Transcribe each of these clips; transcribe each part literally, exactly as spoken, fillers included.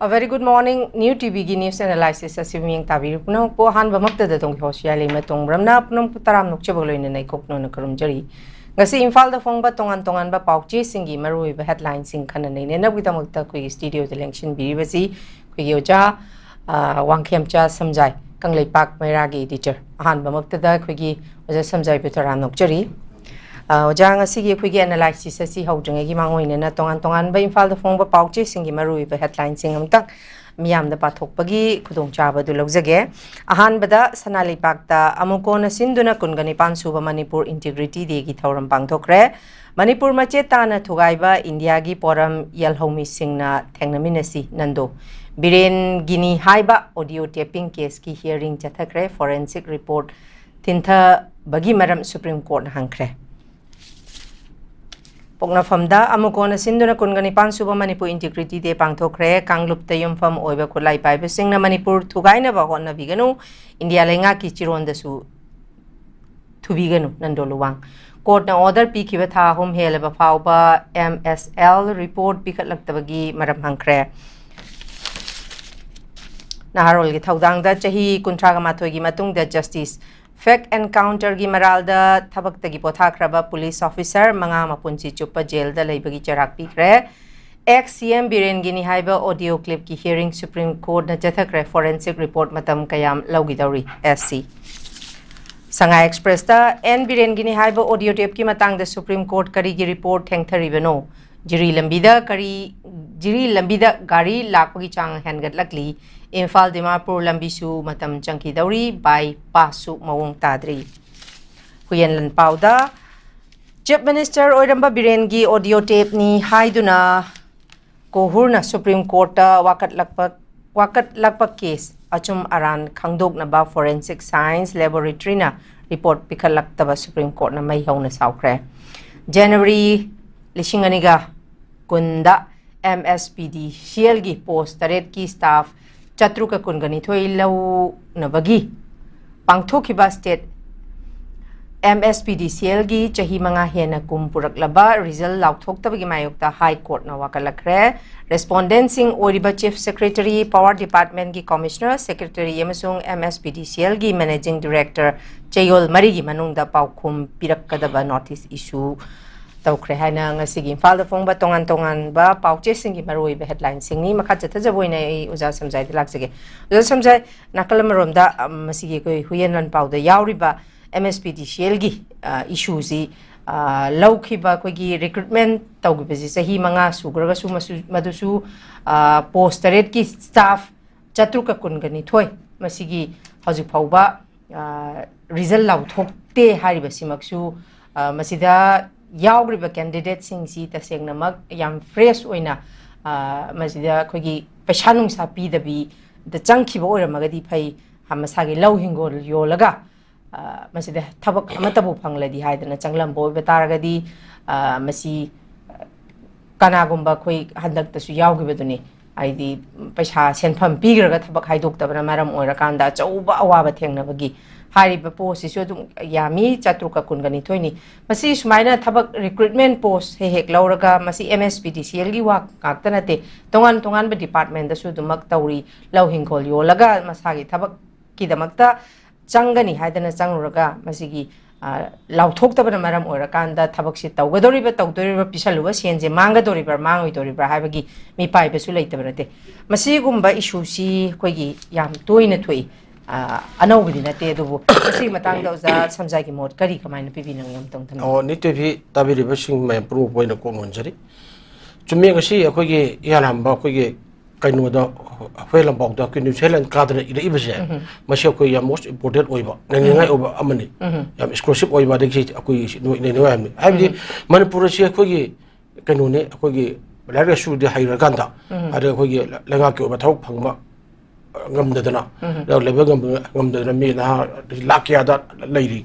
A very good morning, New ꯇꯤꯚꯤꯒꯤ news analysis ꯑꯁꯤ ꯃꯤꯠꯌꯦꯡ ꯇꯥꯕꯤꯔꯤꯕ ꯄꯨꯝꯅꯃꯛꯄꯨ ꯑꯍꯥꯟꯕꯃꯛꯇꯗ ꯇꯣꯡꯒꯤ ꯍꯣꯁ ꯌꯥꯏꯂꯩꯃ ꯇꯣꯡꯕ꯭ꯔꯝꯅ ꯄꯨꯝꯅꯃꯛꯄꯨ ꯇꯔꯥꯝ ꯅꯣꯛꯆꯕꯒ ꯂꯣꯏꯅꯅ ꯏꯀꯣꯛ ꯅꯣꯟꯅ ꯈꯨꯔꯨꯝꯖꯔꯤ꯫ ꯉꯁꯤ ꯏꯝꯐꯥꯜꯗ ꯐꯣꯡꯕ ꯇꯣꯉꯥꯟ ꯇꯣꯉꯥꯟꯕ ꯄꯥꯎꯆꯦꯁꯤꯡꯒꯤ ꯃꯔꯨꯑꯣꯏꯕ headlineꯁꯤꯡ ꯈꯟꯅ ꯅꯩꯅꯅꯕꯒꯤꯗꯃꯛꯇ ꯑꯩꯈꯣꯏꯒꯤ studioꯗ ꯂꯦꯡꯁꯤꯟꯕꯤꯔꯤꯕꯁꯤ ꯑꯩꯈꯣꯏꯒꯤ ꯑꯣꯖꯥ, ꯑ, ꯋꯥꯡꯈꯦꯝꯆꯥ ꯁꯝꯖꯥꯏ, ꯀꯪꯂꯩꯄꯥꯛ ꯃꯩꯔꯥꯒꯤ editor꯫ ꯑꯍꯥꯟꯕꯃꯛꯇꯗ ꯑꯩꯈꯣꯏꯒꯤ ꯑꯣꯖꯥ ꯁꯝꯖꯥꯏꯕꯨ ꯇꯔꯥꯝ ꯅꯣꯛꯆꯔꯤ꯫ ꯑ, ꯑꯣꯖꯥ, ꯉꯁꯤꯒꯤ ꯑꯩꯈꯣꯏꯒꯤ analysis ꯑꯁꯤ ꯍꯧꯗ꯭ꯔꯤꯉꯩꯒꯤ ꯃꯥꯡꯑꯣꯏꯅꯅ ꯇꯣꯉꯥꯟ ꯇꯣꯉꯥꯟꯕ ꯏꯝꯐꯥꯜꯗ ꯐꯣꯡꯕ ꯄꯥꯎꯆꯦꯁꯤꯡꯒꯤ ꯃꯔꯨꯑꯣꯏꯕ headlineꯁꯤꯡ ꯑꯃꯨꯛꯇꯪ ꯃꯤꯌꯥꯝꯗ ꯄꯥꯊꯣꯛꯄꯒꯤ ꯈꯨꯗꯣꯡꯆꯥꯕ ꯑꯗꯨ ꯂꯧꯖꯒꯦ꯫ ꯑꯍꯥꯟꯕꯗ, ꯁꯅꯥ ꯂꯩꯄꯥꯛꯇ ꯑꯃꯨꯛ ꯀꯣꯟꯅ ꯁꯤꯟꯗꯨꯅ ꯀꯨꯟꯒ ꯅꯤꯄꯥꯟ ꯁꯨꯕ ꯃꯅꯤꯄꯨꯔ Integrity Dayꯒꯤ ꯊꯧꯔꯝ ꯄꯥꯡꯊꯣꯛꯈ꯭ꯔꯦ꯫ ꯃꯅꯤꯄꯨꯔ ꯃꯆꯦꯠ ꯇꯥꯅ ꯊꯨꯒꯥꯏꯕ ꯏꯟꯗꯤꯌꯥꯒꯤ ꯄꯣꯔꯝ ꯌꯦꯜꯍꯧꯃꯤꯁꯤꯡꯅ ꯊꯦꯡꯅꯃꯤꯟꯅꯁꯤ ꯅꯟꯗꯣ꯫ ꯕꯤꯔꯦꯟꯒꯤꯅꯤ ꯍꯥꯏꯕ audio taping caseꯀꯤ hearing ꯆꯠꯊꯈ꯭ꯔꯦ꯫ Forensic report ꯊꯤꯟꯊꯕꯒꯤ ꯃꯔꯝ Supreme Courtꯅ ꯍꯪꯈ꯭ꯔꯦ꯫ ꯄꯣꯛꯅꯐꯝꯗ ꯑꯃꯨꯛ ꯀꯣꯟꯅ ꯁꯤꯟꯗꯨꯅ ꯀꯨꯟꯒ ꯅꯤꯄꯥꯟ ꯁꯨꯕ ꯃꯅꯤꯄꯨꯔ Integrity Day ꯄꯥꯡꯊꯣꯛꯈ꯭ꯔꯦ꯫ ꯀꯥꯡꯂꯨꯞꯇ ꯌꯨꯝꯐꯝ ꯑꯣꯏꯕ ꯈꯨꯠꯂꯥꯏ ꯄꯥꯏꯕꯁꯤꯡꯅ ꯃꯅꯤꯄꯨꯔ ꯊꯨꯒꯥꯏꯅꯕ ꯍꯣꯠꯅꯕꯤꯒꯅꯨ, ꯏꯟꯗꯤꯌꯥ ꯂꯩꯉꯥꯛꯀꯤ ꯆꯤꯔꯣꯟꯗꯁꯨ ꯊꯨꯕꯤꯒꯅꯨ, ꯅꯟꯗꯣ ꯂꯨꯋꯥꯡ꯫ Courtꯅ order ꯄꯤꯈꯤꯕ ꯊꯥ ꯑꯍꯨꯝ ꯍꯦꯜꯂꯕ ꯐꯥꯎꯕ M S L report ꯄꯤꯈꯠꯂꯛꯇꯕꯒꯤ ꯃꯔꯝ ꯍꯪꯈ꯭ꯔꯦ꯫ ꯅꯍꯥꯔꯣꯜꯒꯤ ꯊꯧꯗꯥꯡꯗ ꯆꯍꯤ ꯀꯨꯟꯊ꯭ꯔꯥꯒ ꯃꯥꯊꯣꯏꯒꯤ ꯃꯇꯨꯡꯗ justice fake encounterꯒꯤ ꯃꯔꯥꯜꯗ ꯊꯕꯛꯇꯒꯤ ꯄꯣꯊꯥꯈ꯭ꯔꯕ police officer ꯃꯉꯥ ꯃꯄꯨꯟꯁꯤ ꯆꯨꯞꯄ ꯖꯦꯜꯗ ꯂꯩꯕꯒꯤ ꯆꯩꯔꯥꯛ ꯄꯤꯈ꯭ꯔꯦ꯫ Ex CM ꯕꯤꯔꯦꯟꯒꯤꯅꯤ ꯍꯥꯏꯕ audio clipꯀꯤ hearing Supreme Courtꯅ ꯆꯠꯊꯈ꯭ꯔꯦ꯫ Forensic report ꯃꯇꯝ ꯀꯌꯥꯝ ꯂꯧꯈꯤꯗꯧꯔꯤ? SC꯫ ꯁꯉꯥꯏ Expressꯇ ꯑꯦꯟ ꯕꯤꯔꯦꯟꯒꯤꯅꯤ ꯍꯥꯏꯕ audio tapeꯀꯤ ꯃꯇꯥꯡꯗ Supreme Court ꯀꯔꯤꯒꯤ report ꯊꯦꯡꯊꯔꯤꯕꯅꯣ? ꯖꯤꯔꯤ ꯂꯝꯕꯤꯗ ꯀꯔꯤ, ꯖꯤꯔꯤ ꯂꯝꯕꯤꯗ ꯒꯥꯔꯤ ꯂꯥꯛꯄꯒꯤ ꯆꯥꯡ ꯍꯦꯟꯒꯠꯂꯛꯂꯤ꯫ ꯏꯝꯐꯥꯜ ꯗꯤꯃꯥꯄꯨꯔ ꯂꯝꯕꯤꯁꯨ ꯃꯇꯝ ꯆꯪꯈꯤꯗꯧꯔꯤ, bypassꯁꯨ ꯃꯑꯣꯡ ꯇꯥꯗ꯭ꯔꯤ꯫ ꯍꯨꯏꯌꯦꯟ ꯂꯥꯟꯄꯥꯎꯗ Chief Minister ꯑꯣꯏꯔꯝꯕ ꯕꯤꯔꯦꯟꯒꯤ audio tapeꯅꯤ ꯍꯥꯏꯗꯨꯅ ꯀꯣꯍꯨꯔꯅ Supreme Courtꯇ ꯋꯥꯀꯠꯂꯛꯄ, ꯋꯥꯀꯠꯂꯛꯄ case ꯑꯆꯨꯝ ꯑꯔꯥꯟ ꯈꯪꯗꯣꯛꯅꯕ Forensic Science Laboratoryꯅ report ꯄꯤꯈꯠꯂꯛꯇꯕ Supreme Courtꯅ ꯃꯩ ꯍꯧꯅ ꯁꯥꯎꯈ꯭ꯔꯦ꯫ January ꯂꯤꯁꯤꯡ ꯑꯅꯤꯒ ꯀꯨꯟꯗ MSPDCLꯒꯤ post ꯇꯔꯦꯠꯀꯤ staff ꯆꯥꯇ꯭ꯔꯨꯛꯀ ꯀꯨꯟꯒ ꯅꯤꯊꯣꯏ ꯂꯧꯅꯕꯒꯤ ꯄꯥꯡꯊꯣꯛꯈꯤꯕ state M S P D C ꯑꯦꯜꯒꯤ ꯆꯍꯤ ꯃꯉꯥ ꯍꯦꯟꯅ ꯀꯨꯝ ꯄꯨꯔꯛꯂꯕ ꯔꯤꯖꯜ ꯂꯥꯎꯊꯣꯛꯇꯕꯒꯤ ꯃꯥꯌꯣꯛꯇ ꯍꯥꯏ ꯀꯣꯔꯠꯅ ꯋꯥꯀꯠꯂꯛꯈ꯭ꯔꯦ꯫ ꯔꯦꯁꯄꯣꯟꯗꯦꯟꯠꯁꯤꯡ ꯑꯣꯏꯔꯤꯕ ꯆꯤꯐ ꯁꯦꯀ꯭ꯔꯦꯇꯔꯤ, ꯄꯥꯋꯔ ꯗꯤꯄꯥꯔꯠꯃꯦꯟꯠꯀꯤ ꯀꯃꯤꯁꯅꯔ, ꯁꯦꯀ꯭ꯔꯦꯇꯔꯤ ꯑꯃꯁꯨꯡ M S P D C ꯑꯦꯜꯒꯤ ꯃꯦꯅꯦꯖꯤꯡ ꯗꯤꯔꯦꯛꯇꯔ ꯆꯌꯣꯜ ꯃꯔꯤꯒꯤ ꯃꯅꯨꯡꯗ ꯄꯥꯎꯈꯨꯝ ꯄꯤꯔꯛꯀꯗꯕ ꯅꯣꯇꯤꯁ ꯏꯁꯨ ꯇꯧꯈ꯭ꯔꯦ ꯍꯥꯏꯅ ꯉꯁꯤꯒꯤ ꯏꯝꯐꯥꯜꯗ ꯐꯣꯡꯕ ꯇꯣꯉꯥꯟ ꯇꯣꯉꯥꯟꯕ ꯄꯥꯎꯆꯦꯁꯤꯡꯒꯤ ꯃꯔꯨꯑꯣꯏꯕ ꯍꯦꯗꯂꯥꯏꯟꯁꯤꯡꯅꯤ꯫ ꯃꯈꯥ ꯆꯠꯊꯖꯕ ꯑꯣꯏꯅ ꯑꯩ ꯑꯣꯖꯥ ꯁꯝꯖꯥꯏꯗ ꯂꯥꯛꯆꯒꯦ꯫ ꯑꯣꯖꯥ ꯁꯝꯖꯥꯏ, ꯅꯥꯀꯜ ꯑꯃꯔꯣꯝꯗ, ꯑꯝ, ꯃꯁꯤꯒꯤ ꯑꯩꯈꯣꯏ ꯍꯨꯏꯌꯦꯟ ꯂꯥꯟꯄꯥꯎꯗ ꯌꯥꯎꯔꯤꯕ M S P D C ꯑꯦꯜꯒꯤ, ꯑ, ꯏꯁꯨꯁꯤ, ꯑ, ꯂꯧꯈꯤꯕ ꯑꯩꯈꯣꯏꯒꯤ ꯔꯤꯀ꯭ꯔꯨꯠꯃꯦꯟ ꯇꯧꯈꯤꯕꯁꯤ ꯆꯍꯤ ꯃꯉꯥ ꯁꯨꯈ꯭ꯔꯒꯁꯨ ꯃꯁꯨ-, ꯃꯗꯨꯁꯨ, ꯑ, ꯄꯣꯁ ꯇꯔꯦꯠꯀꯤ ꯁ꯭ꯇꯥꯐ ꯆꯥꯇ꯭ꯔꯨꯛꯀ ꯀꯨꯟꯒ ꯅꯤꯊꯣꯏ ꯃꯁꯤꯒꯤ ꯍꯧꯖꯤꯛ ꯐꯥꯎꯕ, ꯑ, ꯔꯤꯖꯜ ꯂꯥꯎꯊꯣꯛꯇꯦ ꯍꯥꯏꯔꯤꯕꯁꯤꯃꯛꯁꯨ, ꯑ, ꯃꯁꯤꯗ ꯌꯥꯎꯈ꯭ꯔꯤꯕ ꯀꯦꯟꯗꯤꯗꯦꯠꯁꯤꯡꯁꯤ ꯇꯁꯦꯡꯅꯃꯛ ꯌꯥꯝ ꯐ꯭ꯔꯦꯁ ꯑꯣꯏꯅ, ꯑ, ꯃꯁꯤꯗ ꯑꯩꯈꯣꯏꯒꯤ ꯄꯩꯁꯥ ꯅꯨꯡꯁꯥ ꯄꯤꯗꯕꯤꯗ ꯆꯪꯈꯤꯕ ꯑꯣꯏꯔꯝꯃꯒꯗꯤ ꯐꯩ, ꯑ, ꯃꯁꯥꯒꯤ ꯂꯧ ꯍꯤꯡꯒꯣꯜ ꯌꯣꯜꯂꯒ, ꯑ, ꯃꯁꯤꯗ ꯊꯕꯛ ꯑꯃꯠꯇꯕꯨ ꯐꯪꯂꯗꯤ ꯍꯥꯏꯗꯅ ꯆꯪꯂꯝꯕ ꯑꯣꯏꯕ ꯇꯥꯔꯒꯗꯤ, ꯑ, ꯃꯁꯤ, ꯑ, ꯀꯅꯥꯒꯨꯝꯕ ꯑꯩꯈꯣꯏ ꯍꯟꯗꯛꯇꯁꯨ ꯌꯥꯎꯈꯤꯕꯗꯨꯅꯤ꯫ ꯍꯥꯏꯗꯤ ꯄꯩꯁꯥ ꯁꯦꯟꯐꯝ ꯄꯤꯈ꯭ꯔꯒ ꯊꯕꯛ ꯍꯥꯏꯗꯣꯛꯇꯕꯅ ꯃꯔꯝ ꯑꯣꯏꯔꯀꯥꯟꯗ ꯑꯆꯧꯕ ꯑꯋꯥꯕ ꯊꯦꯡꯅꯕꯒꯤ꯫ ꯍꯥꯏꯔꯤꯕ ꯄꯣꯁꯁꯤꯁꯨ ꯑꯗꯨꯝ ꯌꯥꯝꯃꯤ, ꯆꯥꯇ꯭ꯔꯨꯛꯀ ꯀꯨꯟꯒ ꯅꯤꯊꯣꯏꯅꯤ꯫ ꯃꯁꯤ ꯁꯨꯃꯥꯏꯅ ꯊꯕꯛ ꯔꯤꯀ꯭ꯔꯨꯠꯃꯦꯟ ꯄꯣꯁ ꯍꯦꯛ ꯍꯦꯛ ꯂꯧꯔꯒ ꯃꯁꯤ M S P D C ꯑꯦꯜꯒꯤ ꯋꯥ ꯉꯥꯛꯇ ꯅꯠꯇꯦ, ꯇꯣꯉꯥꯟ ꯇꯣꯉꯥꯟꯕ ꯗꯤꯄꯥꯔꯠꯃꯦꯟꯗꯁꯨ ꯑꯗꯨꯃꯛ ꯇꯧꯔꯤ꯫ ꯂꯧ ꯍꯤꯡꯈꯣꯜ ꯌꯣꯜꯂꯒ ꯃꯁꯥꯒꯤ ꯊꯕꯛꯀꯤꯗꯃꯛꯇ ꯆꯪꯒꯅꯤ ꯍꯥꯏꯗꯅ ꯆꯪꯉꯨꯔꯒ ꯃꯁꯤꯒꯤ, ꯑ, ꯂꯥꯎꯊꯣꯛꯇꯕꯅ ꯃꯔꯝ ꯑꯣꯏꯔꯀꯥꯟꯗ ꯊꯕꯛꯁꯤ ꯇꯧꯒꯗꯧꯔꯤꯕ, ꯇꯧꯗꯣꯔꯤꯕ, ꯄꯤꯁꯜꯂꯨꯕ ꯁꯦꯟꯁꯦ ꯃꯥꯡꯒꯗꯧꯔꯤꯕ꯭ꯔꯥ, ꯃꯥꯡꯉꯣꯏꯗꯧꯔꯤꯕ꯭ꯔꯥ ꯍꯥꯏꯕꯒꯤ ꯃꯤꯄꯥꯏꯕꯁꯨ ꯂꯩꯇꯕ ꯅꯠꯇꯦ꯫ ꯃꯁꯤꯒꯨꯝꯕ ꯏꯁꯨꯁꯤ ꯑꯩꯈꯣꯏꯒꯤ ꯌꯥꯝ ꯇꯣꯏꯅ ꯊꯣꯛꯏ꯫ ꯑ, ꯑꯅꯧꯕꯗꯤ ꯅꯠꯇꯦ, ꯑꯗꯨꯕꯨ ꯃꯁꯤꯒꯤ ꯃꯇꯥꯡꯗ ꯑꯣꯖꯥ ꯁꯝꯖꯥꯏꯒꯤ ꯃꯣꯠ ꯀꯔꯤ, ꯀꯃꯥꯏꯅ ꯄꯤꯕꯤꯅꯤꯡꯏ ꯑꯝꯇꯪ ꯊꯝꯕꯤꯌꯨ꯫ ꯑꯣ, ꯅꯤꯠ ꯇꯤ ꯚꯤ ꯇꯥꯕꯤꯔꯤꯕꯁꯤꯡ ꯃꯌꯥꯝ ꯄꯨꯝꯅꯃꯛꯄꯨ ꯑꯩꯅ ꯀꯣꯛ ꯅꯣꯟꯖꯔꯤ꯫ ꯆꯨꯝꯃꯦ, ꯉꯁꯤ ꯑꯩꯈꯣꯏꯒꯤ ꯏꯍꯥꯟ ꯍꯥꯟꯕ ꯑꯩꯈꯣꯏꯒꯤ ꯀꯩꯅꯣꯗ, ꯍꯨꯏꯌꯦꯟ ꯂꯥꯟꯄꯥꯎꯗ ꯑꯩꯈꯣꯏ ꯅ꯭ꯌꯨꯁ ꯍꯦꯗꯂꯥꯏꯟ ꯀꯥꯗꯅ ꯏꯔꯛꯏꯕꯁꯦ, ꯎꯝ꯫ ꯃꯁꯤ ꯑꯩꯈꯣꯏ ꯌꯥꯝ ꯃꯣꯁ ꯏꯝꯄꯣꯔꯇꯦꯟ ꯑꯣꯏꯕ, ꯅꯩꯅꯅꯤꯡꯉꯥꯏ ꯎꯝ꯫ ꯑꯣꯏꯕ ꯑꯃꯅꯤ꯫ ꯎꯝ꯫ ꯌꯥꯝ ꯑꯦꯛꯁꯀ꯭ꯂꯨꯁꯤꯞ ꯑꯣꯏꯕ, ꯑꯗꯒꯤ ꯑꯩꯈꯣꯏꯒꯤ ꯁꯤ ꯅꯣꯏ ꯅꯩꯅꯅꯤꯡꯉꯥꯏ ꯑꯃꯅꯤ꯫ ꯍꯥꯏꯕꯗꯤ ꯎꯝ꯫ ꯃꯅꯤꯄꯨꯔ ꯑꯁꯤ ꯑꯩꯈꯣꯏꯒꯤ ꯀꯩꯅꯣꯅꯦ, ꯑꯩꯈꯣꯏꯒꯤ ꯂꯥꯏꯔꯤꯛ ꯂꯥꯏꯁꯨꯗꯤ ꯍꯩꯔꯀꯥꯟꯗ, ꯎꯝ꯫ ꯑꯗ ꯑꯩꯈꯣꯏꯒꯤ ꯂꯩꯉꯥꯛꯀꯤ ꯑꯣꯏꯕ ꯊꯕꯛ ꯐꯪꯕ ꯉꯝꯗꯗꯅ, ꯎꯝ꯫ ꯂꯩꯕ ꯉꯝ-, ꯉꯝꯗꯗꯅ ꯃꯤ ꯅꯍꯥ ꯂꯥꯛ ꯀꯌꯥꯗ ꯂꯩꯔꯤ꯫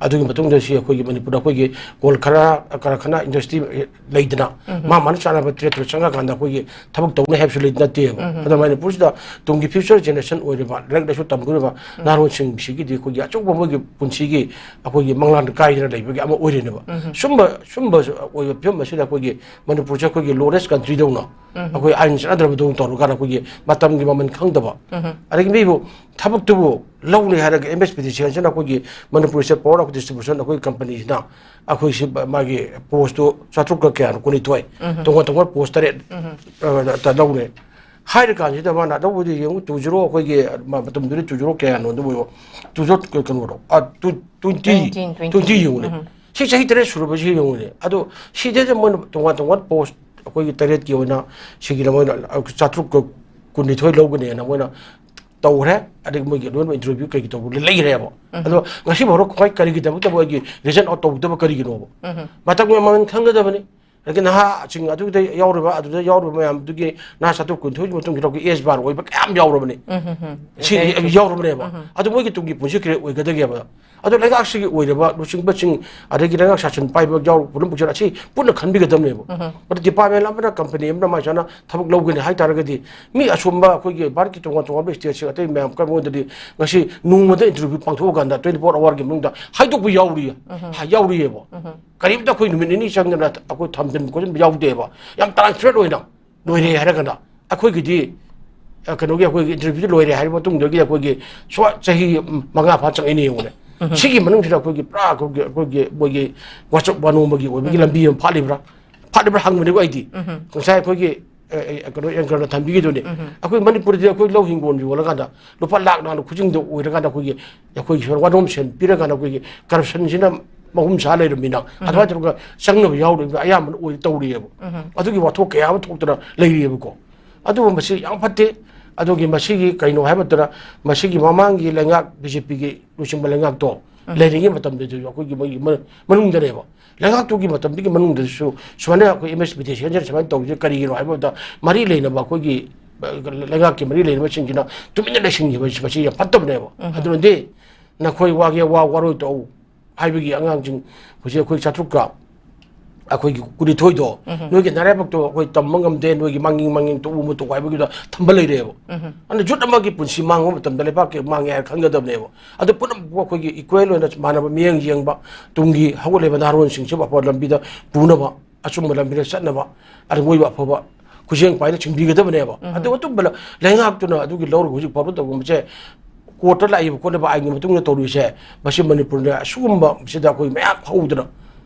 ꯑꯗꯨꯒꯤ ꯃꯇꯨꯡꯗ ꯁꯤ ꯑꯩꯈꯣꯏꯒꯤ ꯃꯅꯤꯄꯨꯔꯗ ꯑꯩꯈꯣꯏꯒꯤ ꯀꯣꯜ ꯈꯔ ꯀꯔꯈꯅꯥ ꯏꯟꯗꯁꯇ꯭ꯔꯤ ꯂꯩꯗꯅ, ꯃꯥ ꯃꯥꯅ ꯆꯥꯅꯕ ꯇ꯭ꯔꯦꯠꯇꯨꯗ ꯆꯪꯉꯀꯥꯟꯗ ꯑꯩꯈꯣꯏꯒꯤ ꯊꯕꯛ ꯇꯧꯅꯤ ꯍꯥꯏꯕꯁꯨ ꯂꯩ ꯅꯠꯇꯦꯕ꯫ ꯑꯗꯣ ꯃꯅꯤꯄꯨꯔꯁꯤꯗ ꯇꯨꯡꯒꯤ ꯐ꯭ꯌꯨꯆꯔ ꯖꯦꯅꯦꯔꯦꯁꯟ ꯑꯣꯏꯔꯤꯕ, ꯂꯥꯏꯔꯤꯛ ꯂꯥꯏꯁꯨ ꯇꯝꯒꯗꯧꯔꯤꯕ ꯅꯍꯥꯔꯣꯜꯁꯤꯡꯁꯤꯒꯤꯗꯤ ꯑꯩꯈꯣꯏꯒꯤ ꯑꯆꯧꯕ ꯃꯣꯏꯒꯤ ꯄꯨꯟꯁꯤꯒꯤ ꯑꯩꯈꯣꯏꯒꯤ ꯃꯪꯂꯥꯟ ꯀꯥꯏꯗꯅ ꯂꯩꯕꯒꯤ ꯑꯃ ꯑꯣꯏꯔꯤꯅꯦꯕ꯫ ꯁꯨꯝꯕ, ꯁꯨꯝꯕ ꯑꯣꯏꯕ ꯐꯤꯕꯝ ꯑꯁꯤꯗ ꯑꯩꯈꯣꯏꯒꯤ ꯃꯅꯤꯄꯨꯔꯁꯦ ꯑꯩꯈꯣꯏꯒꯤ ꯂꯣꯔꯦꯁ ꯀꯟꯇ꯭ꯔꯤꯗꯧꯅ ꯑꯩꯈꯣꯏ ꯑꯥꯏꯟ ꯆꯠꯅꯗ꯭ꯔꯕꯗꯧꯅ ꯇꯧꯔꯀꯥꯟꯗ ꯑꯩꯈꯣꯏꯒꯤ ꯃꯇꯝꯒꯤ ꯃꯃꯜ ꯈꯪꯗꯕ, ꯑꯗꯒꯤ ꯃꯤꯕꯨ ꯊꯕꯛꯇꯨꯕꯨ ꯂꯧꯅꯤ ꯍꯥꯏꯔꯒ ꯑꯦꯝ ꯑꯦꯁ ꯄꯤ ꯗꯤ ꯁꯤ ꯍꯥꯏꯁꯤꯅ ꯑꯩꯈꯣꯏꯒꯤ ꯃꯅꯤꯄꯨꯔꯁꯦ ꯄꯋꯥꯔ ꯑꯣꯐ ꯗꯤꯁꯇ꯭ꯔꯤꯕ꯭ꯌꯨꯁꯟ ꯑꯩꯈꯣꯏꯒꯤ ꯀꯝꯄꯅꯤꯁꯤꯅ ꯑꯩꯈꯣꯏꯁꯤ ꯃꯥꯒꯤ ꯄꯣꯁꯇꯨ ꯆꯥꯇ꯭ꯔꯨꯛꯀ ꯀꯌꯥꯅꯣ, ꯀꯨꯟꯅꯤꯊꯣꯏ, ꯇꯣꯉꯥꯟ ꯇꯣꯉꯥꯟꯕ ꯄꯣꯁ ꯇꯔꯦꯠ, ꯑ, ꯇ ꯂꯧꯔꯦ꯫ ꯍꯥꯏꯔ ꯀꯥꯟꯁꯤꯗ ꯃꯥꯅ ꯂꯧꯕꯗꯤ ꯌꯦꯡꯉꯨ, ꯇꯨ ꯖꯤꯔꯣ ꯑꯩꯈꯣꯏꯒꯤ ꯃ-, ꯃꯇꯝꯗꯨꯗꯤ ꯇꯨ ꯖꯤꯔꯣ ꯀꯌꯥꯅꯣ ꯑꯗꯨꯕꯨ ꯌꯦꯡꯉꯨ, ꯇꯨ ꯖꯤꯔꯣ ꯀꯩꯅꯣꯗꯣ, ꯑ, two-, twenty, twenty, twenty twenty. ꯌꯦꯡꯉꯨꯅꯦ꯫ ꯁꯤ ꯆꯍꯤ ꯇꯔꯦꯠ ꯁꯨꯔꯕꯁꯤ ꯌꯦꯡꯉꯨꯅꯦ꯫ ꯑꯗꯣ ꯁꯤꯗꯩꯗ ꯃꯣꯏꯅ ꯇꯣꯉꯥꯟ ꯇꯣꯉꯥꯟ ꯄꯣꯁ ꯑꯩꯈꯣꯏꯒꯤ ꯇꯔꯦꯠꯀꯤ ꯑꯣꯏꯅ ꯁꯤꯒꯤꯗ ꯃꯣꯏꯅ ꯆꯥꯇ꯭ꯔꯨꯛꯀ ꯀꯨꯟꯅꯤꯊꯣꯏ ꯂꯧꯒꯅꯦꯅ ꯃꯣꯏꯅ ꯇꯧꯈ꯭ꯔꯦ꯫ ꯑꯗꯒꯤ ꯃꯣꯏꯒꯤ ꯂꯣꯏꯅꯃꯛ ꯏꯟꯇꯔꯚ꯭ꯌꯨ ꯀꯩꯒꯤ ꯇꯧꯕ ꯂꯩꯈ꯭ꯔꯦꯕ꯫ ꯑꯗꯣ ꯉꯁꯤ ꯐꯥꯎꯕ ꯀꯃꯥꯏ, ꯀꯔꯤꯒꯤꯗꯃꯛꯇ ꯃꯣꯏꯒꯤ ꯔꯤꯖꯟ ꯑꯥꯎꯠ ꯇꯧꯗꯕ ꯀꯔꯤꯒꯤꯅꯣꯕ? ꯃꯇꯝꯒꯤ ꯃꯃꯜ ꯈꯪꯒꯗꯕꯅꯤ꯫ ꯑꯗꯒꯤ ꯅꯍꯥꯁꯤꯡ ꯑꯗꯨꯗ ꯌꯥꯎꯔꯤꯕ, ꯑꯗꯨꯗ ꯌꯥꯎꯔꯤꯕ ꯃꯌꯥꯝꯗꯨꯒꯤ ꯅꯍꯥ ꯆꯥꯇ꯭ꯔꯨꯛ ꯀꯨꯟꯊꯣꯏꯒꯤ ꯃꯇꯨꯡꯗ ꯑꯩꯈꯣꯏ ꯑꯦꯖ ꯕꯥꯔ ꯑꯣꯏꯕ ꯀꯌꯥꯝ ꯌꯥꯎꯔꯕꯅꯤ꯫ ꯁꯤ ꯌꯥꯎꯔꯕꯅꯦꯕ꯫ ꯑꯗꯨ ꯃꯣꯏꯒꯤ ꯇꯨꯡꯒꯤ ꯄꯨꯟꯁꯤ ꯀꯔꯤ ꯑꯣꯏꯒꯗꯒꯦꯕ? ꯑꯗꯣ ꯂꯩꯉꯥꯛꯁꯤꯒꯤ ꯑꯣꯏꯔꯕ ꯂꯨꯆꯤꯡꯕꯁꯤꯡ, ꯑꯗꯒꯤ ꯂꯩꯉꯥꯛ ꯁꯥꯁꯟ ꯄꯥꯏꯕ ꯌꯥꯎꯔ ꯄꯨꯝꯅꯃꯛꯁꯤꯅ ꯑꯁꯤ ꯄꯨꯟꯅ ꯈꯟꯕꯤꯒꯗꯕꯅꯦꯕ꯫ ꯑꯗꯣ ꯗꯤꯄꯥꯔꯠꯃꯦꯟ ꯑꯃꯅ, ꯀꯝꯄꯅꯤ ꯑꯃꯅ ꯃꯥꯏ ꯁꯨꯃꯥꯏꯅ ꯊꯕꯛ ꯂꯧꯒꯅꯤ ꯍꯥꯏ ꯇꯥꯔꯒꯗꯤ, ꯃꯤ ꯑꯁꯣꯝꯕ ꯑꯩꯈꯣꯏꯒꯤ ꯚꯥꯔꯠꯀꯤ ꯇꯣꯉꯥꯟ ꯇꯣꯉꯥꯟꯕ ꯁ꯭ꯇꯦꯠꯁꯤꯡ ꯑꯇꯩ ꯃꯌꯥꯝ ꯀꯔꯝꯕꯗꯗꯤ ꯉꯁꯤ ꯅꯣꯡꯃꯗ ꯏꯟꯇꯔꯚ꯭ꯌꯨ ꯄꯥꯡꯊꯣꯛꯑꯀꯥꯟꯗ ꯇ꯭ꯋꯦꯟꯇꯤ ꯐꯣꯔ ꯑꯋꯥꯔꯒꯤ ꯃꯅꯨꯡꯗ ꯍꯥꯏꯗꯣꯛꯄ ꯌꯥꯎꯔꯤ, ꯌꯥꯎꯔꯤꯑꯕ꯫ ꯀꯔꯤꯝꯇ ꯑꯩꯈꯣꯏ ꯅꯨꯃꯤꯠ ꯅꯤꯅꯤ ꯆꯪꯗꯅ ꯑꯩꯈꯣꯏ ꯊꯝꯖꯤꯟ ꯈꯣꯠꯆꯤꯟꯕ ꯌꯥꯎꯗꯦꯕ꯫ ꯌꯥꯝ ꯇ꯭ꯔꯥꯟꯁꯄꯦꯔꯦꯟ ꯑꯣꯏꯅ ꯂꯣꯏꯔꯦ ꯍꯥꯏꯔꯒꯅ꯫ ꯑꯩꯈꯣꯏꯒꯤꯗꯤ, ꯑ, ꯀꯩꯅꯣꯒꯤ ꯑꯩꯈꯣꯏꯒꯤ ꯏꯟꯇꯔꯚ꯭ꯌꯨꯁꯤ ꯂꯣꯏꯔꯦ ꯍꯥꯏꯕ ꯃꯇꯨꯡꯗꯒꯤ ꯑꯩꯈꯣꯏꯒꯤ ꯁ꯭ꯋꯥ-, ꯆꯍꯤ ꯃꯉꯥ ꯐꯥ ꯆꯪꯉꯛꯏꯅꯦ ꯌꯦꯡꯉꯨꯅꯦ꯫ ꯁꯤꯒꯤ ꯃꯅꯨꯡꯁꯤꯗ ꯑꯩꯈꯣꯏꯒꯤ ꯄꯨꯔꯥ ꯑꯩꯈꯣꯏꯒꯤ, ꯑꯩꯈꯣꯏꯒꯤ ꯃꯣꯏꯒꯤ ꯋꯥꯆꯞ ꯋꯥꯅꯣꯝꯕꯒꯤ ꯑꯣꯏꯕꯒꯤ ꯂꯝꯕꯤ ꯑꯃ ꯐꯥꯠꯂꯤꯕ꯭ꯔꯥ? ꯐꯥꯠꯂꯤꯕ꯭ꯔꯥ ꯍꯪꯕꯅꯤꯀꯣ ꯑꯩꯗꯤ꯫ ꯉꯁꯥꯏ ꯑꯩꯈꯣꯏꯒꯤ, ꯑ, ꯑ, ꯀꯩꯅꯣ, ꯑꯦꯡꯀꯔꯅ ꯊꯝꯕꯤꯈꯤꯗꯨꯅꯤ꯫ ꯑꯩꯈꯣꯏ ꯃꯅꯤꯄꯨꯔꯗꯗꯤ ꯑꯩꯈꯣꯏ ꯂꯧ ꯍꯤꯡꯒꯣꯜ ꯌꯣꯜꯂꯀꯥꯟꯗ ꯂꯨꯄꯥ ꯂꯥꯛ ꯂꯥꯛꯅ ꯈꯨꯖꯤꯡꯗ ꯑꯣꯏꯔꯀꯥꯟꯗ ꯑꯩꯈꯣꯏꯒꯤ, ꯑꯩꯈꯣꯏꯒꯤ ꯁꯣꯔ ꯋꯥꯅꯣꯝ ꯁꯦꯟ ꯄꯤꯔꯀꯥꯟꯗ ꯑꯩꯈꯣꯏꯒꯤ ꯀꯔꯞꯁꯟꯁꯤꯅ ꯃꯍꯨꯝ ꯁꯥ ꯂꯩꯔꯕꯅꯤꯅ ꯑꯗꯨꯃꯥꯏꯅ ꯇꯧꯔꯒ ꯆꯪꯅꯕ ꯌꯥꯎꯔꯤꯕ ꯑꯌꯥꯝꯕꯅ ꯑꯣꯏ ꯇꯧꯔꯤꯑꯕ꯫ ꯑꯗꯨꯒꯤ ꯋꯥꯊꯣꯛ ꯀꯌꯥ ꯑꯃ ꯊꯣꯛꯇꯅ ꯂꯩꯔꯤꯑꯕꯀꯣ꯫ ꯑꯗꯨꯕꯨ ꯃꯁꯤ ꯌꯥꯝ ꯐꯠꯇꯦ꯫ ꯑꯗꯨꯒꯤ ꯃꯁꯤꯒꯤ ꯀꯩꯅꯣ ꯍꯥꯏꯕ ꯃꯇꯝꯗ ꯃꯁꯤꯒꯤ ꯃꯃꯥꯡꯒꯤ ꯂꯩꯉꯥꯛ ꯕꯤ ꯖꯦ ꯄꯤꯒꯤ ꯂꯨꯆꯤꯡꯕ ꯂꯩꯉꯥꯛꯇꯣ ꯂꯩꯔꯤꯉꯩ ꯃꯇꯝꯗꯁꯨ ꯑꯩꯈꯣꯏꯒꯤ ꯃꯣꯏꯒꯤ ꯃ-, ꯃꯅꯨꯡꯗꯅꯦꯕ꯫ ꯂꯩꯉꯥꯛꯇꯨꯒꯤ ꯃꯇꯝꯗꯨꯒꯤ ꯃꯅꯨꯡꯗꯁꯨ ꯁꯨꯃꯥꯏꯅ ꯑꯩꯈꯣꯏ ꯑꯦꯝ ꯑꯦꯁ ꯕꯤꯗꯦꯁꯤꯌꯟꯁꯤꯅ ꯁꯨꯃꯥꯏꯅ ꯇꯧꯔꯤꯁꯦ ꯀꯔꯤꯒꯤꯅꯣ ꯍꯥꯏꯕ ꯃꯇꯝꯗ ꯃꯔꯤ ꯂꯩꯅꯕ ꯑꯩꯈꯣꯏꯒꯤ, ꯑ, ꯂꯩꯉꯥꯛꯀꯤ ꯃꯔꯤ ꯂꯩꯅꯕꯁꯤꯡꯁꯤꯅ ꯇꯨꯃꯤꯟꯅ ꯂꯩꯁꯤꯟꯈꯤꯕ ꯃꯁꯤ ꯌꯥꯝ ꯐꯠꯇꯕꯅꯦꯕ꯫ ꯑꯗꯨꯅꯗꯤ ꯅꯈꯣꯏ ꯋꯥꯒꯦ ꯋꯥ, ꯋꯥꯔꯣꯏ ꯇꯣꯛꯎ ꯍꯥꯏꯕꯒꯤ ꯑꯉꯥꯡꯁꯤꯡ ꯍꯧꯖꯤꯛ ꯑꯩꯈꯣꯏ ꯆꯥꯇ꯭ꯔꯨꯛꯀ ꯑꯩꯈꯣꯏꯒꯤ ꯀꯨꯟꯅꯤꯊꯣꯏꯗꯣ, ꯎꯝ꯫ ꯅꯣꯏꯒꯤ ꯅꯔꯥꯏꯕꯛꯇꯣ ꯑꯩꯈꯣꯏ ꯇꯝꯕ ꯉꯝꯗꯦ, ꯅꯣꯏꯒꯤ ꯃꯥꯡꯅꯤꯡ ꯃꯥꯡꯅꯤꯡ ꯇꯣꯛꯎ ꯃꯇꯣꯛ ꯍꯥꯏꯕꯒꯤꯗ ꯊꯝꯕ ꯂꯩꯔꯦꯕ꯫ ꯎꯝ꯫ ꯑꯗꯨꯅ ꯌꯨꯠ ꯑꯃꯒꯤ ꯄꯨꯟꯁꯤ ꯃꯥꯡꯕ ꯃꯇꯝꯗ ꯂꯩꯕꯥꯛꯀꯤ ꯃꯥꯡꯉꯦ ꯍꯥꯏꯅ ꯈꯪꯒꯗꯕꯅꯦꯕ꯫ ꯑꯗꯨ ꯄꯨꯝꯅꯃꯛꯄꯨ ꯑꯩꯈꯣꯏꯒꯤ ꯏꯀ꯭ꯋꯦꯜ ꯑꯣꯏꯅ ꯃꯥꯟꯅꯕ ꯃꯤꯠꯌꯦꯡ ꯌꯦꯡꯕ, ꯇꯨꯡꯒꯤ ꯍꯧꯒꯠꯂꯛꯏꯕ ꯅꯍꯥꯔꯣꯟꯁꯤꯡꯁꯤꯕꯨ ꯑꯐꯕ ꯂꯝꯕꯤꯗ ꯄꯨꯅꯕ, ꯑꯆꯨꯝꯕ ꯂꯝꯕꯤꯗ ꯆꯠꯅꯕ, ꯑꯗꯨ ꯃꯣꯏꯕꯨ ꯑꯐꯕ ꯈꯨꯠꯁꯦꯡ ꯄꯥꯏꯅ ꯆꯤꯡꯕꯤꯒꯗꯕꯅꯦꯕ꯫ ꯎꯝ꯫ ꯑꯗꯨ ꯑꯗꯨꯝꯕ ꯂꯩꯉꯥꯛꯇꯨꯅ ꯑꯗꯨꯒꯤ ꯂꯧꯔꯒ ꯍꯧꯖꯤꯛ ꯐꯥꯎꯕ ꯇꯧꯕꯁꯦ, ꯀꯣꯔꯠꯇ ꯂꯥꯛꯏꯕ ꯈꯣꯠꯂꯤꯕ ꯑꯥꯏꯟꯒꯤ ꯃꯇꯨꯡ ꯏꯟꯅ ꯇꯧꯔꯤꯁꯦ, ꯃꯁꯤ ꯃꯅꯤꯄꯨꯔꯗ ꯑꯁꯤꯒꯨꯝꯕ ꯁꯤꯗ ꯑꯩꯈꯣꯏ ꯃꯌꯥꯝ ꯍꯧꯗꯅ,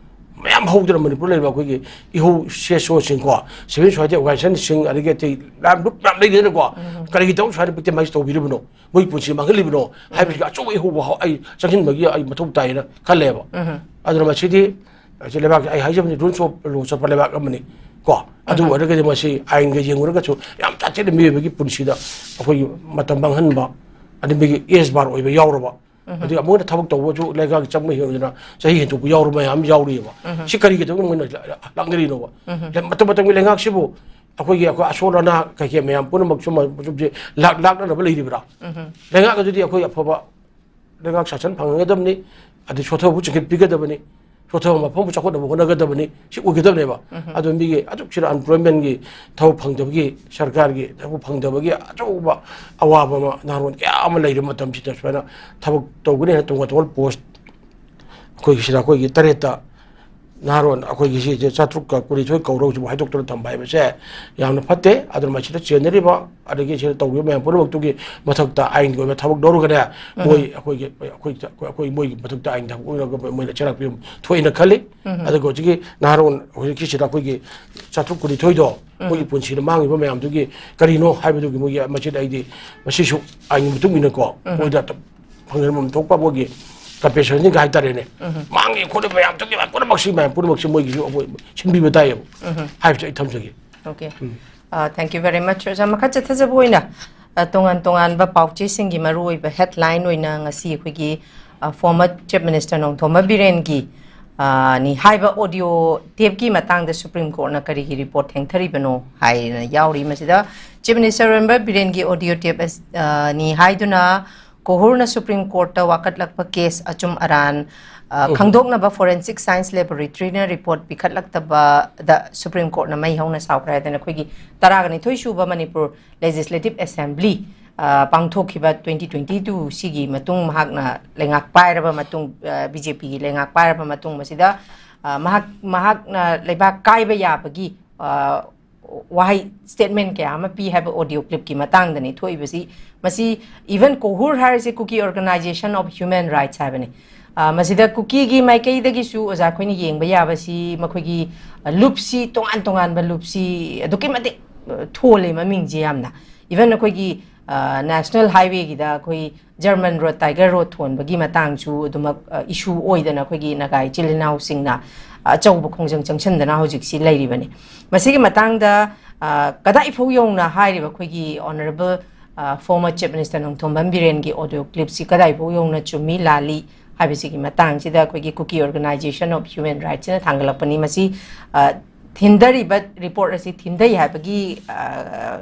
ꯃꯌꯥꯝ ꯍꯧꯗꯅ ꯃꯅꯤꯄꯨꯔ ꯂꯩꯔꯤꯕ ꯑꯩꯈꯣꯏꯒꯤ ꯏꯍꯧ ꯁꯦꯁꯣꯁꯤꯡꯀꯣ, ꯁꯤꯚꯤꯜ ꯁꯣꯁꯥꯏꯇꯤ ꯑꯣꯔꯒꯅꯥꯏꯖꯦꯁꯟꯁꯤꯡ, ꯑꯗꯒꯤ ꯑꯇꯩ ꯃꯌꯥꯝ ꯂꯨꯞ ꯃꯌꯥꯝ ꯂꯩꯗꯅꯀꯣ, ꯎꯝ꯫ ꯀꯔꯤꯒꯤꯗꯃꯛ ꯁꯨꯃꯥꯏꯅ ꯚꯤꯛꯇꯤꯃꯥꯏꯁ ꯇꯧꯕꯤꯔꯤꯕꯅꯣ, ꯃꯣꯏꯒꯤ ꯄꯨꯟꯁꯤ ꯃꯥꯡꯍꯜꯂꯤꯕꯅꯣ ꯍꯥꯏꯕꯁꯤꯒꯤ ꯑꯆꯧꯕ ꯏꯍꯧ ꯋꯥꯍꯧ ꯑꯩ ꯆꯪꯁꯤꯟꯕꯒꯤ ꯑꯩ ꯃꯊꯧ ꯇꯥꯏꯌꯦꯅ ꯈꯜꯂꯦꯕ꯫ ꯎꯝ꯫ ꯑꯗꯨꯅ ꯃꯁꯤꯗꯤ ꯑꯩꯁꯦ ꯂꯩꯕꯥꯛꯀꯤ, ꯑꯩ ꯍꯥꯏꯖꯕꯅꯤ, ꯔꯨꯜꯁ ꯑꯣꯐ ꯂꯣ ꯆꯠꯄ ꯂꯩꯕꯥꯛ ꯑꯃꯅꯤ ꯀꯣ꯫ ꯑꯗꯨ ꯎꯝ꯫ ꯑꯣꯏꯔꯒꯗꯤ ꯃꯁꯤ ꯑꯥꯏꯟꯒ ꯌꯦꯡꯉꯨꯔꯒꯁꯨ ꯌꯥꯝ ꯇꯥꯊꯦꯡꯅ ꯃꯤꯑꯣꯏꯕꯒꯤ ꯄꯨꯟꯁꯤꯗ ꯑꯩꯈꯣꯏꯒꯤ ꯃꯇꯝ ꯃꯥꯡꯍꯟꯕ, ꯑꯗꯩ ꯃꯤꯒꯤ ꯑꯦꯖ ꯕꯥꯔ ꯑꯣꯏꯕ ꯌꯥꯎꯔꯕ, ꯎꯝ꯫ ꯑꯗꯒꯤ ꯑꯃꯨꯛ ꯍꯟꯅ ꯊꯕꯛ ꯇꯧꯕꯁꯨ ꯂꯩꯉꯥꯛꯀꯤ ꯆꯪꯕ ꯍꯦꯟꯗꯅ ꯆꯍꯤ ꯍꯦꯟꯗꯣꯛꯄ ꯌꯥꯎꯔꯕ ꯃꯌꯥꯝ ꯌꯥꯎꯔꯤꯑꯕ꯫ ꯎꯝ꯫ ꯁꯤ ꯀꯔꯤꯒꯤꯗꯃꯛ ꯃꯣꯏꯅ ꯂꯥꯛꯅꯔꯤꯅꯣꯕ? ꯎꯝ꯫ ꯃꯇꯝ ꯃꯇꯝꯒꯤ ꯂꯩꯉꯥꯛꯁꯤꯕꯨ ꯑꯩꯈꯣꯏꯒꯤ, ꯑꯩꯈꯣꯏ ꯑꯁꯣꯜ ꯑꯅꯥ ꯀꯩꯀꯩ ꯃꯌꯥꯝ ꯄꯨꯝꯅꯃꯛ ꯁꯨꯝ ꯁꯨꯝꯁꯦ ꯂꯥꯛ-, ꯂꯥꯛꯅꯅꯕ ꯂꯩꯔꯤꯕ꯭ꯔꯥ? ꯎꯝ꯫ ꯂꯩꯉꯥꯛ ꯑꯗꯨꯗꯤ ꯑꯩꯈꯣꯏ ꯑꯐꯕ ꯂꯩꯉꯥꯛ ꯁꯥꯁꯟ ꯐꯪꯍꯟꯒꯗꯕꯅꯤ, ꯑꯗꯩ ꯁꯣꯊꯕꯕꯨ ꯆꯤꯡꯈꯠꯄꯤꯒꯗꯕꯅꯤ, ꯁꯣꯊꯕ ꯃꯐꯝꯕꯨ ꯆꯥꯎꯈꯠꯅꯕ ꯍꯣꯠꯅꯒꯗꯕꯅꯤ, ꯁꯤ ꯑꯣꯏꯒꯗꯕꯅꯦꯕ꯫ ꯎꯝ꯫ ꯑꯗꯣ ꯃꯤꯒꯤ ꯑꯗꯨꯛ ꯁꯤꯗ ꯑꯟꯄ꯭ꯂꯣꯏꯃꯦꯟꯒꯤ ꯊꯕꯛ ꯐꯪꯗꯕꯒꯤ, ꯁꯔꯀꯥꯔꯒꯤ ꯊꯕꯛ ꯐꯪꯗꯕꯒꯤ ꯑꯆꯧꯕ ꯑꯋꯥꯕ ꯑꯃ ꯅꯍꯥꯔꯣꯟ ꯀꯌꯥ ꯑꯃ ꯂꯩꯔꯤꯕ ꯃꯇꯝꯁꯤꯗ ꯁꯨꯃꯥꯏꯅ ꯊꯕꯛ ꯇꯧꯒꯅꯤ ꯍꯥꯏꯅ ꯇꯣꯉꯥꯟ ꯇꯣꯉꯥꯟꯕ ꯄꯣꯁ ꯑꯩꯈꯣꯏꯒꯤ ꯁꯤꯗ ꯑꯩꯈꯣꯏꯒꯤ ꯇꯔꯦꯠꯇ ꯅꯍꯥꯔꯣꯟ ꯑꯩꯈꯣꯏꯒꯤ ꯁꯤꯁꯦ ꯆꯥꯇ꯭ꯔꯨꯛꯀ ꯀꯨꯟꯅꯤꯊꯣꯏ ꯀꯧꯔꯒꯁꯨ ꯍꯥꯏꯗꯣꯛꯇꯅ ꯊꯝꯕ ꯍꯥꯏꯕꯁꯦ ꯌꯥꯝꯅ ꯐꯠꯇꯦ꯫ ꯑꯗꯨꯅ ꯃꯁꯤꯗ ꯆꯦꯟꯅꯔꯤꯕ ꯑꯗꯒꯤ ꯁꯤꯗ ꯇꯧꯔꯤꯕ ꯃꯌꯥꯝ ꯄꯨꯝꯅꯃꯛꯇꯨꯒꯤ ꯃꯊꯛꯇ ꯑꯥꯏꯟꯒꯤ ꯑꯣꯏꯕ ꯊꯕꯛ ꯂꯧꯔꯒꯅꯦ, ꯎꯝ꯫ ꯃꯣꯏ ꯑꯩꯈꯣꯏꯒꯤ, ꯑꯩꯈꯣꯏ, ꯑꯩꯈꯣꯏ ꯃꯣꯏꯒꯤ ꯃꯊꯛꯇ ꯑꯥꯏꯟ ꯊꯕꯛ ꯑꯣꯏꯔꯒ ꯃꯣꯏꯅ ꯆꯩꯔꯥꯛ ꯄꯤꯕ ꯊꯣꯛꯑꯦꯅ ꯈꯜꯂꯤ꯫ ꯎꯝ꯫ ꯑꯗꯨꯒ ꯍꯧꯖꯤꯛꯀꯤ ꯅꯍꯥꯔꯣꯟ ꯍꯧꯖꯤꯛꯀꯤꯁꯤꯗ ꯑꯩꯈꯣꯏꯒꯤ ꯆꯥꯇ꯭ꯔꯨꯛ ꯀꯨꯟꯅꯤꯊꯣꯏꯗꯣ, ꯎꯝ꯫ ꯃꯣꯏꯒꯤ ꯄꯨꯟꯁꯤꯗ ꯃꯥꯡꯉꯤꯕ ꯃꯌꯥꯝꯗꯨꯒꯤ ꯀꯔꯤꯅꯣ ꯍꯥꯏꯕꯗꯨꯒꯤ ꯃꯣꯏꯒꯤ ꯃꯁꯤꯗ ꯑꯩꯗꯤ ꯃꯁꯤꯁꯨ ꯑꯥꯏꯟꯒꯤ ꯃꯇꯨꯡ ꯏꯟꯅꯀꯣ, ꯎꯝ꯫ ꯃꯣꯏꯗ ꯐꯪꯖꯐꯝ ꯊꯣꯛꯄ ꯃꯣꯏꯒꯤ ꯀꯝꯄꯦꯟꯁꯦꯁꯟꯒ ꯍꯥꯏꯇꯥꯔꯦꯅꯦ꯫ ꯎꯝ꯫ ꯃꯥꯡꯉꯤ ꯈꯣꯠꯂꯤ ꯃꯌꯥꯝꯗꯨꯒꯤ ꯄꯨꯝꯅꯃꯛꯁꯤ, ꯃꯌꯥꯝ ꯄꯨꯝꯅꯃꯛꯁꯤ ꯃꯣꯏꯒꯤꯁꯨ ꯑꯩꯈꯣꯏ ꯁꯤꯟꯕꯤꯕ ꯇꯥꯏꯌꯦꯕ, ꯎꯝ꯫ ꯍꯥꯏꯕꯁꯦ ꯑꯩ ꯊꯝꯖꯒꯦ꯫ Okay꯫ Um. Uh, thank you very much, ꯑꯣꯖꯥ꯫ ꯃꯈꯥ ꯆꯠꯊꯖꯕ ꯑꯣꯏꯅ, ꯑ, ꯇꯣꯉꯥꯟ ꯇꯣꯉꯥꯟꯕ ꯄꯥꯎꯆꯦꯁꯤꯡꯒꯤ ꯃꯔꯨꯑꯣꯏꯕ headline ꯑꯣꯏꯅ ꯉꯁꯤ ꯑꯩꯈꯣꯏꯒꯤ, ꯑ, former Chief Minister ꯅꯣꯡꯊꯣꯝꯕꯝ ꯕꯤꯔꯦꯟꯒꯤ, ꯑ, ꯅꯤ ꯍꯥꯏꯕ audio tapeꯀꯤ ꯃꯇꯥꯡꯗ Supreme Courtꯅ ꯀꯔꯤꯒꯤ report ꯊꯦꯡꯊꯔꯤꯕꯅꯣ ꯍꯥꯏꯅ ꯌꯥꯎꯔꯤ꯫ ꯃꯁꯤꯗ Chief Minister ꯑꯣꯏꯔꯝꯕ ꯕꯤꯔꯦꯟꯒꯤ audio tape ꯑꯁ-, ꯑ, ꯅꯤ ꯍꯥꯏꯗꯨꯅ ꯀꯣꯍꯨꯔꯅ ꯁꯨꯄ꯭ꯔꯤꯝ ꯀꯣꯔꯠꯇ ꯋꯥꯀꯠꯂꯛꯄ ꯀꯦꯁ ꯑꯆꯨꯝ ꯑꯔꯥꯟ, ꯑ, ꯎꯝ꯫ ꯈꯪꯗꯣꯛꯅꯕ ꯐꯣꯔꯦꯟꯁꯤꯛ ꯁꯥꯏꯟꯁ ꯂꯦꯕꯣꯔꯦꯇꯔꯤꯅ ꯔꯤꯄꯣꯔꯠ ꯄꯤꯈꯠꯂꯛꯇꯕꯗ ꯁꯨꯄ꯭ꯔꯤꯝ ꯀꯣꯔꯠꯅ ꯃꯩ ꯍꯧꯅ ꯁꯥꯎꯈ꯭ꯔꯦ ꯍꯥꯏꯗꯅ ꯑꯩꯈꯣꯏꯒꯤ ꯇꯔꯥꯒ ꯅꯤꯊꯣꯏ ꯁꯨꯕ ꯃꯅꯤꯄꯨꯔ ꯂꯦꯖꯤꯁꯂꯦꯇꯤꯚ ꯑꯦꯁꯦꯝꯕ꯭ꯂꯤ, ꯑ, ꯄꯥꯡꯊꯣꯛꯈꯤꯕ ꯇ꯭ꯋꯦꯟꯇꯤ ꯇ꯭ꯋꯦꯟꯇꯤ ꯇꯨ ꯁꯤꯒꯤ ꯃꯇꯨꯡ ꯃꯍꯥꯛꯅ ꯂꯩꯉꯥꯛ ꯄꯥꯏꯔꯕ ꯃꯇꯨꯡ, ꯑ, ꯕꯤ ꯖꯦ ꯄꯤꯒꯤ ꯂꯩꯉꯥꯛ ꯄꯥꯏꯔꯕ ꯃꯇꯨꯡ ꯃꯁꯤꯗ, ꯑ, ꯃꯍꯥꯛ, ꯃꯍꯥꯛꯅ ꯂꯩꯕꯥꯛ ꯀꯥꯏꯕ ꯌꯥꯕꯒꯤ, ꯑ, ꯋꯥꯍꯩ ꯁ꯭ꯇꯦꯠꯃꯦꯟ ꯀꯌꯥ ꯑꯃ ꯄꯤ ꯍꯥꯏꯕ ꯑꯣꯗꯤꯑꯣ ꯀ꯭ꯂꯤꯞꯀꯤ ꯃꯇꯥꯡꯗꯅꯤ ꯊꯣꯛꯏꯕꯁꯤ꯫ ꯃꯁꯤ ꯏꯚꯟ ꯀꯣꯍꯨꯔ ꯍꯥꯏꯔꯤꯁꯦ Kuki Organization of Human Rights ꯍꯥꯏꯕꯅꯤ꯫ ꯑ, ꯃꯁꯤꯗ ꯀꯨꯀꯤꯒꯤ ꯃꯥꯏꯀꯩꯗꯒꯤꯁꯨ ꯑꯣꯖꯥ ꯑꯩꯈꯣꯏꯅ ꯌꯦꯡꯕ ꯌꯥꯕꯁꯤ ꯃꯈꯣꯏꯒꯤ, ꯑ, ꯂꯨꯞꯁꯤ, ꯇꯣꯉꯥꯟ ꯇꯣꯉꯥꯟꯕ ꯂꯨꯞꯁꯤ ꯑꯗꯨꯛꯀꯤ ꯃꯇꯤꯛ, ꯑ, ꯊꯣꯜꯂꯦ ꯃꯃꯤꯡꯁꯦ ꯌꯥꯝꯅ꯫ ꯏꯚꯟ ꯑꯩꯈꯣꯏꯒꯤ, ꯑ, ꯅꯦꯁꯅꯦꯜ ꯍꯥꯏꯋꯦꯒꯤꯗ ꯑꯩꯈꯣꯏ ꯖꯔꯃꯟ ꯔꯣꯗ, ꯇꯥꯏꯒꯔ ꯔꯣꯗ ꯊꯣꯟꯕꯒꯤ ꯃꯇꯥꯡꯁꯨ ꯑꯗꯨꯃꯛ, ꯑ, ꯏꯁꯨ ꯑꯣꯏꯗꯅ ꯑꯩꯈꯣꯏꯒꯤ ꯅꯥꯒꯥ ꯏꯆꯤꯜ ꯏꯅꯥꯎꯁꯤꯡꯅ ꯑꯆꯧꯕ ꯈꯣꯡꯖꯪ ꯆꯪꯁꯤꯟꯗꯅ ꯍꯧꯖꯤꯛꯁꯤ ꯂꯩꯔꯤꯕꯅꯤ꯫ ꯃꯁꯤꯒꯤ ꯃꯇꯥꯡꯗ, ꯑ, ꯀꯗꯥꯏꯐꯥꯎ ꯌꯧꯅ ꯍꯥꯏꯔꯤꯕ ꯑꯩꯈꯣꯏꯒꯤ honourable, uh, former chief minister Nongthombam ꯕꯤꯔꯦꯟꯒꯤ ꯑꯣꯗꯤꯑꯣ ꯀ꯭ꯂꯤꯞꯁꯤ ꯀꯗꯥꯏꯐꯥꯎ ꯌꯧꯅ ꯆꯨꯝꯃꯤ ꯂꯥꯜꯂꯤ ꯍꯥꯏꯕꯁꯤꯒꯤ ꯃꯇꯥꯡꯁꯤꯗ ꯑꯩꯈꯣꯏꯒꯤ Kuki Organisation of Human Rightsꯅ ꯊꯥꯡꯒꯠꯂꯛꯄꯅꯤ꯫ ꯃꯁꯤ, ꯑ, ꯊꯤꯟꯊꯔꯤꯕ ꯔꯤꯄꯣꯔꯠ ꯑꯁꯤ ꯊꯤꯟꯊꯩ ꯍꯥꯏꯕꯒꯤ, ꯑ,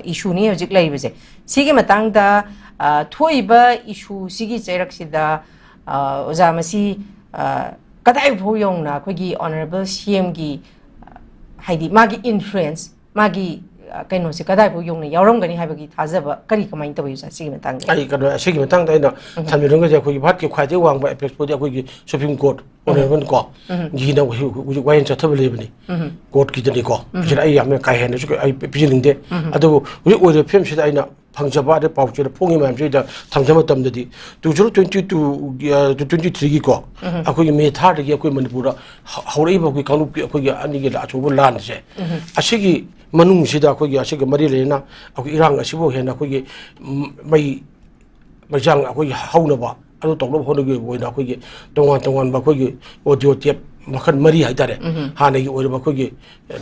ꯏꯁꯨꯅꯤ ꯍꯧꯖꯤꯛ ꯂꯩꯔꯤꯕꯁꯦ꯫ ꯁꯤꯒꯤ ꯃꯇꯥꯡꯗ, ꯑ, ꯊꯣꯛꯏꯕ ꯏꯁꯨꯁꯤꯒꯤ ꯆꯩꯔꯛꯁꯤꯗ, ꯑ, ꯑꯣꯖꯥ, ꯃꯁꯤ, ꯑ, ꯀꯗꯥꯏꯐꯥꯎ ꯌꯧꯅ ꯑꯩꯈꯣꯏꯒꯤ ꯑꯣꯅꯔꯦꯕꯜ ꯁꯤ ꯑꯦꯝꯒꯤ, ꯑ, ꯍꯥꯏꯗꯤ ꯃꯥꯒꯤ ꯏꯟꯐ꯭ꯂꯨꯌꯦꯟꯁ, ꯃꯥꯒꯤ, ꯑ, ꯀꯩꯅꯣꯁꯦ ꯀꯗꯥꯏꯐꯥꯎ ꯌꯧꯅ ꯌꯥꯎꯔꯝꯒꯅꯤ ꯍꯥꯏꯕꯒꯤ ꯊꯥꯖꯕ ꯀꯔꯤ, ꯀꯃꯥꯏꯅ ꯇꯧꯋꯤ ꯑꯣꯖꯥ, ꯁꯤꯒꯤ ꯃꯇꯥꯡꯗ? ꯑꯩ ꯀꯩꯅꯣ, ꯑꯁꯤꯒꯤ ꯃꯇꯥꯡꯗ ꯑꯩꯅ ꯎꯝ꯫ ꯊꯝꯖꯅꯤꯡꯕꯁꯦ, ꯑꯩꯈꯣꯏꯒꯤ ꯚꯥꯔꯠꯀꯤ ꯈ꯭ꯋꯥꯏꯗꯒꯤ ꯋꯥꯡꯕ ꯑꯦꯄꯦꯛꯁ ꯕꯣꯗꯤ ꯑꯩꯈꯣꯏꯒꯤ ꯁꯨꯄ꯭ꯔꯤꯝ ꯀꯣꯔꯠ, ꯎꯝ꯫ ꯑꯣꯅꯔꯦꯕꯜ ꯀꯣ, ꯎꯝ꯫ ꯒꯤꯅ ꯍꯧꯖꯤꯛ, ꯍꯧꯖꯤꯛ ꯋꯥꯌꯦꯜ ꯆꯠꯊꯕ ꯂꯩꯕꯅꯤ꯫ ꯎꯝ꯫ ꯀꯣꯔꯠꯀꯤꯗꯅꯤꯀꯣ꯫ ꯎꯝ꯫ ꯁꯤꯗ ꯑꯩ ꯌꯥꯝꯅ ꯀꯥ ꯍꯦꯟꯅꯁꯨ ꯑꯩ ꯄꯤꯖꯅꯤꯡꯗꯦ꯫ ꯎꯝ꯫ ꯑꯗꯨꯕꯨ ꯍꯧꯖꯤꯛ ꯑꯣꯏꯔꯤꯕ ꯐꯤꯕꯝꯁꯤꯗ ꯑꯩꯅ ꯐꯪꯖꯕ ꯑꯗꯩ ꯄꯥꯎꯆꯦꯗ ꯐꯣꯡꯉꯤ ꯃꯌꯥꯝꯁꯤꯗ ꯊꯝꯖꯕ ꯃꯇꯝꯗꯗꯤ, two zero twenty two, ꯑ, twenty three ꯒꯤꯀꯣ, ꯎꯝ꯫ ꯑꯩꯈꯣꯏꯒꯤ ꯃꯦ ꯊꯥꯗꯒꯤ ꯑꯩꯈꯣꯏ ꯃꯅꯤꯄꯨꯔꯗ ꯍ-, ꯍꯧꯔꯛꯏꯕ ꯑꯩꯈꯣꯏ ꯀꯥꯡꯂꯨꯞꯀꯤ ꯑꯩꯈꯣꯏꯒꯤ ꯑꯅꯤꯒꯤ ꯑꯆꯧꯕ ꯂꯥꯟꯁꯦ, ꯎꯝ꯫ ꯑꯁꯤꯒꯤ ꯃꯅꯨꯡꯁꯤꯗ ꯑꯩꯈꯣꯏꯒꯤ ꯑꯁꯤꯒ ꯃꯔꯤ ꯂꯩꯅꯅ ꯑꯩꯈꯣꯏ ꯏꯔꯥꯡ ꯑꯁꯤꯕꯨ ꯍꯦꯟꯅ ꯑꯩꯈꯣꯏꯒꯤ, ꯎꯝ, ꯃꯩ ꯃꯩꯁꯥꯡ ꯑꯩꯈꯣꯏꯒꯤ ꯍꯧꯅꯕ, ꯑꯗꯨ ꯇꯧꯅꯕ ꯍꯣꯠꯅꯈꯤꯕ ꯑꯣꯏꯅ ꯑꯩꯈꯣꯏꯒꯤ ꯇꯣꯉꯥꯟ ꯇꯣꯉꯥꯟꯕ ꯑꯩꯈꯣꯏꯒꯤ ꯑꯣꯗꯤꯑꯣ ꯇꯦꯞ ꯃꯈꯜ ꯃꯔꯤ ꯍꯥꯏꯇꯥꯔꯦ꯫ ꯎꯝ꯫ ꯍꯥꯟꯅꯒꯤ ꯑꯣꯏꯔꯕ ꯑꯩꯈꯣꯏꯒꯤ, ꯑ,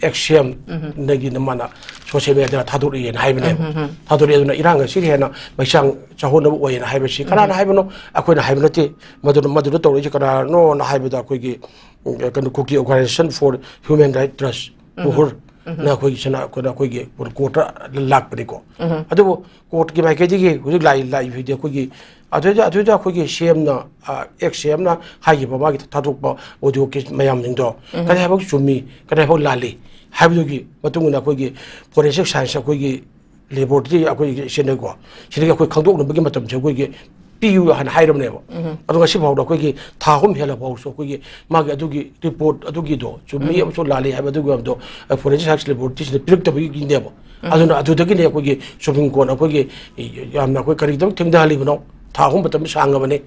ꯑꯦꯛꯁ ꯑꯦꯝ ꯎꯝ꯫ ꯗꯒꯤꯅ ꯃꯥꯅ ꯁꯣꯁꯤꯌꯦꯜ ꯃꯦꯗꯤꯌꯥꯗ ꯊꯥꯗꯣꯔꯛꯑꯦꯅ ꯍꯥꯏꯕꯅꯦꯕ꯫ ꯎꯝ, ꯎꯝ, ꯎꯝ꯫ ꯊꯥꯗꯣꯔꯛꯑꯦ, ꯑꯗꯨꯅ ꯏꯔꯥꯡ ꯑꯁꯤꯒꯤ ꯍꯦꯟꯅ ꯃꯩꯁꯥꯡ ꯆꯥꯎꯍꯟꯅꯕ ꯑꯣꯏꯌꯦꯅ ꯍꯥꯏꯕꯁꯤ ꯀꯅꯥꯅ ꯎꯝ꯫ ꯍꯥꯏꯕꯅꯣ? ꯑꯩꯈꯣꯏꯅ ꯍꯥꯏꯕ ꯅꯠꯇꯦ꯫ ꯃꯗꯨꯅ, ꯃꯗꯨꯗ ꯇꯧꯔꯛꯏꯁꯦ ꯀꯅꯥꯅꯣꯅ ꯍꯥꯏꯕꯗ ꯑꯩꯈꯣꯏꯒꯤ, ꯎꯝ, ꯀꯩꯅꯣ, Kuki Organisation for Human Rights Trust, ꯎꯝ꯫ ꯀꯣꯍꯨꯔ, ꯅ ꯑꯩꯈꯣꯏꯒꯤ ꯁꯅꯥ ꯑꯩꯈꯣꯏꯅ ꯑꯩꯈꯣꯏꯒꯤ ꯀꯣꯔꯠꯇ ꯂꯥꯛꯄꯅꯤꯀꯣ꯫ ꯑꯗꯨꯕꯨ ꯀꯣꯔꯠꯀꯤ ꯃꯥꯏꯀꯩꯗꯒꯤ ꯍꯧꯖꯤꯛ ꯂꯥꯛꯏ ꯂꯥꯛꯏꯕꯗꯤ ꯑꯩꯈꯣꯏꯒꯤ ꯑꯗꯨꯗ ꯑꯗꯨꯗ ꯑꯩꯈꯣꯏꯒꯤ ꯁꯤ ꯑꯦꯝꯅ, ꯑꯦꯛꯁ ꯁꯤ ꯑꯦꯝꯅ ꯍꯥꯏꯈꯤꯕ ꯃꯥꯒꯤ ꯊꯥꯗꯣꯛꯄ ꯑꯣꯗꯤꯑꯣ ꯀꯦꯁ ꯃꯌꯥꯝꯁꯤꯡꯗꯣ ꯀꯗꯥꯏꯐꯥꯎ ꯆꯨꯝꯃꯤ, ꯀꯗꯥꯏꯐꯥꯎ ꯂꯥꯜꯂꯤ ꯍꯥꯏꯕꯗꯨꯒꯤ ꯃꯇꯨꯡ ꯏꯟꯅ ꯑꯩꯈꯣꯏꯒꯤ ꯐꯣꯔꯦꯟꯁꯤꯛ ꯁꯥꯏꯟꯁ ꯑꯩꯈꯣꯏꯒꯤ ꯂꯦꯕꯣꯔꯦꯇꯔꯤ ꯑꯩꯈꯣꯏꯒꯤ ꯁꯤꯖꯤꯟꯅꯩꯀꯣ꯫ ꯁꯤꯗꯒꯤ ꯑꯩꯈꯣꯏ ꯈꯪꯗꯣꯛꯅꯕꯒꯤ ꯃꯇꯝꯁꯦ ꯑꯩꯈꯣꯏꯒꯤ ꯄꯤꯌꯨ ꯍꯥꯏꯅ ꯍꯥꯏꯔꯕꯅꯦꯕ꯫ ꯑꯗꯣ ꯉꯁꯤ ꯐꯥꯎꯗ ꯑꯩꯈꯣꯏꯒꯤ ꯊꯥ ꯑꯍꯨꯝ ꯍꯦꯜꯂ ꯐꯥꯎꯁꯨ ꯑꯩꯈꯣꯏꯒꯤ ꯃꯥꯒꯤ ꯑꯗꯨꯒꯤ ꯔꯤꯄꯣꯔꯠ ꯑꯗꯨꯒꯤꯗꯣ ꯆꯨꯝꯃꯤ ꯑꯃꯁꯨꯡ ꯂꯥꯜꯂꯤ ꯍꯥꯏꯕ ꯑꯗꯨꯒꯤ ꯃꯌꯥꯝꯗꯣ ꯐꯣꯔꯦꯟꯁꯤꯛ ꯁꯥꯏꯟꯁ ꯂꯦꯕꯣꯔꯦꯇꯔꯤꯁꯤꯅ ꯄꯤꯔꯛꯇꯕꯒꯤꯅꯦꯕ꯫ ꯑꯗꯨꯅ ꯑꯗꯨꯗꯒꯤꯅꯦ ꯑꯩꯈꯣꯏꯒꯤ ꯁꯨꯄ꯭ꯔꯤꯝ ꯀꯣꯔꯠꯅ ꯑꯩꯈꯣꯏꯒꯤ ꯌꯥꯝꯅ ꯑꯩꯈꯣꯏ ꯀꯔꯤꯒꯤꯗꯃꯛ ꯊꯦꯡꯊꯍꯜꯂꯤꯕꯅꯣ, ꯊꯥ ꯑꯍꯨꯝ ꯃꯇꯝꯗ ꯁꯥꯡꯉꯕꯅꯤ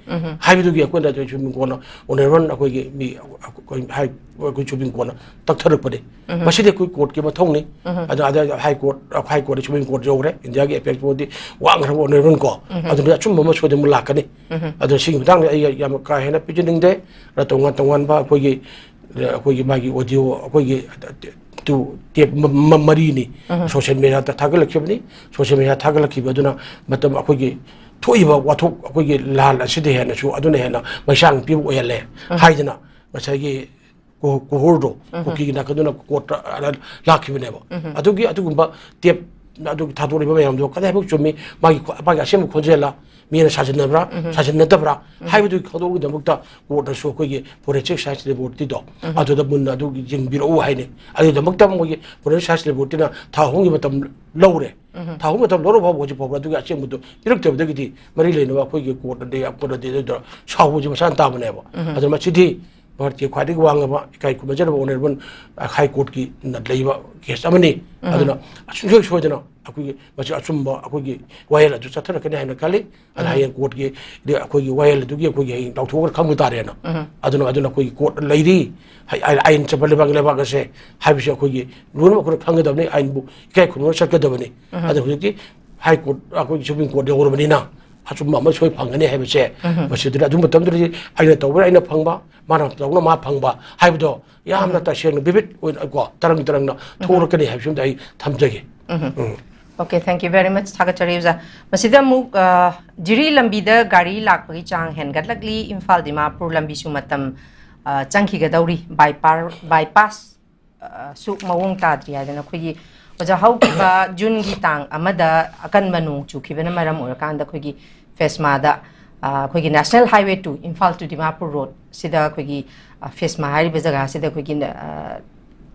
ꯍꯥꯏꯕꯗꯨꯒꯤ ꯑꯩꯈꯣꯏꯅ ꯑꯗꯨ ꯁꯨꯄ꯭ꯔꯤꯝ ꯀꯣꯔꯠꯅ ꯑꯣꯅꯔꯦꯕꯜ ꯑꯩꯈꯣꯏꯒꯤ ꯃꯤ ꯑꯩꯈꯣꯏ ꯍꯥꯏ ꯑꯩꯈꯣꯏ ꯁꯨꯄ꯭ꯔꯤꯝ ꯀꯣꯔꯠꯅ ꯇꯛꯊꯔꯛꯄꯅꯤ꯫ ꯃꯁꯤꯗꯤ ꯑꯩꯈꯣꯏ ꯀꯣꯔꯠꯀꯤ ꯃꯊꯧꯅꯤ꯫ ꯑꯗ ꯑꯗ high court, high court, supreme court ꯌꯧꯈ꯭ꯔꯦ, ꯏꯟꯗꯤꯌꯥꯒꯤ ꯑꯦꯄꯦꯛꯁ ꯀꯣꯔꯠꯇꯤ ꯋꯥꯡꯈ꯭ꯔꯕ ꯑꯣꯅꯔꯦꯕꯜ ꯀꯣ꯫ ꯑꯗꯨꯅ ꯑꯆꯨꯝꯕ ꯑꯃ ꯁꯣꯏꯗꯅ ꯂꯥꯛꯀꯅꯤ꯫ ꯑꯗꯣ ꯁꯤꯒꯤ ꯃꯇꯥꯡꯗ ꯑꯩ ꯌꯥꯝ ꯀꯥ ꯍꯦꯟꯅ ꯄꯤꯖꯅꯤꯡꯗꯦ꯫ ꯑꯗ ꯇꯣꯉꯥꯟ ꯇꯣꯉꯥꯟꯕ ꯑꯩꯈꯣꯏꯒꯤ ꯑꯩꯈꯣꯏꯒꯤ ꯃꯥꯒꯤ ꯑꯣꯗꯤꯑꯣ ꯑꯩꯈꯣꯏꯒꯤ ꯇꯨ ꯇꯦꯞ ꯃ- ꯃ- ꯃꯔꯤꯅꯤ ꯁꯣꯁꯤꯌꯦꯜ ꯃꯦꯗꯤꯌꯥꯗ ꯊꯥꯒꯠꯂꯛꯈꯤꯕꯅꯤ꯫ ꯁꯣꯁꯤꯌꯦꯜ ꯃꯦꯗꯤꯌꯥ ꯊꯥꯒꯠꯂꯛꯈꯤꯕ ꯑꯗꯨꯅ ꯃꯇꯝ ꯑꯩꯈꯣꯏꯒꯤ ꯊꯣꯛꯏꯕ ꯋꯥꯊꯣꯛ ꯑꯩꯈꯣꯏꯒꯤ ꯂꯥꯟ ꯑꯁꯤꯗ ꯍꯦꯟꯅꯁꯨ ꯑꯗꯨꯅ ꯍꯦꯟꯅ ꯃꯩꯁꯥꯡ ꯄꯤꯕ ꯑꯣꯏꯍꯜꯂꯦ ꯍꯥꯏꯗꯅ ꯉꯁꯥꯏꯒꯤ ꯀꯨ- ꯀꯨꯍꯨꯔꯗꯣ ꯀꯨꯀꯤꯒꯤ ꯅꯥꯀꯟꯗꯨꯅ ꯀꯣꯔꯠꯇ ꯂꯥꯛꯈꯤꯕꯅꯦꯕ꯫ ꯑꯗꯨꯒꯤ ꯑꯗꯨꯒꯨꯝꯕ ꯇꯦꯞ ꯑꯗꯨꯒꯤ ꯊꯥꯗꯣꯔꯛꯏꯕ ꯃꯌꯥꯝꯗꯣ ꯀꯗꯥꯏꯐꯥꯎ ꯆꯨꯝꯃꯤ, ꯃꯥꯒꯤ ꯈꯣ- ꯃꯥꯒꯤ ꯑꯁꯦꯡꯕ ꯈꯣꯟꯖꯦꯜꯂ, ꯃꯤꯅ ꯁꯥꯖꯤꯟꯅꯕ꯭ꯔꯥ ꯁꯥꯖꯤꯟꯅꯗꯕ꯭ꯔꯥ ꯍꯥꯏꯕꯗꯨꯒꯤ ꯈꯪꯗꯣꯛꯅꯕꯒꯤꯗꯃꯛꯇ ꯀꯣꯔꯠꯅꯁꯨ ꯑꯩꯈꯣꯏꯒꯤ ꯐꯣꯔꯦꯟꯁꯤꯛ ꯁꯥꯏꯟꯁ ꯂꯦꯕꯣꯔꯦꯇꯔꯤꯗꯣ ꯑꯗꯨꯗ ꯃꯨꯟꯅ ꯑꯗꯨꯒꯤ ꯌꯦꯡꯕꯤꯔꯛꯎ ꯍꯥꯏꯅꯤ꯫ ꯑꯗꯨꯒꯤꯗꯃꯛꯇ ꯃꯣꯏꯒꯤ ꯐꯣꯔꯦꯟꯁꯤꯛ ꯁꯥꯏꯟꯁ ꯂꯦꯕꯣꯔꯦꯇꯔꯤꯅ ꯊꯥ ꯑꯍꯨꯝꯒꯤ ꯃꯇꯝ ꯂꯧꯔꯦ꯫ ꯊꯥ ꯑꯍꯨꯝ ꯃꯇꯝ ꯂꯧꯔ ꯐꯥꯎꯕ ꯍꯧꯖꯤꯛ ꯐꯥꯎꯕ ꯑꯗꯨꯒꯤ ꯑꯆꯦꯡꯕꯗꯣ ꯄꯤꯔꯛꯇꯕꯗꯒꯤꯗꯤ ꯃꯔꯤ ꯂꯩꯅꯕ ꯑꯩꯈꯣꯏꯒꯤ ꯀꯣꯔꯠꯅꯗꯤ ꯀꯣꯔꯠꯅꯗꯤ ꯑꯗꯨꯗ ꯁꯥꯎꯕꯁꯦ ꯃꯁꯥꯅ ꯇꯥꯕꯅꯦꯕ꯫ ꯑꯗꯨꯅ ꯃꯁꯤꯗꯤ ꯚꯥꯔꯠꯀꯤ ꯈ꯭ꯋꯥꯏꯗꯒꯤ ꯋꯥꯡꯉꯕ ꯏꯀꯥꯏ ꯈꯨꯝꯅꯖꯔꯕ ꯑꯣꯅꯔꯦꯕꯜ ꯍꯥꯏ ꯀꯣꯔꯠꯀꯤ ꯂꯩꯕ ꯀꯦꯁ ꯑꯃꯅꯤ꯫ ꯑꯗꯨꯅ ꯁꯨꯡꯁꯣꯏ ꯁꯣꯏꯗꯅ ꯑꯩꯈꯣꯏꯒꯤ ꯃꯁꯤ ꯑꯆꯨꯝꯕ ꯑꯩꯈꯣꯏꯒꯤ ꯋꯥꯌꯦꯜ ꯑꯗꯨ ꯆꯠꯊꯔꯛꯀꯅꯤ ꯍꯥꯏꯅ ꯈꯜꯂꯤ꯫ ꯑꯗ ꯍꯌꯦꯡ ꯀꯣꯔꯠꯀꯤ ꯑꯩꯈꯣꯏꯒꯤ ꯋꯥꯌꯦꯜ ꯑꯗꯨꯒꯤ ꯑꯩꯈꯣꯏꯒꯤ ꯍꯌꯦꯡ ꯂꯥꯎꯊꯣꯛꯑꯒ ꯈꯪꯕ ꯇꯥꯔꯦꯅ꯫ ꯑꯗꯨꯅ ꯑꯗꯨꯅ ꯑꯩꯈꯣꯏꯒꯤ ꯀꯣꯔꯠ ꯂꯩꯔꯤ, ꯍꯥꯏ- ꯑꯥꯏꯟ ꯆꯠꯄ ꯂꯩꯕꯥꯛ ꯂꯩꯕꯥꯛ ꯑꯁꯦ ꯍꯥꯏꯕꯁꯤ ꯑꯩꯈꯣꯏꯒꯤ ꯂꯣꯏꯅꯃꯛ ꯑꯩꯈꯣꯏꯅ ꯈꯪꯒꯗꯕꯅꯤ, ꯑꯥꯏꯟꯕꯨ ꯏꯀꯥꯏ ꯈꯨꯝꯅꯅ ꯆꯠꯀꯗꯕꯅꯤ꯫ ꯑꯗ ꯍꯧꯖꯤꯛꯇꯤ ꯍꯥꯏ ꯀꯣꯔꯠ ꯑꯩꯈꯣꯏꯒꯤ ꯁꯨꯄ꯭ꯔꯤꯝ ꯀꯣꯔꯠ ꯌꯧꯔꯕꯅꯤꯅ ꯑꯆꯨꯝꯕ ꯑꯃ ꯁꯣꯏ ꯐꯪꯒꯅꯤ ꯍꯥꯏꯕꯁꯦ ꯃꯁꯤꯗꯨꯗ ꯑꯗꯨ ꯃꯇꯝꯗꯨꯗꯗꯤ ꯑꯩꯅ ꯇꯧꯕꯅ ꯑꯩꯅ ꯐꯪꯕ, ꯃꯥꯅ ꯇꯧꯕꯅ ꯃꯥ ꯐꯪꯕ ꯍꯥꯏꯕꯗꯣ ꯌꯥꯝꯅ ꯇꯁꯦꯡꯅ ꯕꯤꯕꯤꯠ ꯑꯣꯏꯅ ꯀꯣ ꯇꯔꯪ ꯇꯔꯪꯅ ꯊꯣꯛꯂꯛꯀꯅꯤ ꯍꯥꯏꯕꯁꯤꯃꯗꯤ ꯑꯩ ꯊꯝꯖꯒꯦ꯫ ꯎꯝ꯫ Okay, thank you very much, ꯊꯥꯒꯠꯆꯔꯤ ꯑꯣꯖꯥ꯫ ꯃꯁꯤꯗ ꯑꯃꯨꯛ ꯑ, ꯖꯤꯔꯤ ꯂꯝꯕꯤꯗ ꯒꯥꯔꯤ ꯂꯥꯛꯄꯒꯤ ꯆꯥꯡ ꯍꯦꯟꯒꯠꯂꯛꯂꯤ꯫ ꯏꯝꯐꯥꯜ ꯗꯤꯃꯥꯄꯨꯔ ꯂꯝꯕꯤꯁꯨ ꯃꯇꯝ ꯑ, ꯆꯪꯈꯤꯒꯗꯧꯔꯤ꯫ ꯕꯥꯏꯄꯥꯔ ꯕꯥꯏꯄꯥꯁ ꯑ, ꯁꯨ ꯃꯑꯣꯡ ꯇꯥꯗ꯭ꯔꯤ ꯍꯥꯏꯗꯅ ꯑꯩꯈꯣꯏꯒꯤ ꯑꯣꯖꯥ ꯍꯧꯈꯤꯕ ꯖꯨꯟꯒꯤ ꯇꯥꯡ ꯑꯃꯗ ꯑꯀꯟꯕ ꯅꯣꯡ ꯆꯨꯈꯤꯕꯅ ꯃꯔꯝ ꯑꯣꯏꯔꯀꯥꯟꯗ ꯑꯩꯈꯣꯏꯒꯤ ꯐꯦꯁꯃꯥꯗ, ꯑ, ꯑꯩꯈꯣꯏꯒꯤ National Highway two, Imphal to Dimapur road ꯁꯤꯗ ꯑꯩꯈꯣꯏꯒꯤ, ꯑ, ꯐꯦꯁꯃꯥ ꯍꯥꯏꯔꯤꯕ ꯖꯒꯥꯁꯤꯗ ꯑꯩꯈꯣꯏꯒꯤ, ꯑ,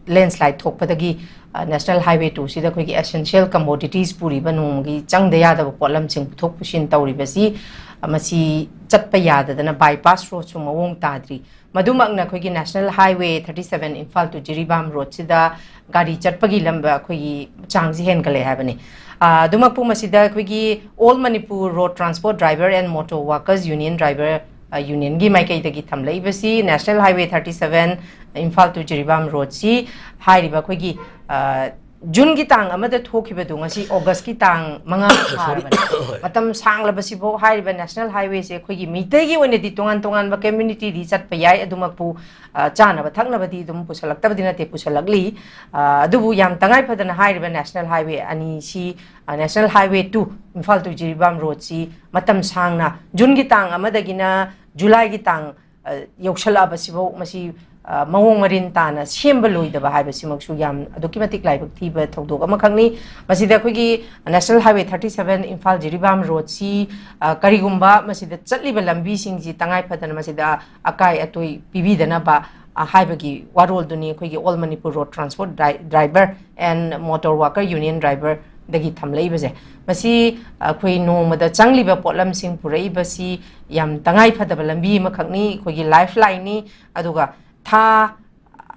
ꯂꯦꯟꯁ꯭ꯂꯥꯏꯠ ꯊꯣꯛꯄꯗꯒꯤ, ꯑ, National Highway two ꯁꯤꯗ ꯑꯩꯈꯣꯏꯒꯤ essential commodities ꯄꯨꯔꯤꯕ ꯅꯣꯡꯃꯒꯤ ꯆꯪꯗ ꯌꯥꯗꯕ ꯄꯣꯠꯂꯝꯁꯤꯡ ꯄꯨꯊꯣꯛ ꯄꯨꯁꯤꯟ ꯇꯧꯔꯤꯕꯁꯤ, ꯑ, ꯃꯁꯤ ꯆꯠꯄ ꯌꯥꯗꯗꯅ bypass road ꯁꯨ ꯃꯑꯣꯡ ꯇꯥꯗ꯭ꯔꯤ꯫ ꯃꯗꯨꯃꯛꯅ ꯑꯩꯈꯣꯏꯒꯤ National Highway thirty seven Imphal to Jiribam road ꯁꯤꯗ ꯒꯥꯔꯤ ꯆꯠꯄꯒꯤ ꯂꯝꯕ ꯑꯩꯈꯣꯏꯒꯤ ꯆꯥꯡꯁꯤ ꯍꯦꯟꯒꯠꯂꯦ ꯍꯥꯏꯕꯅꯤ꯫ ꯑ, ꯑꯗꯨꯃꯛꯄꯨ ꯃꯁꯤꯗ ꯑꯩꯈꯣꯏꯒꯤ All Manipur Road Transport Driver and Motor Workers Union Driver, ꯑ, Union ꯒꯤ ꯃꯥꯏꯀꯩꯗꯒꯤ ꯊꯝꯂꯛꯏꯕꯁꯤ National Highway thirty seven Imphal to Jiribam road ꯁꯤ ꯍꯥꯏꯔꯤꯕ ꯑꯩꯈꯣꯏꯒꯤ, ꯑ, ꯖꯨꯟꯒꯤ ꯇꯥꯡ ꯑꯃꯗ ꯊꯣꯛꯈꯤꯕꯗꯨ ꯉꯁꯤ ꯑꯣꯒꯁꯀꯤ ꯇꯥꯡ ꯃꯉꯥ ꯐꯥꯔꯕꯅꯤ꯫ ꯃꯇꯝ ꯁꯥꯡꯂꯕꯁꯤꯐꯥꯎ ꯍꯥꯏꯔꯤꯕ National Highway ꯁꯦ ꯑꯩꯈꯣꯏꯒꯤ ꯃꯩꯇꯩꯒꯤ ꯑꯣꯏꯅꯗꯤ ꯇꯣꯉꯥꯟ ꯇꯣꯉꯥꯟꯕ community ꯗꯤ ꯆꯠꯄ ꯌꯥꯏ, ꯑꯗꯨꯃꯛꯄꯨ, ꯑ, ꯆꯥꯅꯕ ꯊꯛꯅꯕꯗꯤ ꯑꯗꯨꯝ ꯄꯨꯁꯜꯂꯛꯇꯕꯗꯤ ꯅꯠꯇꯦ, ꯄꯨꯁꯜꯂꯛꯂꯤ꯫ ꯑ, ꯑꯗꯨꯕꯨ ꯌꯥꯝ ꯇꯉꯥꯏ ꯐꯗꯅ ꯍꯥꯏꯔꯤꯕ National Highway ꯑꯅꯤ ꯁꯤ, ꯑ, National Highway two Imphal to Jiribam road ꯁꯤ ꯃꯇꯝ ꯁꯥꯡꯅ ꯖꯨꯟꯒꯤ ꯇꯥꯡ ꯑꯃꯗꯒꯤꯅ ꯖꯨꯂꯥꯏꯒꯤ ꯇꯥꯡ, ꯑ, ꯌꯧꯁꯜꯂꯛꯑꯕꯁꯤꯐꯥꯎ ꯃꯁꯤ, ꯑ, ꯃꯑꯣꯡ ꯃꯔꯤꯟ ꯇꯥꯅ ꯁꯦꯝꯕ ꯂꯣꯏꯗꯕ ꯍꯥꯏꯕꯁꯤꯃꯛꯁꯨ ꯌꯥꯝ ꯑꯗꯨꯛꯀꯤ ꯃꯇꯤꯛ ꯂꯥꯏꯕꯛ ꯊꯤꯕ ꯊꯧꯗꯣꯛ ꯑꯃꯈꯛꯅꯤ꯫ ꯃꯁꯤꯗ ꯑꯩꯈꯣꯏꯒꯤ National Highway thirty seven Imphal Jiribam road ꯁꯤ, ꯑ, ꯀꯔꯤꯒꯨꯝꯕ ꯃꯁꯤꯗ ꯆꯠꯂꯤꯕ ꯂꯝꯕꯤꯁꯤꯡꯁꯤ ꯇꯉꯥꯏ ꯐꯗꯅ ꯃꯁꯤꯗ ꯑꯀꯥꯏ ꯑꯇꯣꯏ ꯄꯤꯕꯤꯗꯅꯕ, ꯑ, ꯍꯥꯏꯕꯒꯤ ꯋꯥꯔꯣꯜꯗꯨꯅꯤ ꯑꯩꯈꯣꯏꯒꯤ All Manipur Road Transport Dri-, Driver and Motor Worker Union Driver ꯗꯒꯤ ꯊꯝꯂꯛꯏꯕꯁꯦ꯫ ꯃꯁꯤ ꯑꯩꯈꯣꯏ ꯅꯣꯡꯃꯗ ꯆꯪꯂꯤꯕ ꯄꯣꯠꯂꯝꯁꯤꯡ ꯄꯨꯔꯛꯏꯕꯁꯤ ꯌꯥꯝ ꯇꯉꯥꯏ ꯐꯗꯕ ꯂꯝꯕꯤ ꯑꯃꯈꯛꯅꯤ, ꯑꯩꯈꯣꯏꯒꯤ lifeline ꯅꯤ꯫ ꯑꯗꯨꯒ ꯊꯥ,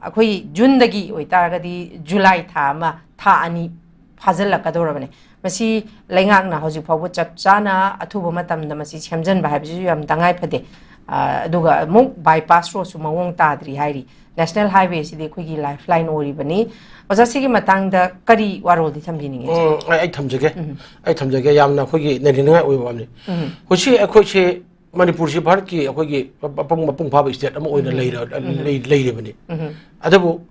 ꯑꯩꯈꯣꯏ ꯖꯨꯟꯗꯒꯤ ꯑꯣꯏꯇꯥꯔꯒꯗꯤ ꯖꯨꯂꯥꯏ ꯊꯥ ꯑꯃ, ꯊꯥ ꯑꯅꯤ ꯐꯥꯖꯤꯜꯂꯛꯀꯗꯧꯔꯕꯅꯦ꯫ ꯃꯁꯤ ꯂꯩꯉꯥꯛꯅ ꯍꯧꯖꯤꯛ ꯐꯥꯎꯕ ꯆꯞ ꯆꯥꯅ ꯑꯊꯨꯕ ꯃꯇꯝꯗ ꯃꯁꯤ ꯁꯦꯝꯖꯤꯟꯕ ꯍꯥꯏꯕꯁꯤꯁꯨ ꯌꯥꯝ ꯇꯉꯥꯏ ꯐꯗꯦ꯫ ꯑ, ꯑꯗꯨꯒ ꯑꯃꯨꯛ bypass road ꯁꯨ ꯃꯑꯣꯡ ꯇꯥꯗ꯭ꯔꯤ ꯍꯥꯏꯔꯤ꯫ National Highway ꯁꯤꯗꯤ ꯑꯩꯈꯣꯏꯒꯤ lifeline ꯑꯣꯏꯔꯤꯕꯅꯤ꯫ ꯑꯣꯖꯥ, ꯁꯤꯒꯤ ꯃꯇꯥꯡꯗ ꯀꯔꯤ ꯋꯥꯔꯣꯜꯗꯤ ꯊꯝꯕꯤꯅꯤꯡꯉꯤ? ꯎꯝ, ꯑꯩ, ꯑꯩ ꯊꯝꯖꯒꯦ꯫ ꯎꯝ꯫ ꯑꯩ ꯊꯝꯖꯒꯦ꯫ ꯌꯥꯝꯅ ꯑꯩꯈꯣꯏꯒꯤ ꯅꯩꯅꯅꯤꯡꯉꯥꯏ ꯑꯣꯏꯕ ꯋꯥꯐꯝꯅꯤ꯫ ꯎꯝ꯫ ꯍꯧꯖꯤꯛ ꯑꯩꯈꯣꯏꯁꯦ ꯃꯅꯤꯄꯨꯔꯁꯤ ꯚꯥꯔꯠꯀꯤ ꯑꯩꯈꯣꯏꯒꯤ ꯃꯄꯨꯡ, ꯃꯄꯨꯡ ꯐꯥꯕ state ꯑꯃ ꯑꯣꯏꯅ ꯎꯝ꯫ ꯂꯩꯔ-, ꯎꯝ꯫ ꯂꯩ-, ꯂꯩꯔꯤꯕꯅꯤ꯫ ꯎꯝ꯫ ꯑꯗꯨꯕꯨ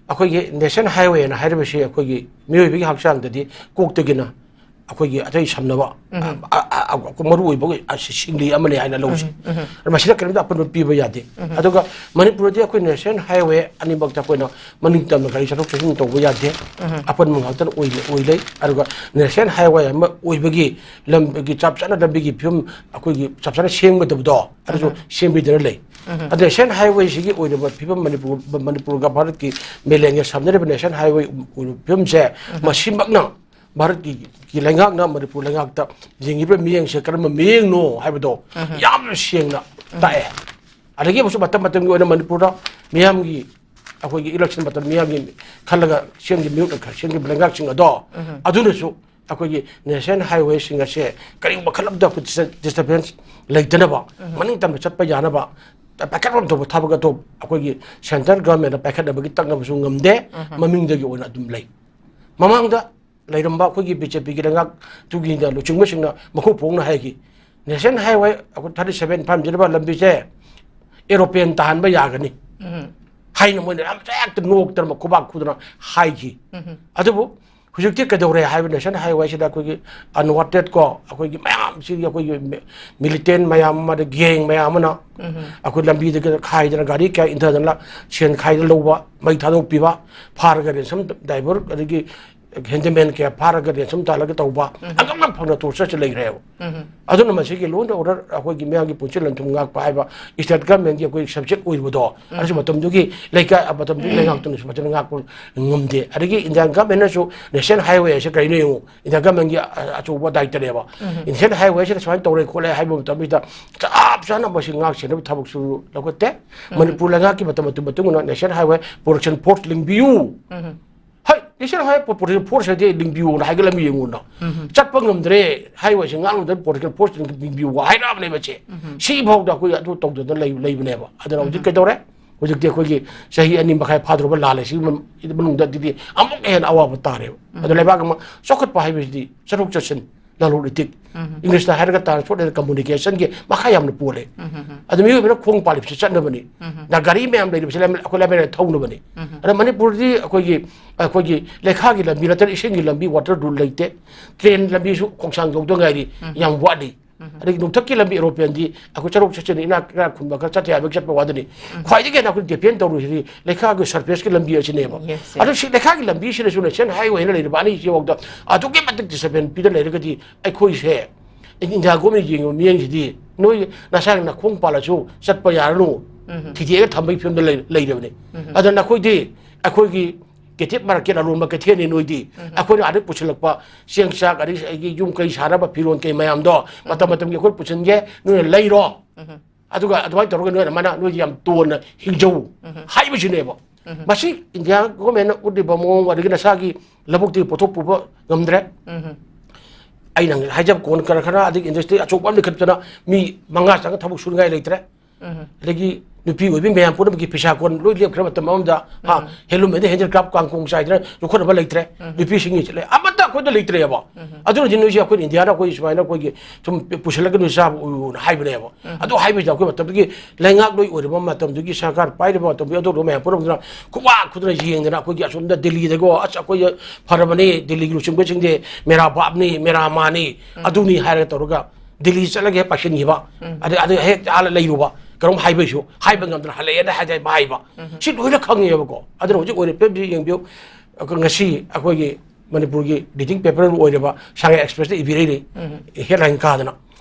ꯑꯩꯈꯣꯏꯒꯤ National Highway ꯍꯥꯏꯅ ꯍꯥꯏꯔꯤꯕꯁꯤ ꯑꯩꯈꯣꯏꯒꯤ ꯃꯤꯑꯣꯏꯕꯒꯤ ꯍꯛꯆꯥꯡꯗꯗꯤ ꯀꯣꯛꯇꯒꯤꯅ ꯑꯩꯈꯣꯏꯒꯤ ꯑꯇꯩ ꯁꯝꯅꯕ ꯑ- ꯑ- ꯑ- ꯃꯔꯨ ꯑꯣꯏꯕ ꯑꯁꯤ ꯁꯤꯡꯂꯤ ꯑꯃꯅꯤ ꯍꯥꯏꯅ ꯂꯧꯁꯤ꯫ ꯑꯗꯨ ꯃꯁꯤꯗ ꯀꯔꯤꯝꯇ ꯑꯄꯟꯕ ꯄꯤꯕ ꯌꯥꯗꯦ꯫ ꯑꯗꯨꯒ ꯃꯅꯤꯄꯨꯔꯗꯤ ꯑꯩꯈꯣꯏ ꯅꯦꯁꯅꯦꯜ ꯍꯥꯏꯋꯦ ꯑꯅꯤꯃꯛꯇ ꯑꯩꯈꯣꯏꯅ ꯃꯅꯤꯡ ꯇꯝꯅ ꯒꯥꯔꯤ ꯆꯠꯊꯣꯛ ꯆꯠꯁꯤꯟ ꯇꯧꯕ ꯌꯥꯗꯦ꯫ ꯑꯄꯟꯕ ꯉꯥꯛꯇꯅ ꯑꯣꯏ ꯑꯣꯏ ꯂꯩ꯫ ꯑꯗꯨꯒ ꯅꯦꯁꯅꯦꯜ ꯍꯥꯏꯋꯦ ꯑꯃ ꯑꯣꯏꯕꯒꯤ ꯂꯝꯒꯤ ꯆꯞ ꯆꯥꯅ ꯂꯝꯕꯤꯒꯤ ꯐꯤꯕꯝ ꯑꯩꯈꯣꯏꯒꯤ ꯆꯞ ꯆꯥꯅ ꯁꯦꯝꯒꯗꯕꯗꯣ ꯑꯗꯨꯁꯨ ꯁꯦꯝꯕꯤꯗꯅ ꯂꯩ꯫ ꯑꯗ ꯅꯦꯁꯅꯦꯜ ꯍꯥꯏꯋꯦꯁꯤꯒꯤ ꯑꯣꯏꯔꯤꯕ ꯐꯤꯕꯝ ꯃꯅꯤꯄꯨꯔ ꯃꯅꯤꯄꯨꯔꯒ ꯚꯥꯔꯠꯀꯤ ꯃꯦꯂꯦꯟꯒ ꯁꯝꯅꯔꯤꯕ ꯅꯦꯁꯅꯦꯜ ꯍꯥꯏꯋꯦ ꯑꯣꯏꯔꯤꯕ ꯐꯤꯕꯝꯁꯦ ꯃꯁꯤꯃꯛꯅ ꯚꯥꯔꯠꯀꯤ ꯀꯤ ꯂꯩꯉꯥꯛꯅ ꯃꯅꯤꯄꯨꯔ ꯂꯩꯉꯥꯛꯇ ꯌꯦꯡꯉꯤꯕ ꯃꯤꯠꯌꯦꯡꯁꯦ ꯀꯔꯝꯕ ꯃꯤꯠꯌꯦꯡꯅꯣ ꯍꯥꯏꯕꯗꯣ ꯌꯥꯝꯅ ꯁꯦꯡꯅ ꯇꯥꯛꯑꯦ꯫ ꯑꯗꯒꯤ ꯑꯃꯨꯛꯁꯨ ꯃꯇꯝ ꯃꯇꯝꯒꯤ ꯑꯣꯏꯅ ꯃꯅꯤꯄꯨꯔꯗ ꯃꯤꯌꯥꯝꯒꯤ ꯑꯩꯈꯣꯏꯒꯤ ꯏꯂꯦꯛꯁꯟ ꯃꯇꯝ ꯃꯤꯌꯥꯝꯒꯤ ꯈꯜꯂꯒ ꯁꯦꯝꯈꯤꯕ ꯃꯤꯍꯨꯠꯅ ꯁꯦꯝꯈꯤꯕ ꯂꯩꯉꯥꯛꯁꯤꯡ ꯑꯗꯣ ꯑꯗꯨꯅꯁꯨ ꯑꯩꯈꯣꯏꯒꯤ ꯅꯦꯁꯅꯦꯜ ꯍꯥꯏꯋꯦꯁꯤꯡ ꯑꯁꯦ ꯀꯔꯤꯒꯨꯝꯕ ꯈꯜꯂꯕꯗ ꯑꯩꯈꯣꯏ ꯗꯤꯁꯇꯔꯕꯦꯟꯁ ꯂꯩꯇꯅꯕ ꯃꯅꯤꯡ ꯇꯝꯅ ꯆꯠꯄ ꯌꯥꯅꯕ ꯄꯥꯏꯈꯠꯐꯝ ꯊꯣꯛꯄ ꯊꯕꯛ ꯑꯗꯣ ꯑꯩꯈꯣꯏꯒꯤ ꯁꯦꯟꯇ꯭ꯔ ꯒꯚꯔꯟꯃꯦꯟꯠꯅ ꯄꯥꯏꯈꯠꯅꯕꯒꯤ ꯇꯛꯅꯕꯁꯨ ꯉꯝꯗꯦ꯫ ꯃꯃꯤꯡꯗꯒꯤ ꯑꯣꯏꯅ ꯑꯗꯨꯝ ꯂꯩ꯫ ꯃꯃꯥꯡꯗ ꯂꯩꯔꯝꯕ ꯑꯩꯈꯣꯏꯒꯤ ꯕꯤ ꯖꯦ ꯄꯤꯒꯤ ꯂꯩꯉꯥꯛꯇꯨꯒꯤꯗ ꯂꯨꯆꯤꯡꯕꯁꯤꯡꯅ ꯃꯈꯣꯡ ꯐꯣꯡꯅ ꯍꯥꯏꯈꯤ, ꯅꯦꯁꯅꯦꯜ ꯍꯥꯏꯋꯦ ꯑꯩꯈꯣꯏ ꯊꯥꯔꯇꯤ ꯁꯚꯦꯟ ꯏꯝꯐꯥꯜ ꯖꯤꯔꯤꯕꯥꯝ ꯂꯝꯕꯤꯁꯦ ꯑꯦꯔꯣꯄ꯭ꯂꯦꯟ ꯇꯥꯍꯟꯕ ꯌꯥꯒꯅꯤ ꯍꯥꯏꯅ ꯃꯣꯏꯅ ꯌꯥꯝ ꯍꯦꯛꯇ ꯅꯣꯛꯇꯅ ꯈꯨꯕꯥꯛ ꯈꯨꯗꯅ ꯍꯥꯏꯈꯤ꯫ ꯑꯗꯨꯕꯨ ꯍꯧꯖꯤꯛꯇꯤ ꯀꯩꯗꯧꯔꯦ ꯍꯥꯏꯕ ꯅꯦꯁꯅꯦꯜ ꯍꯥꯏꯋꯦꯁꯤꯗ ꯑꯩꯈꯣꯏꯒꯤ ꯑꯟꯋꯥꯟꯇꯦꯠ ꯀꯣ ꯑꯩꯈꯣꯏꯒꯤ ꯃꯌꯥꯝꯁꯤꯒꯤ ꯑꯩꯈꯣꯏꯒꯤ ꯃꯤ- ꯃꯤꯂꯤꯇꯦꯟ ꯃꯌꯥꯝ ꯑꯃ ꯑꯗꯩ ꯒꯦꯡ ꯃꯌꯥꯝ ꯑꯃꯅ ꯑꯩꯈꯣꯏ ꯂꯝꯕꯤꯗꯒꯤ ꯈꯥꯏꯗꯅ ꯒꯥꯔꯤ ꯀꯌꯥ ꯏꯟꯊꯗꯅ ꯁꯦꯟ ꯈꯥꯏꯗꯅ ꯂꯧꯕ, ꯃꯩ ꯊꯥꯗꯣꯛꯄꯤꯕ, ꯐꯥꯔꯒ ꯔꯦꯟꯁꯝ ꯗ꯭ꯔꯥꯏꯚꯔ ꯑꯗꯒꯤ ꯍꯦꯟꯗꯤꯃꯦꯟ ꯀꯌꯥ ꯐꯥꯔꯒ ꯔꯦꯟꯁꯝ ꯇꯥꯜꯂꯒ ꯇꯧꯕ ꯑꯉꯝ ꯐꯪꯅ ꯇꯣꯔꯆꯔꯁꯦ ꯂꯩꯈ꯭ꯔꯦꯕ꯫ ꯑꯗꯨꯅ ꯃꯁꯤꯒꯤ ꯂꯣ ꯑꯦꯟ ꯑꯣꯔꯗꯔ ꯑꯩꯈꯣꯏꯒꯤ ꯃꯤꯌꯥꯝꯒꯤ ꯄꯨꯟꯁꯤ ꯂꯟ ꯊꯨꯝ ꯉꯥꯛꯄ ꯍꯥꯏꯕ ꯏꯁꯇꯦꯠ ꯒꯚꯔꯟꯃꯦꯟꯠꯀꯤ ꯑꯩꯈꯣꯏꯒꯤ ꯁꯕꯖꯦꯛ ꯑꯣꯏꯔꯤꯕꯗꯣ ꯑꯗꯨꯁꯨ ꯃꯇꯝꯗꯨꯒꯤ ꯂꯩꯀꯥꯏ ꯃꯇꯝꯗꯨꯒꯤ ꯂꯩꯉꯥꯛꯇꯨꯅꯁꯨ ꯐꯖꯅ ꯉꯥꯛꯄ ꯉꯝꯗꯦ꯫ ꯑꯗꯒꯤ ꯏꯟꯗꯤꯌꯥꯟ ꯒꯚꯔꯟꯃꯦꯟꯠꯅꯁꯨ ꯅꯦꯁꯅꯦꯜ ꯍꯥꯏꯋꯦ ꯑꯁꯤ ꯀꯔꯤꯅꯣ ꯌꯦꯡꯉꯨ, ꯏꯟꯗꯤꯌꯥꯟ ꯒꯚꯔꯟꯃꯦꯟꯠꯀꯤ ꯑ- ꯑꯆꯧꯕ ꯗꯥꯏꯇꯅꯦꯕ꯫ ꯅꯦꯁꯅꯦꯜ ꯍꯥꯏꯋꯦꯁꯤꯗ ꯁꯨꯃꯥꯏꯅ ꯇꯧꯔꯦ ꯈꯣꯠꯂꯦ ꯍꯥꯏꯕ ꯃꯇꯝꯁꯤꯗ ꯆꯞ ꯆꯥꯅ ꯃꯁꯤ ꯉꯥꯛ ꯁꯦꯟꯅꯕ ꯊꯕꯛꯁꯨ ꯂꯧꯈꯠꯇꯦ꯫ ꯃꯅꯤꯄꯨꯔ ꯂꯩꯉꯥꯛꯀꯤ ꯃꯇꯝ ꯃꯇꯨꯡ ꯃꯇꯨꯡ ꯏꯟꯅ ꯅꯦꯁꯅꯦꯜ ꯍꯥꯏꯋꯦ ꯄ꯭ꯔꯣꯇꯦꯛꯁꯟ ꯐꯣꯔꯁ ꯂꯤꯡꯕꯤꯌꯨ꯫ ꯍꯣꯏ, ꯅꯦꯁꯅꯦꯜ ꯍꯥꯏꯋꯦ ꯄ꯭ꯔꯣꯇꯦꯛꯁꯟ ꯐꯣꯔꯁ ꯍꯥꯏꯗꯤ ꯂꯤꯡꯕꯤꯌꯨꯅ ꯍꯥꯏꯒꯠꯂꯝꯃꯤ ꯌꯦꯡꯉꯨꯅ꯫ ꯆꯠꯄ ꯉꯝꯗ꯭ꯔꯦ, ꯍꯥꯏꯋꯦꯁꯦ ꯉꯥꯛ ꯉꯝꯗ꯭ꯔꯦ, ꯄ꯭ꯔꯣꯇꯦꯛꯁꯟ ꯐꯣꯔꯁ ꯂꯤꯡꯕꯤꯌꯨ ꯍꯥꯏꯔꯛꯑꯕꯅꯦꯕ ꯁꯦ꯫ ꯁꯤ ꯐꯥꯎꯗ ꯑꯩꯈꯣꯏ ꯑꯗꯨ ꯇꯧꯗꯅ ꯂꯩ- ꯂꯩꯕꯅꯦꯕ꯫ ꯑꯗꯨꯅ ꯍꯧꯖꯤꯛ ꯀꯩꯗꯧꯔꯦ? ꯍꯧꯖꯤꯛꯇꯤ ꯑꯩꯈꯣꯏꯒꯤ ꯆꯍꯤ ꯑꯅꯤ ꯃꯈꯥꯏ ꯐꯥꯗꯧꯔꯕ ꯂꯥꯜꯂꯦ ꯁꯤꯒꯤ ꯃꯅꯨꯡꯗ ꯑꯗꯨꯗꯤ ꯑꯃꯨꯛ ꯍꯦꯟꯅ ꯑꯋꯥꯕ ꯇꯥꯔꯦꯕ꯫ ꯑꯗꯣ ꯂꯩꯕꯥꯛ ꯑꯃ ꯆꯥꯎꯈꯠꯄ ꯍꯥꯏꯕꯁꯤꯗꯤ ꯆꯠꯊꯣꯛ ꯆꯠꯁꯤꯟ ꯂꯂꯣꯟ ꯏꯇꯤꯛ, ꯏꯪꯂꯤꯁꯇ ꯍꯥꯏꯔꯒ transport and communicationꯒꯤ ꯃꯈꯥ ꯌꯥꯝꯅ ꯄꯣꯜꯂꯦ꯫ ꯑꯗꯨ ꯃꯤꯑꯣꯏꯕꯅ ꯈꯣꯡ ꯄꯥꯜꯂꯤꯕꯁꯤ ꯆꯠꯅꯕꯅꯤ꯫ ꯅ ꯒꯥꯔꯤ ꯃꯌꯥꯝ ꯂꯩꯔꯤꯕꯁꯤ ꯂꯝ-, ꯑꯩꯈꯣꯏ ꯂꯝꯌꯥꯟ ꯊꯧꯅꯕꯅꯤ꯫ ꯑꯗ ꯃꯅꯤꯄꯨꯔꯗꯤ ꯑꯩꯈꯣꯏꯒꯤ, ꯑꯩꯈꯣꯏꯒꯤ ꯂꯩꯈꯥꯒꯤ ꯂꯝꯕꯤ ꯅꯠꯇꯅ ꯏꯁꯤꯡꯒꯤ ꯂꯝꯕꯤ, water road ꯂꯩꯇꯦ꯫ Train ꯂꯝꯕꯤꯁꯨ ꯈꯣꯡꯁꯥꯡ ꯌꯧꯗ ꯉꯥꯏꯔꯤ, ꯌꯥꯝ ꯋꯥꯠꯂꯤ꯫ ꯑꯗꯒꯤ ꯅꯣꯡꯊꯛꯀꯤ ꯂꯝꯕꯤ aeroplaneꯗꯤ ꯑꯩꯈꯣꯏ ꯆꯔꯣꯛ ꯆꯠꯆꯅꯤ, ꯏꯅꯥꯛ ꯈꯔ ꯈꯨꯟꯕ ꯈꯔ ꯆꯠꯇ ꯌꯥꯕꯒꯤ ꯆꯠꯄ ꯋꯥꯗꯅꯤ꯫ ꯈ꯭ꯋꯥꯏꯗꯒꯤ ꯍꯦꯟꯅ ꯑꯩꯈꯣꯏ depend ꯇꯧꯔꯤꯁꯤꯗꯤ ꯂꯩꯈꯥꯒꯤ surfaceꯀꯤ ꯂꯝꯕꯤ ꯑꯁꯤꯅꯦꯕ꯫ Yes, yes. ꯑꯗꯣ ꯁꯤ ꯂꯩꯈꯥꯒꯤ ꯂꯝꯕꯤꯁꯤꯗꯁꯨ national highwayꯅ ꯂꯩꯔꯤꯕ ꯑꯅꯤꯁꯤꯐꯥꯎꯗ ꯑꯗꯨꯛꯀꯤ ꯃꯇꯤꯛ disturbance ꯄꯤꯗ ꯂꯩꯔꯒꯗꯤ ꯑꯩꯈꯣꯏꯁꯦ India government ꯌꯦꯡꯉꯤꯕ ꯃꯤꯠꯌꯦꯡꯁꯤꯗꯤ ꯅꯣꯏ ꯅꯁꯥꯒꯤ ꯅꯈꯣꯡ ꯄꯥꯜꯂꯁꯨ ꯆꯠꯄ ꯌꯥꯔꯅꯨ, ꯊꯤꯗꯦꯛꯑꯒ ꯊꯝꯕꯒꯤ ꯐꯤꯕꯝꯗ ꯂꯩ-, ꯂꯩꯔꯕꯅꯤ꯫ ꯑꯗ ꯅꯈꯣꯏꯗꯤ ꯑꯩꯈꯣꯏꯒꯤ ꯀꯩꯊꯦꯜ market ꯑꯔꯣꯟꯕ ꯀꯩꯊꯦꯜꯅꯤ ꯅꯣꯏꯗꯤ꯫ ꯑꯩꯈꯣꯏꯅ ꯑꯥꯗꯒꯤ ꯄꯨꯁꯤꯜꯂꯛꯄ ꯆꯦꯡ ꯆꯥꯛ, ꯑꯗꯒꯤ ꯑꯩꯒꯤ ꯌꯨꯝ ꯀꯩ ꯁꯥꯅꯕ ꯐꯤꯔꯣꯟ ꯀꯩ ꯃꯌꯥꯝꯗꯣ ꯃꯇꯝ ꯃꯇꯝꯒꯤ ꯑꯩꯈꯣꯏ ꯄꯨꯁꯤꯟꯒꯦ, ꯅꯣꯏꯅ ꯂꯩꯔꯣ꯫ ꯑꯗꯨꯒ ꯑꯗꯨꯃꯥꯏꯅ ꯇꯧꯔꯒ ꯅꯣꯏꯅ ꯃꯥꯅ ꯅꯣꯏꯗꯤ ꯌꯥꯝ ꯇꯣꯟꯅ ꯍꯤꯡꯖꯧ ꯍꯥꯏꯕꯁꯤꯅꯦꯕ꯫ ꯃꯁꯤ India governmentꯅ ꯎꯠꯂꯤꯕ ꯃꯑꯣꯡ, ꯑꯗꯒꯤ ꯅꯁꯥꯒꯤ ꯂꯧꯕꯨꯛꯇꯒꯤ ꯄꯣꯠꯊꯣꯛ ꯄꯨꯕ ꯉꯝꯗ꯭ꯔꯦ꯫ ꯑꯩꯅ ꯍꯥꯏꯖꯕ ꯀꯣꯟ ꯀꯔꯈꯥꯅ ꯑꯗꯒꯤ industry ꯑꯆꯧꯕ ꯑꯃ ꯂꯤꯡꯈꯠꯇꯅ ꯃꯤ ꯃꯉꯥ ꯆꯪꯉ ꯊꯕꯛ ꯁꯨꯅꯤꯡꯉꯥꯏ ꯂꯩꯇ꯭ꯔꯦ꯫ ꯑꯗꯒꯤ ꯅꯨꯄꯤ ꯑꯣꯏꯕꯤ ꯃꯌꯥꯝ ꯄꯨꯝꯅꯃꯛꯀꯤ ꯐꯤꯁꯥ ꯀꯣꯟ ꯂꯣꯏ ꯂꯦꯞꯈ꯭ꯔ ꯃꯇꯝ ꯑꯃꯗ, ꯍꯥ, handloom and handicraft ꯀꯥꯡꯈꯣꯡ ꯆꯥꯏꯗꯅ ꯌꯣꯛꯈꯠꯅꯕ ꯂꯩꯇ꯭ꯔꯦ꯫ ꯅꯨꯄꯤꯁꯤꯡꯒꯤ ꯂꯩ-, ꯑꯃꯠꯇ ꯑꯩꯈꯣꯏꯗ ꯂꯩꯇ꯭ꯔꯦꯕ꯫ ꯑꯗꯨꯅꯗꯤ ꯅꯣꯏꯁꯦ ꯑꯩꯈꯣꯏ Indiaꯅ ꯑꯩꯈꯣꯏ ꯁꯨꯃꯥꯏꯅ ꯑꯩꯈꯣꯏꯒꯤ ꯁꯨꯝ ꯄꯨꯁꯤꯜꯂꯒ ꯅꯣꯏ ꯆꯥꯕ ꯑꯣꯏꯌꯨꯅ ꯍꯥꯏꯕꯅꯦꯕ꯫ ꯑꯗꯨ ꯍꯥꯏꯕꯁꯤꯗ ꯑꯩꯈꯣꯏ ꯃꯇꯝꯗꯨꯒꯤ ꯂꯩꯉꯥꯛꯂꯣꯏ ꯑꯣꯏꯔꯕ ꯃꯇꯝꯗꯨꯒꯤ ꯁꯔꯀꯥꯔ ꯄꯥꯏꯔꯤꯕ ꯃꯇꯝꯗꯨꯒꯤ ꯑꯗꯨꯒꯨꯝꯕ ꯃꯌꯥꯝ ꯄꯨꯝꯅꯃꯛꯇꯨꯅ ꯈꯨꯕꯥꯛ ꯈꯨꯗꯅ ꯌꯦꯡꯗꯅ ꯑꯩꯈꯣꯏꯒꯤ ꯑꯁꯣꯝꯗ ꯗꯤꯜꯂꯤꯗꯒꯣ, "ꯑꯁ, ꯑꯩꯈꯣꯏ ꯐꯔꯕꯅꯤ, ꯗꯤꯜꯂꯤꯒꯤ ꯂꯨꯆꯤꯡꯕꯁꯤꯡꯗꯤ ꯃꯦꯔꯥ ꯕꯥꯞꯅꯤ, ꯃꯦꯔꯥ ꯃꯥꯅꯤ, ꯑꯗꯨꯅꯤ" ꯍꯥꯏꯔꯒ ꯇꯧꯔꯒ ꯗꯤꯜꯂꯤ ꯆꯠꯂꯒ ꯍꯦꯛ ꯄꯥꯏꯁꯤꯟꯈꯤꯕ, ꯑꯗꯩ, ꯑꯗꯩ ꯍꯦꯛ ꯑꯥ ꯂꯩꯔꯨꯕ, ꯀꯔꯝ ꯍꯥꯏꯕꯁꯨ ꯍꯥꯏꯕ ꯉꯝꯗꯅ ꯍꯜꯂꯛꯑꯦꯅ ꯍꯥꯏꯗꯤ ꯍꯥꯏꯕ꯫ ꯁꯤ ꯂꯣꯏꯅ ꯈꯪꯉꯦꯕꯀꯣ꯫ ꯑꯗꯨꯅ ꯍꯧꯖꯤꯛ ꯑꯣꯏꯔꯤꯕ ꯐꯤꯕꯝꯁꯤ ꯌꯦꯡꯕꯤꯌꯨ꯫ ꯉꯁꯤ ꯑꯩꯈꯣꯏꯒꯤ ꯃꯅꯤꯄꯨꯔꯒꯤ leading paper ꯑꯣꯏꯔꯤꯕ ꯁꯉꯥꯏ Expressꯇ ꯏꯕꯤꯔꯛꯏꯅꯤ, headline ꯀꯥꯗꯅ꯫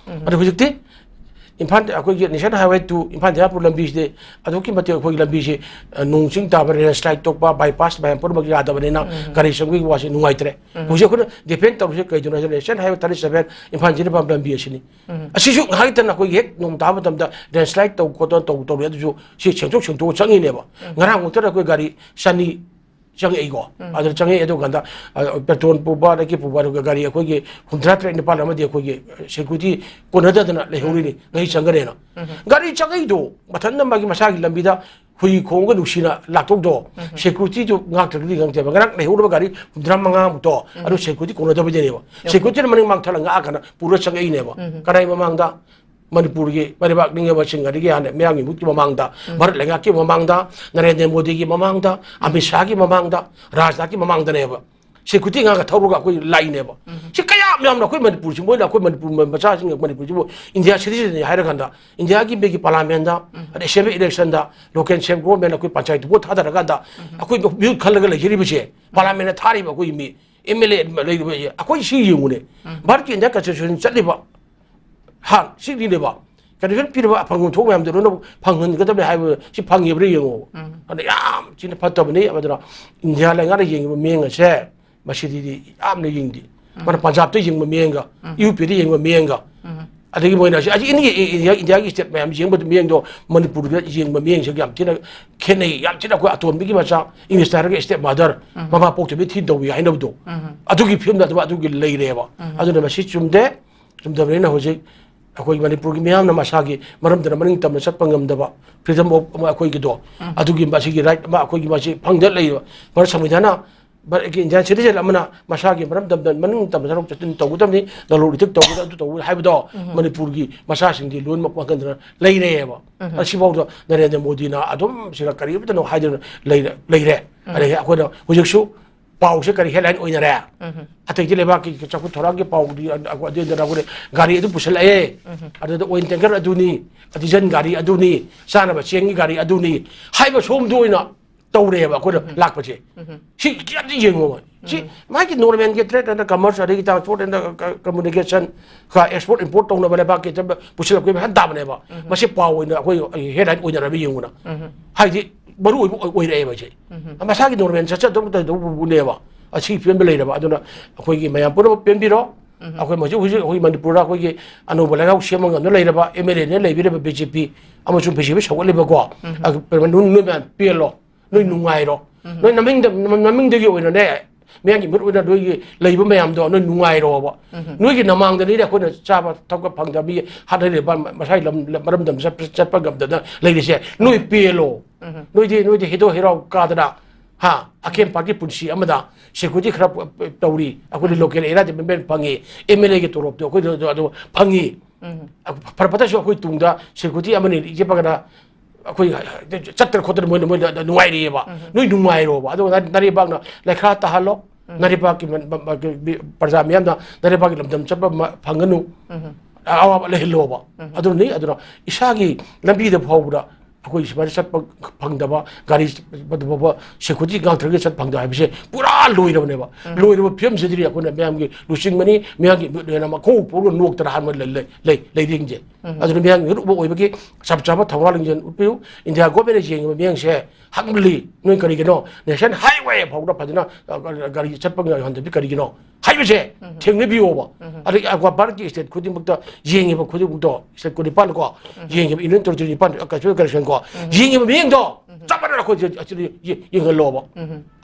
ꯑꯗꯣ ꯍꯧꯖꯤꯛꯇꯤ ꯏꯝꯐꯥꯜ, ꯑꯩꯈꯣꯏꯒꯤ National Highway two Imphal Dimapur ꯂꯝꯕꯤꯁꯤꯗꯤ ꯑꯗꯨꯛꯀꯤ ꯃꯇꯤꯛ ꯑꯩꯈꯣꯏꯒꯤ ꯂꯝꯕꯤꯁꯤ, ꯑ, ꯅꯣꯡ ꯆꯤꯡ ꯇꯥꯕ, landslide ꯊꯣꯛꯄ, bypass ꯃꯌꯥꯝ ꯄꯨꯝꯅꯃꯛ ꯌꯥꯗꯕꯅꯤꯅ ꯒꯥꯔꯤ ꯆꯪꯕꯒꯤ ꯋꯥꯁꯤ ꯅꯨꯡꯉꯥꯏꯇ꯭ꯔꯦ꯫ ꯍꯧꯖꯤꯛ ꯑꯩꯈꯣꯏꯅ depend ꯇꯧꯔꯤꯁꯦ ꯀꯩꯗꯅꯣ ꯍꯥꯏꯕꯗ National Highway thirty seven Imphal Jiribam ꯂꯝꯕꯤ ꯑꯁꯤꯅꯤ꯫ ꯑꯁꯤꯁꯨ ꯉꯥꯏꯍꯥꯛ ꯂꯩꯇꯅ ꯑꯩꯈꯣꯏꯒꯤ ꯍꯦꯛ ꯅꯣꯡ ꯇꯥꯕ ꯃꯇꯝꯗ landslide ꯇꯧ ꯈꯣꯠꯇꯅ ꯇꯧ-, ꯇꯧꯔꯤ꯫ ꯑꯗꯨꯁꯨ ꯁꯤ ꯁꯦꯡꯗꯣꯛ ꯁꯦꯡꯗꯣꯛꯑ ꯆꯪꯉꯤꯅꯦꯕ꯫ ꯉꯔꯥꯡ ꯉꯥꯛꯇꯗ ꯑꯩꯈꯣꯏ ꯒꯥꯔꯤ ꯆꯅꯤ ꯆꯪꯉꯛꯏꯀꯣ꯫ ꯑꯗꯨ ꯆꯪꯉꯛꯏ꯫ ꯑꯗꯨ ꯀꯥꯟꯗ, ꯑ, petrol ꯄꯨꯕ, ꯑꯗꯒꯤ ꯄꯨꯕ, ꯑꯗꯨꯒ ꯒꯥꯔꯤ ꯑꯩꯈꯣꯏꯒꯤ ꯍꯨꯝꯐꯨꯇꯔꯥ ꯇꯔꯦꯠ ꯅꯤꯄꯥꯜ ꯑꯃꯗꯤ ꯑꯩꯈꯣꯏꯒꯤ security ꯀꯣꯟꯅꯗꯗꯅ ꯂꯩꯍꯧꯔꯤꯅꯤ, ꯒꯥꯔꯤ ꯆꯪꯒꯅꯦꯅ꯫ ꯒꯥꯔꯤ ꯆꯪꯉꯛꯏꯗꯣ ꯃꯊꯟꯇ ꯃꯥꯒꯤ ꯃꯁꯥꯒꯤ ꯂꯝꯕꯤꯗ ꯍꯨꯏ ꯈꯣꯡꯒ ꯅꯨꯡꯁꯤꯅ ꯂꯥꯛꯊꯣꯛꯇꯣ, security ꯗꯨ ꯉꯥꯛꯇ꯭ꯔꯒꯗꯤ ꯉꯝꯗꯦꯕ꯫ ꯉꯔꯥꯡ ꯂꯩꯍꯧꯔꯕ ꯒꯥꯔꯤ ꯍꯨꯝꯐꯨꯇꯔꯥ ꯃꯉꯥ ꯃꯨꯛꯇꯣ, ꯑꯗꯨ security ꯀꯣꯟꯅꯗꯕꯩꯅꯦꯕ꯫ Security ꯅ ꯃꯅꯤꯡ ꯃꯥꯡ ꯊꯠꯂ ꯉꯥꯛꯑ ꯀꯥꯟꯗ ꯄꯨꯔ ꯆꯪꯉꯛꯏꯅꯦꯕ꯫ ꯀꯅꯥꯏ ꯃꯃꯥꯡꯗ? ꯃꯅꯤꯄꯨꯔꯒꯤ ꯃꯩꯔꯩꯕꯥꯛ ꯅꯤꯡꯉꯕꯁꯤꯡ, ꯑꯗꯒꯤ ꯍꯥꯟꯅ ꯃꯤꯌꯥꯝꯒꯤ ꯃꯤꯍꯨꯠꯀꯤ ꯃꯃꯥꯡꯗ, ꯚꯥꯔꯠ ꯂꯩꯉꯥꯛꯀꯤ ꯃꯃꯥꯡꯗ, ꯅꯔꯦꯟꯗ꯭ꯔ ꯃꯣꯗꯤꯒꯤ ꯃꯃꯥꯡꯗ, ꯑꯃꯤꯠ ꯁꯥꯍꯒꯤ ꯃꯃꯥꯡꯗ, ꯔꯥꯖꯅꯥꯊꯀꯤ ꯃꯃꯥꯡꯗꯅꯦꯕ꯫ Security ꯉꯥꯛꯇ ꯊꯧꯔꯒ ꯑꯩꯈꯣꯏ ꯂꯥꯛꯏꯅꯦꯕ꯫ ꯁꯤ ꯀꯌꯥꯝ ꯌꯥꯝꯅ ꯑꯩꯈꯣꯏ ꯃꯅꯤꯄꯨꯔꯁꯤ, ꯃꯣꯏꯅ ꯑꯩꯈꯣꯏ ꯃꯅꯤꯄꯨꯔ ꯃꯆꯥꯁꯤꯡ, ꯃꯅꯤꯄꯨꯔꯁꯤꯕꯨ ꯏꯟꯗꯤꯌꯥ citizen ꯅꯤ ꯍꯥꯏꯔꯀꯥꯟꯗ, ꯏꯟꯗꯤꯌꯥꯒꯤ ꯃꯤꯒꯤ parliament ꯗ, ꯑꯗꯩ assembly election ꯗ, local self government, ꯑꯩꯈꯣꯏ ꯄꯟꯆꯥꯌꯠ vote ꯊꯥꯗꯔꯀꯥꯟꯗ, ꯑꯩꯈꯣꯏ ꯃꯤꯍꯨꯠ ꯈꯜꯂꯒ ꯂꯩꯖꯔꯤꯕꯁꯦ, parliament ꯗ ꯊꯥꯔꯤꯕ ꯑꯩꯈꯣꯏꯒꯤ ꯃꯤ, MLA ꯂꯩꯔꯤꯕ, ꯑꯩꯈꯣꯏ ꯁꯤ ꯌꯦꯡꯉꯨꯅꯦ꯫ ꯚꯥꯔꯠꯀꯤ ꯏꯟꯗꯤꯌꯥ constitution ꯆꯠꯂꯤꯕ ꯍꯥ, ꯁꯤꯅꯤꯅꯦꯕ꯫ Constitution ꯄꯤꯔꯤꯕ ꯑꯐꯪꯕ ꯊꯣꯛ ꯃꯌꯥꯝꯗꯣ ꯂꯣꯏꯅ ꯐꯪꯍꯟꯒꯗꯕꯅꯤ ꯍꯥꯏꯕ, ꯁꯤ ꯐꯪꯉꯤꯕ꯭ꯔꯥ ꯌꯦꯡꯉꯣ꯫ ꯑꯗꯨꯅ ꯌꯥꯝ ꯊꯤꯅ ꯐꯠꯇꯕꯅꯤ꯫ ꯑꯗꯨꯅ ꯏꯟꯗꯤꯌꯥ ꯂꯩꯉꯥꯛꯅ ꯌꯦꯡꯉꯤꯕ ꯃꯤꯠꯌꯦꯡ ꯑꯁꯦ, ꯃꯁꯤꯗꯤ ꯌꯥꯝꯅ ꯌꯦꯡꯗꯦ꯫ ꯃꯥꯅ ꯄꯟꯖꯥꯕꯇ ꯌꯦꯡꯕ ꯃꯤꯠꯌꯦꯡꯒ, UP ꯗ ꯌꯦꯡꯕ ꯃꯤꯠꯌꯦꯡꯒ, ꯑꯗꯒꯤ ꯃꯣꯏꯅ ꯑꯁꯤ, ꯑꯁꯤ ꯏꯟꯗꯤꯌꯥ, ꯏꯟꯗꯤꯌꯥ, ꯏꯟꯗꯤꯌꯥꯒꯤ state ꯃꯌꯥꯝ ꯌꯦꯡꯕ ꯃꯤꯠꯌꯦꯡꯗꯣ, ꯃꯅꯤꯄꯨꯔꯗ ꯌꯦꯡꯕ ꯃꯤꯠꯌꯦꯡꯁꯤꯒ ꯌꯥꯝ ꯊꯤꯅ ꯈꯦꯠꯅꯩ꯫ ꯌꯥꯝ ꯊꯤꯅ ꯑꯩꯈꯣꯏ ꯑꯇꯣꯝꯕꯤꯒꯤ ꯃꯆꯥ, English ꯇ ꯍꯥꯏꯔꯒ step mother, ꯃꯃꯥ ꯄꯣꯛꯇꯕꯤ ꯊꯤ ꯇꯧꯏ ꯍꯥꯏꯅꯕꯗꯣ, ꯑꯗꯨꯒꯤ ꯐꯤꯕꯝꯗ ꯑꯗꯨꯝ ꯑꯗꯨꯒꯤ ꯂꯩꯔꯦꯕ꯫ ꯑꯗꯨꯅ ꯃꯁꯤ ꯆꯨꯝꯗꯦ꯫ ꯆꯨꯝꯗꯕꯅꯤꯅ ꯍꯧꯖꯤꯛ ꯑꯩꯈꯣꯏ ꯃꯅꯤꯄꯨꯔꯒꯤ ꯃꯤꯌꯥꯝꯅ ꯃꯁꯥꯒꯤ ꯃꯔꯝꯗꯅ ꯃꯅꯤꯡ ꯇꯝꯅ ꯆꯠꯄ ꯉꯝꯗꯕ, freedom of ꯑꯃ ꯑꯩꯈꯣꯏꯒꯤꯗꯣ, ꯑꯗꯨꯒꯤ ꯃꯁꯤꯒꯤ right ꯑꯃ ꯑꯩꯈꯣꯏꯒꯤ ꯃꯁꯤ ꯐꯪꯗ ꯂꯩꯔꯤꯕ, ꯃꯔꯝ ꯁꯪꯕꯤꯙꯥꯟꯅ ꯚꯥꯔꯠꯀꯤ Indian citizen ꯑꯃꯅ ꯃꯁꯥꯒꯤ ꯃꯔꯝ ꯇꯝꯗ ꯃꯅꯤꯡ ꯇꯝꯅ ꯊꯕꯛ ꯆꯠꯊꯣꯛ ꯇꯧꯒꯗꯕꯅꯤ, ꯂꯂꯣꯟ ꯏꯇꯤꯛ ꯇꯧꯒꯗꯕ, ꯑꯗꯨ ꯇꯧꯒꯗꯕ ꯍꯥꯏꯕꯗꯣ ꯃꯅꯤꯄꯨꯔꯒꯤ ꯃꯆꯥꯁꯤꯡꯗꯤ ꯂꯣꯏꯅꯃꯛ ꯋꯥꯈꯟꯗꯅ ꯂꯩꯔꯦꯕ꯫ ꯑꯁꯤꯐꯥꯎꯗ ꯅꯔꯦꯟꯗ꯭ꯔ ꯃꯣꯗꯤꯅ ꯑꯗꯨꯝ ꯁꯤꯗ ꯀꯔꯤꯃꯇꯅꯣ ꯍꯥꯏꯗꯅ ꯂꯩꯔꯦ, ꯂꯩꯔꯦ꯫ ꯑꯗꯒꯤ ꯑꯩꯈꯣꯏꯅ ꯍꯧꯖꯤꯛꯁꯨ ꯄꯥꯎꯁꯦ ꯀꯔꯤ headline ꯑꯣꯏꯅꯔꯦ? ꯑꯇꯩꯗꯤ ꯂꯩꯕꯥꯛꯀꯤ ꯆꯥꯎꯈꯠ ꯊꯧꯔꯥꯡꯒꯤ ꯄꯥꯎꯗꯤ ꯑꯗꯨꯗ ꯑꯩꯈꯣꯏꯅ ꯒꯥꯔꯤ ꯑꯗꯨ ꯄꯨꯁꯜꯂꯛꯑꯦ, ꯑꯗꯨꯗ oil tanker ꯑꯗꯨꯅꯤ, diesel ꯒꯥꯔꯤ ꯑꯗꯨꯅꯤ, ꯆꯥꯅꯕ ꯆꯦꯡꯒꯤ ꯒꯥꯔꯤ ꯑꯗꯨꯅꯤ ꯍꯥꯏꯕ ꯁꯣꯝꯗ ꯑꯣꯏꯅ ꯇꯧꯔꯦꯕ ꯑꯩꯈꯣꯏꯅ ꯂꯥꯛꯄꯁꯦ꯫ ꯁꯤ ꯈꯤꯇꯪꯗꯤ ꯌꯦꯡꯉꯣ꯫ ꯁꯤ ꯃꯥꯒꯤ normal ꯒꯤ trade and commerce, ꯑꯗꯒꯤ transport and communication, ꯈꯔ export import ꯇꯧꯅꯕ ꯂꯩꯕꯥꯛꯀꯤ ꯆꯠꯄ ꯄꯨꯁꯤꯜꯂꯛꯄꯒꯤ ꯃꯌꯥꯝ ꯇꯥꯕꯅꯦꯕ꯫ ꯃꯁꯤ ꯄꯥꯎ ꯑꯣꯏꯅ ꯑꯩꯈꯣꯏ headline ꯑꯣꯏꯅꯔꯝꯃꯤ ꯌꯦꯡꯉꯨꯅ꯫ ꯍꯥꯏꯗꯤ ꯃꯔꯨ ꯑꯣꯏꯕ ꯑꯣꯏ-, ꯑꯣꯏꯔꯛꯑꯦꯕ ꯁꯦ꯫ ꯃꯁꯥꯒꯤ normal ꯆꯠꯆꯗꯧꯕ ꯇꯧꯗꯧꯕꯅꯦꯕ꯫ ꯑꯁꯤꯒꯤ ꯐꯤꯕꯝꯗ ꯂꯩꯔꯕ꯫ ꯑꯗꯨꯅ ꯑꯩꯈꯣꯏꯒꯤ ꯃꯌꯥꯝ ꯄꯨꯝꯅꯃꯛ ꯄꯦꯟꯕꯤꯔꯣ꯫ ꯑꯩꯈꯣꯏ ꯍꯧꯖꯤꯛ, ꯍꯧꯖꯤꯛ ꯑꯩꯈꯣꯏ ꯃꯅꯤꯄꯨꯔꯗ ꯑꯩꯈꯣꯏꯒꯤ ꯑꯅꯧꯕ ꯂꯩꯉꯥꯛ ꯁꯦꯝꯕ ꯉꯝꯗ ꯂꯩꯔꯕ MLA ꯅ ꯂꯩꯕꯤꯔꯤꯕ BJP ꯑꯃꯁꯨꯡ BJP ꯁꯧꯒꯠꯂꯤꯕꯀꯣ꯫ ꯑꯗꯨ ꯅꯣꯏ, ꯅꯣꯏ ꯃꯌꯥꯝ ꯄꯦꯜꯂꯣ꯫ ꯅꯣꯏ ꯅꯨꯡꯉꯥꯏꯔꯣ꯫ ꯅꯣꯏ ꯅꯃꯤꯡꯗ-, ꯅꯃꯤꯡꯗꯒꯤ ꯑꯣꯏꯅꯅꯦ, ꯃꯤꯌꯥꯝꯒꯤ ꯃꯤꯍꯨꯠ ꯑꯣꯏꯅ ꯅꯣꯏꯒꯤ ꯂꯩꯕ ꯃꯌꯥꯝꯗꯣ ꯅꯣꯏ ꯅꯨꯡꯉꯥꯏꯔꯣꯕ꯫ ꯅꯣꯏꯒꯤ ꯅꯃꯥꯡꯗꯅꯤꯅꯦ ꯑꯩꯈꯣꯏꯅ ꯆꯥꯕ ꯊꯛꯄ ꯐꯪꯗꯕ, ꯃꯤ ꯍꯥꯠꯅꯔꯤꯕ, ꯃꯁꯥꯒꯤ ꯂꯝ, ꯂꯝ, ꯃꯔꯝꯗꯝ ꯆꯠꯄ, ꯆꯠꯄ ꯉꯝꯗꯅ ꯂꯩꯔꯤꯁꯦ꯫ ꯅꯣꯏ ꯄꯦꯜꯂꯣ꯫ ꯅꯣꯏꯗꯤ, ꯅꯣꯏꯗꯤ ꯍꯤꯗꯣ ꯍꯤꯔꯥꯎ ꯀꯥꯗꯅ, ꯍꯥ, ꯑꯀꯦꯝ ꯄꯥꯒꯤ ꯄꯨꯟꯁꯤ ꯑꯃꯗ security ꯈꯔ ꯇꯧꯔꯤ꯫ ꯑꯩꯈꯣꯏꯗꯤ local area development ꯐꯪꯉꯤ, M L A ꯒꯤ ꯇꯣꯂꯣꯞꯇꯣ ꯑꯩꯈꯣꯏꯗ ꯑꯗꯨ ꯐꯪꯉꯤ꯫ ꯐꯔ ꯐꯠꯇꯁꯨ ꯑꯩꯈꯣꯏ ꯇꯨꯡꯗ security ꯑꯃꯅꯤ ꯌꯦꯞꯄꯒꯅ ꯑꯩꯈꯣꯏ ꯆꯠꯇꯅ ꯈꯣꯠꯇꯅ ꯃꯣꯏꯅ, ꯃꯣꯏꯅ ꯅꯨꯡꯉꯥꯏꯔꯤꯑꯕ꯫ ꯅꯣꯏ ꯅꯨꯡꯉꯥꯏꯔꯣꯕ꯫ ꯑꯗꯨꯒ ꯅꯥꯔꯩꯕꯥꯛꯅ ꯂꯩꯈꯥ ꯇꯥꯍꯜꯂꯣ, ꯅꯥꯔꯩꯕꯥꯛꯀꯤ ꯃ-, ꯃ-, ꯃ-, ꯄ꯭ꯔꯖꯥ ꯃꯤꯌꯥꯝꯅ ꯅꯥꯔꯩꯕꯥꯛꯀꯤ ꯂꯝꯗꯝ ꯆꯠꯄ ꯃ-, ꯐꯪꯒꯅꯨ꯫ ꯑꯋꯥꯕ ꯂꯩꯍꯜꯂꯣꯕ꯫ ꯑꯗꯨꯅꯤ, ꯑꯗꯨꯅ ꯏꯁꯥꯒꯤ ꯂꯝꯕꯤꯗ ꯐꯥꯎꯕꯗ ꯑꯩꯈꯣꯏ ꯁꯨꯃꯥꯏꯅ ꯆꯠꯄ ꯐꯪꯗꯕ, ꯒꯥꯔꯤ ꯆꯠꯄꯗ ꯐꯥꯎꯕ security ꯉꯥꯛꯇ꯭ꯔꯒ ꯆꯠ ꯐꯪꯗꯕ ꯍꯥꯏꯕꯁꯦ ꯄꯨꯔꯥ ꯂꯣꯏꯔꯕꯅꯦꯕ꯫ ꯂꯣꯏꯔꯕ ꯐꯤꯕꯝꯁꯤꯗꯗꯤ ꯑꯩꯈꯣꯏꯅ ꯃꯌꯥꯝꯒꯤ ꯂꯨꯆꯤꯡꯕꯅꯤ, ꯃꯌꯥꯝꯒꯤ ꯃꯤꯠꯂꯣꯟꯅ ꯃꯈꯣꯡ ꯄꯣꯛꯂꯒ ꯅꯣꯛꯇꯅ ꯍꯥꯟꯕ ꯂꯩ-, ꯂꯩ-, ꯂꯩ-, ꯂꯩꯔꯤꯁꯤꯡꯁꯦ꯫ ꯑꯗꯨꯅ ꯃꯤꯌꯥꯝꯒꯤ ꯃꯤꯍꯨꯠ ꯎꯕ ꯑꯣꯏꯕꯒꯤ ꯆꯞ ꯆꯥꯕ ꯊꯧꯅꯥ ꯂꯤꯡꯖꯦꯜ ꯎꯠꯄꯤꯌꯨ꯫ India government ꯅ ꯌꯦꯡꯉꯤꯕ ꯃꯤꯌꯥꯝꯁꯦ ꯍꯪꯂꯤ, ꯅꯣꯏ ꯀꯔꯤꯒꯤꯅꯣ national highway ꯐꯥꯎꯗ ꯐꯖꯅ, ꯑ, ꯒꯥꯔꯤ ꯆꯠꯄ ꯌꯥꯍꯟꯗꯕꯤ ꯀꯔꯤꯒꯤꯅꯣ ꯍꯥꯏꯕꯁꯦ ꯊꯦꯡꯅꯕꯤꯌꯣꯕ꯫ ꯑꯗꯒꯤ ꯑꯩꯈꯣꯏ ꯚꯥꯔꯠꯀꯤ state ꯈꯨꯗꯤꯡꯃꯛꯇ ꯌꯦꯡꯉꯤꯕ ꯈꯨꯗꯤꯡꯃꯛꯇꯣ, state ꯀꯨꯟꯅꯤꯄꯥꯟ ꯀꯣ, ꯌꯦꯡꯉꯤꯕ Union Territory ꯅꯤꯄꯥꯟ, ꯑ, Constitutional Correction ꯀꯣ, ꯌꯦꯡꯉꯤꯕ ꯃꯤꯠꯌꯦꯡꯗꯣ ꯆꯞ ꯃꯥꯟꯅꯅ ꯑꯩꯈꯣꯏ ꯑꯁꯤꯗ ꯌꯦ-, ꯌꯦꯡꯍꯜꯂꯣꯕ꯫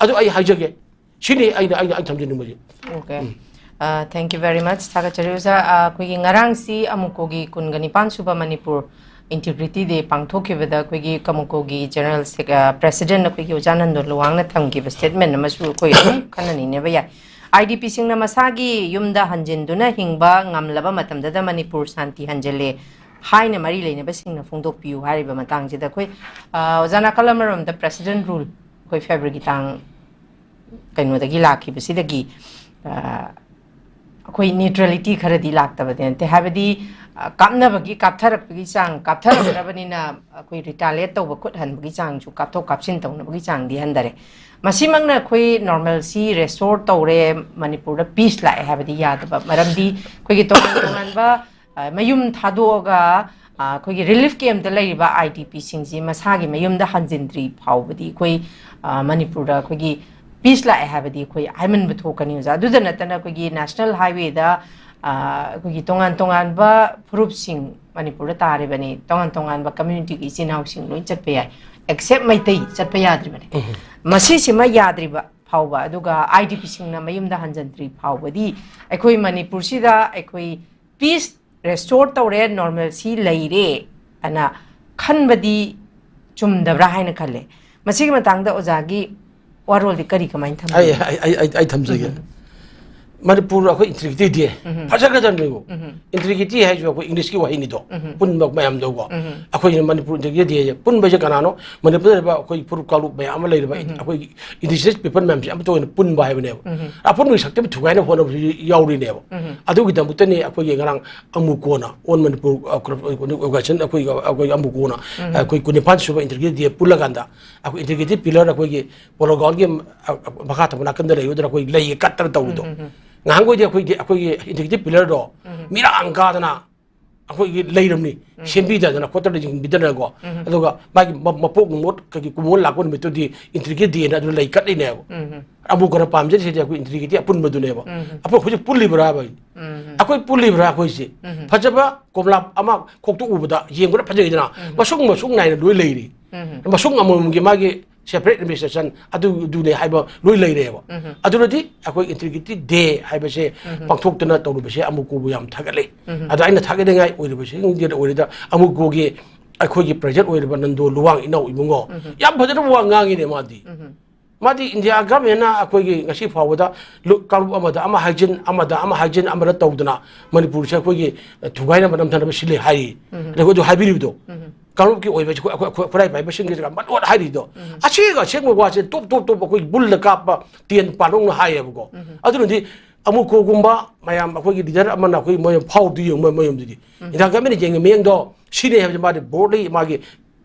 ꯑꯗꯨ ꯑꯩ ꯍꯥꯏꯖꯒꯦ꯫ ꯁꯤꯅꯤ ꯑꯩꯅ, ꯑꯩꯅ, ꯑꯩꯅ ꯊꯝꯖꯅꯤꯡꯕꯁꯦ꯫ Okay꯫ ꯎꯝ꯫ ꯑ, thank you very much꯫ ꯊꯥꯒꯠꯆꯔꯤ ꯑꯣꯖꯥ꯫ ꯑ, ꯑꯩꯈꯣꯏꯒꯤ ꯉꯔꯥꯡꯁꯤ ꯑꯃꯨꯀꯣꯒꯤ ꯀꯨꯟꯒ ꯅꯤꯄꯥꯟ ꯁꯨꯕ ꯃꯅꯤꯄꯨꯔ Integrity Day ꯄꯥꯡꯊꯣꯛꯈꯤꯕꯗ ꯑꯩꯈꯣꯏꯒꯤ ꯀꯃꯨꯀꯣꯒꯤ General Sec-, ꯑ, President ꯑꯩꯈꯣꯏꯒꯤ ꯑꯣꯖꯥ ꯅꯟꯗꯣ ꯂꯨꯋꯥꯡꯅ ꯊꯝꯈꯤꯕ statement ꯑꯃꯁꯨ ꯑꯩꯈꯣꯏ ꯑꯗꯨꯝ ꯈꯟꯅ ꯅꯩꯅꯕ ꯌꯥꯏ꯫ IDP ꯁꯤꯡꯅ ꯃꯁꯥꯒꯤ ꯌꯨꯝꯗ ꯍꯟꯖꯤꯟꯗꯨꯅ ꯍꯤꯡꯕ ꯉꯝꯂꯕ ꯃꯇꯝꯗꯗ ꯃꯅꯤꯄꯨꯔ ꯁꯥꯟꯇꯤ ꯍꯟꯖꯤꯜꯂꯦ ꯍꯥꯏꯅ ꯃꯔꯤ ꯂꯩꯅꯕꯁꯤꯡꯅ ꯐꯣꯡꯗꯣꯛꯄꯤꯌꯨ ꯍꯥꯏꯔꯤꯕ ꯃꯇꯥꯡꯁꯤꯗ ꯑꯩꯈꯣꯏ, ꯑ, ꯑꯣꯖꯥ ꯅꯥꯀꯜ ꯑꯃꯔꯣꯝꯗ President Rule ꯑꯩꯈꯣꯏ February ꯒꯤ ꯇꯥꯡ ꯀꯩꯅꯣꯗꯒꯤ ꯂꯥꯛꯈꯤꯕꯁꯤꯗꯒꯤ, ꯑ, ꯑꯩꯈꯣꯏ neutrality ꯈꯔꯗꯤ ꯂꯥꯛꯇꯕꯗꯤ ꯅꯠꯇꯦ꯫ ꯍꯥꯏꯕꯗꯤ, ꯑ, ꯀꯥꯞꯅꯕꯒꯤ, ꯀꯥꯞꯊꯔꯛꯄꯒꯤ ꯆꯥꯡ, ꯀꯥꯞꯊꯔꯛꯇ꯭ꯔꯕꯅꯤꯅ ꯑꯩꯈꯣꯏ retaliate ꯇꯧꯕ, ꯈꯨꯠ ꯍꯟꯕꯒꯤ ꯆꯥꯡꯁꯨ, ꯀꯥꯞꯊꯣꯛ ꯀꯥꯞꯁꯤꯟ ꯇꯧꯅꯕꯒꯤ ꯆꯥꯡꯗꯤ ꯍꯟꯊꯔꯦ꯫ ꯃꯁꯤꯃꯛꯅ ꯑꯩꯈꯣꯏ normalcy restore ꯇꯧꯔꯦ, ꯃꯅꯤꯄꯨꯔꯗ peace ꯂꯥꯛꯑꯦ ꯍꯥꯏꯕꯗꯤ ꯌꯥꯗꯕ꯫ ꯃꯔꯝꯗꯤ ꯑꯩꯈꯣꯏꯒꯤ ꯇꯣꯉꯥꯟ ꯇꯣꯉꯥꯟꯕ, ꯑ, ꯃꯌꯨꯝ ꯊꯥꯗꯣꯛꯑꯒ, ꯑ, ꯑꯩꯈꯣꯏꯒꯤ relief camp ꯇ ꯂꯩꯔꯤꯕ IDP ꯁꯤꯡꯁꯤ ꯃꯁꯥꯒꯤ ꯃꯌꯨꯝꯗ ꯍꯟꯖꯤꯟꯗ꯭ꯔꯤ ꯐꯥꯎꯕꯗꯤ ꯑꯩꯈꯣꯏ, ꯑ, ꯃꯅꯤꯄꯨꯔꯗ ꯑꯩꯈꯣꯏꯒꯤ peace ꯂꯥꯛꯑꯦ ꯍꯥꯏꯕꯗꯤ ꯑꯩꯈꯣꯏ ꯍꯥꯏꯃꯟꯕ ꯊꯣꯛꯀꯅꯤ, ꯑꯣꯖꯥ꯫ ꯑꯗꯨꯗ ꯅꯠꯇꯅ ꯑꯩꯈꯣꯏꯒꯤ national highway ꯗ, ꯑ, ꯑꯩꯈꯣꯏꯒꯤ ꯇꯣꯉꯥꯟ ꯇꯣꯉꯥꯟꯕ ꯐꯨꯔꯨꯞꯁꯤꯡ ꯃꯅꯤꯄꯨꯔꯗ ꯇꯥꯔꯤꯕꯅꯤ, ꯇꯣꯉꯥꯟ ꯇꯣꯉꯥꯟꯕ community ꯒꯤ ꯏꯆꯤꯟ ꯏꯅꯥꯎꯁꯤꯡ ꯂꯣꯏ ꯆꯠꯄ ꯌꯥꯏ, except ꯃꯩꯇꯩ ꯆꯠꯄ ꯌꯥꯗ꯭ꯔꯤꯕꯅꯤ꯫ ꯃꯁꯤꯁꯤꯃ ꯌꯥꯗ꯭ꯔꯤꯕ ꯐꯥꯎꯕ, ꯑꯗꯨꯒ IDP ꯁꯤꯡꯅ ꯃꯌꯨꯝꯗ ꯍꯟꯖꯤꯟꯗ꯭ꯔꯤ ꯐꯥꯎꯕꯗꯤ ꯑꯩꯈꯣꯏ ꯃꯅꯤꯄꯨꯔꯁꯤꯗ ꯑꯩꯈꯣꯏ peace restore ꯇꯧꯔꯦ, normalcy ꯂꯩꯔꯦ ꯑꯅ ꯈꯟꯕꯗꯤ ꯆꯨꯝꯗꯕ꯭ꯔꯥ ꯍꯥꯏꯅ ꯈꯜꯂꯦ꯫ ꯃꯁꯤꯒꯤ ꯃꯇꯥꯡꯗ ꯑꯣꯖꯥꯒꯤ ꯋꯥꯔꯣꯜꯗꯤ ꯀꯔꯤ, ꯀꯃꯥꯏꯅ ꯑꯩ ꯊꯝꯕꯤꯒꯦ? ꯑꯩ ꯑꯩ ꯑꯩ ꯑꯩ ꯊꯝꯖꯒꯦ꯫ ꯎꯝ꯫ ꯃꯅꯤꯄꯨꯔ ꯑꯩꯈꯣꯏ ꯏꯟꯇꯤꯒ꯭ꯔꯤꯇꯤ ꯗꯦ ꯎꯝ꯫ ꯐꯖꯈ꯭ꯔꯖꯥꯠꯅꯤꯀꯣ꯫ ꯎꯝ꯫ ꯏꯟꯇꯤꯒ꯭ꯔꯤꯇꯤ ꯍꯥꯏꯁꯨ ꯑꯩꯈꯣꯏ ꯏꯪꯂꯤꯁꯀꯤ ꯋꯥꯍꯩꯅꯤꯗꯣ꯫ ꯎꯝ꯫ ꯄꯨꯟꯕ ꯃꯌꯥꯝꯗꯀꯣ꯫ ꯎꯝ꯫ ꯑꯩꯈꯣꯏꯅ ꯃꯅꯤꯄꯨꯔ ꯏꯟꯇꯤꯒ꯭ꯔꯤꯇꯤ ꯗꯦ ꯍꯥꯏꯁꯦ ꯄꯨꯟꯕꯁꯦ ꯀꯅꯥꯅꯣ? ꯃꯅꯤꯄꯨꯔꯗ ꯂꯩꯕ ꯑꯩꯈꯣꯏ ꯐꯨꯔꯨꯞ ꯀꯥꯡꯂꯨꯞ ꯃꯌꯥꯝ ꯑꯃ ꯂꯩꯔꯤꯕ ꯎꯝ꯫ ꯑꯩꯈꯣꯏꯒꯤ ꯏꯟꯗꯤꯖꯤꯅꯁ ꯄꯤꯄꯜ ꯃꯌꯥꯝꯁꯦ ꯑꯃꯠꯇ ꯑꯣꯏꯅ ꯄꯨꯟꯕ ꯍꯥꯏꯕꯅꯦꯕ꯫ ꯎꯝ꯫ ꯑꯄꯨꯟꯕꯒꯤ ꯁꯛꯇꯝ ꯊꯨꯒꯥꯏꯅꯕ ꯍꯣꯠꯅꯕꯁꯨ ꯌꯥꯎꯔꯤꯅꯦꯕ꯫ ꯎꯝ꯫ ꯑꯗꯨꯒꯤꯗꯃꯛꯇꯅꯤ ꯑꯩꯈꯣꯏꯒꯤ ꯉꯔꯥꯡ ꯑꯃꯨꯀꯣꯅ, ꯑꯣꯜ ꯃꯅꯤꯄꯨꯔ, ꯑ, ꯑꯣꯔꯒꯅꯥꯏꯖꯦꯁꯟ ꯑꯩꯈꯣꯏ, ꯑꯩꯈꯣꯏ ꯑꯃꯨꯀꯣꯅ, ꯎꯝ꯫ ꯑꯩꯈꯣꯏ ꯀꯨꯟ ꯅꯤꯄꯥꯟ ꯁꯨꯕ ꯏꯟꯇꯤꯒ꯭ꯔꯤꯇꯤ ꯗꯦ ꯄꯨꯜꯂꯀꯥꯟꯗ ꯑꯩꯈꯣꯏ ꯏꯟꯇꯤꯒ꯭ꯔꯤꯇꯤ ꯄꯤꯂꯔ ꯑꯩꯈꯣꯏꯒꯤ ꯄꯣꯂꯣ ꯒ꯭ꯔꯥꯎꯟꯒꯤ, ꯑ, ꯑ, ꯃꯈꯥ ꯊꯪꯕ ꯅꯥꯀꯟꯗ ꯂꯩꯕꯗꯨꯅ ꯑꯩꯈꯣꯏ ꯂꯩꯒ ꯀꯠꯇꯅ ꯇꯧꯕꯗꯣ꯫ ꯎꯝ, ꯎꯝ, ꯎꯝ꯫ ꯉꯍꯥꯟꯈꯣꯏꯗꯤ ꯑꯩꯈꯣꯏꯗꯤ, ꯑꯩꯈꯣꯏꯒꯤ ꯏꯟꯇꯤꯒ꯭ꯔꯤꯇꯤ ꯄꯤꯂꯔꯗꯣ ꯎꯝ꯫ ꯃꯤꯔꯥꯡ ꯀꯥꯗꯅ ꯑꯩꯈꯣꯏꯒꯤ ꯂꯩꯔꯝꯅꯤ, ꯎꯝ꯫ ꯁꯦꯝꯕꯤꯗꯗꯅ ꯈꯣꯠꯇꯅ ꯌꯦꯡꯕꯤꯗꯅꯀꯣ꯫ ꯎꯝ꯫ ꯑꯗꯨꯒ ꯃꯥꯒꯤ ꯃ-, ꯃꯄꯣꯛ ꯅꯨꯃꯤꯠ ꯀꯩꯒꯤ ꯀꯨꯝꯑꯣꯟ ꯂꯥꯛꯄ ꯅꯨꯃꯤꯠꯇꯨꯗꯤ ꯏꯟꯇꯤꯒ꯭ꯔꯤꯇꯤ ꯗꯦꯅ ꯑꯗꯨ ꯂꯩ ꯀꯠꯂꯤꯅꯦꯕ꯫ ꯎꯝ꯫ ꯑꯃꯨꯀꯣꯅ ꯄꯥꯝꯖꯔꯤꯁꯤꯗꯤ ꯑꯩꯈꯣꯏ ꯏꯟꯇꯤꯒ꯭ꯔꯤꯇꯤ ꯑꯄꯨꯟꯕꯗꯨꯅꯦꯕ꯫ ꯎꯝ꯫ ꯑꯩꯈꯣꯏ ꯍꯧꯖꯤꯛ ꯄꯨꯜꯂꯤꯕ꯭ꯔꯥꯕ? ꯎꯝ꯫ ꯑꯩꯈꯣꯏ ꯄꯨꯜꯂꯤꯕ꯭ꯔꯥ ꯑꯩꯈꯣꯏꯁꯦ? ꯎꯝ꯫ ꯐꯖꯕ ꯀꯣꯝꯂꯥ ꯑꯃ ꯈꯣꯛꯇꯣꯛꯎꯕꯗ ꯌꯦꯡꯕꯗ ꯐꯖꯩꯗꯅ, ꯎꯝ꯫ ꯃꯁꯨꯡ ꯃꯁꯨꯡ ꯅꯥꯏꯅ ꯂꯣꯏ ꯂꯩꯔꯤ꯫ ꯎꯝ꯫ ꯃꯁꯨꯡ ꯑꯃꯃꯝꯒꯤ ꯃꯥꯒꯤ separate administration ꯑꯗꯨꯗꯨꯅꯦ ꯍꯥꯏꯕ ꯂꯣꯏ ꯂꯩꯔꯦꯕ꯫ ꯎꯝ꯫ ꯑꯗꯨꯅꯗꯤ ꯑꯩꯈꯣꯏ ꯏꯟꯇꯤꯒ꯭ꯔꯤꯇꯤ ꯗꯦ ꯍꯥꯏꯕꯁꯦ ꯎꯝ꯫ ꯄꯥꯡꯊꯣꯛꯇꯅ ꯇꯧꯔꯨꯕꯁꯦ ꯑꯃꯨꯀꯣꯕꯨ ꯌꯥꯝ ꯊꯥꯒꯠꯂꯤ꯫ ꯎꯝ꯫ ꯑꯗ ꯑꯩꯅ ꯊꯥꯒꯠꯅꯤꯡꯉꯥꯏ ꯑꯣꯏꯔꯤꯕꯁꯤꯡꯗꯤ ꯑꯣꯏꯔꯤꯗ ꯑꯃꯨꯀꯣꯒꯤ ꯑꯩꯈꯣꯏꯒꯤ ꯄ꯭ꯔꯦꯖꯤꯗꯦꯟ ꯑꯣꯏꯔꯤꯕ ꯅꯟꯗꯣ ꯂꯨꯋꯥꯡ ꯏꯅꯥꯎ ꯏꯕꯨꯡꯉꯣ ꯎꯝ꯫ ꯌꯥꯝ ꯐꯖꯅ ꯋꯥ ꯉꯥꯡꯉꯤꯅꯦ ꯃꯥꯗꯤ꯫ ꯎꯝ꯫ ꯃꯥꯗꯤ ꯏꯟꯗꯤꯌꯥ ꯒꯚꯔꯟꯃꯦꯟꯅ ꯑꯩꯈꯣꯏꯒꯤ ꯉꯁꯤ ꯐꯥꯎꯕꯗ ꯂꯨ-, ꯀꯥꯡꯂꯨꯞ ꯑꯃꯗ ꯑꯃ ꯍꯥꯏꯖꯤꯟ, ꯑꯃꯗ ꯑꯃ ꯍꯥꯏꯖꯤꯟ, ꯑꯃꯗ ꯇꯧꯗꯅ ꯃꯅꯤꯄꯨꯔꯁꯦ ꯑꯩꯈꯣꯏꯒꯤ ꯊꯨꯒꯥꯏꯅꯕ ꯅꯝꯊꯅꯕ ꯁꯤꯜꯂꯤ ꯍꯥꯏꯔꯤ꯫ ꯎꯝ꯫ ꯑꯗꯨꯒ ꯑꯗꯨ ꯍꯥꯏꯕꯤꯔꯤꯕꯗꯣ ꯎꯝ꯫ ꯀꯥꯡꯂꯨꯞꯀꯤ ꯑꯣꯏꯕ ꯑꯩꯈꯣꯏ, ꯑꯩꯈꯣꯏ, ꯑꯩꯈꯣꯏ ꯈꯨꯔꯥꯏ ꯄꯥꯏꯕꯁꯤꯡꯒꯤꯁꯤꯒ ꯃꯇꯣꯟ ꯍꯥꯏꯔꯤꯗꯣ ꯎꯝ꯫ ꯑꯁꯦꯡ ꯑꯁꯦꯡꯕ ꯋꯥꯁꯦ ꯇꯣꯞ ꯇꯣꯞ ꯇꯣꯞ ꯑꯩꯈꯣꯏ ꯕꯨꯜꯗ ꯀꯥꯞꯄ ꯇꯦꯟ ꯄꯥꯟꯗꯧꯅ ꯍꯥꯏꯌꯦꯕꯀꯣ꯫ ꯎꯝ꯫ ꯑꯗꯨꯅꯗꯤ ꯑꯃꯨꯀꯣꯒꯨꯝꯕ ꯃꯌꯥꯝ ꯑꯩꯈꯣꯏꯒꯤ ꯂꯤꯗꯔ ꯑꯃꯅ ꯑꯩꯈꯣꯏ ꯃꯣꯏ ꯐꯥꯎꯗꯨ ꯌꯦꯡꯉꯨ ꯃꯣꯏ ꯃꯌꯥꯝꯗꯨꯗꯤ꯫ ꯎꯝ꯫ ꯏꯟꯗꯤꯌꯥ ꯒꯚꯔꯟꯃꯦꯟꯅ ꯌꯦꯡꯉꯤ ꯃꯤꯠꯌꯦꯡꯗꯣ ꯁꯤꯅꯦ ꯍꯥꯏꯕꯁꯦ ꯃꯥꯗꯤ ꯕꯣꯜꯗꯂꯤ ꯃꯥꯒꯤ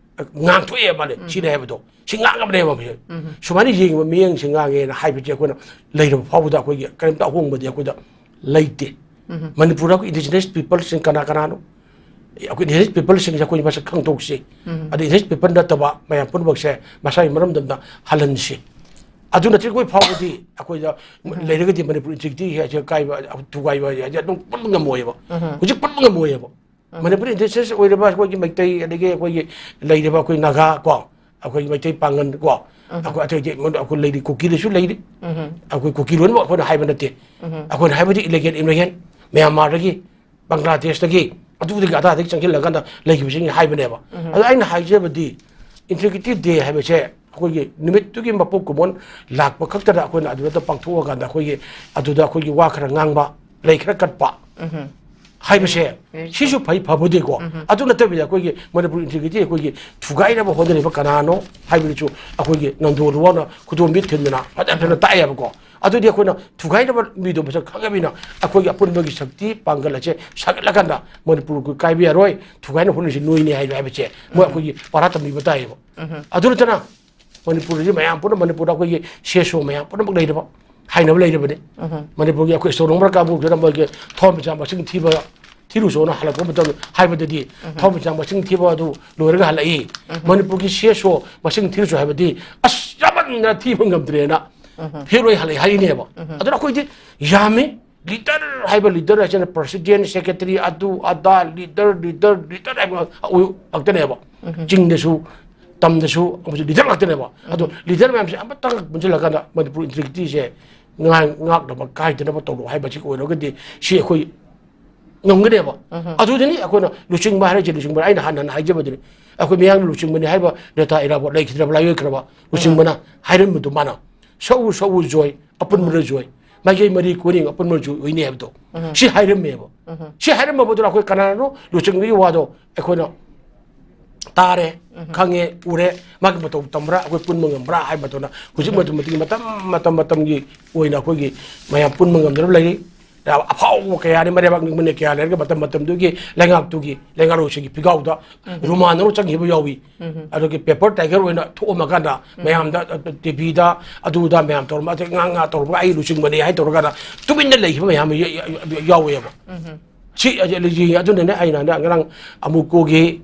ꯉꯥꯡꯊꯣꯛꯑꯦ ꯃꯥꯅꯦ꯫ ꯎꯝ꯫ ꯁꯤꯅꯦ ꯍꯥꯏꯕꯗꯣ꯫ ꯁꯤ ꯉꯥꯡꯉꯕꯅꯦꯕ ꯃꯁꯦ꯫ ꯎꯝ꯫ ꯁꯨꯃꯥꯏꯅ ꯌꯦꯡꯉꯤꯕ ꯃꯤꯠꯌꯦꯡꯁꯦ ꯉꯥꯡꯉꯦꯅ ꯍꯥꯏꯕꯁꯦ ꯑꯩꯈꯣꯏꯅ ꯂꯩꯔꯕ ꯐꯥꯎꯕꯗ ꯑꯩꯈꯣꯏꯒꯤ ꯀꯔꯤꯝꯇ ꯑꯍꯣꯡꯕꯗꯤ ꯑꯩꯈꯣꯏꯗ ꯂꯩꯇꯦ꯫ ꯎꯝ꯫ ꯃꯅꯤꯄꯨꯔꯗ ꯑꯩꯈꯣꯏ ꯏꯟꯗꯤꯖꯤꯅꯁ ꯄꯤꯄꯜꯁꯤꯡ ꯀꯅꯥ ꯀꯅꯥꯅꯣ? ꯑꯩꯈꯣꯏ ꯏꯟꯗꯤꯖꯤꯅꯁ ꯄꯤꯄꯜꯁꯤꯡꯁꯦ ꯑꯩꯈꯣꯏ ꯃꯁꯛ ꯈꯪꯗꯣꯛꯁꯤ꯫ ꯎꯝ꯫ ꯑꯗ ꯏꯟꯗꯤꯖꯤꯅꯁ ꯄꯤꯄꯜ ꯅꯠꯇꯕ ꯃꯌꯥꯝ ꯄꯨꯝꯅꯃꯛꯁꯦ ꯃꯁꯥꯒꯤ ꯃꯔꯝꯗꯝꯗ ꯍꯜꯍꯟꯁꯤ꯫ ꯑꯗꯨ ꯅꯠꯇ꯭ꯔꯗꯤ ꯑꯩꯈꯣꯏ ꯐꯥꯎꯕꯗꯤ ꯑꯩꯈꯣꯏꯗ ꯎꯝ꯫ ꯂꯩꯔꯒꯗꯤ ꯃꯅꯤꯄꯨꯔ ꯏꯟꯇꯤꯒ꯭ꯔꯤꯇꯤ ꯍꯥꯏꯁꯦ ꯀꯥꯏꯕ, ꯊꯨꯒꯥꯏꯕ ꯍꯥꯏꯁꯦ ꯑꯗꯨꯝ ꯄꯨꯟꯕ ꯉꯝꯃꯣꯏꯕ꯫ ꯎꯝ꯫ ꯍꯧꯖꯤꯛ ꯄꯨꯟꯕ ꯉꯝꯃꯣꯏꯕ꯫ ꯎꯝ꯫ ꯃꯅꯤꯄꯨꯔ ꯏꯟꯗꯤꯖꯤꯅꯁ ꯑꯣꯏꯔꯤꯕ ꯑꯩꯈꯣꯏꯒꯤ ꯃꯩꯇꯩ, ꯑꯗꯒꯤ ꯑꯩꯈꯣꯏꯒꯤ ꯂꯩꯔꯤꯕ ꯑꯩꯈꯣꯏ ꯅꯥꯒꯥ ꯀꯣ, ꯑꯩꯈꯣꯏꯒꯤ ꯃꯩꯇꯩ ꯄꯥꯉꯟ ꯀꯣ, ꯎꯝ꯫ ꯑꯩꯈꯣꯏ ꯑꯇꯩ ꯑꯇꯩ ꯑꯩꯈꯣꯏ ꯂꯩꯔꯤ, ꯀꯨꯀꯤꯗꯁꯨ ꯂꯩꯔꯤ, ꯎꯝ꯫ ꯑꯩꯈꯣꯏ ꯀꯨꯀꯤ ꯂꯣꯏꯅꯃꯛ ꯑꯩꯈꯣꯏꯅ ꯍꯥꯏꯕ ꯅꯠꯇꯦ, ꯎꯝ꯫ ꯑꯩꯈꯣꯏꯅ ꯍꯥꯏꯕꯗꯤ ꯏꯂꯤꯒꯦꯜ ꯏꯃꯤꯒ꯭ꯔꯦꯟ, ꯃ꯭ꯌꯥꯟꯃꯥꯔꯗꯒꯤ, ꯕꯪꯒ꯭ꯂꯥꯗꯦꯁꯇꯒꯤ, ꯑꯗꯨꯗꯒꯤ ꯑꯗꯥꯗꯒꯤ ꯆꯪꯁꯤꯜꯂꯀꯥꯟꯗ ꯂꯩꯈꯤꯕꯁꯤꯡꯒꯤ ꯍꯥꯏꯕꯅꯦꯕ꯫ ꯎꯝ꯫ ꯑꯗꯣ ꯑꯩꯅ ꯍꯥꯏꯖꯕꯗꯤ Integrity Day ꯍꯥꯏꯕꯁꯦ ꯑꯩꯈꯣꯏꯒꯤ ꯅꯨꯃꯤꯠꯇꯨꯒꯤ ꯃꯄꯣꯛ ꯀꯨꯝꯑꯣꯟ ꯂꯥꯛꯄ ꯈꯛꯇꯗ ꯑꯩꯈꯣꯏꯅ ꯑꯗꯨꯗ ꯄꯥꯡꯊꯣꯛꯑꯀꯥꯟꯗ ꯑꯩꯈꯣꯏꯒꯤ ꯑꯗꯨꯗ ꯑꯩꯈꯣꯏꯒꯤ ꯋꯥ ꯈꯔ ꯉꯥꯡꯕ, ꯂꯩ ꯈꯔ ꯀꯠꯄ ꯍꯥꯏꯕꯁꯦ, ꯁꯤꯁꯨ ꯐꯩ, ꯐꯕꯨꯗꯤꯀꯣ꯫ ꯑꯗꯨ ꯅꯠꯇꯕꯤꯗ ꯑꯩꯈꯣꯏꯒꯤ ꯃꯅꯤꯄꯨꯔ ꯏꯟꯇꯤꯒ꯭ꯔꯤꯇꯤ ꯑꯩꯈꯣꯏꯒꯤ ꯊꯨꯒꯥꯏꯅꯕ ꯍꯣꯠꯅꯔꯤꯕ ꯀꯅꯥꯅꯣ ꯍꯥꯏꯕꯗꯨꯁꯨ ꯑꯩꯈꯣꯏꯒꯤ ꯅꯟꯗꯣ ꯂꯨꯋꯥꯡꯅ ꯈꯨꯗꯣꯝꯕꯤ ꯊꯤꯟꯗꯅ ꯐꯖ ꯐꯖꯅ ꯇꯥꯛꯑꯦꯕꯀꯣ꯫ ꯑꯗꯨꯗꯤ ꯑꯩꯈꯣꯏꯅ ꯊꯨꯒꯥꯏꯅꯕ ꯃꯤꯗꯣ ꯃꯁꯛ ꯈꯪꯉꯕꯅꯤꯅ ꯑꯩꯈꯣꯏꯒꯤ ꯑꯄꯨꯟꯕꯒꯤ ꯁꯛꯇꯤ ꯄꯥꯡꯒꯜ ꯑꯁꯦ ꯁꯥꯒꯠꯂꯀꯥꯟꯗ ꯃꯅꯤꯄꯨꯔ ꯀꯥꯏꯕ ꯌꯥꯔꯣꯏ, ꯊꯨꯒꯥꯏꯅ ꯍꯣꯠꯅꯔꯤꯁꯤ ꯅꯣꯏꯅꯤ ꯍꯥꯏꯕ, ꯍꯥꯏꯕꯁꯦ ꯃꯣꯏ ꯑꯩꯈꯣꯏꯒꯤ ꯄꯥꯔꯥ ꯇꯝꯕꯤꯕ ꯇꯥꯏꯌꯦꯕ꯫ ꯑꯗꯨ ꯅꯠꯇꯅ ꯃꯅꯤꯄꯨꯔꯗꯗꯤ ꯃꯌꯥꯝ ꯄꯨꯟꯅ ꯃꯅꯤꯄꯨꯔꯗ ꯑꯩꯈꯣꯏꯒꯤ ꯁꯦꯁꯣ ꯃꯌꯥꯝ ꯄꯨꯝꯅꯃꯛ ꯂꯩꯔꯕ, ꯍꯥꯏꯅꯕ ꯂꯩꯔꯕꯅꯤ꯫ ꯃꯅꯤꯄꯨꯔꯒꯤ ꯑꯩꯈꯣꯏ store owner ꯀꯥꯡꯕꯨꯁꯤꯅ ꯃꯣꯏꯒꯤ ꯊꯋꯥꯟꯃꯤꯆꯥꯛ ꯃꯁꯤꯡ ꯊꯤꯕ, ꯊꯤꯔꯨꯆꯣꯅ ꯍꯜꯂꯛꯄ ꯃꯇꯝꯗ ꯍꯥꯏꯕꯗꯗꯤ ꯊꯋꯥꯟꯃꯤꯆꯥꯛ ꯃꯁꯤꯡ ꯊꯤꯕ ꯑꯗꯨ ꯂꯣꯏꯔꯒ ꯍꯜꯂꯛꯏ꯫ ꯃꯅꯤꯄꯨꯔꯒꯤ ꯁꯦꯁꯣ ꯃꯁꯤꯡ ꯊꯤꯔꯨꯆꯣ ꯍꯥꯏꯕꯗꯤ ꯑꯁ ꯌꯥꯝꯃꯟꯅ ꯊꯤꯕ ꯉꯝꯗ꯭ꯔꯦꯅ ꯐꯦꯜ ꯑꯣꯏ ꯍꯜꯂꯛꯏ ꯍꯥꯏꯔꯤꯅꯦꯕ꯫ ꯑꯗꯨꯅ ꯑꯩꯈꯣꯏꯗꯤ ꯌꯥꯝꯃꯤ꯫ Leader ꯍꯥꯏꯕ leader ꯍꯥꯏꯁꯤꯅ president, secretary, ꯑꯗꯨ ꯑꯗꯥ, leader, leader, leader ꯍꯥꯏꯕ ꯉꯥꯛꯇꯅꯦꯕ꯫ ꯆꯤꯡꯗꯁꯨ ꯇꯝꯗꯁꯨ ꯑꯃꯁꯨ leader ꯉꯥꯛꯇꯅꯦꯕ꯫ ꯑꯗꯣ leader ꯃꯌꯥꯝꯁꯦ ꯑꯃꯇꯪ ꯄꯨꯟꯁꯤꯜꯂꯒ ꯃꯅꯤꯄꯨꯔ integrityꯁꯦ ꯉꯥꯛ-, ꯉꯥꯛꯅꯕ ꯀꯥꯏꯗꯅꯕ ꯇꯧꯔꯣ ꯍꯥꯏꯕꯁꯤ ꯑꯣꯏꯔꯒꯗꯤ ꯁꯤ ꯑꯩꯈꯣꯏ ꯉꯝꯒꯅꯦꯕ꯫ ꯑꯗꯨꯗꯅꯤ ꯑꯩꯈꯣꯏꯅ ꯂꯨꯆꯤꯡꯕ ꯍꯥꯏꯔꯤꯁꯦ, ꯂꯨꯆꯤꯡꯕ ꯑꯩꯅ ꯍꯥꯟꯅ ꯍꯥꯟꯅ ꯍꯥꯏꯖꯕꯗꯨꯅꯤ꯫ ꯑꯩꯈꯣꯏ ꯃꯌꯥꯝꯅ ꯂꯨꯆꯤꯡꯕꯅꯤ ꯍꯥꯏꯕ ꯅꯦꯇꯥ ꯏꯔꯥꯕꯣꯠ ꯂꯩꯈꯤꯗ꯭ꯔꯕ, ꯂꯥꯏꯑꯣꯏꯈ꯭ꯔꯕ ꯂꯨꯆꯤꯡꯕꯅ ꯍꯥꯏꯔꯝꯕꯗꯨ ꯃꯥꯅ "ꯁꯛꯎ ꯁꯛꯎ ꯖꯣꯏ, ꯑꯄꯨꯟꯕꯅ ꯖꯣꯏ, ꯃꯥꯏꯀꯩ ꯃꯔꯤ ꯀꯣꯏꯔꯦꯡ ꯑꯄꯨꯟꯕꯅ ꯖꯣꯏ ꯑꯣꯏꯅꯤ" ꯍꯥꯏꯕꯗꯣ ꯁꯤ ꯍꯥꯏꯔꯝꯃꯦꯕ꯫ ꯁꯤ ꯍꯥꯏꯔꯝꯃꯕꯗꯨꯅ ꯑꯩꯈꯣꯏ ꯀꯅꯥꯅꯣ ꯂꯨꯆꯤꯡꯕꯒꯤ ꯋꯥꯗꯣ ꯑꯩꯈꯣꯏꯅ ꯇꯥꯔꯦ, ꯈꯪꯉꯦ, ꯎꯔꯦ, ꯃꯥꯒꯤ ꯃꯇꯧ ꯇꯝꯕ꯭ꯔꯥ, ꯑꯩꯈꯣꯏ ꯄꯨꯟꯕ ꯉꯝꯕ꯭ꯔꯥ ꯍꯥꯏꯕꯗꯨꯅ ꯍꯧꯖꯤꯛ ꯃꯇꯝ ꯃꯇꯝꯒꯤ, ꯃꯇꯝ ꯃꯇꯝꯒꯤ ꯑꯣꯏꯅ ꯑꯩꯈꯣꯏꯒꯤ ꯃꯌꯥꯝ ꯄꯨꯟꯕ ꯉꯝꯗꯅ ꯂꯩꯔꯤ꯫ ꯑꯐꯥꯎꯕ ꯀꯌꯥꯅꯤ, ꯃꯔꯩꯕꯥꯛ ꯅꯤꯡꯕꯅ ꯀꯌꯥ ꯂꯩꯔꯒ ꯃꯇꯝ ꯃꯇꯝꯗꯨꯒꯤ ꯂꯩꯉꯥꯛꯇꯨꯒꯤ ꯂꯩꯉꯥꯛꯂꯣꯏꯁꯤꯡꯒꯤ ꯄꯤꯒꯥꯎꯗ ꯔꯨꯃꯥꯟꯅ ꯆꯪꯈꯤꯕ ꯌꯥꯎꯏ꯫ ꯑꯗꯨꯒꯤ paper tiger ꯑꯣꯏꯅ ꯊꯣꯛꯑꯝꯃꯀꯥꯟꯗ ꯃꯌꯥꯝꯗ, ꯇꯤꯚꯤꯗ, ꯑꯗꯨꯗ ꯃꯌꯥꯝ ꯇꯧꯔꯝꯕ, ꯑꯗꯩ ꯉꯥ ꯉꯥ ꯇꯧꯔꯝꯕ, "ꯑꯩ ꯂꯨꯆꯤꯡꯕꯅꯤ" ꯍꯥꯏꯅ ꯇꯧꯔꯀꯥꯟꯗ ꯇꯨꯃꯤꯟꯅ ꯂꯩꯈꯤꯕ ꯃꯌꯥꯝ ꯌꯥ-, ꯌꯥ-, ꯌꯥꯎꯋꯦꯕ꯫ ꯁꯤ ꯑꯗꯨꯅꯅꯦ ꯑꯩꯅ ꯍꯟꯗꯛ ꯉꯔꯥꯡ ꯑꯃꯨꯀꯣꯒꯤ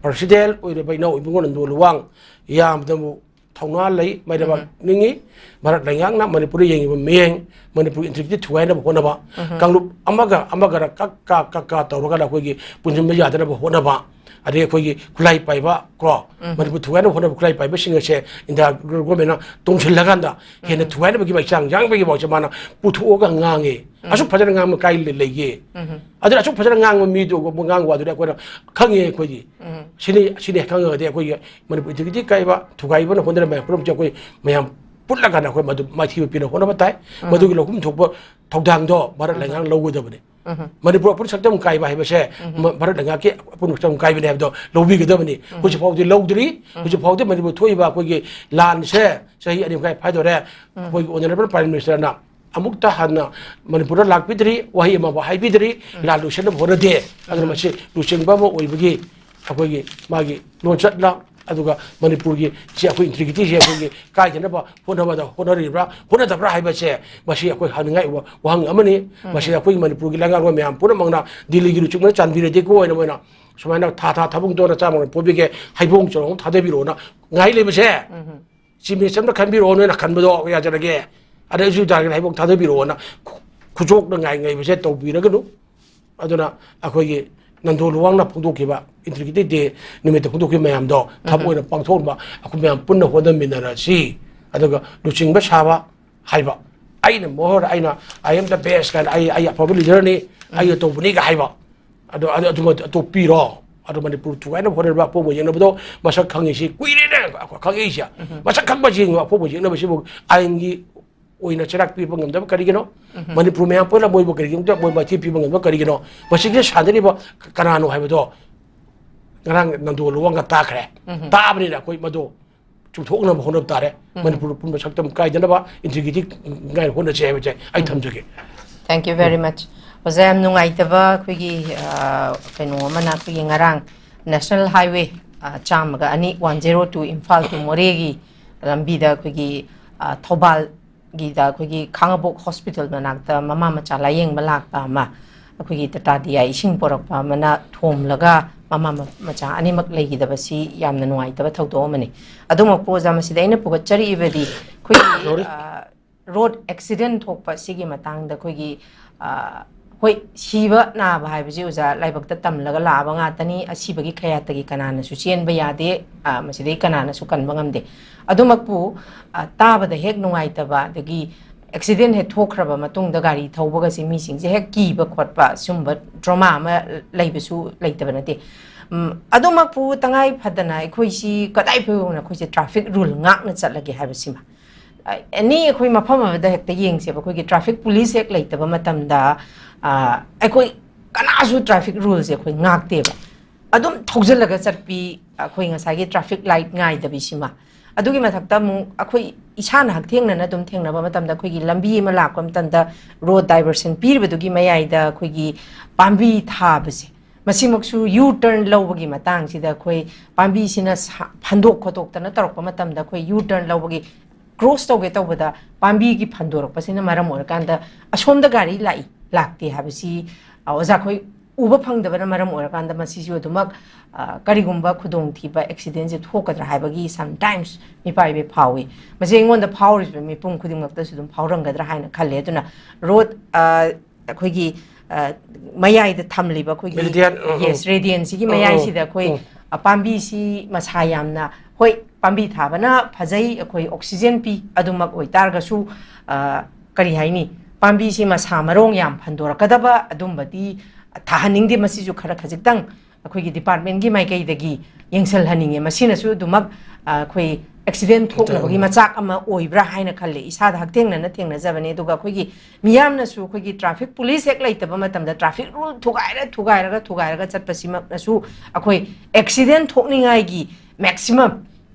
president ꯑꯣꯏꯔꯤꯕ ꯏꯅꯥꯎ ꯏꯕꯨꯡꯉꯣ ꯅꯟꯗꯣ ꯂꯨꯋꯥꯡ ꯌꯥꯝꯅꯕꯨ ꯊꯧꯅꯥ ꯂꯩ, ꯃꯥꯏꯔꯩꯕꯥꯛ ꯅꯤꯡꯉꯤ꯫ ꯃꯔꯛ ꯂꯩꯉꯥꯛꯅ ꯃꯅꯤꯄꯨꯔꯗ ꯌꯦꯡꯉꯤꯕ ꯃꯤꯠꯌꯦꯡ, ꯃꯅꯤꯄꯨꯔ integrityꯗ ꯊꯨꯒꯥꯏꯅꯕ ꯍꯣꯠꯅꯕ, ꯀꯥꯡꯂꯨꯞ ꯑꯃꯒ ꯑꯃꯒꯔ ꯀꯛ ꯀꯥ ꯀꯛ ꯀꯥ ꯇꯧꯔꯒ ꯑꯩꯈꯣꯏꯒꯤ ꯄꯨꯟꯁꯤꯟꯕ ꯌꯥꯗꯅꯕ ꯍꯣꯠꯅꯕ, ꯑꯗꯩ ꯑꯩꯈꯣꯏꯒꯤ ꯈꯨꯠꯂꯥꯏ ꯄꯥꯏꯕ ꯀꯣ, ꯎꯝ꯫ ꯃꯅꯤꯄꯨꯔ ꯊꯨꯒꯥꯏꯅꯕ ꯍꯣꯠꯅꯕ ꯈꯨꯠꯂꯥꯏ ꯄꯥꯏꯕꯁꯤꯡ ꯑꯁꯦ ꯏꯟꯗꯤꯌꯥ ꯒꯣꯔꯃꯦꯟꯅ ꯇꯣꯡꯁꯤꯜꯂꯀꯥꯟꯗ ꯍꯦꯟꯅ ꯎꯝ꯫ ꯊꯨꯒꯥꯏꯅꯕꯒꯤ ꯃꯩꯆꯥꯡ ꯌꯥꯡꯕꯒꯤ ꯃꯑꯣꯡꯁꯦ ꯃꯥꯅ ꯄꯨꯊꯣꯛꯑꯒ ꯉꯥꯡꯉꯦ꯫ ꯎꯝ꯫ ꯑꯁꯨꯛ ꯐꯖꯅ ꯉꯥꯡꯕ ꯀꯥꯏ ꯂꯩꯒꯦ? ꯎꯝ꯫ ꯑꯗꯨꯅ ꯑꯁꯨꯛ ꯐꯖꯅ ꯉꯥꯡꯕ ꯃꯤꯗꯨ, ꯉꯥꯡꯕ ꯋꯥꯗꯨꯗꯤ ꯑꯩꯈꯣꯏꯅ ꯈꯪꯉꯦ ꯑꯩꯈꯣꯏꯗꯤ꯫ ꯎꯝ꯫ ꯁꯤꯅꯤ, ꯁꯤꯅꯤ ꯈꯪꯉꯒꯗꯤ ꯑꯩꯈꯣꯏꯒꯤ ꯃꯅꯤꯄꯨꯔ ꯏꯟꯇꯤꯒ꯭ꯔꯤꯇꯤ ꯀꯥꯏꯕ, ꯊꯨꯒꯥꯏꯕꯅ ꯍꯣꯠꯅꯔꯝꯕ ꯃꯌꯥꯝ ꯄꯨꯝꯅꯃꯛꯁꯦ ꯑꯩꯈꯣꯏ ꯃꯌꯥꯝ ꯄꯨꯜꯂꯀꯥꯟꯗ ꯑꯩꯈꯣꯏ ꯃꯗꯨ ꯃꯥꯏꯊꯤꯕ ꯄꯤꯅꯕ ꯍꯣꯠꯅꯕ ꯇꯥꯏ꯫ ꯎꯝ꯫ ꯃꯗꯨꯒꯤ ꯂꯧꯐꯝ ꯊꯣꯛꯄ ꯊꯧꯗꯥꯡꯗꯣ ꯚꯥꯔꯠ ꯎꯝ꯫ ꯂꯩꯉꯥꯛꯅ ꯂꯧꯒꯗꯕꯅꯤ꯫ ꯎꯝ꯫ ꯃꯅꯤꯄꯨꯔ ꯑꯄꯨꯟ ꯁꯛꯇꯝ ꯀꯥꯏꯕ ꯍꯥꯏꯕꯁꯦ ꯎꯝ꯫ ꯃ-, ꯚꯥꯔꯠ ꯂꯩꯉꯥꯛꯀꯤ ꯑꯄꯨꯟ ꯁꯛꯇꯝ ꯀꯥꯏꯕꯅꯦ ꯍꯥꯏꯕꯗꯣ ꯂꯧꯕꯤꯒꯗꯕꯅꯤ꯫ ꯎꯝ꯫ ꯍꯧꯖꯤꯛ ꯐꯥꯎꯗꯤ ꯂꯧꯗ꯭ꯔꯤ꯫ ꯎꯝ꯫ ꯍꯧꯖꯤꯛ ꯐꯥꯎꯗꯤ ꯃꯅꯤꯄꯨꯔ ꯊꯣꯛꯏꯕ ꯑꯩꯈꯣꯏꯒꯤ ꯂꯥꯟꯁꯦ ꯆꯍꯤ ꯑꯅꯤ ꯃꯈꯥꯏ ꯐꯥꯏꯗꯧꯔꯦ꯫ ꯎꯝ꯫ ꯑꯩꯈꯣꯏꯒꯤ ꯑꯣꯅꯔꯦꯕꯜ ꯄ꯭ꯔꯥꯏꯝ ꯃꯤꯅꯤꯁꯇꯔꯅ ꯑꯃꯨꯛꯇ ꯍꯟꯅ ꯃꯅꯤꯄꯨꯔꯗ ꯂꯥꯛꯄꯤꯗ꯭ꯔꯤ, ꯋꯥꯍꯩ ꯑꯃꯐꯥꯎ ꯍꯥꯏꯕꯤꯗ꯭ꯔꯤ, ꯎꯝ꯫ ꯂꯥꯟ ꯂꯣꯏꯁꯤꯟꯅꯕ ꯍꯣꯠꯅꯗꯦ꯫ ꯑꯗꯨꯅ ꯎꯝ꯫ ꯃꯁꯤ ꯂꯨꯆꯤꯡꯕ ꯑꯃ ꯑꯣꯏꯕꯒꯤ ꯑꯩꯈꯣꯏꯒꯤ ꯃꯥꯒꯤ ꯂꯣꯟꯆꯠꯂ, ꯑꯗꯨꯒ ꯃꯅꯤꯄꯨꯔꯒꯤ ꯁꯤ ꯑꯩꯈꯣꯏ ꯏꯟꯇꯤꯒ꯭ꯔꯤꯇꯤꯁꯦ ꯑꯩꯈꯣꯏꯒꯤ ꯀꯥꯏꯗꯅꯕ ꯍꯣꯠꯅꯕꯗ ꯍꯣꯠꯅꯔꯤꯕ꯭ꯔꯥ, ꯍꯣꯠꯅꯗꯕ꯭ꯔꯥ ꯍꯥꯏꯕꯁꯦ ꯃꯁꯤ ꯑꯩꯈꯣꯏ ꯍꯪꯅꯤꯡꯉꯥꯏ ꯑꯣꯏꯕ ꯋꯥꯍꯪ ꯑꯃꯅꯤ꯫ ꯎꯝ꯫ ꯃꯁꯤꯗ ꯑꯩꯈꯣꯏꯒꯤ ꯃꯅꯤꯄꯨꯔꯒꯤ ꯂꯩꯉꯥꯛꯂꯣꯟ ꯃꯌꯥꯝ ꯄꯨꯝꯅꯃꯛꯅ ꯗꯤꯜꯂꯤꯒꯤ ꯂꯨꯆꯤꯡꯕꯅ ꯆꯥꯟꯕꯤꯔꯗꯤꯀꯣ ꯍꯥꯏꯅ ꯃꯣꯏꯅ ꯁꯨꯃꯥꯏꯅ ꯊꯥ ꯊꯥ ꯊꯥꯕꯨꯡꯗꯣꯟꯅ ꯆꯥꯝꯃ ꯄꯣꯕꯤꯒꯦ, ꯍꯩꯕꯣꯡ ꯆꯔꯣꯡ ꯊꯥꯗꯕꯤꯔꯛꯑꯣꯅ ꯉꯥꯏ ꯂꯩꯕꯁꯦ꯫ ꯎꯝ꯫ ꯆꯤꯐ ꯃꯤꯅꯤꯁꯇꯔꯅ ꯈꯟꯕꯤꯔꯛꯑꯣ, ꯅꯣꯏꯅ ꯈꯟꯕꯗꯣ ꯌꯥꯖꯔꯒꯦ꯫ ꯑꯗꯩ ꯑꯩꯁꯨ ꯌꯥꯔꯒꯦ, ꯍꯩꯕꯣꯡ ꯊꯥꯗꯕꯤꯔꯛꯑꯣꯅ ꯈꯨ-, ꯈꯨꯖꯣꯛꯅ ꯉꯥꯏ ꯉꯥꯏꯕꯁꯦ ꯇꯧꯕꯤꯔꯒꯅꯨ꯫ ꯑꯗꯨꯅ ꯑꯩꯈꯣꯏꯒꯤ ꯅꯟꯗꯣ ꯂꯨꯋꯥꯡꯅ ꯐꯣꯡꯗꯣꯛꯈꯤꯕ ꯏꯟꯇꯤꯒ꯭ꯔꯤꯇꯤ ꯗꯦ ꯅꯨꯃꯤꯠꯇ ꯐꯣꯡꯗꯣꯛꯈꯤꯕ ꯃꯌꯥꯝꯗꯣ ꯊꯕꯛ ꯎꯝ꯫ ꯑꯣꯏꯅ ꯄꯥꯡꯊꯣꯛꯅꯕ ꯑꯩꯈꯣꯏ ꯃꯌꯥꯝ ꯄꯨꯟꯅ ꯍꯣꯠꯅꯃꯤꯟꯅꯔꯁꯤ꯫ ꯑꯗꯨꯒ ꯂꯨꯆꯤꯡꯕ ꯁꯥꯕ ꯍꯥꯏꯕ, ꯑꯩꯅ ꯃꯣꯍꯣꯔ, ꯑꯩꯅ "I am the best" ꯀꯥꯏꯅ, "ꯑꯩ, ꯑꯩ ꯑꯐꯕ ꯂꯤꯗꯔꯅꯤ, ꯑꯩꯅ ꯎꯝ꯫ ꯇꯧꯕꯅꯤꯒ" ꯍꯥꯏꯕ, ꯑꯗꯣ, ꯑꯗꯨ, ꯑꯗꯨꯃ ꯇꯣꯛꯄꯤꯔꯣ꯫ ꯑꯗꯣ ꯃꯅꯤꯄꯨꯔ ꯊꯨꯒꯥꯏꯅꯕ ꯍꯣꯠꯅꯔꯤꯕ ꯑꯄꯣꯛꯄ ꯌꯦꯛꯅꯕꯗꯣ ꯃꯁꯛ ꯈꯪꯉꯤꯁꯤ ꯀꯨꯏꯔꯦꯅꯦ, ꯈꯪꯉꯛꯏꯁꯦ꯫ ꯎꯝ꯫ ꯃꯁꯛ ꯈꯪꯕꯁꯤꯡ ꯑꯄꯣꯛꯄ ꯌꯦꯛꯅꯕꯁꯤꯕꯨ ꯑꯥꯏꯟꯒꯤ ꯑꯣꯏꯅ ꯆꯩꯔꯥꯛ ꯄꯤꯕ ꯉꯝꯗꯕ ꯀꯔꯤꯒꯤꯅꯣ? ꯎꯝ꯫ ꯃꯅꯤꯄꯨꯔ ꯃꯌꯥꯝ ꯄꯨꯟꯅ ꯃꯣꯏꯕꯨ ꯀꯔꯤꯒꯤꯅꯣ ꯃꯣꯏ ꯃꯥꯏꯊꯤ ꯄꯤꯕ ꯉꯝꯗꯕ ꯀꯔꯤꯒꯤꯅꯣ? ꯃꯁꯤꯒꯤ ꯁꯥꯟꯅꯔꯤꯕ ꯀꯅꯥꯅꯣ ꯍꯥꯏꯕꯗꯣ ꯉꯔꯥꯡ ꯅꯟꯗꯣ ꯂꯨꯋꯥꯡꯅ ꯇꯥꯈ꯭ꯔꯦ꯫ ꯎꯝ꯫ ꯇꯥꯕꯅꯤꯅ ꯑꯩꯈꯣꯏ ꯃꯗꯨ ꯆꯨꯝꯊꯣꯛꯅꯕ ꯍꯣꯠꯅꯕ ꯇꯥꯔꯦ꯫ ꯎꯝ꯫ ꯃꯅꯤꯄꯨꯔ ꯄꯨꯝꯕ ꯁꯛꯇꯝ ꯀꯥꯏꯗꯅꯕ, ꯏꯟꯇꯤꯒ꯭ꯔꯤꯇꯤ ꯉꯥꯏꯅ ꯍꯣꯠꯅꯁꯦ ꯍꯥꯏꯕꯁꯦ ꯑꯩ ꯎꯝ꯫ ꯊꯝꯖꯒꯦ꯫ Thank you very much. ꯑꯣꯖꯥ, ꯌꯥꯝ ꯅꯨꯡꯉꯥꯏꯇꯕ ꯑꯩꯈꯣꯏꯒꯤ, ꯑ, ꯀꯩꯅꯣ ꯑꯃꯅ, ꯑꯩꯈꯣꯏꯒꯤ ꯉꯔꯥꯡ National Highway, ꯑ, ꯆꯥꯝꯃꯒ ꯑꯅꯤ, one zero two, Imphal to ꯃꯣꯔꯦꯒꯤ ꯂꯝꯕꯤꯗ ꯑꯩꯈꯣꯏꯒꯤ, ꯑ, ꯊꯧꯕꯥꯜꯒꯤꯗ ꯑꯩꯈꯣꯏꯒꯤ ꯈꯥꯡꯉꯕꯣꯛ ꯍꯣꯁꯄꯤꯇꯥꯜ ꯃꯅꯥꯛꯇ ꯃꯃꯥ ꯃꯆꯥ ꯂꯥꯌꯦꯡꯕ ꯂꯥꯛꯄ ꯑꯃ, ꯑꯩꯈꯣꯏꯒꯤ ꯇꯥꯇꯥ ꯗꯤ ꯑꯥꯏ ꯏꯁꯤꯡ ꯄꯣꯔꯛꯄ ꯑꯃꯅ ꯊꯣꯝꯂꯒ ꯃꯃꯥ ꯃ-, ꯃꯆꯥ ꯑꯅꯤꯃꯛ ꯂꯩꯈꯤꯗꯕꯁꯤ ꯌꯥꯝꯅ ꯅꯨꯡꯉꯥꯏꯇꯕ ꯊꯧꯗꯣꯛ ꯑꯃꯅꯤ꯫ ꯑꯗꯨꯃꯛꯄꯨ ꯑꯣꯖꯥ, ꯃꯁꯤꯗ ꯑꯩꯅ ꯄꯨꯒꯠꯆꯔꯛꯏꯕꯗꯤ ꯑꯩꯈꯣꯏꯒꯤ, Sorry꯫ ꯑ, ꯔꯣꯗ ꯑꯦꯛꯁꯤꯗꯦꯟ ꯊꯣꯛꯄ ꯁꯤꯒꯤ ꯃꯇꯥꯡꯗ ꯑꯩꯈꯣꯏꯒꯤ, ꯑ, ꯍꯣꯏ, ꯁꯤꯕ ꯅꯥꯕ ꯍꯥꯏꯕꯁꯤ ꯑꯣꯖꯥ ꯂꯥꯏꯕꯛꯇ ꯇꯝꯂꯒ ꯂꯥꯛꯑꯕ ꯉꯥꯛꯇꯅꯤ꯫ ꯑꯁꯤꯕꯒꯤ ꯈꯌꯥꯠꯇꯒꯤ ꯀꯅꯥꯅꯁꯨ ꯆꯦꯟꯕ ꯌꯥꯗꯦ, ꯑ, ꯃꯁꯤꯗꯒꯤ ꯀꯅꯥꯅꯁꯨ ꯀꯟꯕ ꯉꯝꯗꯦ꯫ ꯑꯗꯨꯃꯛꯄꯨ, ꯑ, ꯇꯥꯕꯗ ꯍꯦꯛ ꯅꯨꯡꯉꯥꯏꯇꯕ, ꯑꯗꯒꯤ ꯑꯦꯛꯁꯤꯗꯦꯟ ꯍꯦꯛ ꯊꯣꯛꯈ꯭ꯔꯕ ꯃꯇꯨꯡꯗ ꯒꯥꯔꯤ ꯊꯧꯕꯒꯁꯦ ꯃꯤꯁꯤꯡꯁꯦ ꯍꯦꯛ ꯀꯤꯕ ꯈꯣꯠꯄ, ꯁꯨꯝꯕ ꯇ꯭ꯔꯣꯃꯥ ꯑꯃ ꯂꯩꯕꯁꯨ ꯂꯩꯇꯕ ꯅꯠꯇꯦ꯫ ꯎꯝ, ꯑꯗꯨꯃꯛꯄꯨ ꯇꯉꯥꯏ ꯐꯗꯅ ꯑꯩꯈꯣꯏꯁꯤ ꯀꯗꯥꯏ ꯐꯥꯎꯕꯅ ꯑꯩꯈꯣꯏꯁꯦ ꯇ꯭ꯔꯥꯐꯤꯛ ꯔꯨꯜ ꯉꯥꯛꯅ ꯆꯠꯂꯒꯦ ꯍꯥꯏꯕꯁꯤꯃ, ꯑꯦꯅꯤ ꯑꯩꯈꯣꯏ ꯃꯐꯝ ꯑꯃꯗ ꯍꯦꯛꯇ ꯌꯦꯡꯁꯦꯕ, ꯑꯩꯈꯣꯏꯒꯤ ꯇ꯭ꯔꯥꯐꯤꯛ ꯄꯨꯂꯤꯁ ꯍꯦꯛ ꯂꯩꯇꯕ ꯃꯇꯝꯗ, ꯑ, ꯑꯩꯈꯣꯏ ꯀꯅꯥꯁꯨ ꯇ꯭ꯔꯥꯐꯤꯛ ꯔꯨꯜꯁꯦ ꯑꯩꯈꯣꯏ ꯉꯥꯛꯇꯦꯕ꯫ ꯑꯗꯨꯝ ꯊꯧꯖꯤꯜꯂꯒ ꯆꯠꯄꯤ, ꯑꯩꯈꯣꯏ ꯉꯁꯥꯏꯒꯤ ꯇ꯭ꯔꯥꯐꯤꯛ ꯂꯥꯏꯠ ꯉꯥꯏꯗꯕꯤꯁꯤꯃ꯫ ꯑꯗꯨꯒꯤ ꯃꯊꯛꯇ ꯑꯃꯨꯛ ꯑꯩꯈꯣꯏ ꯏꯁꯥꯅ ꯍꯛꯊꯦꯡꯅꯅ ꯑꯗꯨꯝ ꯊꯦꯡꯅꯕ ꯃꯇꯝꯗ, ꯑꯩꯈꯣꯏꯒꯤ ꯂꯝꯕꯤ ꯑꯃ ꯂꯥꯛꯄ ꯃꯇꯝꯗ ꯔꯣꯗ ꯗꯥꯏꯚꯔꯁꯟ ꯄꯤꯔꯤꯕꯗꯨꯒꯤ ꯃꯌꯥꯏꯗ ꯑꯩꯈꯣꯏꯒꯤ ꯄꯥꯝꯕꯤ ꯊꯥꯕꯁꯦ, ꯃꯁꯤꯃꯛꯁꯨ ꯌꯨ ꯇꯔꯟ ꯂꯧꯕꯒꯤ ꯃꯇꯥꯡꯁꯤꯗ ꯑꯩꯈꯣꯏ ꯄꯥꯝꯕꯤꯁꯤꯅ ꯁꯥ-, ꯐꯟꯗꯣꯛ ꯈꯣꯠꯇꯣꯛꯇꯅ ꯇꯧꯔꯛꯄ ꯃꯇꯝꯗ, ꯑꯩꯈꯣꯏ ꯌꯨ ꯇꯔꯟ ꯂꯧꯕꯒꯤ ꯀ꯭ꯔꯣꯁ ꯇꯧꯒꯦ ꯇꯧꯕꯗ ꯄꯥꯝꯕꯤꯒꯤ ꯐꯟꯗꯣꯔꯛꯄꯁꯤꯅ ꯃꯔꯝ ꯑꯣꯏꯔꯀꯥꯟꯗ ꯑꯁꯣꯝꯗ ꯒꯥꯔꯤ ꯂꯥꯛꯏ ꯂꯥꯛꯇꯦ ꯍꯥꯏꯕꯁꯤ, ꯑ, ꯑꯣꯖꯥ ꯑꯩꯈꯣꯏ ꯎꯕ ꯐꯪꯗꯕꯅ ꯃꯔꯝ ꯑꯣꯏꯔꯀꯥꯟꯗ ꯃꯁꯤꯁꯨ ꯑꯗꯨꯃꯛ, ꯑ, ꯀꯔꯤꯒꯨꯝꯕ ꯈꯨꯗꯣꯡꯊꯤꯕ ꯑꯦꯛꯁꯤꯗꯦꯟꯁꯦ ꯊꯣꯛꯀꯗ꯭ꯔꯥ ꯍꯥꯏꯕꯒꯤ ꯁꯝꯇꯥꯏꯝꯁ ꯃꯤꯄꯥꯏꯕ ꯐꯥꯎꯏ꯫ ꯃꯁꯤ ꯑꯩꯉꯣꯟꯗ ꯐꯥꯎꯔꯤꯕ ꯃꯤꯄꯨꯝ ꯈꯨꯗꯤꯡꯃꯛꯇꯁꯨ ꯑꯗꯨꯝ ꯐꯥꯎꯔꯝꯒꯗ꯭ꯔꯥ ꯍꯥꯏꯅ ꯈꯜꯂꯦ꯫ ꯑꯗꯨꯅ ꯔꯣꯗ, ꯑ, ꯑꯩꯈꯣꯏꯒꯤ, ꯑ, ꯃꯌꯥꯏꯗ ꯊꯝꯂꯤꯕ ꯑꯩꯈꯣꯏꯒꯤ, ꯃꯦꯔꯤꯗꯤꯌꯟ, ꯎꯝ, ꯌꯦꯁ, ꯎꯝ, ꯔꯦꯗꯤꯌꯟꯁꯤꯒꯤ ꯎꯝ, ꯎꯝ, ꯃꯌꯥꯏꯁꯤꯗ ꯑꯩꯈꯣꯏ, ꯎꯝ, ꯑ, ꯄꯥꯝꯕꯤꯁꯤ ꯃꯁꯥ ꯌꯥꯝꯅ, ꯍꯣꯏ, ꯄꯥꯝꯕꯤ ꯊꯥꯕꯅ ꯐꯖꯩ, ꯑꯩꯈꯣꯏ ꯑꯣꯛꯁꯤꯖꯦꯟ ꯄꯤ, ꯑꯗꯨꯃꯛ ꯑꯣꯏꯇꯥꯔꯒꯁꯨ, ꯑ, ꯀꯔꯤ ꯍꯥꯏꯅꯤ, ꯄꯥꯝꯕꯤꯁꯤ ꯃꯁꯥ ꯃꯔꯣꯡ ꯌꯥꯝ ꯐꯟꯗꯣꯔꯛꯀꯗꯕ ꯑꯗꯨꯝꯕꯗꯤ ꯊꯥꯍꯟꯅꯤꯡꯗꯦ꯫ ꯃꯁꯤꯁꯨ ꯈꯔ ꯈꯖꯤꯛꯇꯪ ꯑꯩꯈꯣꯏꯒꯤ ꯗꯤꯄꯥꯔꯠꯃꯦꯟꯒꯤ ꯃꯥꯏꯀꯩꯗꯒꯤ ꯌꯦꯡꯁꯤꯜꯍꯟꯅꯤꯡꯉꯦ꯫ ꯃꯁꯤꯅꯁꯨ ꯑꯗꯨꯃꯛ, ꯑ, ꯑꯩꯈꯣꯏ ꯑꯦꯛꯁꯤꯗꯦꯟ ꯊꯣꯛꯅꯕꯒꯤ ꯃꯆꯥꯛ ꯑꯃ ꯑꯣꯏꯕ꯭ꯔꯥ ꯍꯥꯏꯅ ꯈꯜꯂꯦ꯫ ꯏꯁꯥꯗ ꯍꯛꯊꯦꯡꯅꯅ ꯊꯦꯡꯅꯖꯕꯅꯦ꯫ ꯑꯗꯨꯒ ꯑꯩꯈꯣꯏꯒꯤ ꯃꯤꯌꯥꯝꯅꯁꯨ ꯑꯩꯈꯣꯏꯒꯤ ꯇ꯭ꯔꯥꯐꯤꯛ ꯄꯨꯂꯤꯁ ꯍꯦꯛ ꯂꯩꯇꯕ ꯃꯇꯝꯗ ꯇ꯭ꯔꯥꯐꯤꯛ ꯔꯨꯜ ꯊꯨꯒꯥꯏꯔ, ꯊꯨꯒꯥꯏꯔꯒ, ꯊꯨꯒꯥꯏꯔꯒ ꯆꯠꯄꯁꯤꯃꯛꯅꯁꯨ ꯑꯩꯈꯣꯏ ꯑꯦꯛꯁꯤꯗꯦꯟ ꯊꯣꯛꯅꯤꯡꯉꯥꯏꯒꯤ ꯃꯦꯛꯁꯤꯃꯝ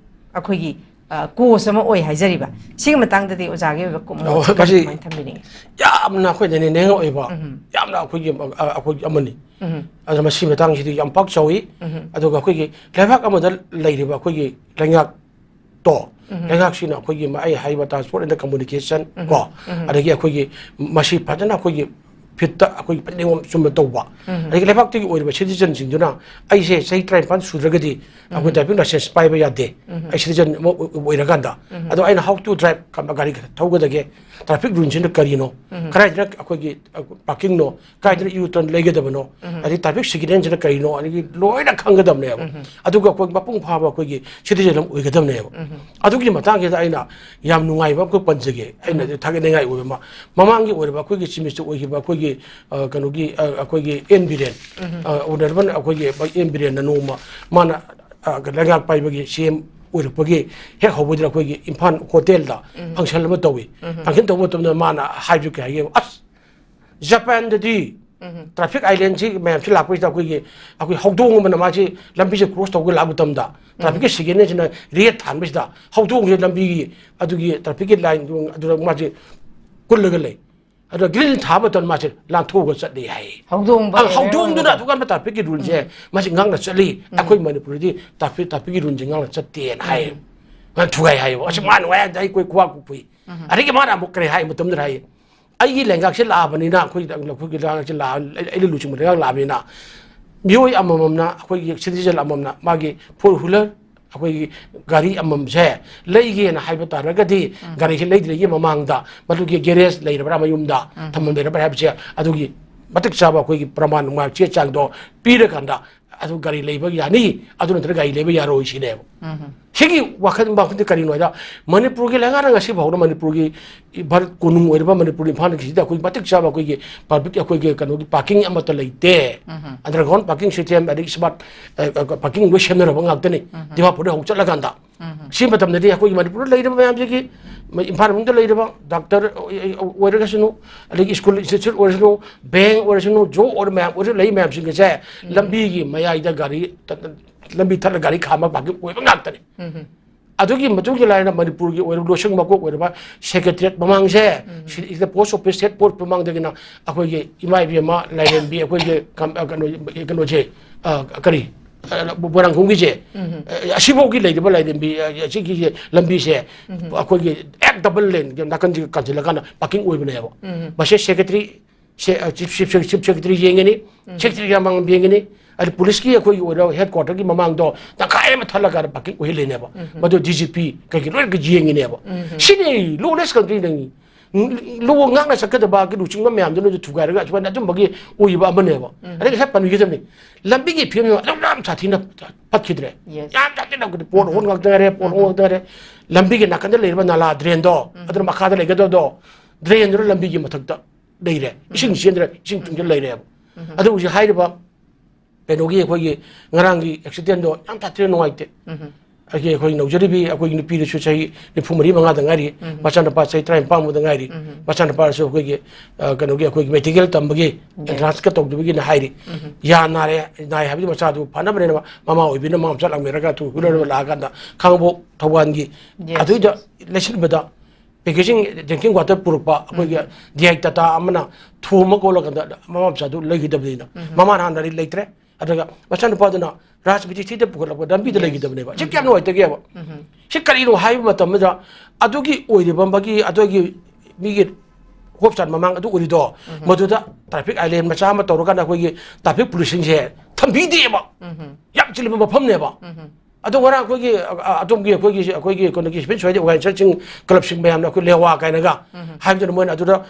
ꯑꯩꯈꯣꯏꯒꯤ, ꯑ, ꯀꯣꯁ ꯑꯃ ꯑꯣꯏ ꯍꯥꯏꯖꯔꯤꯕ꯫ ꯁꯤꯒꯤ ꯃꯇꯥꯡꯗꯗꯤ ꯑꯣꯖꯥꯒꯤ ꯑꯣꯏꯕ ꯀ-, ꯑꯣ, ꯃꯣꯠꯁꯦ ꯀꯔꯤ ꯃꯁꯤ ꯀꯃꯥꯏꯅ ꯊꯝꯕꯤꯅꯤꯡꯉꯤ? ꯌꯥꯝꯅ ꯑꯩꯈꯣꯏꯗꯅꯦ ꯅꯦꯍꯦ ꯑꯣꯏꯕ, ꯎꯝ꯫ ꯌꯥꯝꯅ ꯑꯩꯈꯣꯏꯒꯤ, ꯑ, ꯑꯩꯈꯣꯏꯒꯤ ꯑꯃꯅꯤ꯫ ꯎꯝ꯫ ꯑꯗꯨꯅ ꯃꯁꯤ ꯃꯇꯥꯡꯁꯤꯗꯤ ꯌꯥꯝ ꯄꯥꯛ ꯆꯥꯎꯏ꯫ ꯎꯝ꯫ ꯑꯗꯨꯒ ꯑꯩꯈꯣꯏꯒꯤ ꯂꯩꯕꯥꯛ ꯑꯃꯗ ꯂꯩꯔꯤꯕ ꯑꯩꯈꯣꯏꯒꯤ ꯂꯩꯉꯥꯛꯇꯣ, ꯎꯝ꯫ ꯂꯩꯉꯥꯛꯁꯤꯅ ꯑꯩꯈꯣꯏꯒꯤ ꯃ-, ꯑꯩ ꯍꯥꯏꯔꯤꯕ transport and communication ꯎꯝ꯫ ꯀꯣ, ꯎꯝ꯫ ꯑꯗꯒꯤ ꯑꯩꯈꯣꯏꯒꯤ ꯃꯁꯤ ꯐꯖꯅ ꯑꯩꯈꯣꯏꯒꯤ ꯐꯤꯠꯇ ꯑꯩꯈꯣꯏꯒꯤ ꯐꯖꯅ ꯅꯤꯌꯣꯝ ꯆꯨꯝꯅ ꯇꯧꯕ, ꯎꯝ꯫ ꯑꯗꯒꯤ ꯂꯩꯕꯥꯛꯇꯨꯒꯤ ꯑꯣꯏꯔꯤꯕ ꯁꯤꯇꯤꯖꯟꯁꯤꯡꯗꯨꯅ ꯑꯩꯁꯦ ꯆꯍꯤ ꯇꯔꯥꯅꯤꯄꯥꯟ ꯁꯨꯗ꯭ꯔꯒꯗꯤ ꯑꯩꯈꯣꯏ ꯎꯝ꯫ ꯗ꯭ꯔꯥꯏꯚꯤꯡ ꯂꯥꯏꯁꯦꯟꯁ ꯄꯥꯏꯕ ꯌꯥꯗꯦ, ꯎꯝ꯫ ꯑꯩ ꯁꯤꯇꯤꯖꯟ ꯑꯃ ꯑꯣꯏ-, ꯑꯣꯏꯔꯀꯥꯟꯗ꯫ ꯎꯝ꯫ ꯑꯗꯣ ꯑꯩꯅ how to drive, ꯀ-, ꯒꯥꯔꯤ ꯊꯧꯒꯗꯒꯦ, ꯇ꯭ꯔꯥꯐꯤꯛ ꯔꯨꯜꯁꯤꯅ ꯀꯔꯤꯅꯣ? ꯎꯝ꯫ ꯀꯗꯥꯏꯗꯅ ꯑꯩꯈꯣꯏꯒꯤ ꯄꯥꯔꯀꯤꯡꯅꯣ, ꯀꯗꯥꯏꯗꯅ ꯌꯨ ꯇꯔꯟ ꯂꯩꯒꯗꯕꯅꯣ, ꯑꯗꯩ ꯇ꯭ꯔꯥꯐꯤꯛ ꯁꯤꯒꯅꯦꯜꯁꯤꯅ ꯀꯔꯤꯅꯣ, ꯑꯗꯒꯤ ꯂꯣꯏꯅ ꯈꯪꯒꯗꯕꯅꯦꯕ꯫ ꯑꯗꯨꯒ ꯑꯩꯈꯣꯏ ꯃꯄꯨꯡ ꯐꯥꯕ ꯑꯩꯈꯣꯏꯒꯤ ꯁꯤꯇꯤꯖꯦꯟ ꯑꯃ ꯑꯣꯏꯒꯗꯕꯅꯦꯕ꯫ ꯑꯗꯨꯒꯤ ꯃꯇꯥꯡꯁꯤꯗ ꯑꯩꯅ ꯌꯥꯝ ꯅꯨꯡꯉꯥꯏꯕ ꯑꯃꯈꯛ ꯄꯟꯖꯒꯦ꯫ ꯑꯩꯅ ꯊꯥꯒꯠꯅꯤꯡꯉꯥꯏ ꯑꯣꯏꯕ ꯑꯃ, ꯃꯃꯥꯡꯒꯤ ꯑꯣꯏꯔꯕ ꯑꯩꯈꯣꯏꯒꯤ ꯆꯤꯞ ꯃꯤꯅꯤꯁꯇꯔ ꯑꯣꯏꯈꯤꯕ ꯑꯩꯈꯣꯏꯒꯤ, ꯑ, ꯀꯩꯅꯣꯒꯤ, ꯑ, ꯑꯩꯈꯣꯏꯒꯤ ꯑꯦꯟ ꯕꯤꯔꯦꯟ, ꯑ, ꯑꯣꯅꯔꯦꯕꯜ ꯑꯩꯈꯣꯏꯒꯤ ꯑꯦꯟ ꯕꯤꯔꯦꯟꯅ ꯅꯣꯡꯃ ꯃꯥꯅ, ꯑ, ꯂꯩꯉꯥꯛ ꯄꯥꯏꯕꯒꯤ ꯁꯤ ꯑꯦꯝ ꯑꯣꯏꯔꯛꯄꯒꯤ ꯍꯦꯛ ꯍꯧꯕꯗꯨꯗ ꯑꯩꯈꯣꯏꯒꯤ ꯏꯝꯐꯥꯜ ꯍꯣꯇꯦꯜꯗ ꯐꯪꯁꯟ ꯑꯃ ꯇꯧꯏ꯫ ꯐꯪꯁꯟ ꯇꯧꯕ ꯃꯇꯝꯗ ꯃꯥꯅ ꯍꯥꯏꯕꯁꯨ ꯀꯩ ꯍꯥꯏꯒꯦ, "ꯑꯁ, ꯖꯄꯥꯟꯗꯗꯤ ꯇ꯭ꯔꯥꯐꯤꯛ ꯑꯥꯏꯂꯦꯟꯁꯤ ꯃꯌꯥꯝꯁꯤ ꯂꯥꯛꯄꯁꯤꯗ ꯑꯩꯈꯣꯏꯒꯤ, ꯑꯩꯈꯣꯏ ꯍꯧꯗꯣꯡ ꯑꯃꯅ ꯃꯥꯁꯤ ꯂꯝꯕꯤꯁꯦ ꯀ꯭ꯔꯣꯁ ꯇꯧꯒꯦ ꯂꯥꯛꯄ ꯃꯇꯝꯗ ꯇ꯭ꯔꯥꯐꯤꯛꯀꯤ ꯁꯤꯒꯅꯦꯜꯁꯤꯅ ꯔꯦꯗ ꯊꯥꯟꯕꯁꯤꯗ ꯍꯧꯗꯣꯡꯁꯦ ꯂꯝꯕꯤꯒꯤ ꯑꯗꯨꯒꯤ ꯇ꯭ꯔꯥꯐꯤꯛꯀꯤ ꯂꯥꯏꯟ ꯑꯗꯨꯗ ꯃꯥꯁꯦ ꯀꯨꯜꯂꯒ ꯂꯩ꯫ ꯑꯗꯨꯒ ꯒ꯭ꯔꯤꯟ ꯊꯥꯕ ꯃꯇꯝꯗ ꯃꯥꯁꯦ ꯂꯥꯟꯊꯣꯛꯑꯒ ꯆꯠꯂꯤ ꯍꯥꯏ"꯫ ꯍꯧꯗꯣꯡꯕ ꯑ, ꯑꯦꯔꯤꯌꯥ ꯍꯧꯗꯣꯡꯗꯨꯅ ꯑꯣꯏꯕ꯫ ꯑꯗꯨꯀꯥꯟꯗ ꯇ꯭ꯔꯥꯐꯤꯛꯀꯤ ꯔꯨꯜꯁꯦ ꯃꯥꯁꯤ ꯉꯥꯛꯅ ꯆꯠꯂꯤ꯫ ꯑꯩꯈꯣꯏ ꯃꯅꯤꯄꯨꯔꯗꯤ ꯇ꯭ꯔꯥꯐꯤꯛ, ꯇ꯭ꯔꯥꯐꯤꯛꯀꯤ ꯔꯨꯜꯁꯦ ꯉꯥꯛꯅ ꯆꯠꯇꯦꯅ ꯍꯥꯏꯌꯦ꯫ ꯃꯥꯅ ꯊꯨꯒꯥꯏ ꯍꯥꯏꯌꯦꯕ꯫ ꯑꯁ, ꯃꯥ ꯅꯨꯡꯉꯥꯏ ꯍꯥꯏꯕꯗ ꯑꯩ ꯀꯣꯏ ꯈꯨꯋꯥ ꯀꯨꯞꯄꯨꯏ꯫ ꯑꯗꯒꯤ ꯃꯥꯅ ꯑꯃꯨꯛ ꯀꯔꯤ ꯍꯥꯏ ꯃꯇꯝꯗ ꯍꯥꯏꯌꯦ, "ꯑꯩꯒꯤ ꯂꯩꯉꯥꯛꯁꯦ ꯂꯥꯛꯑꯕꯅꯤꯅ, ꯑꯩꯈꯣꯏ, ꯑꯩꯈꯣꯏꯒꯤ ꯂꯩꯉꯥꯛꯁꯦ ꯂꯥꯛꯑ-, ꯑꯩꯅ ꯂꯨꯆꯤꯡꯕ ꯂꯩꯉꯥꯛ ꯂꯥꯛꯑꯕꯅꯤꯅ ꯃꯤꯑꯣꯏ ꯑꯃꯃꯝꯅ, ꯑꯩꯈꯣꯏꯒꯤ ꯁꯤꯇꯤꯖꯦꯟ ꯑꯃꯃꯝꯅ ꯃꯥꯒꯤ ꯐꯣꯔ ꯋꯤꯂꯔ, ꯑꯩꯈꯣꯏꯒꯤ ꯒꯥꯔꯤ ꯑꯃꯃꯝꯁꯦ ꯂꯩꯒꯦꯅ ꯍꯥꯏꯕ ꯇꯥꯔꯒꯗꯤ ꯒꯥꯔꯤꯁꯦ ꯂꯩꯗ꯭ꯔꯤꯉꯩꯒꯤ ꯃꯃꯥꯡꯗ ꯃꯗꯨꯒꯤ ꯒꯦꯔꯦꯖ ꯂꯩꯔꯕ꯭ꯔꯥ, ꯃꯌꯨꯝꯗ ꯊꯝꯐꯝ ꯂꯩꯔꯕ꯭ꯔꯥ ꯍꯥꯏꯕꯁꯦ ꯑꯗꯨꯒꯤ ꯃꯇꯤꯛ ꯆꯥꯕ ꯑꯩꯈꯣꯏꯒꯤ ꯄ꯭ꯔꯃꯥꯟ ꯅꯨꯡꯃꯥꯟ ꯆꯦ ꯆꯥꯡꯗꯣ ꯄꯤꯔꯀꯥꯟꯗ ꯑꯗꯨ ꯒꯥꯔꯤ ꯂꯩꯕ ꯌꯥꯅꯤ, ꯑꯗꯨ ꯅꯠꯇ꯭ꯔꯒ ꯒꯥꯔꯤ ꯂꯩꯕ ꯌꯥꯔꯣꯏ" ꯁꯤꯅꯦꯕ꯫ ꯁꯤꯒꯤ ꯋꯥꯈꯜ ꯋꯥꯈꯜꯗꯤ ꯀꯔꯤꯅꯣ ꯍꯥꯏꯗ, ꯃꯅꯤꯄꯨꯔꯒꯤ ꯂꯩꯉꯥꯛꯅ ꯉꯁꯤ ꯐꯥꯎꯗ ꯃꯅꯤꯄꯨꯔꯒꯤ ꯚꯥꯔꯠ ꯀꯣꯅꯨꯡ ꯑꯣꯏꯔꯤꯕ ꯃꯅꯤꯄꯨꯔ ꯏꯝꯐꯥꯜꯒꯤꯁꯤꯗ ꯑꯩꯈꯣꯏ ꯃꯇꯤꯛ ꯆꯥꯕ ꯑꯩꯈꯣꯏꯒꯤ ꯄꯕ꯭ꯂꯤꯛ, ꯑꯩꯈꯣꯏꯒꯤ ꯀꯩꯅꯣꯒꯤ ꯄꯥꯔꯀꯤꯡ ꯑꯃꯠꯇ ꯂꯩꯇꯦ꯫ ꯑꯟꯗꯔꯒ꯭ꯔꯥꯎꯟ ꯄꯥꯔꯀꯤꯡ ꯁꯤꯁꯇꯦꯝ, ꯑꯗꯒꯤ ꯁ꯭ꯃꯥꯔꯠ, ꯑ, ꯑ, ꯄꯥꯔꯀꯤꯡ ꯂꯣꯏ ꯁꯦꯝꯅꯔꯕ ꯉꯥꯛꯇꯅꯤ꯫ ꯗꯤꯃꯥꯄꯨꯔꯗ ꯍꯧ ꯆꯠꯂꯀꯥꯟꯗ ꯁꯤ ꯃꯇꯝꯗꯗꯤ ꯑꯩꯈꯣꯏꯒꯤ ꯃꯅꯤꯄꯨꯔꯗ ꯂꯩꯔꯤꯕ ꯃꯌꯥꯝꯁꯤꯒꯤ, ꯏꯝꯐꯥꯜ ꯃꯅꯨꯡꯗ ꯂꯩꯔꯤꯕ ꯗꯥꯛꯇꯔ ꯑꯣꯏꯔꯒꯁꯨ, ꯑꯗꯒꯤ ꯁ꯭ꯀꯨꯜ ꯏꯟꯁꯇꯤꯇ꯭ꯌꯨꯠ ꯑꯣꯏꯔꯁꯅꯨ, ꯕꯦꯡ ꯑꯣꯏꯔꯁꯅꯨ, ꯖꯣꯕ ꯑꯣꯏꯔ ꯃꯌꯥꯝ ꯑꯣꯏꯔꯁꯨ, ꯂꯩ ꯃꯌꯥꯝꯁꯤꯡ ꯑꯁꯦ ꯂꯝꯕꯤꯒꯤ ꯃꯌꯥꯏꯗ ꯒꯥꯔꯤ, ꯂꯝꯕꯤ ꯊꯠꯂ ꯒꯥꯔꯤ ꯈꯥꯝꯕ ꯄꯥꯔꯀꯤꯡ ꯑꯣꯏꯕ ꯉꯥꯛꯇꯅꯤ꯫ ꯑꯗꯨꯒꯤ ꯃꯇꯨꯡꯒꯤ ꯂꯥꯏꯅ ꯃꯅꯤꯄꯨꯔꯒꯤ ꯑꯣꯏꯔꯤꯕ ꯂꯣꯏꯁꯪ ꯃꯀꯣꯛ ꯑꯣꯏꯔꯤꯕ ꯁꯦꯀ꯭ꯔꯦꯇꯔꯤꯌꯦꯠ ꯃꯃꯥꯡꯁꯦ, ꯁꯤꯗ ꯄꯣꯁ ꯑꯣꯐꯤꯁ ꯍꯦꯠ ꯄꯣꯁ ꯃꯃꯥꯡꯗꯒꯤꯅ ꯑꯩꯈꯣꯏꯒꯤ ꯏꯃꯥ ꯏꯕꯦꯝꯃ ꯂꯥꯏꯔꯦꯝꯕꯤ, ꯑꯩꯈꯣꯏꯒꯤ ꯀꯝ-, ꯑ, ꯀꯩꯅꯣ, ꯀꯩꯅꯣꯁꯦ, ꯑ, ꯀꯔꯤ, ꯑ, ꯃꯣꯏꯔꯥꯡꯈꯣꯝꯒꯤꯁꯦ, ꯑ, ꯑꯁꯤꯐꯥꯎꯒꯤ ꯂꯩꯔꯤꯕ ꯂꯥꯏꯔꯦꯝꯕꯤ, ꯑ, ꯑꯁꯤꯒꯤ ꯂꯝꯕꯤꯁꯦ ꯑꯩꯈꯣꯏꯒꯤ ꯍꯦꯛ ꯗꯕꯜ ꯂꯦꯟꯒꯤ ꯅꯥꯀꯟꯁꯤꯒ ꯀꯥꯟꯁꯤꯜꯂꯀꯥꯟꯗ ꯄꯥꯔꯀꯤꯡ ꯑꯣꯏꯕꯅꯦꯕ꯫ ꯃꯁꯤ ꯁꯦꯀ꯭ꯔꯦꯇꯔꯤ ꯁꯦ-, ꯑ, ꯆꯤꯐ, ꯆꯤꯐ, ꯆꯤꯐ ꯁꯦꯀ꯭ꯔꯦꯇꯔꯤ ꯌꯦꯡꯒꯅꯤ, ꯁꯦꯀ꯭ꯔꯦꯇꯔꯤ ꯃꯃꯥꯡ ꯌꯦꯡꯒꯅꯤ, ꯑꯗ ꯄꯨꯂꯤꯁꯀꯤ ꯑꯩꯈꯣꯏꯒꯤ ꯑꯣꯏꯔꯣ ꯍꯦꯗ ꯀ꯭ꯋꯥꯇꯔꯒꯤ ꯃꯃꯥꯡꯗꯣ ꯇꯪꯈꯥꯏ ꯑꯃ ꯊꯠꯂꯒ ꯄꯥꯔꯀꯤꯡ ꯑꯣꯏꯍꯜꯂꯤꯅꯦꯕ꯫ ꯃꯗꯨ ꯗꯤ ꯖꯤ ꯄꯤ ꯀꯩꯀꯩ ꯂꯣꯏꯅ ꯌꯦꯡꯉꯤꯅꯦꯕ꯫ ꯁꯤꯅꯤ ꯂꯣꯂꯦꯁ ꯀꯟꯇ꯭ꯔꯤ ꯅꯪ ꯂꯨ ꯉꯥꯛꯅ ꯆꯠꯀꯗꯕ ꯂꯨꯆꯤꯡꯕ ꯃꯌꯥꯝꯗꯨꯅꯁꯨ ꯊꯨꯒꯥꯏꯔꯒ ꯑꯁꯨꯃꯥꯏꯅ ꯑꯗꯨꯝꯕꯒꯤ ꯑꯣꯏꯕ ꯑꯃꯅꯦꯕ꯫ ꯑꯗꯩ ꯉꯁꯥꯏ ꯄꯟꯕꯤꯒꯗꯕꯅꯤ, ꯂꯝꯕꯤꯒꯤ ꯐꯤꯕꯝ ꯑꯗꯨꯛ ꯌꯥꯝ ꯁꯥꯊꯤꯅ ꯐꯠꯈꯤꯗ꯭ꯔꯦ꯫ Yes. ꯌꯥꯝ ꯁꯥꯊꯤꯅ ꯄꯣꯠ ꯍꯣꯟ ꯉꯥꯛꯇ ꯉꯥꯏꯔꯦ, ꯄꯣꯠ ꯍꯣꯟ ꯉꯥꯛꯇ ꯉꯥꯏꯔꯦ꯫ ꯂꯝꯕꯤꯒꯤ ꯅꯥꯀꯟꯗ ꯂꯩꯔꯤꯕ ꯅꯥꯂꯥ drain ꯗꯣ, ꯑꯗꯨꯅ ꯃꯈꯥꯗ ꯂꯩꯒꯗꯕꯗꯣ, drain ꯗꯨꯅ ꯂꯝꯕꯤꯒꯤ ꯃꯊꯛꯇ ꯂꯩꯔꯦ, ꯏꯁꯤꯡ ꯆꯦꯟꯗ꯭ꯔꯦ, ꯏꯁꯤꯡ ꯇꯨꯡꯁꯤꯜ ꯂꯩꯔꯦꯕ꯫ ꯑꯗꯨ ꯍꯧꯖꯤꯛ ꯍꯥꯏꯔꯤꯕ ꯀꯩꯅꯣꯒꯤ ꯑꯩꯈꯣꯏꯒꯤ ꯉꯔꯥꯡꯒꯤ accident ꯗꯣ ꯌꯥꯝ ꯁꯥꯊꯤꯅ ꯅꯨꯡꯉꯥꯏꯇꯦ꯫ ꯑꯩꯒꯤ ꯑꯩꯈꯣꯏ ꯅꯧꯖꯔꯤꯕꯤ ꯑꯩꯈꯣꯏꯒꯤ ꯅꯨꯄꯤꯗꯨꯁꯨ ꯆꯍꯤ ꯅꯤꯐꯨ ꯃꯔꯤ ꯃꯉꯥꯗ ꯉꯥꯏꯔꯤ, ꯃꯆꯥꯅꯨꯄꯥ ꯆꯍꯤ ꯇꯔꯥꯅꯤꯄꯥꯟꯃꯨꯛꯇ ꯉꯥꯏꯔꯤ꯫ ꯃꯆꯥꯅꯨꯄꯥꯁꯨ ꯑꯩꯈꯣꯏꯒꯤ, ꯑ, ꯀꯩꯅꯣꯒꯤ ꯑꯩꯈꯣꯏꯒꯤ medical ꯇꯝꯕꯒꯤ entrance ꯀ ꯇꯧꯗꯕꯒꯤꯅ ꯍꯥꯏꯔꯤ꯫ ꯌꯥ ꯅꯥꯔꯦ, ꯅꯥꯏ ꯍꯥꯏꯕꯗꯤ ꯃꯆꯥꯗꯨ ꯐꯅꯕꯅꯦꯅ ꯃꯃꯥ ꯑꯣꯏꯕꯤꯅ ꯃꯃꯥ ꯃꯆꯥ ꯂꯥꯛꯃꯤꯟꯅꯔꯒ two wheeler ꯗ ꯂꯥꯛꯑꯀꯥꯟꯗ ꯈꯥꯡꯉꯕꯣꯛ ꯊꯧꯕꯥꯜꯒꯤ Yes, ꯑꯗꯨꯏꯗ ꯂꯩꯁꯤꯟꯕꯗ packaging drinking water ꯄꯨꯔꯛꯄ ꯑꯩꯈꯣꯏꯒꯤ D I Tata ꯑꯃꯅ ꯊꯣꯝꯃ ꯈꯣꯠꯂꯀꯥꯟꯗ ꯃꯃꯥ ꯃꯆꯥꯗꯨ ꯂꯩꯈꯤꯗꯕꯅꯤꯅ ꯃꯃꯥꯅ ꯍꯥꯟꯅ ꯂꯩꯇ꯭ꯔꯦ꯫ ꯑꯗꯨꯒ ꯃꯆꯥꯅꯨꯄꯥꯗꯨꯅ ꯔꯥꯖꯃꯤꯇ꯭ꯔꯤꯗ ꯄꯨꯈꯠꯂꯛꯄ ꯂꯝꯕꯤꯗ ꯂꯩꯈꯤꯗꯕꯅꯦꯕ꯫ ꯁꯤ ꯀꯌꯥꯝ ꯅꯨꯡꯉꯥꯏꯇꯒꯦꯕ? ꯁꯤ ꯀꯔꯤꯅꯣ ꯍꯥꯏꯕ ꯃꯇꯝꯗ ꯑꯗꯨꯒꯤ ꯑꯣꯏꯔꯤꯕ ꯃꯥꯒꯤ ꯑꯗꯨꯒꯤ ꯃꯤꯒꯤ ꯍꯣꯞꯆꯥꯟ ꯃꯃꯥꯡ ꯑꯗꯨ ꯑꯣꯏꯔꯤꯗꯣ, ꯃꯗꯨꯗ traffic island ꯃꯆꯥ ꯑꯃ ꯇꯧꯔꯀꯥꯟꯗ ꯑꯩꯈꯣꯏꯒꯤ traffic police ꯁꯤꯡꯁꯦ ꯊꯝꯕꯤꯗꯦꯕ꯫ ꯌꯥꯝ ꯆꯤꯜꯂꯤꯕ ꯃꯐꯝꯅꯦꯕ꯫ ꯑꯗꯣ ꯉꯔꯥꯡ ꯑꯩꯈꯣꯏꯒꯤ, ꯑ, ꯑꯗꯣꯝꯒꯤ ꯑꯩꯈꯣꯏꯒꯤ, ꯑꯩꯈꯣꯏꯒꯤ ꯀꯩꯅꯣꯒꯤ civil society organization ꯁꯤꯡ, club ꯁꯤꯡ ꯃꯌꯥꯝꯅ ꯑꯩꯈꯣꯏ ꯂꯦꯋꯥ ꯀꯥꯏꯅꯒ ꯍꯥꯏꯕꯗꯨꯅ ꯃꯣꯏꯅ ꯑꯗꯨꯗ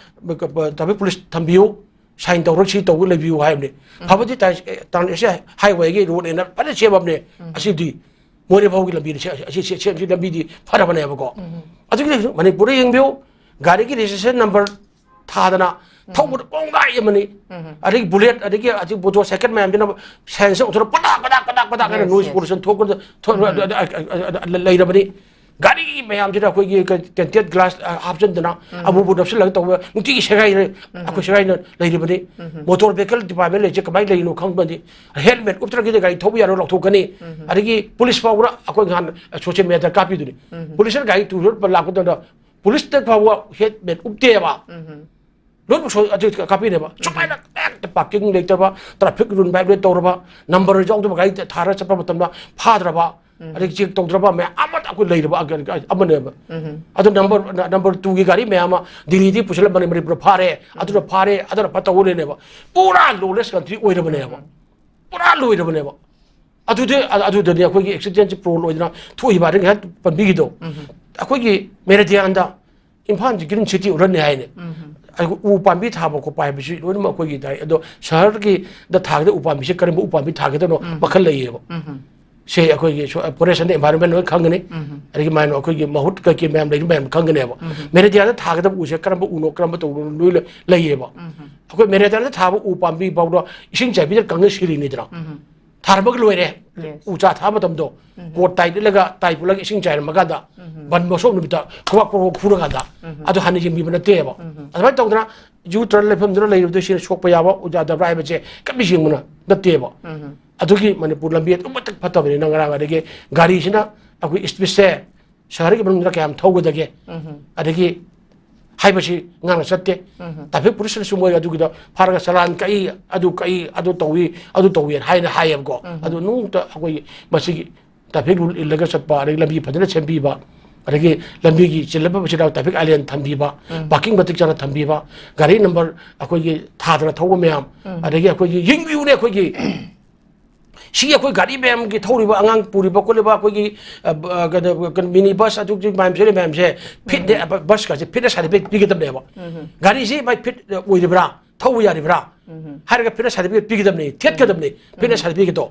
traffic police ꯊꯝꯕꯤꯌꯨ, sign ꯇꯧꯔꯒ ꯁꯤ ꯇꯧꯕ ꯂꯩꯕꯤꯌꯨ ꯍꯥꯏꯕꯅꯤ꯫ ꯐꯕꯗꯤ ꯇꯥꯏ-, ꯇꯥꯎꯟ ꯑꯁꯤ highway ꯒꯤ road ꯅꯦꯅ ꯐꯖꯅ ꯁꯦꯝꯃꯕꯅꯦ꯫ ꯑꯁꯤꯗꯤ ꯃꯣꯔꯦ ꯐꯥꯎꯒꯤ ꯂꯝꯕꯤꯅꯤ, ꯁꯤ, ꯑꯁꯤ, ꯁꯤ, ꯁꯤ, ꯁꯤ ꯂꯝꯕꯤꯗꯤ ꯐꯔꯕꯅꯦꯕꯀꯣ꯫ ꯑꯗꯨꯒꯤ ꯃꯅꯤꯄꯨꯔꯗ ꯌꯦꯡꯕꯤꯌꯨ, ꯒꯥꯔꯤꯒꯤ registration number ꯊꯥꯗꯅ ꯊꯧꯕꯗ ꯀꯣꯡꯒꯥꯏ ꯑꯃꯅꯤ꯫ ꯑꯗꯒꯤ bullet, ꯑꯗꯒꯤ ꯑꯁꯤ motorcycle ꯃꯌꯥꯝꯁꯤꯅ sign ꯁꯦ ꯎꯊꯣꯔ ꯄꯗꯥꯛ, ꯄꯗꯥꯛ, ꯄꯗꯥꯛ, ꯄꯗꯥꯛ ꯍꯥꯏꯅ Yes, noise yes. pollution ꯊꯣꯛꯄꯗ ꯊꯣꯛ-, ꯂꯩꯔꯕꯅꯤ꯫ ꯒꯥꯔꯤ ꯃꯌꯥꯝꯁꯤꯗ ꯑꯩꯈꯣꯏꯒꯤ ꯀ-, tinted glass, ꯑ, ꯍꯥꯞꯆꯤꯟꯗꯅ ꯑꯃꯨꯕꯨ ꯅꯞꯁꯤꯜꯂꯒ ꯇꯧꯕ ꯅꯨꯡꯇꯤꯒꯤ ꯁꯦꯒꯥꯏꯔꯦ꯫ ꯑꯩꯈꯣꯏ ꯁꯦꯒꯥꯏꯅ ꯂꯩꯔꯤꯕꯅꯤ꯫ Motor vehicle department ꯂꯩꯁꯦ ꯀꯃꯥꯏꯅ ꯂꯩꯔꯤꯅꯣ ꯈꯪꯕꯗꯤ, helmet ꯎꯞꯇ꯭ꯔꯒꯗꯤ ꯒꯥꯔꯤ ꯊꯧꯕ ꯌꯥꯔꯣꯏ, ꯂꯧꯊꯣꯛꯀꯅꯤ꯫ ꯑꯗꯒꯤ police ꯐꯥꯎꯕ ꯑꯩꯈꯣꯏ ꯅꯍꯥꯟ social media ꯗ ꯀꯥꯞꯄꯤꯗꯨꯅꯤ꯫ Police ꯅ ꯒꯥꯔꯤ two wheeler ꯂꯥꯛꯄ ꯃꯇꯝꯗ police ꯇ ꯐꯥꯎꯕ helmet ꯎꯞꯇꯦꯕ꯫ ꯂꯣꯏꯅꯃꯛ ꯁꯣ-, ꯑꯗꯨ ꯀꯥꯞꯄꯤꯅꯦꯕ꯫ ꯁꯨꯃꯥꯏꯅ ꯍꯦꯛꯇ parking ꯂꯩꯇꯕ, traffic rule violate ꯇꯧꯔꯕ, number ꯌꯥꯎꯗꯕ ꯒꯥꯔꯤ ꯊꯥꯔ ꯆꯠꯄ ꯃꯇꯝꯗ ꯐꯥꯗ꯭ꯔꯕ, ꯑꯗꯒꯤ check ꯇꯧꯗ꯭ꯔꯕ ꯃꯌꯥꯝ ꯑꯃ ꯑꯩꯈꯣꯏ ꯂꯩꯔꯕ ꯑ-, ꯑ-, ꯑꯃꯅꯦꯕ꯫ ꯑꯗꯨ number, number two ꯒꯤ ꯒꯥꯔꯤ ꯃꯌꯥꯝ ꯑꯃ ꯗꯤꯜꯂꯤꯗꯤ ꯄꯨꯁꯤꯜꯂꯝꯕꯅꯤ, ꯃꯅꯤꯄꯨꯔ ꯐꯥꯔꯦ, ꯑꯗꯨꯅ ꯐꯥꯔꯦ, ꯑꯗꯨꯅ ꯐꯠꯇꯧ ꯂꯩꯅꯦꯕ꯫ ꯄꯨꯔꯥ lawless country ꯑꯣꯏꯔꯕꯅꯦꯕ꯫ ꯄꯨꯔꯥ ꯂꯣꯏꯔꯕꯅꯦꯕ꯫ ꯑꯗꯨꯗꯤ, ꯑ-, ꯑꯗꯨꯗꯅꯤ ꯑꯩꯈꯣꯏꯒꯤ accident ꯁꯤ prone ꯑꯣꯏꯗꯅ ꯊꯣꯛꯏꯕ꯫ ꯑꯗꯒꯤ ꯉꯁꯥꯏ ꯄꯟꯕꯤꯈꯤꯗꯣ, ꯑꯩꯈꯣꯏꯒꯤ meridian ꯗ ꯏꯝꯐꯥꯜꯁꯤ ꯒ꯭ꯔꯤꯟ ꯁꯤꯇꯤ ꯑꯣꯏꯔꯅꯤ ꯍꯥꯏꯅꯦ꯫ ꯑꯩꯈꯣꯏ ꯎ ꯄꯥꯝꯕꯤ ꯊꯥꯕ ꯈꯣꯠꯄ ꯍꯥꯏꯕꯁꯤ ꯂꯣꯏꯅꯃꯛ ꯑꯩꯈꯣꯏꯒꯤ ꯗꯥꯏ-, ꯑꯗꯣ ꯁꯍꯔꯒꯤꯗ ꯊꯥꯒꯗꯕ ꯎ ꯄꯥꯝꯕꯤꯁꯦ ꯀꯔꯝꯕ ꯎ ꯄꯥꯝꯕꯤ ꯊꯥꯒꯗꯕꯅꯣ ꯃꯈꯜ ꯂꯩꯌꯦꯕ꯫ ꯁꯦ ꯑꯩꯈꯣꯏꯒꯤ ꯁꯣ-, Forest and Environment ꯂꯣꯏ ꯈꯪꯒꯅꯤ꯫ ꯑꯗꯒꯤ ꯃꯥꯏꯅ ꯑꯩꯈꯣꯏꯒꯤ ꯃꯍꯨꯠ ꯀꯩꯀꯩ ꯃꯌꯥꯝ ꯂꯩꯔꯤ ꯃꯌꯥꯝ ꯈꯪꯒꯅꯦꯕ꯫ ꯃꯦꯔꯦꯗꯤꯌꯥꯗ ꯊꯥꯒꯗꯕ ꯎꯁꯦ ꯀꯔꯝꯕ ꯎꯅꯣ, ꯀꯔꯝꯕ ꯇꯧꯕꯅꯣ ꯂꯣꯏ ꯂꯩ-, ꯂꯩꯌꯦꯕ꯫ ꯑꯩꯈꯣꯏ ꯃꯦꯔꯦꯗꯤꯌꯥꯗ ꯊꯥꯕ ꯎ ꯄꯥꯝꯕꯤ ꯐꯥꯎꯗ ꯏꯁꯤꯡ ꯆꯥꯏꯕꯤꯗ ꯀꯪꯉ ꯁꯤꯔꯤꯅꯤꯗꯅ꯫ ꯊꯥꯔꯝꯃꯒ ꯂꯣꯏꯔꯦ꯫ Yes. ꯎ ꯆꯥ ꯊꯥꯕ ꯃꯇꯝꯗꯣ, ꯀꯣꯠ ꯇꯥꯏ ꯂꯤꯠꯂꯒ, ꯇꯥꯏ ꯄꯨꯜꯂꯒ ꯏꯁꯤꯡ ꯆꯥꯏꯔꯝꯃꯀꯥꯟꯗ, ꯕꯟ ꯃꯁꯣꯛ ꯅꯨꯃꯤꯠꯇ ꯈꯨꯕꯥꯛ ꯄꯣꯛ ꯈꯨꯔꯀꯥꯟꯗ, ꯑꯗꯨ ꯍꯥꯟꯅ ꯌꯦꯡꯕꯤꯕ ꯅꯠꯇꯦꯕ꯫ ꯑꯗꯨꯃꯥꯏꯅ ꯇꯧꯗꯅ ꯌꯨ ꯇꯔꯟ ꯂꯩꯐꯝꯗꯨꯅ ꯂꯩꯔꯤꯕꯗꯨ ꯁꯤꯅ ꯁꯣꯛꯄ ꯌꯥꯕ ꯌꯥꯗꯕ꯭ꯔꯥ ꯍꯥꯏꯕꯁꯦ ꯀꯔꯤꯝꯇ ꯌꯦꯡꯕꯅ ꯅꯠꯇꯦꯕ꯫ ꯑꯗꯨꯒꯤ ꯃꯅꯤꯄꯨꯔ ꯂꯝꯕꯤ ꯑꯗꯨꯛ ꯃꯇꯤꯛ ꯐꯠꯇꯕꯅꯤꯅ ꯉꯔꯥꯡ ꯑꯗꯒꯤ ꯒꯥꯔꯤꯁꯤꯅ ꯑꯩꯈꯣꯏ ꯏꯁꯄꯤꯠꯁꯦ ꯁꯍꯔꯒꯤ ꯃꯅꯨꯡꯗ ꯀꯌꯥꯝ ꯊꯧꯒꯗꯒꯦ, ꯑꯗꯒꯤ ꯍꯥꯏꯕꯁꯤ ꯉꯥꯡꯅ ꯆꯠꯇꯦ꯫ ꯇ꯭ꯔꯥꯐꯤꯛ ꯄꯨꯂꯤꯁꯅꯁꯨ ꯃꯣꯏ ꯑꯗꯨꯒꯤꯗ ꯐꯥꯔꯒ ꯆꯂꯥꯟ ꯀꯛꯏ, ꯑꯗꯨ ꯀꯛꯏ, ꯑꯗꯨ ꯇꯧꯏ, ꯑꯗꯨ ꯇꯧꯏꯅ ꯍꯥꯏꯅ ꯍꯥꯏꯌꯦꯕꯀꯣ꯫ ꯑꯗꯨ ꯅꯣꯡꯃꯇ ꯑꯩꯈꯣꯏꯒꯤ ꯃꯁꯤꯒꯤ ꯇ꯭ꯔꯥꯐꯤꯛ ꯔꯨꯜ ꯏꯜꯂꯒ ꯆꯠꯄ, ꯑꯗꯒꯤ ꯂꯝꯕꯤ ꯐꯖꯅ ꯁꯦꯝꯕꯤꯕ, ꯑꯗꯒꯤ ꯂꯝꯕꯤꯒꯤ ꯆꯤꯜꯂꯕ ꯃꯆꯤꯟ ꯇ꯭ꯔꯥꯐꯤꯛ ꯑꯥꯏꯂꯦꯟ ꯊꯝꯕꯤꯕ, ꯄꯥꯔꯀꯤꯡ ꯃꯇꯤꯛ ꯆꯥꯅ ꯊꯝꯕꯤꯕ, ꯒꯥꯔꯤ ꯅꯝꯕꯔ ꯑꯩꯈꯣꯏꯒꯤ ꯊꯥꯗꯅ ꯊꯧꯕ ꯃꯌꯥꯝ, ꯑꯗꯒꯤ ꯑꯩꯈꯣꯏꯒꯤ ꯌꯦꯡꯕꯤꯌꯨꯅꯦ, ꯑꯩꯈꯣꯏꯒꯤ ꯁꯤꯒꯤ ꯑꯩꯈꯣꯏ ꯒꯥꯔꯤ ꯃꯌꯥꯝꯒꯤ ꯊꯧꯔꯤꯕ, ꯑꯉꯥꯡ ꯄꯨꯔꯤꯕ ꯈꯣꯠꯂꯤꯕ ꯑꯩꯈꯣꯏꯒꯤ, ꯑ, ꯕ-, ꯑ, ꯀꯩꯅꯣ, ꯀꯩꯅꯣ, ꯃꯤꯅꯤ ꯕꯁ ꯑꯗꯨꯒꯤ ꯃꯌꯥꯝꯁꯦ, ꯃꯌꯥꯝꯁꯦ ꯐꯤꯠꯅꯦ, ꯕ-, ꯕꯁꯀꯁꯦ ꯐꯤꯠꯅꯦꯁ ꯁꯥꯔꯇꯤꯐꯤꯀꯦꯠ ꯄꯤꯒꯗꯕꯅꯦꯕ꯫ ꯒꯥꯔꯤꯁꯤ ꯃꯥꯏ ꯐꯤꯠ ꯑꯣꯏꯔꯤꯕ꯭ꯔꯥ, ꯊꯧꯕ ꯌꯥꯔꯤꯕ꯭ꯔꯥ ꯍꯥꯏꯔꯒ ꯐꯤꯠꯅꯦꯁ ꯁꯥꯔꯇꯤꯐꯤꯀꯦꯠ ꯄꯤꯒꯗꯕꯅꯤ, ꯊꯦꯠꯀꯗꯕꯅꯤ ꯐꯤꯠꯅꯦꯁ ꯁꯥꯔꯇꯤꯐꯤꯀꯦꯠꯇꯣ꯫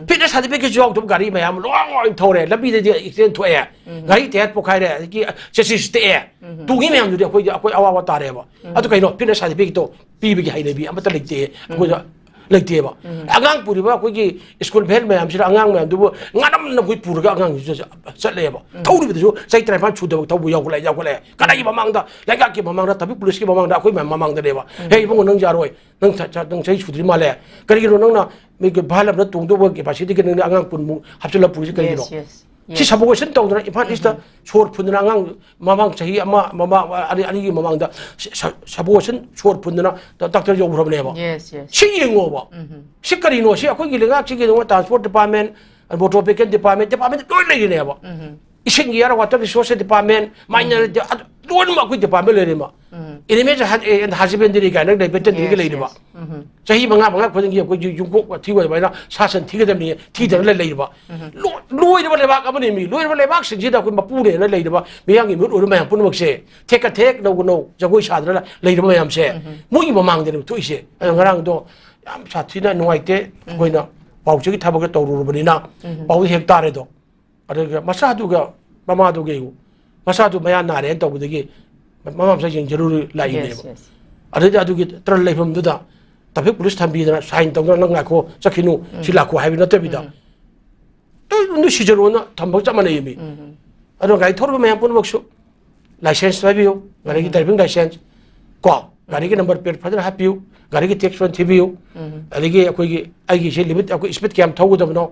ꯐꯤꯠꯅꯦꯁ ꯁꯥꯔꯇꯤꯐꯤꯀꯦꯠꯁꯨ ꯌꯥꯎꯗꯕ ꯒꯥꯔꯤ ꯃꯌꯥꯝ ꯂꯣꯏ ꯊꯧꯔꯦ, ꯂꯝꯕꯤꯗꯗꯤ ꯑꯦꯛꯁꯤꯗꯦꯟ ꯊꯣꯛꯑꯦ, ꯒꯥꯔꯤ ꯇꯌꯥꯔ ꯄꯣꯛꯈꯥꯏꯔꯦ, ꯑꯗꯒꯤ ꯆꯦꯁꯤꯁ ꯇꯦꯛꯑꯦ, ꯇꯣꯡꯉꯤ ꯃꯌꯥꯝꯗꯨꯗꯤ ꯑꯩꯈꯣꯏꯒꯤ, ꯑꯩꯈꯣꯏ ꯑꯋꯥꯕ ꯇꯥꯔꯦꯕ꯫ ꯑꯗꯨ ꯀꯩꯅꯣ, ꯐꯤꯠꯅꯦꯁ ꯁꯥꯔꯇꯤꯐꯤꯀꯦꯠꯇꯣ ꯄꯤꯕꯒꯤ ꯍꯩꯅꯕꯤ ꯑꯃꯠꯇ ꯂꯩꯇꯦ ꯑꯩꯈꯣꯏꯗ꯫ ꯂꯩꯇꯦꯕ꯫ ꯑꯉꯥꯡ ꯄꯨꯔꯤꯕ ꯑꯩꯈꯣꯏꯒꯤ ꯁ꯭ꯀꯨꯜ ꯚꯦꯟ ꯃꯌꯥꯝꯁꯤꯅ ꯑꯉꯥꯡ ꯃꯌꯥꯝꯗꯨꯕꯨ ꯉꯥꯅꯝꯅ ꯑꯩꯈꯣꯏ ꯄꯨꯔꯒ ꯑꯉꯥꯡꯁꯤꯡꯁꯨ ꯆꯠ-, ꯆꯠꯂꯦꯕ꯫ ꯊꯧꯔꯤꯕꯗꯨꯁꯨ ꯆꯍꯤ ꯇꯔꯥꯅꯤꯄꯥꯟ ꯁꯨꯗꯕ ꯊꯧꯕ ꯌꯥꯎꯈꯠꯂꯛꯑꯦ, ꯌꯥꯎꯈꯠꯂꯛꯑꯦ꯫ ꯀꯅꯥꯒꯤ ꯃꯃꯥꯡꯗ? ꯂꯩꯉꯥꯛꯀꯤ ꯃꯃꯥꯡꯗ, ꯇ꯭ꯔꯥꯐꯤꯛ ꯄꯨꯂꯤꯁꯀꯤ ꯃꯃꯥꯡꯗ, ꯑꯩꯈꯣꯏ ꯃꯌꯥꯝ ꯃꯃꯥꯡꯗꯅꯦꯕ꯫ "ꯍꯦ, ꯏꯕꯨꯡꯉꯣ, ꯅꯪ ꯌꯥꯔꯣꯏ꯫ ꯅꯪ ꯆ-, ꯆ-, ꯅꯪ ꯆꯍꯤ ꯁꯨꯗ꯭ꯔꯤ ꯃꯥꯜꯂꯦ꯫ ꯀꯔꯤꯒꯤꯅꯣ ꯅꯪꯅ ꯃꯤꯒꯤ ꯚꯥꯟ ꯑꯃꯗ ꯇꯣꯡꯗꯧꯕ ꯀꯦꯄꯥꯁꯤꯇꯤꯒꯤ ꯅꯪꯅ ꯑꯉꯥꯡ ꯀꯨꯟꯃꯨꯛ ꯍꯥꯞꯆꯤꯜꯂ ꯄꯨꯔꯤꯁꯦ ꯀꯔꯤꯒꯤꯅꯣ?" Yes, yes, yes. ꯁꯤ ꯁꯕꯣꯔꯁꯟ ꯇꯧꯗꯅ ꯏꯝꯐꯥꯜ ꯏꯁꯇ ꯁꯣꯔ ꯐꯨꯟꯗꯅ ꯑꯉꯥꯡ ꯃꯃꯥꯡ ꯆꯍꯤ ꯑꯃ, ꯃꯃꯥꯡ ꯑꯅꯤ, ꯑꯅꯤꯒꯤ ꯃꯃꯥꯡꯗ ꯁ-, ꯁ-, ꯁꯕꯣꯔꯁꯟ ꯁꯣꯔ ꯐꯨꯟꯗꯅ ꯗ-, ꯗꯥꯛꯇꯔ ꯌꯧꯈ꯭ꯔꯕꯅꯦꯕ꯫ Yes, yes. ꯁꯤ ꯌꯦꯡꯉꯣꯕ꯫ ꯁꯤ ꯀꯔꯤꯅꯣ? ꯁꯤ ꯑꯩꯈꯣꯏꯒꯤ ꯂꯩꯉꯥꯛꯁꯤꯒꯤ ꯅꯉꯣꯟ transport department, motor vehicle department, department ꯂꯣꯏ ꯂꯩꯔꯤꯅꯦꯕ꯫ ꯏꯁꯤꯡꯒꯤ ꯏꯌꯥꯔ ꯋꯥꯇꯔ ꯔꯤꯁꯣꯔꯁ ꯗꯤꯄꯥꯔꯠꯃꯦꯟ, ꯃꯥꯏꯅꯔ ꯗꯤ-, ꯑꯗꯨ ꯂꯣꯏꯅꯃꯛ ꯑꯩꯈꯣꯏ ꯗꯤꯄꯥꯔꯠꯃꯦꯟ ꯂꯩꯔꯦꯕ꯫ Enemies and husbandry ꯀꯥꯏꯅ ꯂꯩ, ꯕꯦꯇꯟꯗ꯭ꯔꯤꯒ Yes, ꯂꯩꯔꯤꯕ꯫ Yes. ꯎꯝ. ꯆꯍꯤ ꯃꯉꯥ ꯃꯉꯥ ꯈꯨꯗꯤꯡꯒꯤ ꯑꯩꯈꯣꯏꯒꯤ ꯌꯨꯝꯀꯣꯛ ꯊꯤꯕ ꯑꯗꯨꯃꯥꯏꯅ ꯁꯥ ꯁꯟ ꯊꯤꯒꯗꯕꯅꯤ, ꯊꯤꯗꯅ ꯂꯩ-, ꯂꯩꯔꯤꯕ꯫ ꯂꯣ-, ꯂꯣꯏꯔꯕ ꯂꯩꯕꯥꯛ ꯑꯃꯅꯤ ꯃꯤ꯫ ꯂꯣꯏꯔꯕ ꯂꯩꯕꯥꯛꯁꯤꯡꯁꯤꯗ ꯑꯩꯈꯣꯏ ꯃꯄꯨꯅꯦꯅ ꯂꯩꯔꯤꯕ ꯃꯤꯌꯥꯝꯒꯤ ꯃꯤꯍꯨꯠ ꯑꯣꯏꯔꯤꯕ ꯃꯌꯥꯝ ꯄꯨꯝꯅꯃꯛꯁꯦ ꯊꯦꯛꯀ ꯊꯦꯛ ꯅꯧꯒ ꯅꯧ ꯖꯒꯣꯏ ꯁꯥꯗꯅ ꯂꯩꯔꯤꯕ ꯃꯌꯥꯝꯁꯦ ꯃꯣꯏꯒꯤ ꯃꯃꯥꯡꯗꯅꯦꯕ ꯊꯣꯛꯏꯁꯦ꯫ ꯑꯗꯣ ꯉꯔꯥꯡꯗꯣ ꯌꯥꯝ ꯁꯥꯊꯤꯅ ꯅꯨꯡꯉꯥꯏꯇꯦ꯫ ꯑꯩꯈꯣꯏꯅ ꯄꯥꯎꯆꯦꯒꯤ ꯊꯕꯛꯇ ꯇꯧꯔꯨꯔꯕꯅꯤꯅ ꯄꯥꯎꯗꯤ ꯍꯦꯛ ꯇꯥꯔꯦꯗꯣ꯫ ꯑꯗꯨꯒ ꯃꯆꯥꯗꯨꯒ ꯃꯃꯥꯗꯨꯒ ꯌꯦꯡꯉꯨ꯫ ꯃꯆꯥꯗꯨ ꯃꯌꯥ ꯅꯥꯔꯦꯅ ꯇꯧꯕꯗꯒꯤ ꯃꯃꯥ ꯃꯆꯥ ꯌꯦꯡꯖꯔꯨꯔ ꯂꯥꯛꯏꯅꯦꯕ꯫ Yes, yes. ꯑꯗꯩꯗꯤ ꯑꯗꯨꯒꯤ ꯇ꯭ꯔꯥꯏꯕꯦꯜ ꯂꯩꯐꯝꯗꯨꯗ ꯇ꯭ꯔꯥꯐꯤꯛ ꯄꯨꯂꯤꯁ ꯊꯝꯕꯤꯗꯅ ꯁꯥꯏꯟ ꯇꯧꯗꯅ "ꯅꯪ ꯉꯥꯏꯈꯣ, ꯆꯠꯈꯤꯅꯨ, ꯁꯤ ꯂꯥꯛꯈꯣ" ꯍꯥꯏꯕ ꯅꯠꯇꯕꯤꯗ "ꯅꯣꯏ, ꯅꯣꯏ ꯁꯤꯖꯔꯣꯅ" ꯊꯝꯕꯒ ꯆꯞ ꯃꯥꯟꯅꯩ ꯃꯤ꯫ ꯑꯗꯣ ꯒꯥꯔꯤ ꯊꯧꯔꯤꯕ ꯃꯌꯥꯝ ꯄꯨꯝꯅꯃꯛꯁꯨ ꯂꯥꯏꯁꯦꯟꯁ ꯄꯥꯏꯕꯤꯌꯨ, ꯒꯥꯔꯤꯒꯤ ꯗ꯭ꯔꯥꯏꯚꯤꯡ ꯂꯥꯏꯁꯦꯟꯁ ꯀꯣ, ꯒꯥꯔꯤꯒꯤ ꯅꯝꯕꯔ ꯄ꯭ꯂꯦꯠ ꯐꯖꯅ ꯍꯥꯞꯄꯤꯌꯨ, ꯒꯥꯔꯤꯒꯤ ꯇꯦꯛꯁ ꯐꯖꯅ ꯊꯤꯕꯤꯌꯨ꯫ ꯑꯗꯒꯤ ꯑꯩꯈꯣꯏꯒꯤ, ꯑꯩꯒꯤꯁꯦ ꯂꯤꯃꯤꯠ, ꯑꯩꯈꯣꯏ ꯁ꯭ꯄꯤꯗ ꯀꯌꯥꯝ ꯊꯧꯒꯗꯕꯅꯣ,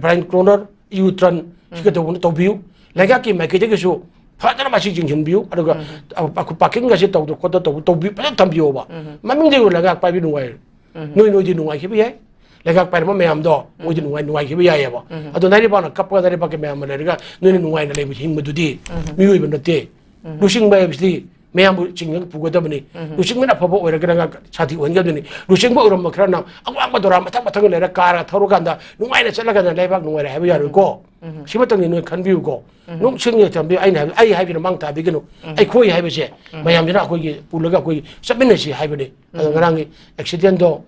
ꯕ꯭ꯂꯥꯏꯟ ꯀꯣꯔꯅꯔ, ꯌꯨ ꯇꯔꯟ, ꯁꯤ ꯀꯩꯗꯧꯕꯅꯣ ꯇꯧꯕꯤꯌꯨ꯫ ꯂꯩꯉꯥꯛꯀꯤ ꯃꯥꯏꯀꯩꯗꯒꯤꯁꯨ ꯐꯖꯅ ꯃꯁꯤ ꯌꯦꯡꯁꯤꯟꯕꯤꯌꯨ꯫ ꯑꯗꯨꯒ ꯑꯩꯈꯣꯏ ꯄꯥꯔꯀꯤꯡꯒꯁꯦ ꯇꯧꯗ ꯈꯣꯠꯇ ꯇꯧꯕ, ꯇꯧꯕꯤ-, ꯐꯖꯅ ꯊꯝꯕꯤꯌꯣꯕ꯫ ꯃꯃꯤꯡꯗꯒꯤ ꯑꯣꯏꯅ ꯂꯩꯉꯥꯛ ꯄꯥꯏꯕꯤ ꯅꯨꯡꯉꯥꯏꯔꯦ꯫ ꯅꯣꯏ, ꯅꯣꯏꯗꯤ ꯅꯨꯡꯉꯥꯏꯈꯤꯕ ꯌꯥꯏ꯫ ꯂꯩꯉꯥꯛ ꯄꯥꯏꯔꯝꯕ ꯃꯌꯥꯝꯗꯣ ꯃꯣꯏꯗꯤ ꯅꯨꯡꯉꯥꯏ, ꯅꯨꯡꯉꯥꯏꯈꯤꯕ ꯌꯥꯏꯑꯕ꯫ ꯑꯗꯣ ꯅꯥꯏꯔꯩꯕꯥꯛꯅ ꯀꯞꯄꯒ ꯅꯥꯏꯔꯩꯕꯥꯛꯀꯤ ꯃꯌꯥꯝ ꯑꯃ ꯂꯩꯔꯒ ꯅꯣꯏꯅ ꯅꯨꯡꯉꯥꯏꯅ ꯂꯩꯕ ꯍꯤꯡꯕꯗꯨꯗꯤ ꯃꯤꯑꯣꯏꯕ ꯅꯠꯇꯦ꯫ ꯂꯨꯆꯤꯡꯕ ꯍꯥꯏꯕꯁꯤꯗꯤ ꯃꯌꯥꯝꯕꯨ ꯆꯤꯡꯉꯒ ꯄꯨꯒꯗꯕꯅꯤ꯫ ꯂꯨꯆꯤꯡꯕꯅ ꯑꯐꯕ ꯑꯣꯏꯔꯒꯅ ꯁꯥꯊꯤ ꯑꯣꯏꯍꯟꯒꯗꯕꯅꯤ꯫ ꯂꯨꯆꯤꯡꯕ ꯑꯣꯏꯔꯝꯕ ꯈꯔꯅ ꯑꯋꯥꯡꯕ ꯗꯣꯔꯥ ꯃꯊꯪ ꯃꯊꯪ ꯂꯩꯔ ꯀꯥꯔꯒ ꯊꯧꯔꯀꯥꯟꯗ ꯅꯨꯡꯉꯥꯏꯅ ꯆꯠꯂꯒꯅ ꯂꯩꯕꯥꯛ ꯅꯨꯡꯉꯥꯏꯔꯦ ꯍꯥꯏꯕ ꯌꯥꯔꯣꯏꯀꯣ꯫ ꯁꯤꯃꯇꯪꯗꯤ ꯅꯣꯏ ꯈꯟꯕꯤꯌꯨꯀꯣ꯫ ꯅꯨꯡꯁꯤꯡꯅ ꯊꯝꯕꯤꯌꯨ꯫ ꯑꯩꯅ ꯍꯥꯏꯕ, ꯑꯩ ꯍꯥꯏꯕꯅ ꯃꯥꯡ ꯊꯥꯕꯤꯒꯅꯨ꯫ ꯑꯩꯈꯣꯏ ꯍꯥꯏꯕꯁꯦ ꯃꯌꯥꯝꯁꯤꯅ ꯑꯩꯈꯣꯏꯒꯤ ꯄꯨꯜꯂꯒ ꯑꯩꯈꯣꯏ ꯆꯠꯃꯤꯟꯅꯁꯤ ꯍꯥꯏꯕꯅꯤ꯫ ꯑꯗꯣ ꯉꯔꯥꯡꯒꯤ ꯑꯦꯛꯁꯤꯗꯦꯟꯗꯣ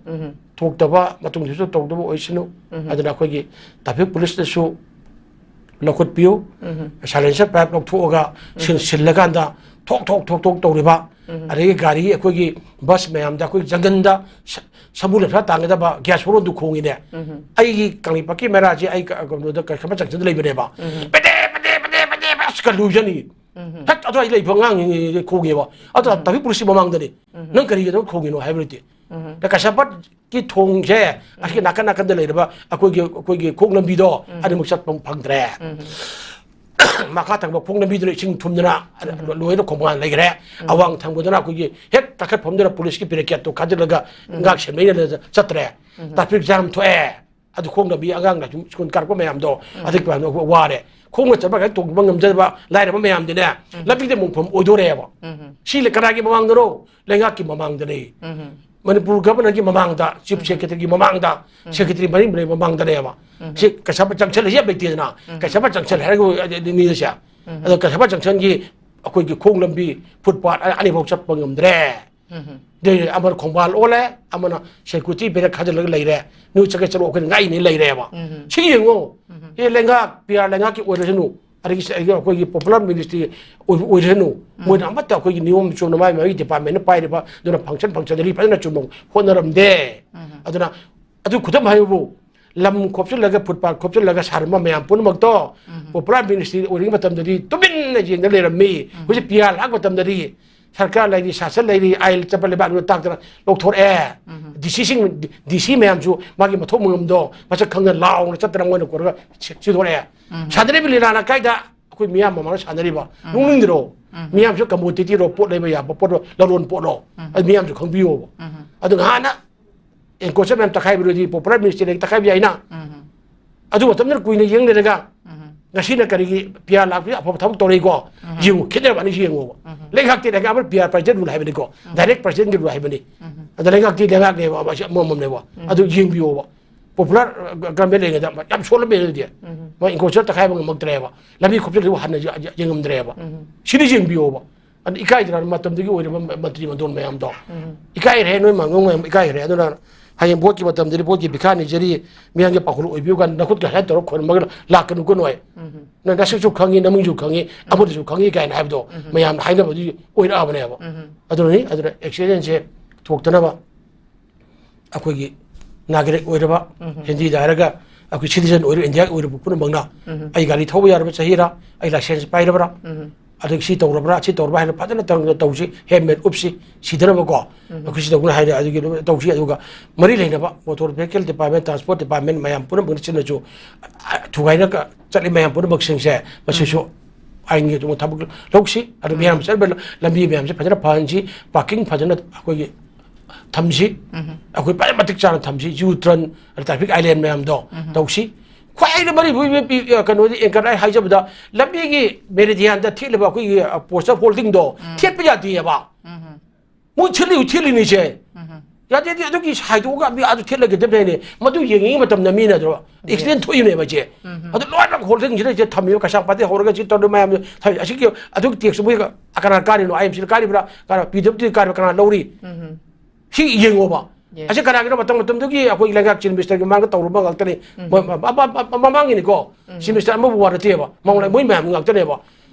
ꯊꯣꯛꯇꯕ, ꯃꯇꯨꯡꯗꯁꯨ ꯇꯧꯗꯕ ꯑꯣꯏꯁꯅꯨ꯫ ꯑꯗꯨꯅ ꯑꯩꯈꯣꯏꯒꯤ ꯇ꯭ꯔꯥꯐꯤꯛ ꯄꯨꯂꯤꯁꯇꯁꯨ ꯂꯧꯈꯠꯄꯤꯌꯨ꯫ ꯁꯥꯏꯂꯦꯟꯁꯔ ꯄꯥꯏꯞ ꯂꯧꯊꯣꯛꯑꯒ ꯁꯤꯜ-, ꯁꯤꯜꯂꯀꯥꯟꯗ ꯊꯣꯛ ꯊꯣꯛ ꯊꯣꯛ ꯊꯣꯛ ꯇꯧꯔꯤꯕ, ꯑꯗꯒꯤ ꯒꯥꯔꯤꯒꯤ ꯑꯩꯈꯣꯏꯒꯤ ꯕꯁ ꯃꯌꯥꯝꯗ ꯑꯩꯈꯣꯏ ꯖꯪꯒꯜꯗ ꯁ-, ꯁꯃꯨꯗ꯭ꯔ ꯐꯥ ꯇꯥꯡꯒꯗꯕ ꯒ꯭ꯌꯥꯁ ꯍꯣꯔꯣꯟꯗꯨ ꯈꯣꯡꯉꯤꯅꯦ꯫ ꯑꯩꯒꯤ ꯀꯪꯂꯩꯄꯥꯛꯀꯤ ꯃꯦꯔꯥꯁꯦ ꯑꯩ ꯀ-, ꯀꯩꯅꯣꯗ ꯀ-, ꯀꯃꯟ ꯖꯪꯁꯟꯗ ꯂꯩꯕꯅꯦꯕ꯫ ꯄꯦꯗꯦ, ꯄꯦꯗꯦ, ꯄꯦꯗꯦ, ꯄꯦꯗꯦ, ꯑꯁ ꯀ ꯂꯨꯖꯅꯤ꯫ ꯍꯦꯛ ꯑꯗꯨꯋꯥꯏꯗ ꯂꯩꯕ ꯑꯉꯥꯡꯁꯤꯡꯁꯦ ꯈꯣꯡꯉꯦꯕ꯫ ꯑꯗꯨ ꯇ꯭ꯔꯥꯐꯤꯛ ꯄꯨꯂꯤꯁꯀꯤ ꯃꯃꯥꯡꯗꯅꯤ꯫ ꯅꯪ ꯀꯔꯤꯒꯤꯗꯃꯛ ꯈꯣꯡꯉꯤꯅꯣ ꯍꯥꯏꯕ ꯅꯠꯇꯦ꯫ ꯀꯩꯁꯥꯝꯄꯥꯠꯀꯤ ꯊꯣꯡꯁꯦ ꯑꯁꯤꯒꯤ ꯅꯥꯀꯟ ꯅꯥꯀꯟꯗ ꯂꯩꯔꯕ ꯑꯩꯈꯣꯏꯒꯤ, ꯑꯩꯈꯣꯏꯒꯤ ꯈꯣꯡ ꯂꯝꯕꯤꯗꯣ ꯑꯅꯤꯃꯛ ꯆꯠꯄ ꯐꯪꯗ꯭ꯔꯦ꯫ ꯃꯈꯥ ꯊꯪꯕ ꯈꯣꯡ ꯂꯝꯕꯤꯗꯨꯅ ꯏꯁꯤꯡ ꯊꯨꯝꯗꯅ ꯂꯣꯏꯅ ꯈꯣꯡꯕꯥꯟ ꯂꯩꯈ꯭ꯔꯦ꯫ ꯑꯋꯥꯡ ꯊꯪꯕꯗꯅ ꯑꯩꯈꯣꯏꯒꯤ ꯍꯦꯛ ꯀꯥꯈꯠꯐꯝꯗꯨꯅ ꯄꯨꯂꯤꯁꯀꯤ ꯕꯦꯔꯤꯀꯦꯠꯇꯣ ꯈꯥꯖꯤꯜꯂꯒ ꯉꯥꯛ ꯁꯦꯟꯕꯩꯅ ꯆꯠꯇ꯭ꯔꯦ꯫ ꯇ꯭ꯔꯥꯐꯤꯛ ꯖꯥꯝ ꯊꯣꯛꯑꯦ꯫ ꯑꯗꯨ ꯈꯣꯡ ꯂꯝꯕꯤ ꯑꯉꯥꯡꯅ ꯁꯨꯝ ꯁ꯭ꯀꯨꯜ ꯀꯥꯔꯛꯄ ꯃꯌꯥꯝꯗꯣ, ꯑꯗꯨꯒꯤ ꯃꯌꯥꯝꯗꯣ ꯋꯥꯔꯦ꯫ ꯈꯣꯡꯅ ꯆꯠꯄ ꯈꯛ ꯇꯣꯡꯕ ꯉꯝꯖꯗꯕ ꯂꯥꯏꯔꯕ ꯃꯌꯥꯝꯗꯤꯅꯦ, ꯂꯝꯕꯤꯗ ꯃꯣꯡꯐꯝ ꯑꯣꯏꯗꯣꯔꯦꯕ꯫ ꯁꯤ ꯀꯅꯥꯒꯤ ꯃꯃꯥꯡꯗꯅꯣ? ꯂꯩꯉꯥꯛꯀꯤ ꯃꯃꯥꯡꯗꯅꯦ꯫ ꯃꯅꯤꯄꯨꯔ ꯒꯚꯔꯅꯔꯒꯤ ꯃꯃꯥꯡꯗ, ꯆꯤꯐ ꯁꯦꯀ꯭ꯔꯦꯇꯔꯤꯒꯤ ꯃꯃꯥꯡꯗ, ꯁꯦꯀ꯭ꯔꯦꯇꯔꯤ ꯃꯔꯤ ꯃꯔꯤ ꯃꯃꯥꯡꯗꯅꯦꯕ꯫ ꯁꯤ ꯀꯁꯥꯕ ꯖꯪꯁꯟ ꯍꯥꯏꯁꯤ ꯌꯥꯝ ꯂꯩꯇꯦꯗꯅ꯫ ꯀꯁꯥꯕ ꯖꯪꯁꯟ ꯍꯥꯏꯔꯒ ꯃꯤꯁꯦ꯫ ꯑꯗꯣ ꯀꯁꯥꯕ ꯖꯪꯁꯟꯒꯤ ꯑꯩꯈꯣꯏꯒꯤ ꯈꯣꯡ ꯂꯝꯕꯤ, ꯐꯨꯠꯄꯥꯠ ꯑꯅꯤꯐꯥꯎ ꯆꯠꯄ ꯉꯝꯗ꯭ꯔꯦ꯫ ꯑꯗꯩ ꯑꯃꯅ ꯈꯣꯡꯕꯥꯜ ꯑꯣꯜꯂꯦ, ꯑꯃꯅ ꯁꯦꯀ꯭ꯌꯨꯔꯤꯇꯤ ꯕꯦꯔꯦꯛ ꯈꯥꯖꯤꯜꯂꯒ ꯂꯩꯔꯦ꯫ ꯅꯣꯏ ꯆꯠꯀꯦ ꯆꯠꯂꯣ, ꯑꯩꯈꯣꯏꯅ ꯉꯥꯛꯏꯅꯦ ꯂꯩꯔꯦꯕ꯫ ꯁꯤ ꯌꯦꯡꯉꯣ꯫ ꯑꯦ, ꯂꯩꯉꯥꯛ, ꯄꯤ ꯑꯥꯔ ꯂꯩꯉꯥꯛꯀꯤ ꯑꯣꯏꯔꯁꯅꯨ, ꯑꯗꯒꯤ ꯁ-, ꯑꯩꯒꯤ ꯑꯩꯈꯣꯏꯒꯤ ꯄꯣꯄꯨꯂꯔ ꯃꯤꯅꯤꯁꯇ꯭ꯔꯤ ꯑꯣꯏ-, ꯑꯣꯏꯔꯁꯅꯨ, ꯃꯣꯏꯅ ꯑꯃꯠꯇ ꯑꯩꯈꯣꯏꯒꯤ ꯅꯤꯌꯣꯝ ꯆꯨꯝꯅ ꯃꯥꯏ ꯃꯥꯒꯤ ꯗꯤꯄꯥꯔꯠꯃꯦꯟꯅ ꯄꯥꯏꯔꯤꯕ ꯑꯗꯨꯅ ꯐꯪꯁꯟ ꯐꯪꯁꯟꯗꯔꯤ ꯐꯖꯅ ꯆꯨꯝꯅ ꯍꯣꯠꯅꯔꯝꯗꯦ꯫ ꯑꯗꯨꯅ ꯑꯗꯨ ꯈꯨꯗꯝ ꯍꯥꯏꯕꯕꯨ, ꯂꯝ ꯈꯣꯞꯆꯤꯜꯂꯒ, ꯐꯨꯠꯄꯥꯠ ꯈꯣꯞꯆꯤꯜꯂꯒ ꯁꯥꯔꯝꯕ ꯃꯌꯥꯝ ꯄꯨꯝꯅꯃꯛꯇꯣ ꯄꯣꯄꯨꯂꯔ ꯃꯤꯅꯤꯁꯇ꯭ꯔꯤ ꯑꯣꯏꯔꯤꯉꯩ ꯃꯇꯝꯗꯗꯤ ꯇꯨꯃꯤꯟꯅ ꯌꯦꯡꯅ ꯂꯩꯔꯝꯃꯤ꯫ ꯍꯧꯖꯤꯛ ꯄꯤ ꯑꯥꯔ ꯂꯥꯛꯄ ꯃꯇꯝꯗꯗꯤ ꯁꯔꯀꯥꯔ ꯂꯩꯔꯤ, ꯁꯥꯁꯟ ꯂꯩꯔꯤ, ꯑꯥꯏꯟ ꯆꯠꯄ ꯂꯩꯕꯥꯛꯅ ꯇꯥꯛꯇꯅ ꯂꯧꯊꯣꯔꯛꯑꯦ꯫ ꯗꯤ ꯁꯤꯁꯤꯡ, ꯗꯤ ꯁꯤ ꯃꯌꯥꯝꯁꯨ ꯃꯥꯒꯤ ꯃꯊꯧ ꯃꯉꯝꯗꯣ ꯃꯁꯛ ꯈꯪꯅ ꯂꯥꯎꯅ ꯆꯠꯇꯅ ꯃꯣꯏꯅ ꯀꯣꯏꯔꯒ ꯁꯤ-, ꯁꯤꯗꯣꯔꯛꯑꯦ꯫ ꯁꯥꯟꯅꯔꯤꯕ ꯂꯤꯂꯥꯅ ꯀꯥꯏꯗ ꯑꯩꯈꯣꯏ ꯃꯤꯌꯥꯝ ꯃꯃꯥꯡꯗ ꯁꯥꯟꯅꯔꯤꯕ? ꯅꯣꯛꯅꯤꯡꯗ꯭ꯔꯣ? ꯃꯤꯌꯥꯝꯁꯨ ꯀꯃꯣꯗꯤꯇꯤꯔꯣ, ꯄꯣꯠ ꯂꯩꯕ ꯌꯥꯕ ꯄꯣꯠ, ꯂꯂꯣꯟ ꯄꯣꯠꯂꯣ? ꯑꯗꯨ ꯃꯤꯌꯥꯝꯁꯨ ꯈꯪꯕꯤꯌꯣꯕ꯫ ꯑꯗꯨ ꯉꯍꯥꯟꯅ ꯑꯦꯟꯀꯣꯆꯔ ꯃꯌꯥꯝ ꯇꯛꯈꯥꯏꯕꯗꯨꯗꯤ ꯄꯣꯄꯨꯂꯔ ꯃꯤꯅꯤꯁꯇ꯭ꯔꯤ ꯂꯩ ꯇꯛꯈꯥꯏꯕ ꯌꯥꯏꯅ꯫ ꯑꯗꯨ ꯃꯇꯝꯗꯨꯗ ꯀꯨꯏꯅ ꯌꯦꯡ ꯂꯩꯔꯒ ꯉꯁꯤꯅ ꯀꯔꯤꯒꯤ ꯄꯤ ꯑꯥꯔ ꯂꯥꯛꯄꯒꯤ ꯑꯐꯕ ꯊꯕꯛ ꯇꯧꯔꯛꯏꯀꯣ? ꯌꯦꯡꯉꯨ, ꯈꯦꯠꯅꯕ ꯑꯅꯤꯁꯤ ꯌꯦꯡꯉꯣꯕ꯫ ꯂꯩꯉꯥꯛꯇꯤ ꯂꯩꯉꯥꯛ ꯑꯃ ꯄꯤ ꯑꯥꯔ ꯄ꯭ꯔꯖꯤꯗꯦꯟ ꯔꯨꯜ ꯍꯥꯏꯕꯅꯤꯀꯣ, ꯗꯥꯏꯔꯦꯛ ꯄ꯭ꯔꯖꯤꯗꯦꯟꯒꯤ ꯔꯨꯜ ꯍꯥꯏꯕꯅꯤ꯫ ꯑꯗ ꯂꯩꯉꯥꯛꯇꯤ ꯂꯩꯉꯥꯛꯅꯦꯕ, ꯑꯃ ꯑꯃꯃꯝꯅꯦꯕ꯫ ꯑꯗꯨ ꯌꯦꯡꯕꯤꯌꯣꯕ꯫ ꯄꯣꯄꯨꯂꯔ ꯒ-, ꯒꯃꯦꯟ ꯂꯩꯔꯤꯉꯩꯗ ꯌꯥꯝ ꯁꯣꯜꯂꯝꯃꯦ ꯑꯗꯨꯗꯤ꯫ ꯃꯣꯏ ꯏꯟꯀꯣꯆꯔ ꯇꯛꯈꯥꯏꯕ ꯉꯝꯃꯛꯇ꯭ꯔꯦꯕ꯫ ꯂꯝꯕꯤ ꯈꯣꯞꯆꯤꯜꯂꯤꯕ ꯍꯟꯅ ꯌꯦ-, ꯌꯦꯡꯉꯝꯗ꯭ꯔꯦꯕ꯫ ꯁꯤꯗꯤ ꯌꯦꯡꯕꯤꯌꯣꯕ꯫ ꯑꯗꯨ ꯏꯀꯥꯏꯗ꯭ꯔꯥ ꯃꯇꯝꯗꯨꯒꯤ ꯑꯣꯏꯔꯤꯕ ꯃ-, ꯃꯟꯇ꯭ꯔꯤ ꯃꯟꯗꯣꯟ ꯃꯌꯥꯝꯗꯣ? ꯏꯀꯥꯏꯈ꯭ꯔꯦ, ꯅꯣꯏ ꯃꯥꯡꯒꯣꯡ ꯃꯌꯥꯝ ꯏꯀꯥꯏꯈ꯭ꯔꯦ꯫ ꯑꯗꯨꯅ ꯍꯌꯦꯡ ꯚꯣꯠꯀꯤ ꯃꯇꯝꯗꯗꯤ ꯚꯣꯠꯀꯤ ꯚꯤꯈꯥ ꯅꯤꯖꯔꯤ, ꯃꯤꯌꯥꯝꯒꯤ ꯄꯥꯎꯈꯨꯜ ꯑꯣꯏꯕꯤꯌꯨ ꯀꯥꯏꯅ ꯅꯈꯨꯠꯀ ꯍꯦꯛ ꯇꯧꯔ ꯈꯣꯏꯔꯝꯃꯒ ꯂꯥꯛꯀꯅꯨꯀꯣ ꯅꯣꯏ꯫ ꯅꯪ ꯅꯁꯛꯁꯨ ꯈꯪꯉꯤ, ꯅꯃꯤꯡꯁꯨ ꯈꯪꯉꯤ, ꯑꯃꯗꯨꯁꯨ ꯈꯪꯉꯤ ꯀꯥꯏꯅ ꯍꯥꯏꯕꯗꯣ ꯃꯌꯥꯝꯅ ꯍꯥꯏꯅꯕꯗꯨ ꯑꯣꯏꯔꯛꯑꯕꯅꯦꯕ꯫ ꯑꯗꯨꯅꯅꯤ, ꯑꯗꯨꯅ ꯑꯦꯛꯁꯤꯗꯦꯟꯁꯦ ꯊꯣꯛꯇꯅꯕ ꯑꯩꯈꯣꯏꯒꯤ ꯅꯥꯒꯔꯤꯛ ꯑꯣꯏꯔꯕ, ꯍꯤꯟꯗꯤꯗ ꯍꯥꯏꯔꯒ ꯑꯩꯈꯣꯏ ꯁꯤꯇꯤꯖꯟ ꯑꯣꯏꯔꯕ, ꯏꯟꯗꯤꯌꯥꯒꯤ ꯑꯣꯏꯔꯕ ꯄꯨꯝꯅꯃꯛꯅ ꯑꯩ ꯒꯥꯔꯤ ꯊꯧꯕ ꯌꯥꯔꯕ ꯆꯍꯤꯔꯥ, ꯑꯩ ꯂꯥꯏꯁꯦꯟꯁ ꯄꯥꯏꯔꯕ꯭ꯔꯥ, ꯑꯗꯒꯤ ꯁꯤ ꯇꯧꯔꯕ꯭ꯔꯥ, ꯁꯤ ꯇꯧꯔꯕ꯭ꯔꯥ ꯍꯥꯏꯅ ꯐꯖꯅ ꯇꯧ-, ꯇꯧꯁꯤ, ꯍꯦꯜꯃꯦꯠ ꯎꯞꯁꯤ, ꯁꯤꯗꯅꯕꯀꯣ꯫ ꯑꯩꯈꯣꯏ ꯁꯤ ꯇꯧꯗꯅ ꯍꯥꯏꯔꯦ, ꯑꯗꯨꯒꯤ ꯑꯗꯨꯝ ꯇꯧꯁꯤ꯫ ꯑꯗꯨꯒ ꯃꯔꯤ ꯂꯩꯅꯕ motor vehicle department, transport department ꯃꯌꯥꯝ ꯄꯨꯝꯅꯃꯛꯅ ꯆꯤꯟꯅꯁꯨ, ꯑ, ꯊꯨꯒꯥꯏꯅ ꯀ-, ꯆꯠꯂꯤ ꯃꯌꯥꯝ ꯄꯨꯝꯅꯃꯛꯁꯤꯡꯁꯦ ꯃꯁꯤꯁꯨ ꯑꯥꯏꯟꯒꯤ ꯑꯗꯨꯝ ꯊꯕꯛ ꯂꯧꯁꯤ꯫ ꯑꯗꯨ ꯃꯌꯥꯝ ꯆꯠꯂꯤꯕ ꯂꯝꯕꯤ ꯃꯌꯥꯝꯁꯦ ꯐꯖꯅ ꯐꯍꯟꯁꯤ, ꯄꯥꯔꯀꯤꯡ ꯐꯖꯅ ꯑꯩꯈꯣꯏꯒꯤ ꯊꯝꯁꯤ, ꯑꯩꯈꯣꯏ ꯐꯖꯅ ꯃꯇꯤꯛ ꯆꯥꯅ ꯊꯝꯁꯤ, ꯌꯨ ꯇꯔꯟ, ꯇ꯭ꯔꯥꯐꯤꯛ ꯑꯥꯏꯂꯦꯟ ꯃꯌꯥꯝꯗꯣ ꯇꯧꯁꯤ꯫ ꯈ꯭ꯋꯥꯏꯗꯒꯤ ꯃꯔꯨ ꯑꯣꯏꯕ ꯄꯤ-, ꯑ, ꯀꯩꯅꯣꯗꯤ, anchor ꯑꯩ ꯍꯥꯏꯖꯕꯗ, ꯂꯝꯕꯤꯒꯤ meridianꯗ ꯊꯦꯠꯂꯤꯕ ꯑꯩꯈꯣꯏꯒꯤ, ꯑ, post of holdingꯗꯣ ꯊꯦꯠꯄ ꯌꯥꯗꯦꯕ꯫ ꯃꯣꯏ ꯊꯦꯠꯂꯤ, ꯊꯦꯠꯂꯤꯅꯤꯁꯦ꯫ ꯌꯥꯗꯦ, ꯌꯥꯗꯦ, ꯑꯗꯨꯒꯤ ꯍꯥꯏꯗꯣꯛꯑꯒ ꯃꯤ ꯑꯗꯨ ꯊꯦꯠꯂꯒ ꯑꯗꯨꯝ ꯂꯩꯅꯤ꯫ ꯃꯗꯨ ꯌꯦꯡꯉꯤꯉꯩ ꯃꯇꯝꯗ ꯃꯤꯅ ꯑꯗꯨ accident ꯊꯣꯛꯏꯕꯅꯦꯕ ꯏꯆꯦ꯫ ꯑꯗꯨ ꯂꯣꯏꯅꯃꯛ holdingꯁꯤꯗ ꯏꯆꯦ ꯊꯝꯃꯤꯕ ꯀꯩꯁꯥꯝꯄꯥꯠꯇꯒꯤ ꯍꯧꯔꯒ ꯁꯤ ꯇꯧꯔꯤꯕ ꯃꯌꯥꯝꯗꯣ ꯊꯝꯃꯤ꯫ ꯑꯁꯤꯒꯤ ꯑꯗꯨꯒꯤ tax ꯃꯣꯏ ꯀꯅꯥ ꯀꯥꯔꯤꯅꯣ? IMCꯅ ꯀꯥꯔꯤꯕ꯭ꯔꯥ? ꯀꯅꯥ, PWDꯅ ꯀꯥꯔꯤꯕ꯭ꯔꯥ? ꯀꯅꯥ ꯂꯧꯔꯤ? ꯁꯤ ꯌꯦꯡꯉꯣꯕ꯫ Yes. ꯑꯁꯤ ꯀꯅꯥꯒꯤꯅꯣ? ꯃꯇꯝ ꯃꯇꯝꯗꯨꯒꯤ ꯑꯩꯈꯣꯏ ꯂꯩꯉꯥꯛ chief ministerꯒꯤ ꯃꯃꯥꯡꯗ ꯇꯧꯔꯨꯕ ꯉꯥꯛꯇꯅꯤ꯫ ꯃ-, ꯃ-, ꯃ-, ꯃ-, ꯃ-, ꯃꯃꯥꯡꯒꯤꯅꯤꯀꯣ꯫ Chief minister ꯑꯃꯕꯨ ꯋꯥ ꯅꯠꯇꯦꯕ꯫ ꯃꯉꯣꯟꯗ ꯃꯣꯏ ꯃꯌꯥꯝ ꯉꯥꯛꯇꯅꯦꯕ꯫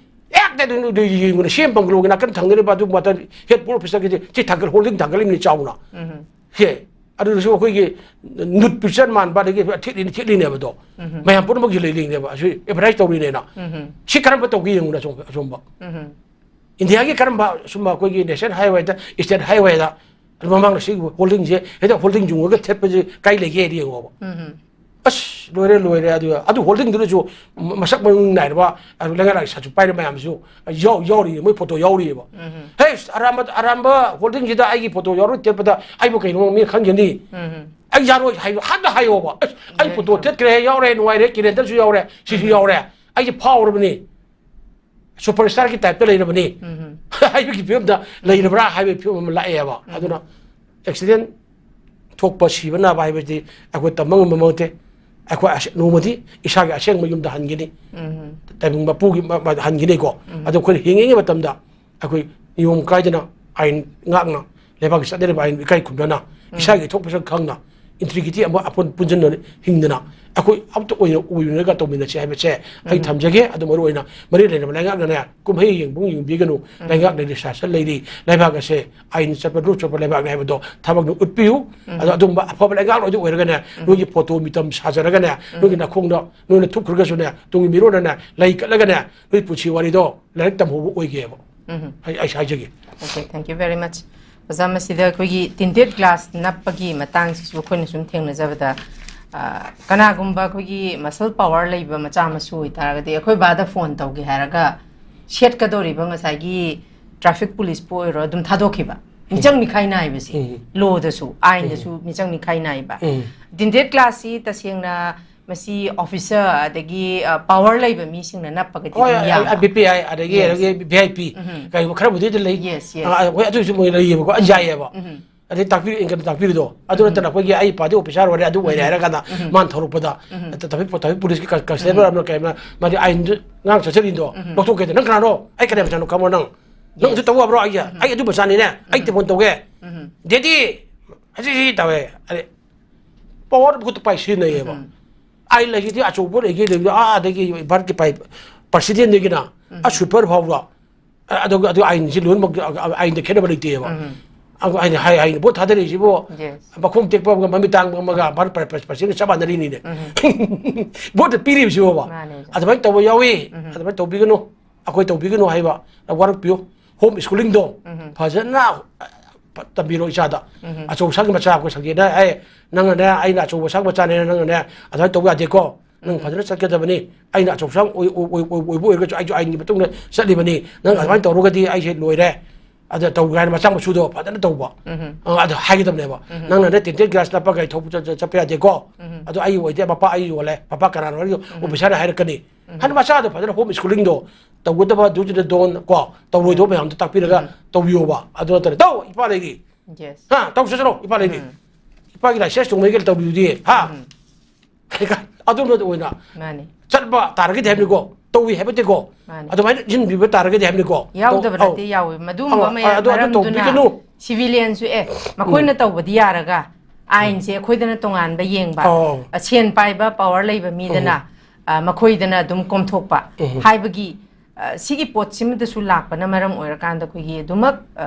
ꯍꯦꯛꯇ ꯑꯗꯨ, ꯑꯗꯨ ꯌꯦꯡꯉꯨꯅꯦ, ꯁꯤ bungalow ꯒꯤ ꯅꯥꯀꯟ ꯊꯪꯅꯔꯤꯕ ꯑꯗꯨ ꯃꯇꯝ head post officeꯀꯤ ꯁꯤ ꯊꯥꯡꯒꯠ holding ꯊꯥꯡꯒꯠꯂꯤꯕꯅꯤ ꯆꯥꯎꯅ꯫ ꯁꯦ, ꯑꯗꯨꯗꯁꯨ ꯑꯩꯈꯣꯏꯒꯤ nude picture ꯃꯥꯟꯕ, ꯑꯗꯒꯤ ꯊꯦꯠꯂꯤꯅꯤ, ꯊꯦꯠꯂꯤꯅꯦꯕ ꯑꯗꯣ꯫ ꯃꯌꯥꯝ ꯄꯨꯝꯅꯃꯛ ꯌꯦꯡꯂꯛꯏꯅꯦꯕ꯫ ꯑꯁꯤ advertise ꯇꯧꯔꯤꯅꯦꯅ꯫ ꯁꯤ ꯀꯔꯝꯕ ꯇꯧꯒꯦ ꯌꯦꯡꯉꯨꯅꯦ ꯑꯁꯣꯝ-, ꯑꯁꯣꯝꯕ꯫ ꯏꯟꯗꯤꯌꯥꯒꯤ ꯀꯔꯝꯕ ꯁꯨꯝꯕ ꯑꯩꯈꯣꯏꯒꯤ national highwayꯗ, state highwayꯗ ꯑꯗꯨ ꯃꯃꯥꯡꯗ ꯁꯤ holdingꯁꯦ ꯍꯦꯛꯇ holding ꯌꯨꯡꯉꯒ ꯊꯦꯠꯄꯁꯦ ꯀꯥꯏ ꯂꯩꯒꯦ ꯍꯥꯏꯗꯤ ꯌꯦꯡꯉꯣꯕ꯫ ꯑꯁ, ꯂꯣꯏꯔꯦ, ꯂꯣꯏꯔꯦ꯫ ꯑꯗꯨ, ꯑꯗꯨ holdingꯗꯨꯗꯁꯨ ꯃ-, ꯃꯁꯛ ꯃꯃꯤꯡ ꯅꯥꯏꯔꯕ, ꯑꯗꯨ ꯂꯩꯉꯥꯛ ꯂꯥꯏꯁꯥꯁꯨ ꯄꯥꯏꯔ ꯃꯌꯥꯝꯁꯨ ꯌꯥꯎ-, ꯌꯥꯎꯔꯤ, ꯃꯣꯏ photo ꯌꯥꯎꯔꯤꯑꯕ꯫ ꯍꯦ, ꯑꯔꯥꯟꯕ, ꯑꯔꯥꯟꯕ holdingꯁꯤꯗ ꯑꯩꯒꯤ photo ꯌꯥꯎꯔ ꯊꯦꯠꯄꯗ ꯑꯩꯕꯨ ꯀꯩꯅꯣ ꯃꯤꯅ ꯈꯟꯒꯅꯤ? ꯑꯩ ꯌꯥꯔꯣꯏ ꯍꯥꯏꯕ, ꯍꯥꯟꯅ ꯍꯥꯏꯌꯣꯕ꯫ ꯑꯁ, ꯑꯩ photo ꯊꯦꯠꯈ꯭ꯔꯦ, ꯌꯥꯎꯔꯦ, ꯅꯨꯡꯉꯥꯏꯔꯦ, calendarꯁꯨ ꯌꯥꯎꯔꯦ, ꯁꯤꯁꯨ ꯌꯥꯎꯔꯦ꯫ ꯑꯩꯁꯦ ꯐꯥꯎꯔꯕꯅꯤ꯫ Superstarꯒꯤ typeꯇ ꯂꯩꯔꯕꯅꯤ ꯍꯥꯏꯕꯒꯤ ꯐꯤꯕꯝꯗ ꯂꯩꯔꯕ꯭ꯔꯥ ꯍꯥꯏꯕꯒꯤ ꯐꯤꯕꯝ ꯑꯃ ꯂꯥꯛꯑꯦꯕ꯫ ꯑꯗꯨꯅ accident ꯊꯣꯛꯄ, ꯁꯤꯕ ꯅꯥꯕ ꯍꯥꯏꯕꯁꯤꯗꯤ ꯑꯩꯈꯣꯏ ꯇꯝꯕ ꯉꯝꯕ ꯅꯠꯇꯦ꯫ ꯑꯩꯈꯣꯏ ꯑꯁ-, ꯅꯣꯡꯃꯗꯤ ꯏꯁꯥꯒꯤ ꯑꯁꯦꯡꯕ ꯌꯨꯝꯗ ꯍꯟꯒꯅꯤ꯫ ꯇꯥꯏꯕꯪ ꯃꯄꯨꯒꯤ ꯃ-, ꯃ-, ꯍꯟꯒꯅꯤꯀꯣ꯫ ꯑꯗꯣ ꯑꯩꯈꯣꯏꯅ ꯍꯤꯡꯉꯤꯉꯩ ꯃꯇꯝꯗ ꯑꯩꯈꯣꯏ ꯅꯤꯌꯣꯝ ꯀꯥꯏꯗꯅ ꯑꯥꯏꯟ ꯉꯥꯛꯅ ꯂꯩꯕꯥꯛꯀꯤ ꯆꯠꯅꯔꯤꯕ ꯑꯥꯏꯟ ꯏꯀꯥꯏ ꯈꯨꯝꯅꯅ, ꯏꯁꯥꯒꯤ ꯊꯣꯛꯄꯁꯛ ꯈꯪꯅ, integrity ꯑꯃ ꯑꯄꯨꯟ ꯄꯨꯟꯁꯤꯟꯅ ꯍꯤꯡꯗꯅ ꯑꯩꯈꯣꯏ ꯑꯃꯠꯇ ꯑꯣꯏꯅ ꯑꯣꯏꯅꯔꯒ ꯇꯧꯃꯤꯟꯅꯁꯤ ꯍꯥꯏꯕꯁꯦ ꯑꯩ ꯊꯝꯖꯒꯦ꯫ ꯑꯗꯨ ꯃꯔꯨ ꯑꯣꯏꯅ ꯃꯔꯤ ꯂꯩꯅꯕ ꯂꯩꯉꯥꯛꯅꯅꯦ, ꯀꯨꯝꯍꯩ ꯌꯦꯡꯕ ꯌꯦꯡꯕꯤꯒꯅꯨ꯫ ꯂꯩꯉꯥꯛ ꯂꯩꯔꯤ, ꯁꯥꯁꯟ ꯂꯩꯔꯤ, ꯂꯩꯕꯥꯛ ꯑꯁꯦ ꯑꯥꯏꯟ ꯆꯠꯄ, ꯔꯨꯜ ꯆꯠꯄ ꯂꯩꯕꯥꯛꯅꯤ ꯍꯥꯏꯕꯗꯣ ꯊꯕꯛꯅ ꯎꯠꯄꯤꯌꯨ꯫ ꯑꯗꯣ ꯑꯗꯨꯝꯕ ꯑꯐꯕ ꯂꯩꯉꯥꯛ ꯑꯣꯏꯗꯤ ꯑꯣꯏꯔꯒꯅꯦ, ꯅꯣꯏꯒꯤ photo ꯃꯤꯇꯝ ꯁꯥꯖꯔꯒꯅꯦ, ꯅꯣꯏꯒꯤ ꯅꯈꯣꯡꯗ ꯅꯣꯏꯅ ꯊꯨꯞꯈ꯭ꯔꯒꯁꯨꯅꯦ, ꯇꯨꯡꯒꯤ ꯃꯤꯔꯣꯟꯅꯅꯦ ꯂꯩ ꯀꯠꯂꯒꯅꯦ, ꯅꯣꯏ ꯄꯨꯟꯁꯤ ꯋꯥꯔꯤꯗꯣ ꯂꯥꯏꯔꯤꯛ ꯇꯝꯍꯧꯕ ꯑꯣꯏꯒꯦꯕ꯫ ꯑꯩ, ꯑꯩ ꯍꯥꯏꯖꯒꯦ꯫ Okay, thank you very much꯫ ꯑꯣꯖꯥ, ꯃꯁꯤꯗ ꯑꯩꯈꯣꯏꯒꯤ tinted glass ꯅꯞꯄꯒꯤ ꯃꯇꯥꯡꯁꯤꯁꯨ ꯑꯩꯈꯣꯏꯅ ꯁꯨꯝ ꯊꯦꯡꯅꯖꯕꯗ, ꯑ, ꯀꯅꯥꯒꯨꯝꯕ ꯑꯩꯈꯣꯏꯒꯤ muscle power ꯂꯩꯕ ꯃꯆꯥ ꯃꯁꯨ ꯑꯣꯏꯇꯥꯔꯒꯗꯤ, ꯑꯩꯈꯣꯏ ꯕꯥꯗ phone ꯇꯧꯒꯦ ꯍꯥꯏꯔꯒ ꯁꯦꯠꯀꯗꯧꯔꯤꯕ ꯉꯁꯥꯏꯒꯤ traffic policeꯄꯨ ꯑꯣꯏꯔꯣ, ꯑꯗꯨꯝ ꯊꯥꯗꯣꯛꯈꯤꯕ꯫ ꯃꯤꯆꯪ ꯃꯤꯈꯥꯏ ꯅꯥꯏꯕꯁꯦ꯫ Lawꯗꯁꯨ, ꯑꯥꯏꯟꯗꯁꯨ ꯃꯤꯆꯪ ꯃꯤꯈꯥꯏ ꯅꯥꯏꯕ꯫ Tinted glassꯁꯤ ꯇꯁꯦꯡꯅ ꯃꯁꯤ officer ꯑꯗꯒꯤ ꯄꯥꯋꯔ ꯂꯩꯕ ꯃꯤꯁꯤꯡꯅ ꯅꯞꯄꯒꯗꯤ ꯍꯣꯏ ꯑꯗꯨꯝ ꯌꯥꯕ? ꯕꯤ ꯄꯤ ꯑꯥꯏ ꯑꯗꯒꯤ Yes. ꯑꯗꯒꯤ ꯚꯤ ꯑꯥꯏ ꯄꯤ ꯎꯝ. ꯀꯩꯒꯨꯝꯕ ꯈꯔꯕꯨꯗꯤ ꯑꯗꯨꯝ ꯂꯩ. Yes, yes. ꯑ, ꯍꯣꯏ ꯑꯗꯨꯁꯨ ꯃꯣꯏ ꯂꯩꯌꯦꯕꯀꯣ ꯑꯗꯨ ꯌꯥꯏꯌꯦꯕ. ꯎꯝ. ꯑꯗꯩ ꯇꯥꯛꯄꯤ ꯏꯟꯀꯝ ꯇꯥꯛꯄꯤꯔꯤꯗꯣ ꯑꯗꯨ ꯅꯠꯇꯅ ꯑꯩꯈꯣꯏꯒꯤ ꯑꯩ ꯏꯄꯥꯗꯤ ꯑꯣꯐꯤꯁꯥꯔ ꯑꯣꯏꯔꯦ ꯑꯗꯨ ꯑꯣꯏꯔꯦ ꯍꯥꯏꯔ ꯀꯥꯟꯗ ꯃꯥꯅ ꯊꯧꯔꯛꯄꯗ ꯇ꯭ꯔꯥꯐꯤꯛ ꯇ꯭ꯔꯥꯐꯤꯛ ꯄꯨꯂꯤꯁꯀꯤ ꯀꯟꯁꯇꯦꯕꯜ ꯑꯃꯅ ꯀꯩ ꯑꯃꯅ ꯃꯥꯗꯤ ꯑꯥꯏꯟꯗꯨ ꯉꯥꯡ ꯆꯠꯆꯔꯤꯗꯣ ꯂꯧꯊꯣꯛꯀꯦꯗ ꯅꯪ ꯀꯅꯥꯅꯣ ꯑꯩ ꯀꯅꯥ ꯃꯆꯥꯅꯣ ꯈꯪꯕ꯭ꯔꯣ ꯅꯪ ꯅꯪ ꯑꯗꯨ ꯇꯧ ꯌꯥꯕ꯭ꯔꯣ ꯑꯩꯁꯦ ꯑꯩ ꯑꯗꯨ ꯃꯆꯥꯅꯤꯅꯦ ꯑꯩ ꯇꯦꯕꯣꯟ ꯇꯧꯒꯦ ꯗꯦꯗꯤ ꯑꯁꯤ ꯁꯤ ꯇꯧꯋꯦ ꯑꯗꯩ ꯄꯋꯥꯔ ꯈꯨꯠꯇ ꯄꯥꯏ ꯁꯤꯖꯤꯟꯅꯩꯌꯦꯕ ꯑꯥꯏꯟ ꯂꯩꯁꯤꯗꯤ ꯑꯆꯧꯕ ꯂꯩꯒꯦ ꯂꯩꯕꯗꯤ ꯑꯥ ꯑꯗꯒꯤ ꯚꯥꯔꯠꯀꯤ ꯄ꯭ꯔꯥꯏ ꯄ꯭ꯔꯁꯤꯗꯦꯟꯗꯒꯤꯅ ꯑ ꯁ꯭ꯋꯤꯄꯔ ꯐꯥꯎꯕ ꯑ- ꯑꯗꯨ ꯑꯗꯨ ꯑꯥꯏꯟꯁꯤ ꯂꯣꯏꯅꯃꯛ ꯑ- ꯑ- ꯑꯥꯏꯟꯗ ꯈꯦꯠꯅꯕ ꯂꯩꯇꯦꯕ ꯑ- ꯑꯩꯅ ꯍꯥꯏ ꯍꯥꯏꯅ ꯚꯣꯠ ꯊꯥꯗꯔꯛꯏꯁꯤꯕꯨ Yes. ꯃꯈꯣꯡ ꯇꯦꯛꯄ ꯑꯃꯒ ꯃꯃꯤꯠ ꯇꯥꯡꯕ ꯑꯃꯒ ꯚꯥꯔꯠ ꯄ꯭ꯔ- ꯄ꯭ꯔ- ꯄ꯭ꯔꯁꯤꯗꯦꯟꯒ ꯆꯞ ꯃꯥꯟꯅꯔꯤꯅꯤꯅꯦ ꯚꯣꯠꯇ ꯄꯤꯔꯤꯕꯁꯤꯕꯣꯕ ꯃꯥꯅꯦ. ꯑꯗꯨꯃꯥꯏꯅ ꯇꯧꯕ ꯌꯥꯎꯏ ꯑꯗꯨꯃꯥꯏꯅ ꯇꯧꯕꯤꯒꯅꯨ ꯑꯩꯈꯣꯏ ꯇꯧꯕꯤꯒꯅꯨ ꯍꯥꯏꯕ ꯋꯥꯔꯛꯄꯤꯌꯨ ꯍꯣꯝ ꯁ꯭ꯀꯨꯂꯤꯡꯗꯣ ꯐꯖꯅ ꯑ, ꯇꯝꯕꯤꯔꯣ ꯏꯆꯥꯗ ꯑꯆꯧ ꯑꯁꯥꯡꯒꯤ ꯃꯆꯥ ꯑꯩꯈꯣꯏ ꯁꯪꯒꯦꯅ ꯑꯦ ꯅꯪꯅꯅꯦ ꯑꯩꯅ ꯑꯆꯧꯕ ꯑꯁꯥꯡ ꯃꯆꯥꯅꯦꯅ ꯅꯪꯅꯅꯦ ꯑꯗꯨꯃꯥꯏꯅ ꯇꯧꯕ ꯌꯥꯗꯦꯀꯣ ꯅꯪ ꯐꯖꯅ ꯆꯠꯀꯗꯕꯅꯤ ꯑꯩꯅ ꯑꯆꯧ ꯑꯁꯥꯡ ꯑꯣꯏ- ꯑꯣꯏ- ꯑꯣꯏ- ꯑꯣꯏ- ꯑꯣꯏꯕ ꯑꯣꯏꯔꯒꯁꯨ ꯑꯩꯁꯨ ꯑꯥꯏꯟꯒꯤ ꯃꯇꯨꯡꯗ ꯆꯠꯂꯤꯕꯅꯤ ꯅꯪ ꯑꯗꯨꯃꯥꯏꯅ ꯇꯧꯔꯒꯗꯤ ꯑꯩꯁꯦ ꯂꯣꯏꯔꯦ ꯑꯗ ꯇꯧꯒꯦ ꯍꯥꯏꯅ ꯃꯆꯥ ꯃꯁꯨꯗꯣ ꯐꯖꯅ ꯇꯧꯕ ꯑ, ꯑꯗ ꯍꯥꯏꯒꯗꯕꯅꯦꯕ ꯅꯪꯅꯅꯦ ꯇꯦꯟꯇꯦꯠ ꯒ꯭ꯂꯥꯁ ꯅꯞꯄꯒ ꯒꯥꯔꯤ ꯊꯧꯕ ꯆꯠ- ꯆꯠ- ꯆꯠꯄ ꯌꯥꯗꯦꯀꯣ ꯑꯗꯣ ꯑꯩ ꯑꯣꯏꯗꯦ ꯃꯄꯥ ꯑꯩ ꯌꯣꯜꯂꯦ ꯃꯄꯥ ꯀꯅꯥꯅꯣ ꯍꯥꯏꯔꯒ ꯑꯣꯐꯤꯁꯥꯔꯅ ꯍꯥꯏꯔꯛꯀꯅꯤ ꯍꯥꯏꯅ ꯃꯆꯥꯗꯣ ꯐꯖꯅ ꯍꯣꯝ ꯁ꯭ꯀꯨꯂꯤꯡꯗꯣ ꯇꯧꯒꯗꯕ ꯗꯨꯁꯤꯗ ꯗꯣꯟ ꯀꯣ ꯇꯧꯔꯣꯏꯗꯕ ꯃꯌꯥꯝꯗꯣ ꯇꯥꯛꯄꯤꯔꯒ ꯇꯧꯕꯤꯌꯣꯕ ꯑꯗꯨ ꯅꯠꯇ꯭ꯔꯗꯤ ꯇꯧ ꯏꯄꯥ ꯂꯩꯔꯤ Yes. ꯍꯥ ꯇꯧ ꯆꯠꯆꯔꯣ ꯏꯄꯥ ꯂꯩꯔꯤ ꯏꯄꯥꯒꯤ ꯂꯥꯏꯁꯦꯟꯁ ꯇꯣꯡꯕꯩꯒ ꯇꯧꯕꯤꯗꯨꯗꯤ ꯍꯥ ꯑꯗꯨꯝꯕ ꯑꯣꯏꯅ ꯃꯥꯅꯤ. ꯆꯠꯄ ꯇꯥꯔꯒꯗꯤ ꯍꯥꯏꯕꯅꯤꯀꯣ ꯇꯧꯏ ꯍꯥꯏꯕ ꯅꯠꯇꯦꯀꯣ ꯃꯥꯅꯤ. ꯑꯗꯨꯃꯥꯏꯅ ꯏꯟꯕꯤꯕ ꯇꯥꯔꯒꯗꯤ ꯍꯥꯏꯕꯅꯤꯀꯣ ꯌꯥꯎꯗꯕ ꯇꯧ- ꯅꯠꯇꯦ ꯌꯥꯎꯋꯤ ꯃꯗꯨꯒꯨꯝꯕ ꯑꯧ, ꯃꯌꯥꯝ ꯑꯗꯨ- ꯑꯗꯨ ꯃꯔꯝꯗꯨꯅ ꯇꯧꯕꯤꯒꯅꯨ. ꯁꯤꯚꯤꯂꯤꯌꯟꯁꯨ ꯑꯦ ꯃꯈꯣꯏꯅ ꯇꯧꯕꯗꯤ ꯌꯥꯔꯒ ꯑꯥꯏꯟꯁꯦ ꯑꯩꯈꯣꯏꯗꯅ ꯇꯣꯉꯥꯟꯕ ꯌꯦꯡꯕ ꯑꯧ. ꯑ, ꯁꯦꯟ ꯄꯥꯏꯕ ꯄꯋꯥꯔ ꯂꯩꯕ ꯃꯤꯗꯅ ꯑ, ꯃꯈꯣꯏꯗꯅ ꯑꯗꯨꯝ ꯀꯣꯝꯊꯣꯛꯄ ꯍꯥꯏꯕꯒꯤ ꯑ, ꯁꯤꯒꯤ ꯄꯣꯠꯁꯤꯃꯗꯁꯨ ꯂꯥꯛꯄꯅ ꯃꯔꯝ ꯑꯣꯏꯔꯀꯥꯟꯗ ꯑꯩꯈꯣꯏꯒꯤ ꯑꯗꯨꯃꯛ ꯑ,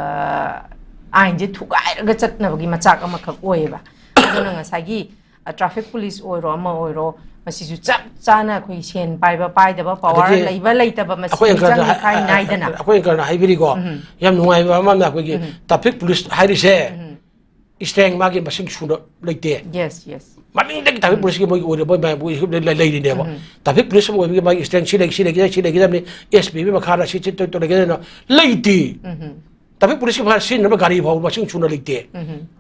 ꯑꯥꯏꯟꯁꯦ ꯊꯨꯒꯥꯏꯔꯒ ꯆꯠꯅꯕꯒꯤ ꯃꯆꯥꯛ ꯑꯃꯈꯛ ꯑꯣꯏꯌꯦꯕ ꯑꯗꯨꯅ ꯉꯁꯥꯏꯒꯤ ꯇ꯭ꯔꯥꯐꯤꯛ ꯄꯨꯂꯤꯁ ꯑꯣꯏꯔꯣ ꯑꯃ ꯑꯣꯏꯔꯣ ꯃꯁꯤꯁꯨ ꯆꯞ ꯆꯥꯅ ꯑꯩꯈꯣꯏ ꯁꯦꯟ ꯄꯥꯏꯕ ꯄꯥꯏꯗꯕ ꯄꯋꯥꯔ ꯑꯗꯒꯤ ꯂꯩꯕ ꯂꯩꯇꯕ ꯃꯁꯤ ꯑꯩꯈꯣꯏ ꯑꯪꯀꯜꯅ ꯃꯤꯆꯪ ꯃꯤꯈꯥꯏ ꯅꯥꯏꯗꯅ ꯑꯩꯈꯣꯏ ꯑꯪꯀꯜꯅ ꯍꯥꯏꯕꯤꯔꯤꯀꯣ ꯌꯥꯝ ꯅꯨꯡꯉꯥꯏꯕ ꯑꯃꯅ ꯑꯩꯈꯣꯏꯒꯤ ꯇ꯭ꯔꯥꯐꯤꯛ ꯄꯨꯂꯤꯁ ꯍꯥꯏꯔꯤꯁꯦ ꯏꯁꯇ꯭ꯔꯦꯡ ꯃꯥꯒꯤ ꯃꯁꯤꯡ ꯁꯨꯅ ꯂꯩꯇꯦ ꯌꯦꯁ ꯌꯦꯁ ꯃꯃꯤꯡꯗꯒꯤ ꯇ꯭ꯔꯥꯐꯤꯛ ꯄꯨꯂꯤꯁꯀꯤ ꯃꯣꯏꯒꯤ ꯑꯣꯏꯔꯕ ꯃꯌꯥꯝ ꯂꯩ- ꯂꯩ- ꯂꯩꯔꯤꯅꯦꯕ ꯇ꯭ꯔꯥꯐꯤꯛ ꯄꯨꯂꯤꯁ ꯑꯃ ꯑꯣꯏꯕꯒꯤ ꯃꯥꯒꯤ ꯏꯁꯇ꯭ꯔꯦꯡ ꯁꯤ ꯂꯩ ꯁꯤ ꯂꯩꯒꯗꯕꯅꯤ ꯁꯤ ꯂꯩꯒꯗꯕꯅꯤ ꯑꯦꯁ ꯄꯤ ꯒꯤ ꯃꯈꯥꯗ ꯁꯤ ꯁꯤ ꯇꯧ- ꯇꯧ ꯂꯩꯒꯗꯕꯅꯤ ꯂꯩꯇꯦ ꯇ꯭ꯔꯥꯐꯤꯛ ꯄꯨꯂꯤꯁꯀꯤ ꯃꯈꯥꯗ ꯁꯤꯖꯤꯟꯅꯕ ꯒꯥꯔꯤ ꯐꯥꯎꯕ ꯃꯁꯤꯡ ꯁꯨꯅ ꯂꯩꯇꯦ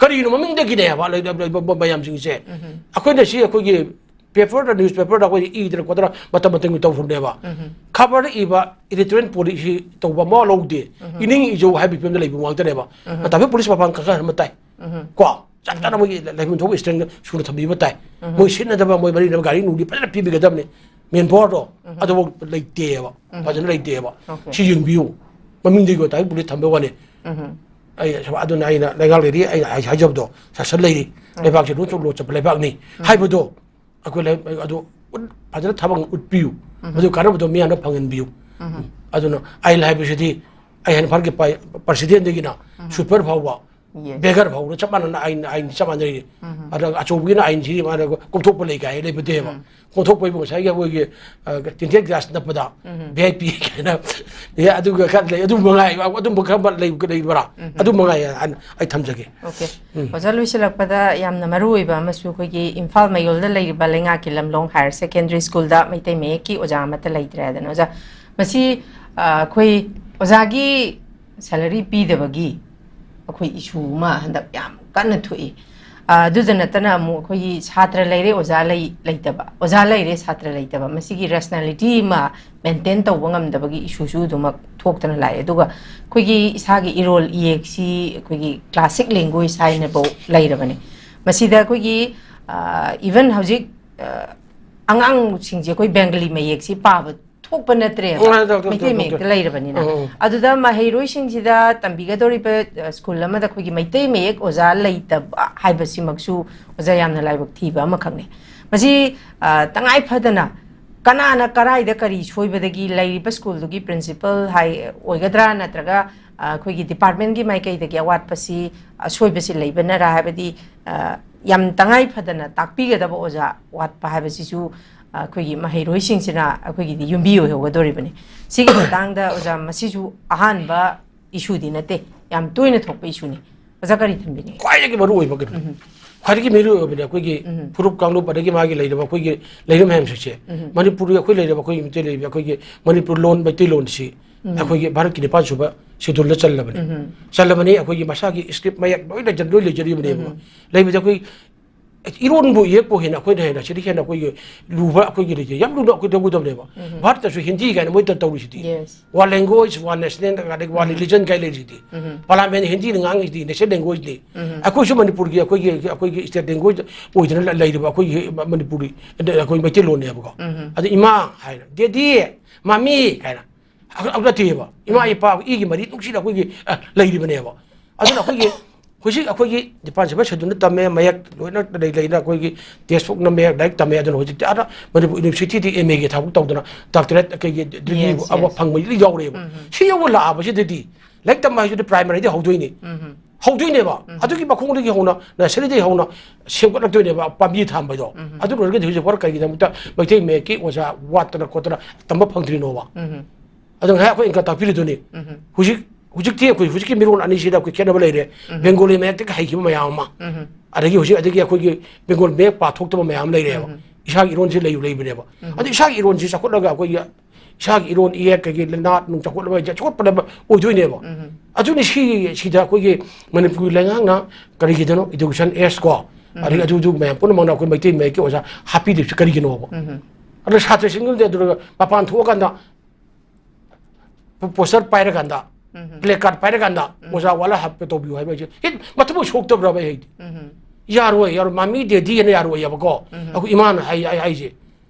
ꯀꯔꯤꯅꯣ ꯃꯃꯤꯡꯗꯒꯤꯅꯦꯕ ꯂꯩ- ꯂꯩ- ꯂꯩ- ꯃꯌꯥꯝꯁꯤꯡꯁꯦ ꯑꯩꯈꯣꯏꯅ ꯁꯤ ꯑꯩꯈꯣꯏꯒꯤ ꯄꯦꯄꯔꯗ, ꯅ꯭ꯌꯨꯁ ꯄꯦꯄꯔꯗ ꯑꯩꯈꯣꯏ ꯏꯗꯅ ꯈꯣꯠꯇꯅ ꯃꯇꯝ ꯃꯇꯝꯒꯤ ꯇꯧꯐꯝꯅꯦꯕ꯫ ꯈꯕꯔꯗ ꯏꯕ editorial policy ꯇꯧꯕ ꯑꯃ ꯂꯧꯗꯦ꯫ ꯏꯅꯤꯡ ꯏꯖꯧ ꯍꯥꯏꯕ ꯐꯤꯕꯝꯗ ꯂꯩꯕ ꯉꯥꯛꯇꯅꯦꯕ꯫ ꯃꯇꯝꯗꯨ ꯄꯨꯂꯤꯁ ꯃꯄꯥꯟ ꯀꯛꯈ꯭ꯔ ꯃꯇꯥꯏ꯫ ꯀꯣ ꯆꯞ ꯆꯥꯅ ꯃꯣꯏꯒꯤ ꯂꯩꯐꯝ ꯊꯣꯛꯄ ꯏꯁꯇ꯭ꯔꯦꯡꯗ ꯁꯨꯅ ꯊꯝꯕꯤꯕ ꯇꯥꯏ꯫ ꯃꯣꯏ ꯁꯤꯖꯤꯟꯅꯗꯕ ꯃꯣꯏ ꯃꯔꯤ ꯂꯩꯅꯕ ꯒꯥꯔꯤ ꯅꯨꯡꯗꯤ ꯐꯖꯅ ꯄꯤꯕꯤꯒꯗꯕꯅꯤ꯫ ꯃꯦꯟ ꯄꯥꯋꯔꯗꯣ ꯑꯗꯨꯐꯥꯎ ꯂꯩꯇꯦꯕ꯫ ꯐꯖꯅ ꯂꯩꯇꯦꯕ꯫ ꯁꯤ ꯌꯦꯡꯕꯤꯌꯨ꯫ ꯃꯃꯤꯡꯗꯒꯤ ꯑꯣꯏ ꯇꯥꯔꯗꯤ ꯄꯨꯂꯤꯁ ꯊꯝꯕ ꯋꯥꯅꯤ꯫ ꯑꯩ ꯑꯗꯨꯅ ꯑꯩꯅ ꯂꯩꯉꯥꯛ ꯂꯩꯔꯤ, ꯑꯩꯅ ꯍꯥꯏ-, ꯍꯥꯏꯖꯕꯗꯣ ꯁꯥꯁꯟ ꯂꯩꯔꯤ꯫ ꯂꯩꯕꯥꯛꯁꯤ ꯂꯣꯟ ꯂꯣ ꯆꯠꯄ ꯂꯩꯕꯥꯛꯅꯤ ꯍꯥꯏꯕꯗꯣ ꯑꯩꯈꯣꯏ ꯂꯩ-, ꯑꯗꯨ ꯎꯠ-, ꯐꯖꯅ ꯊꯕꯛ ꯎꯠꯄꯤꯌꯨ꯫ ꯃꯗꯨ ꯀꯥꯟꯅꯕꯗꯣ ꯃꯤꯌꯥꯝꯅ ꯐꯪꯍꯟꯕꯤꯌꯨ꯫ ꯑꯗꯨꯅ ꯑꯥꯏꯟ ꯍꯥꯏꯕꯁꯤꯗꯤ ꯑꯩ ꯍꯥꯟꯅ ꯐꯥꯔꯒꯦ ꯄꯥꯏ-, ꯄ꯭ꯔꯁꯤꯗꯦꯟꯗꯒꯤꯅ ꯁꯨꯄꯔ ꯐꯥꯎꯕ, ꯕꯦꯒꯔ ꯐꯥꯎꯕ ꯆꯞ ꯃꯥꯟꯅꯅ ꯑꯥꯏꯟ, ꯑꯥꯏꯟ ꯆꯞ ꯃꯥꯟꯅꯔꯤ꯫ ꯑꯗ ꯑꯆꯧꯕꯒꯤꯅ ꯑꯥꯏꯟꯁꯤ ꯃꯥꯅ ꯀꯣꯝꯊꯣꯛꯄ ꯂꯩ ꯀꯥꯏ ꯂꯩꯕꯗꯦꯕ꯫ ꯀꯣꯝꯊꯣꯛꯄ ꯍꯥꯏꯕꯨ ꯉꯁꯥꯏꯒꯤ ꯑꯩꯈꯣꯏꯒꯤ, ꯑ, tinted glass ꯅꯞꯄꯗ V I P ꯀꯥꯏꯅ, ꯑꯦ, ꯑꯗꯨꯒ ꯈꯔ ꯂꯩ, ꯑꯗꯨꯝꯕ ꯉꯥꯏ, ꯑꯗꯨꯝꯕ ꯈꯔ ꯂꯩ-, ꯂꯩꯕ꯭ꯔꯥ? ꯑꯗꯨꯝꯕ ꯉꯥꯏ ꯑꯩ ꯊꯝꯖꯒꯦ꯫ ꯑꯣꯀꯦ꯫ ꯑꯣꯖꯥ, ꯂꯣꯏꯁꯤꯜꯂꯛꯄꯗ ꯌꯥꯝꯅ ꯃꯔꯨ ꯑꯣꯏꯕ ꯑꯃꯁꯨ ꯑꯩꯈꯣꯏꯒꯤ ꯏꯝꯐꯥꯜ ꯃꯌꯣꯜꯗ ꯂꯩꯔꯤꯕ ꯂꯩꯉꯥꯛꯀꯤ ꯂꯝꯂꯣꯡ ꯍꯥꯌꯔ ꯁꯦꯀꯦꯟꯗꯔꯤ ꯁ꯭ꯀꯨꯜꯗ ꯃꯩꯇꯩ ꯃꯌꯦꯛꯀꯤ ꯑꯣꯖꯥ ꯑꯃꯠꯇ ꯂꯩꯇ꯭ꯔꯦ ꯍꯥꯏꯗꯅ꯫ ꯑꯣꯖꯥ, ꯃꯁꯤ, ꯑ, ꯑꯩꯈꯣꯏ ꯑꯣꯖꯥꯒꯤ ꯁꯦꯂꯔꯤ ꯄꯤꯗꯕꯒꯤ ꯑꯩꯈꯣꯏ ꯏꯁꯨ ꯑꯃ ꯍꯟꯗꯛ ꯌꯥꯝ ꯀꯟꯅ ꯊꯣꯛꯏ꯫ ꯑ, ꯑꯗꯨꯗ ꯅꯠꯇꯅ ꯑꯃꯨꯛ ꯑꯩꯈꯣꯏꯒꯤ ꯁꯥꯇ꯭ꯔ ꯂꯩꯔꯦ, ꯑꯣꯖꯥ ꯂꯩ-, ꯂꯩꯇꯕ, ꯑꯣꯖꯥ ꯂꯩꯔꯦ, ꯁꯥꯇ꯭ꯔ ꯂꯩꯇꯕ, ꯃꯁꯤꯒꯤ ꯔꯦꯁꯅꯦꯂꯤꯇꯤ ꯑꯃ ꯃꯦꯟꯇꯦꯟ ꯇꯧꯕ ꯉꯝꯗꯕꯒꯤ ꯏꯁꯨꯁꯨ ꯑꯗꯨꯃꯛ ꯊꯣꯛꯇꯅ ꯂꯥꯛꯑꯦ꯫ ꯑꯗꯨꯒ ꯑꯩꯈꯣꯏꯒꯤ ꯏꯁꯥꯒꯤ ꯏꯔꯣꯜ ꯏꯌꯦꯛꯁꯤ ꯑꯩꯈꯣꯏꯒꯤ ꯀ꯭ꯂꯥꯁꯤꯛ ꯂꯦꯡꯒ꯭ꯋꯦꯖ ꯍꯥꯏꯅꯐꯧ ꯂꯩꯔꯕꯅꯤ꯫ ꯃꯁꯤꯗ ꯑꯩꯈꯣꯏꯒꯤ, ꯑ, ꯏꯚꯟ ꯍꯧꯖꯤꯛ, ꯑ, ꯑꯉꯥꯡꯁꯤꯡꯁꯦ ꯑꯩꯈꯣꯏ ꯕꯦꯡꯒꯂꯤ ꯃꯌꯦꯛꯁꯤ ꯄꯥꯕ ꯊꯣꯛꯄ ꯅꯠꯇ꯭ꯔꯦꯕ, ꯎꯝ, ꯊꯣꯛ-, ꯊꯣꯛ-, ꯃꯩꯇꯩ ꯊꯣꯛ-, ꯃꯌꯦꯛꯇ ꯊꯣꯛ-, ꯂꯩꯔꯕꯅꯤꯅ꯫ ꯎꯝ, ꯎꯝ꯫ ꯑꯗꯨꯗ ꯃꯍꯩꯔꯣꯏꯁꯤꯡꯁꯤꯗ ꯇꯝꯕꯤꯒꯗꯧꯔꯤꯕ, ꯑ, ꯁ꯭ꯀꯨꯜ ꯑꯃꯗ ꯑꯩꯈꯣꯏꯒꯤ ꯃꯩꯇꯩ ꯃꯌꯦꯛ ꯑꯣꯖꯥ ꯂꯩꯇꯕ ꯍꯥꯏꯕꯁꯤꯃꯛꯁꯨ, ꯑꯣꯖꯥ, ꯌꯥꯝꯅ ꯂꯥꯏꯕꯛ ꯊꯤꯕ ꯑꯃꯈꯛꯅꯤ꯫ ꯃꯁꯤ, ꯑ, ꯇꯉꯥꯏ ꯐꯗꯅ ꯀꯅꯥꯅ ꯀꯔꯥꯏꯗ ꯀꯔꯤ ꯁꯣꯏꯕꯗꯒꯤ ꯂꯩꯔꯤꯕ ꯁ꯭ꯀꯨꯜꯗꯨꯒꯤ ꯄ꯭ꯔꯤꯟꯁꯤꯄꯜ ꯍꯥꯏ ꯑꯣꯏꯒꯗ꯭ꯔꯥ, ꯅꯠꯇ꯭ꯔꯒ, ꯑ, ꯑꯩꯈꯣꯏꯒꯤ ꯗꯤꯄꯥꯔꯠꯃꯦꯟꯒꯤ ꯃꯥꯏꯀꯩꯗꯒꯤ ꯑꯋꯥꯠꯄꯁꯤ, ꯑꯁꯣꯏꯕꯁꯤ ꯂꯩꯕꯅꯔꯥ ꯍꯥꯏꯕꯗꯤ, ꯑ, ꯌꯥꯝ ꯇꯉꯥꯏ ꯐꯗꯅ ꯇꯥꯛꯄꯤꯒꯗꯕ ꯑꯣꯖꯥ ꯋꯥꯠꯄ ꯍꯥꯏꯕꯁꯤꯁꯨ ꯑꯩꯈꯣꯏꯒꯤ ꯃꯍꯩꯔꯣꯏꯁꯤꯡꯁꯤꯅ ꯑꯩꯈꯣꯏꯒꯤꯗꯤ ꯌꯨꯝꯕꯤ ꯑꯣꯏꯍꯧꯒꯗꯧꯔꯤꯕꯅꯤ꯫ ꯁꯤꯒꯤ ꯃꯇꯥꯡꯗ ꯑꯣꯖꯥ, ꯃꯁꯤꯁꯨ ꯑꯍꯥꯟꯕ ꯏꯁꯨꯗꯤ ꯅꯠꯇꯦ, ꯌꯥꯝ ꯇꯣꯏꯅ ꯊꯣꯛꯄ ꯏꯁꯨꯅꯤ꯫ ꯑꯣꯖꯥ, ꯀꯔꯤ ꯊꯝꯕꯤꯅꯤꯡꯉꯤ? ꯈ꯭ꯋꯥꯏꯗꯒꯤ ꯃꯔꯨ ꯑꯣꯏꯕ ꯀꯩꯅꯣ? ꯎꯝ꯫ ꯈ꯭ꯋꯥꯏꯗꯒꯤ ꯃꯔꯨ ꯑꯣꯏꯕꯅꯦ ꯑꯩꯈꯣꯏꯒꯤ ꯎꯝ꯫ ꯐꯨꯔꯨꯞ ꯀꯥꯡꯂꯨꯞ, ꯑꯗꯒꯤ ꯃꯥꯒꯤ ꯂꯩꯔꯤꯕ ꯑꯩꯈꯣꯏꯒꯤ ꯂꯩꯔꯤꯕ ꯃꯌꯥꯝꯁꯤꯡꯁꯦ꯫ ꯎꯝ꯫ ꯃꯅꯤꯄꯨꯔꯒꯤ ꯑꯩꯈꯣꯏ ꯂꯩꯔꯤꯕ ꯑꯩꯈꯣꯏꯒꯤ ꯃꯩꯇꯩ ꯂꯩꯔꯤꯕ ꯑꯩꯈꯣꯏꯒꯤ ꯃꯅꯤꯄꯨꯔ ꯂꯣꯟ, ꯃꯩꯇꯩꯂꯣꯟꯁꯤ ꯎꯝ꯫ ꯑꯩꯈꯣꯏꯒꯤ ꯚꯥꯔꯠꯀꯤ ꯅꯤꯄꯥꯟ ꯁꯨꯕ ꯁꯦꯗꯨꯜꯗ ꯆꯜꯂꯕꯅꯤ꯫ ꯎꯝ꯫ ꯆꯜꯂꯕꯅꯤ, ꯑꯩꯈꯣꯏꯒꯤ ꯃꯁꯥꯒꯤ ꯁ꯭ꯀ꯭ꯔꯤꯞ ꯃꯌꯦꯛ ꯂꯣꯏ ꯂꯩꯖ-, ꯂꯣꯏ ꯂꯩꯖꯔꯤꯕꯅꯦꯕ꯫ ꯎꯝ꯫ ꯂꯩꯕꯗ ꯑꯩꯈꯣꯏ ꯏꯔꯣꯟꯕꯨ ꯏꯌꯦꯛꯄꯨ ꯍꯦꯟꯅ ꯑꯩꯈꯣꯏꯅ ꯍꯦꯟꯅ ꯁꯤꯗꯒꯤ ꯍꯦꯟꯅ ꯑꯩꯈꯣꯏꯒꯤ ꯂꯨꯕ ꯑꯩꯈꯣꯏꯒꯤ ꯂꯩꯇꯦ꯫ ꯌꯥꯝ ꯂꯨꯅ ꯑꯩꯈꯣꯏ ꯂꯧꯒꯗꯕꯅꯦꯕ꯫ ꯚꯥꯔꯠꯇꯁꯨ ꯍꯤꯟꯗꯤ ꯀꯥꯏꯅ ꯃꯣꯏ ꯇꯧꯔꯤꯁꯤꯗꯤ꯫ Yes. One language, one national, ꯑꯗꯒꯤ one religion ꯀꯥꯏ ꯂꯩꯔꯤꯁꯤꯗꯤ꯫ ꯄꯥꯔꯂꯥꯃꯦꯟ ꯍꯤꯟꯗꯤꯅ ꯉꯥꯡꯉꯤꯁꯤꯗꯤ national language ꯅꯤ꯫ ꯑꯩꯈꯣꯏꯁꯨ ꯃꯅꯤꯄꯨꯔꯒꯤ ꯑꯩꯈꯣꯏꯒꯤ ꯑꯩꯈꯣꯏꯒꯤ state language ꯑꯣꯏꯗꯅ ꯂꯩꯔꯤꯕ ꯑꯩꯈꯣꯏꯒꯤ ꯃꯅꯤꯄꯨꯔꯤ ꯑꯩꯈꯣꯏ ꯃꯩꯇꯩꯂꯣꯟꯅꯦꯕꯀꯣ꯫ ꯑꯗ ꯏꯃꯥ ꯍꯥꯏꯅ ꯗꯦꯗꯤ, ꯃꯃꯤ ꯀꯥꯏꯅ ꯑꯗꯨ ꯅꯠꯇꯦꯕ꯫ ꯏꯃꯥ ꯏꯄꯥ ꯏꯒꯤ ꯃꯔꯤ ꯅꯨꯡꯁꯤꯅ ꯑꯩꯈꯣꯏꯒꯤ ꯑ, ꯂꯩꯔꯤꯕꯅꯦꯕ꯫ ꯑꯗꯨꯅ ꯑꯩꯈꯣꯏꯒꯤ ꯍꯧꯖꯤꯛ ꯑꯩꯈꯣꯏꯒꯤ ꯅꯤꯄꯥꯟ ꯁꯨꯕ ꯁꯦꯗꯨꯜꯗ ꯇꯝꯃꯦ, ꯃꯌꯦꯛ ꯂꯣꯏꯅ ꯂꯩ ꯂꯩꯅ ꯑꯩꯈꯣꯏꯒꯤ ꯇꯦꯛꯁ ꯕꯨꯛ ꯅꯝꯃꯦ, ꯂꯥꯏꯔꯤꯛ ꯇꯝꯃꯦ꯫ ꯑꯗꯨꯅ ꯍꯧꯖꯤꯛꯇꯤ ꯑꯥꯗ ꯃꯅꯤꯄꯨꯔ ꯌꯨꯅꯤꯚꯔꯁꯤꯇꯤꯗꯤ ꯑꯦꯝ ꯑꯦꯒꯤ ꯊꯕꯛ ꯇꯧꯗꯅ doctorate ꯀꯩꯒꯤ ꯗꯤꯒ꯭ꯔꯤ Yes, ꯑꯃ yes. ꯐꯪꯕ ꯂꯣꯏ ꯌꯥꯎꯔꯦꯕ꯫ ꯁꯤ ꯌꯧꯕ ꯂꯥꯛꯑꯕꯁꯤꯗꯗꯤ ꯂꯥꯏꯔꯤꯛ ꯇꯝꯕ ꯍꯥꯏꯁꯤꯗꯤ ꯄ꯭ꯔꯥꯏꯃꯔꯤꯗꯒꯤ ꯍꯧꯗꯣꯏꯅꯤ꯫ ꯍꯧꯗꯣꯏꯅꯦꯕ꯫ ꯑꯗꯨꯒꯤ ꯃꯈꯣꯡꯗꯒꯤ ꯍꯧꯅ ꯅꯔꯁꯔꯤꯗꯒꯤ ꯍꯧꯅ ꯁꯦꯝꯒꯠꯂꯛꯇꯣꯏꯅꯦꯕ ꯄꯥꯝꯕꯤ ꯊꯥꯕꯗꯣ꯫ ꯑꯗꯨ ꯂꯣꯏꯔꯒꯗꯤ ꯍꯧꯖꯤꯛ ꯐꯥꯎ ꯀꯔꯤꯒꯤꯗꯃꯛꯇ ꯃꯩꯇꯩ ꯃꯌꯦꯛꯀꯤ ꯑꯣꯖꯥ ꯋꯥꯠꯇꯅ ꯈꯣꯠꯇꯅ ꯇꯝꯕ ꯐꯪꯗ꯭ꯔꯤꯅꯣꯕ? ꯑꯗꯨ ꯉꯁꯥꯏ ꯑꯩꯈꯣꯏ ꯏꯟꯀꯝ ꯇꯥꯛꯄꯤꯔꯤꯗꯨꯅꯤ꯫ ꯍꯧꯖꯤꯛ ꯍꯧꯖꯤꯛꯇꯤ ꯑꯩꯈꯣꯏ ꯍꯧꯖꯤꯛꯀꯤ ꯃꯤꯔꯣꯜ ꯑꯅꯤꯁꯤꯗ ꯑꯩꯈꯣꯏ ꯈꯦꯠꯅꯕ ꯂꯩꯔꯦ꯫ ꯕꯦꯡꯒꯣꯂꯤ ꯃꯌꯦꯛꯇꯒꯤ ꯍꯩꯈꯤꯕ ꯃꯌꯥꯝ ꯑꯃ, ꯑꯗꯒꯤ ꯍꯧꯖꯤꯛ ꯑꯗꯒꯤ ꯑꯩꯈꯣꯏꯒꯤ ꯕꯦꯡꯒꯣꯂꯤ ꯃꯌꯦꯛ ꯄꯥꯊꯣꯛꯇꯕ ꯃꯌꯥꯝ ꯑꯃ ꯂꯩꯔꯦꯕ꯫ ꯏꯁꯥꯒꯤ ꯏꯔꯣꯟꯁꯤ ꯂꯩ ꯂꯩꯕꯅꯦꯕ꯫ ꯑꯗꯨ ꯏꯁꯥꯒꯤ ꯏꯔꯣꯟꯁꯤ ꯆꯥꯎꯈꯠꯂꯒ ꯑꯩꯈꯣꯏꯒꯤ ꯏꯁꯥꯒꯤ ꯏꯔꯣꯟ ꯏꯌꯦꯛ ꯀꯩꯒꯤ ꯅꯥꯠ ꯅꯨꯡ ꯆꯥꯎꯈꯠꯂꯕ ꯍꯥꯏꯁꯦ ꯆꯥꯎꯈꯠꯄꯅꯦꯕ ꯑꯣꯏꯗꯣꯏꯅꯦꯕ꯫ ꯑꯗꯨꯅꯤ ꯁꯤ ꯁꯤꯗ ꯑꯩꯈꯣꯏꯒꯤ ꯃꯅꯤꯄꯨꯔꯒꯤ ꯂꯩꯉꯥꯛꯅ ꯀꯔꯤꯒꯤꯗꯅꯣ education aids ꯀꯣ, ꯑꯗꯒꯤ ꯑꯗꯨꯗꯨ ꯃꯌꯥꯝ ꯄꯨꯝꯅꯃꯛꯅ ꯑꯩꯈꯣꯏ ꯃꯩꯇꯩ ꯃꯌꯦꯛꯀꯤ ꯑꯣꯖꯥ ꯍꯥꯞꯄꯤꯗ꯭ꯔꯤꯕꯁꯤ ꯀꯔꯤꯒꯤꯅꯣꯕ? ꯑꯗꯣ ꯁꯥꯇ꯭ꯔꯁꯤꯡꯗꯨꯗꯤ ꯑꯗꯨꯒ ꯃꯄꯥꯟ ꯊꯣꯛꯑꯀꯥꯟꯗ ꯄꯣꯁꯇꯔ ꯄꯥꯏꯔꯀꯥꯟꯗ, placard ꯄꯥꯏꯔꯀꯥꯟꯗ ꯑꯣꯖꯥ ꯋꯥꯠꯂ ꯍꯥꯞꯄ ꯇꯧꯕꯤꯌꯨ ꯍꯥꯏꯕ ꯍꯥꯏꯁꯦ ꯍꯦꯛ ꯃꯊꯃꯣꯏ ꯁꯣꯛꯇꯕ꯭ꯔꯕ ꯑꯩ ꯍꯥꯏꯗꯤ? ꯌꯥꯔꯣꯏ, ꯌꯥꯔꯣꯏ, ꯃꯃꯤ ꯗꯦꯗꯤ ꯍꯥꯏꯅ ꯌꯥꯔꯣꯏꯑꯕꯀꯣ꯫ ꯑꯩꯈꯣꯏ ꯏꯃꯥꯅ ꯍꯥꯏ ꯑꯩ ꯍꯥꯏꯁꯦ,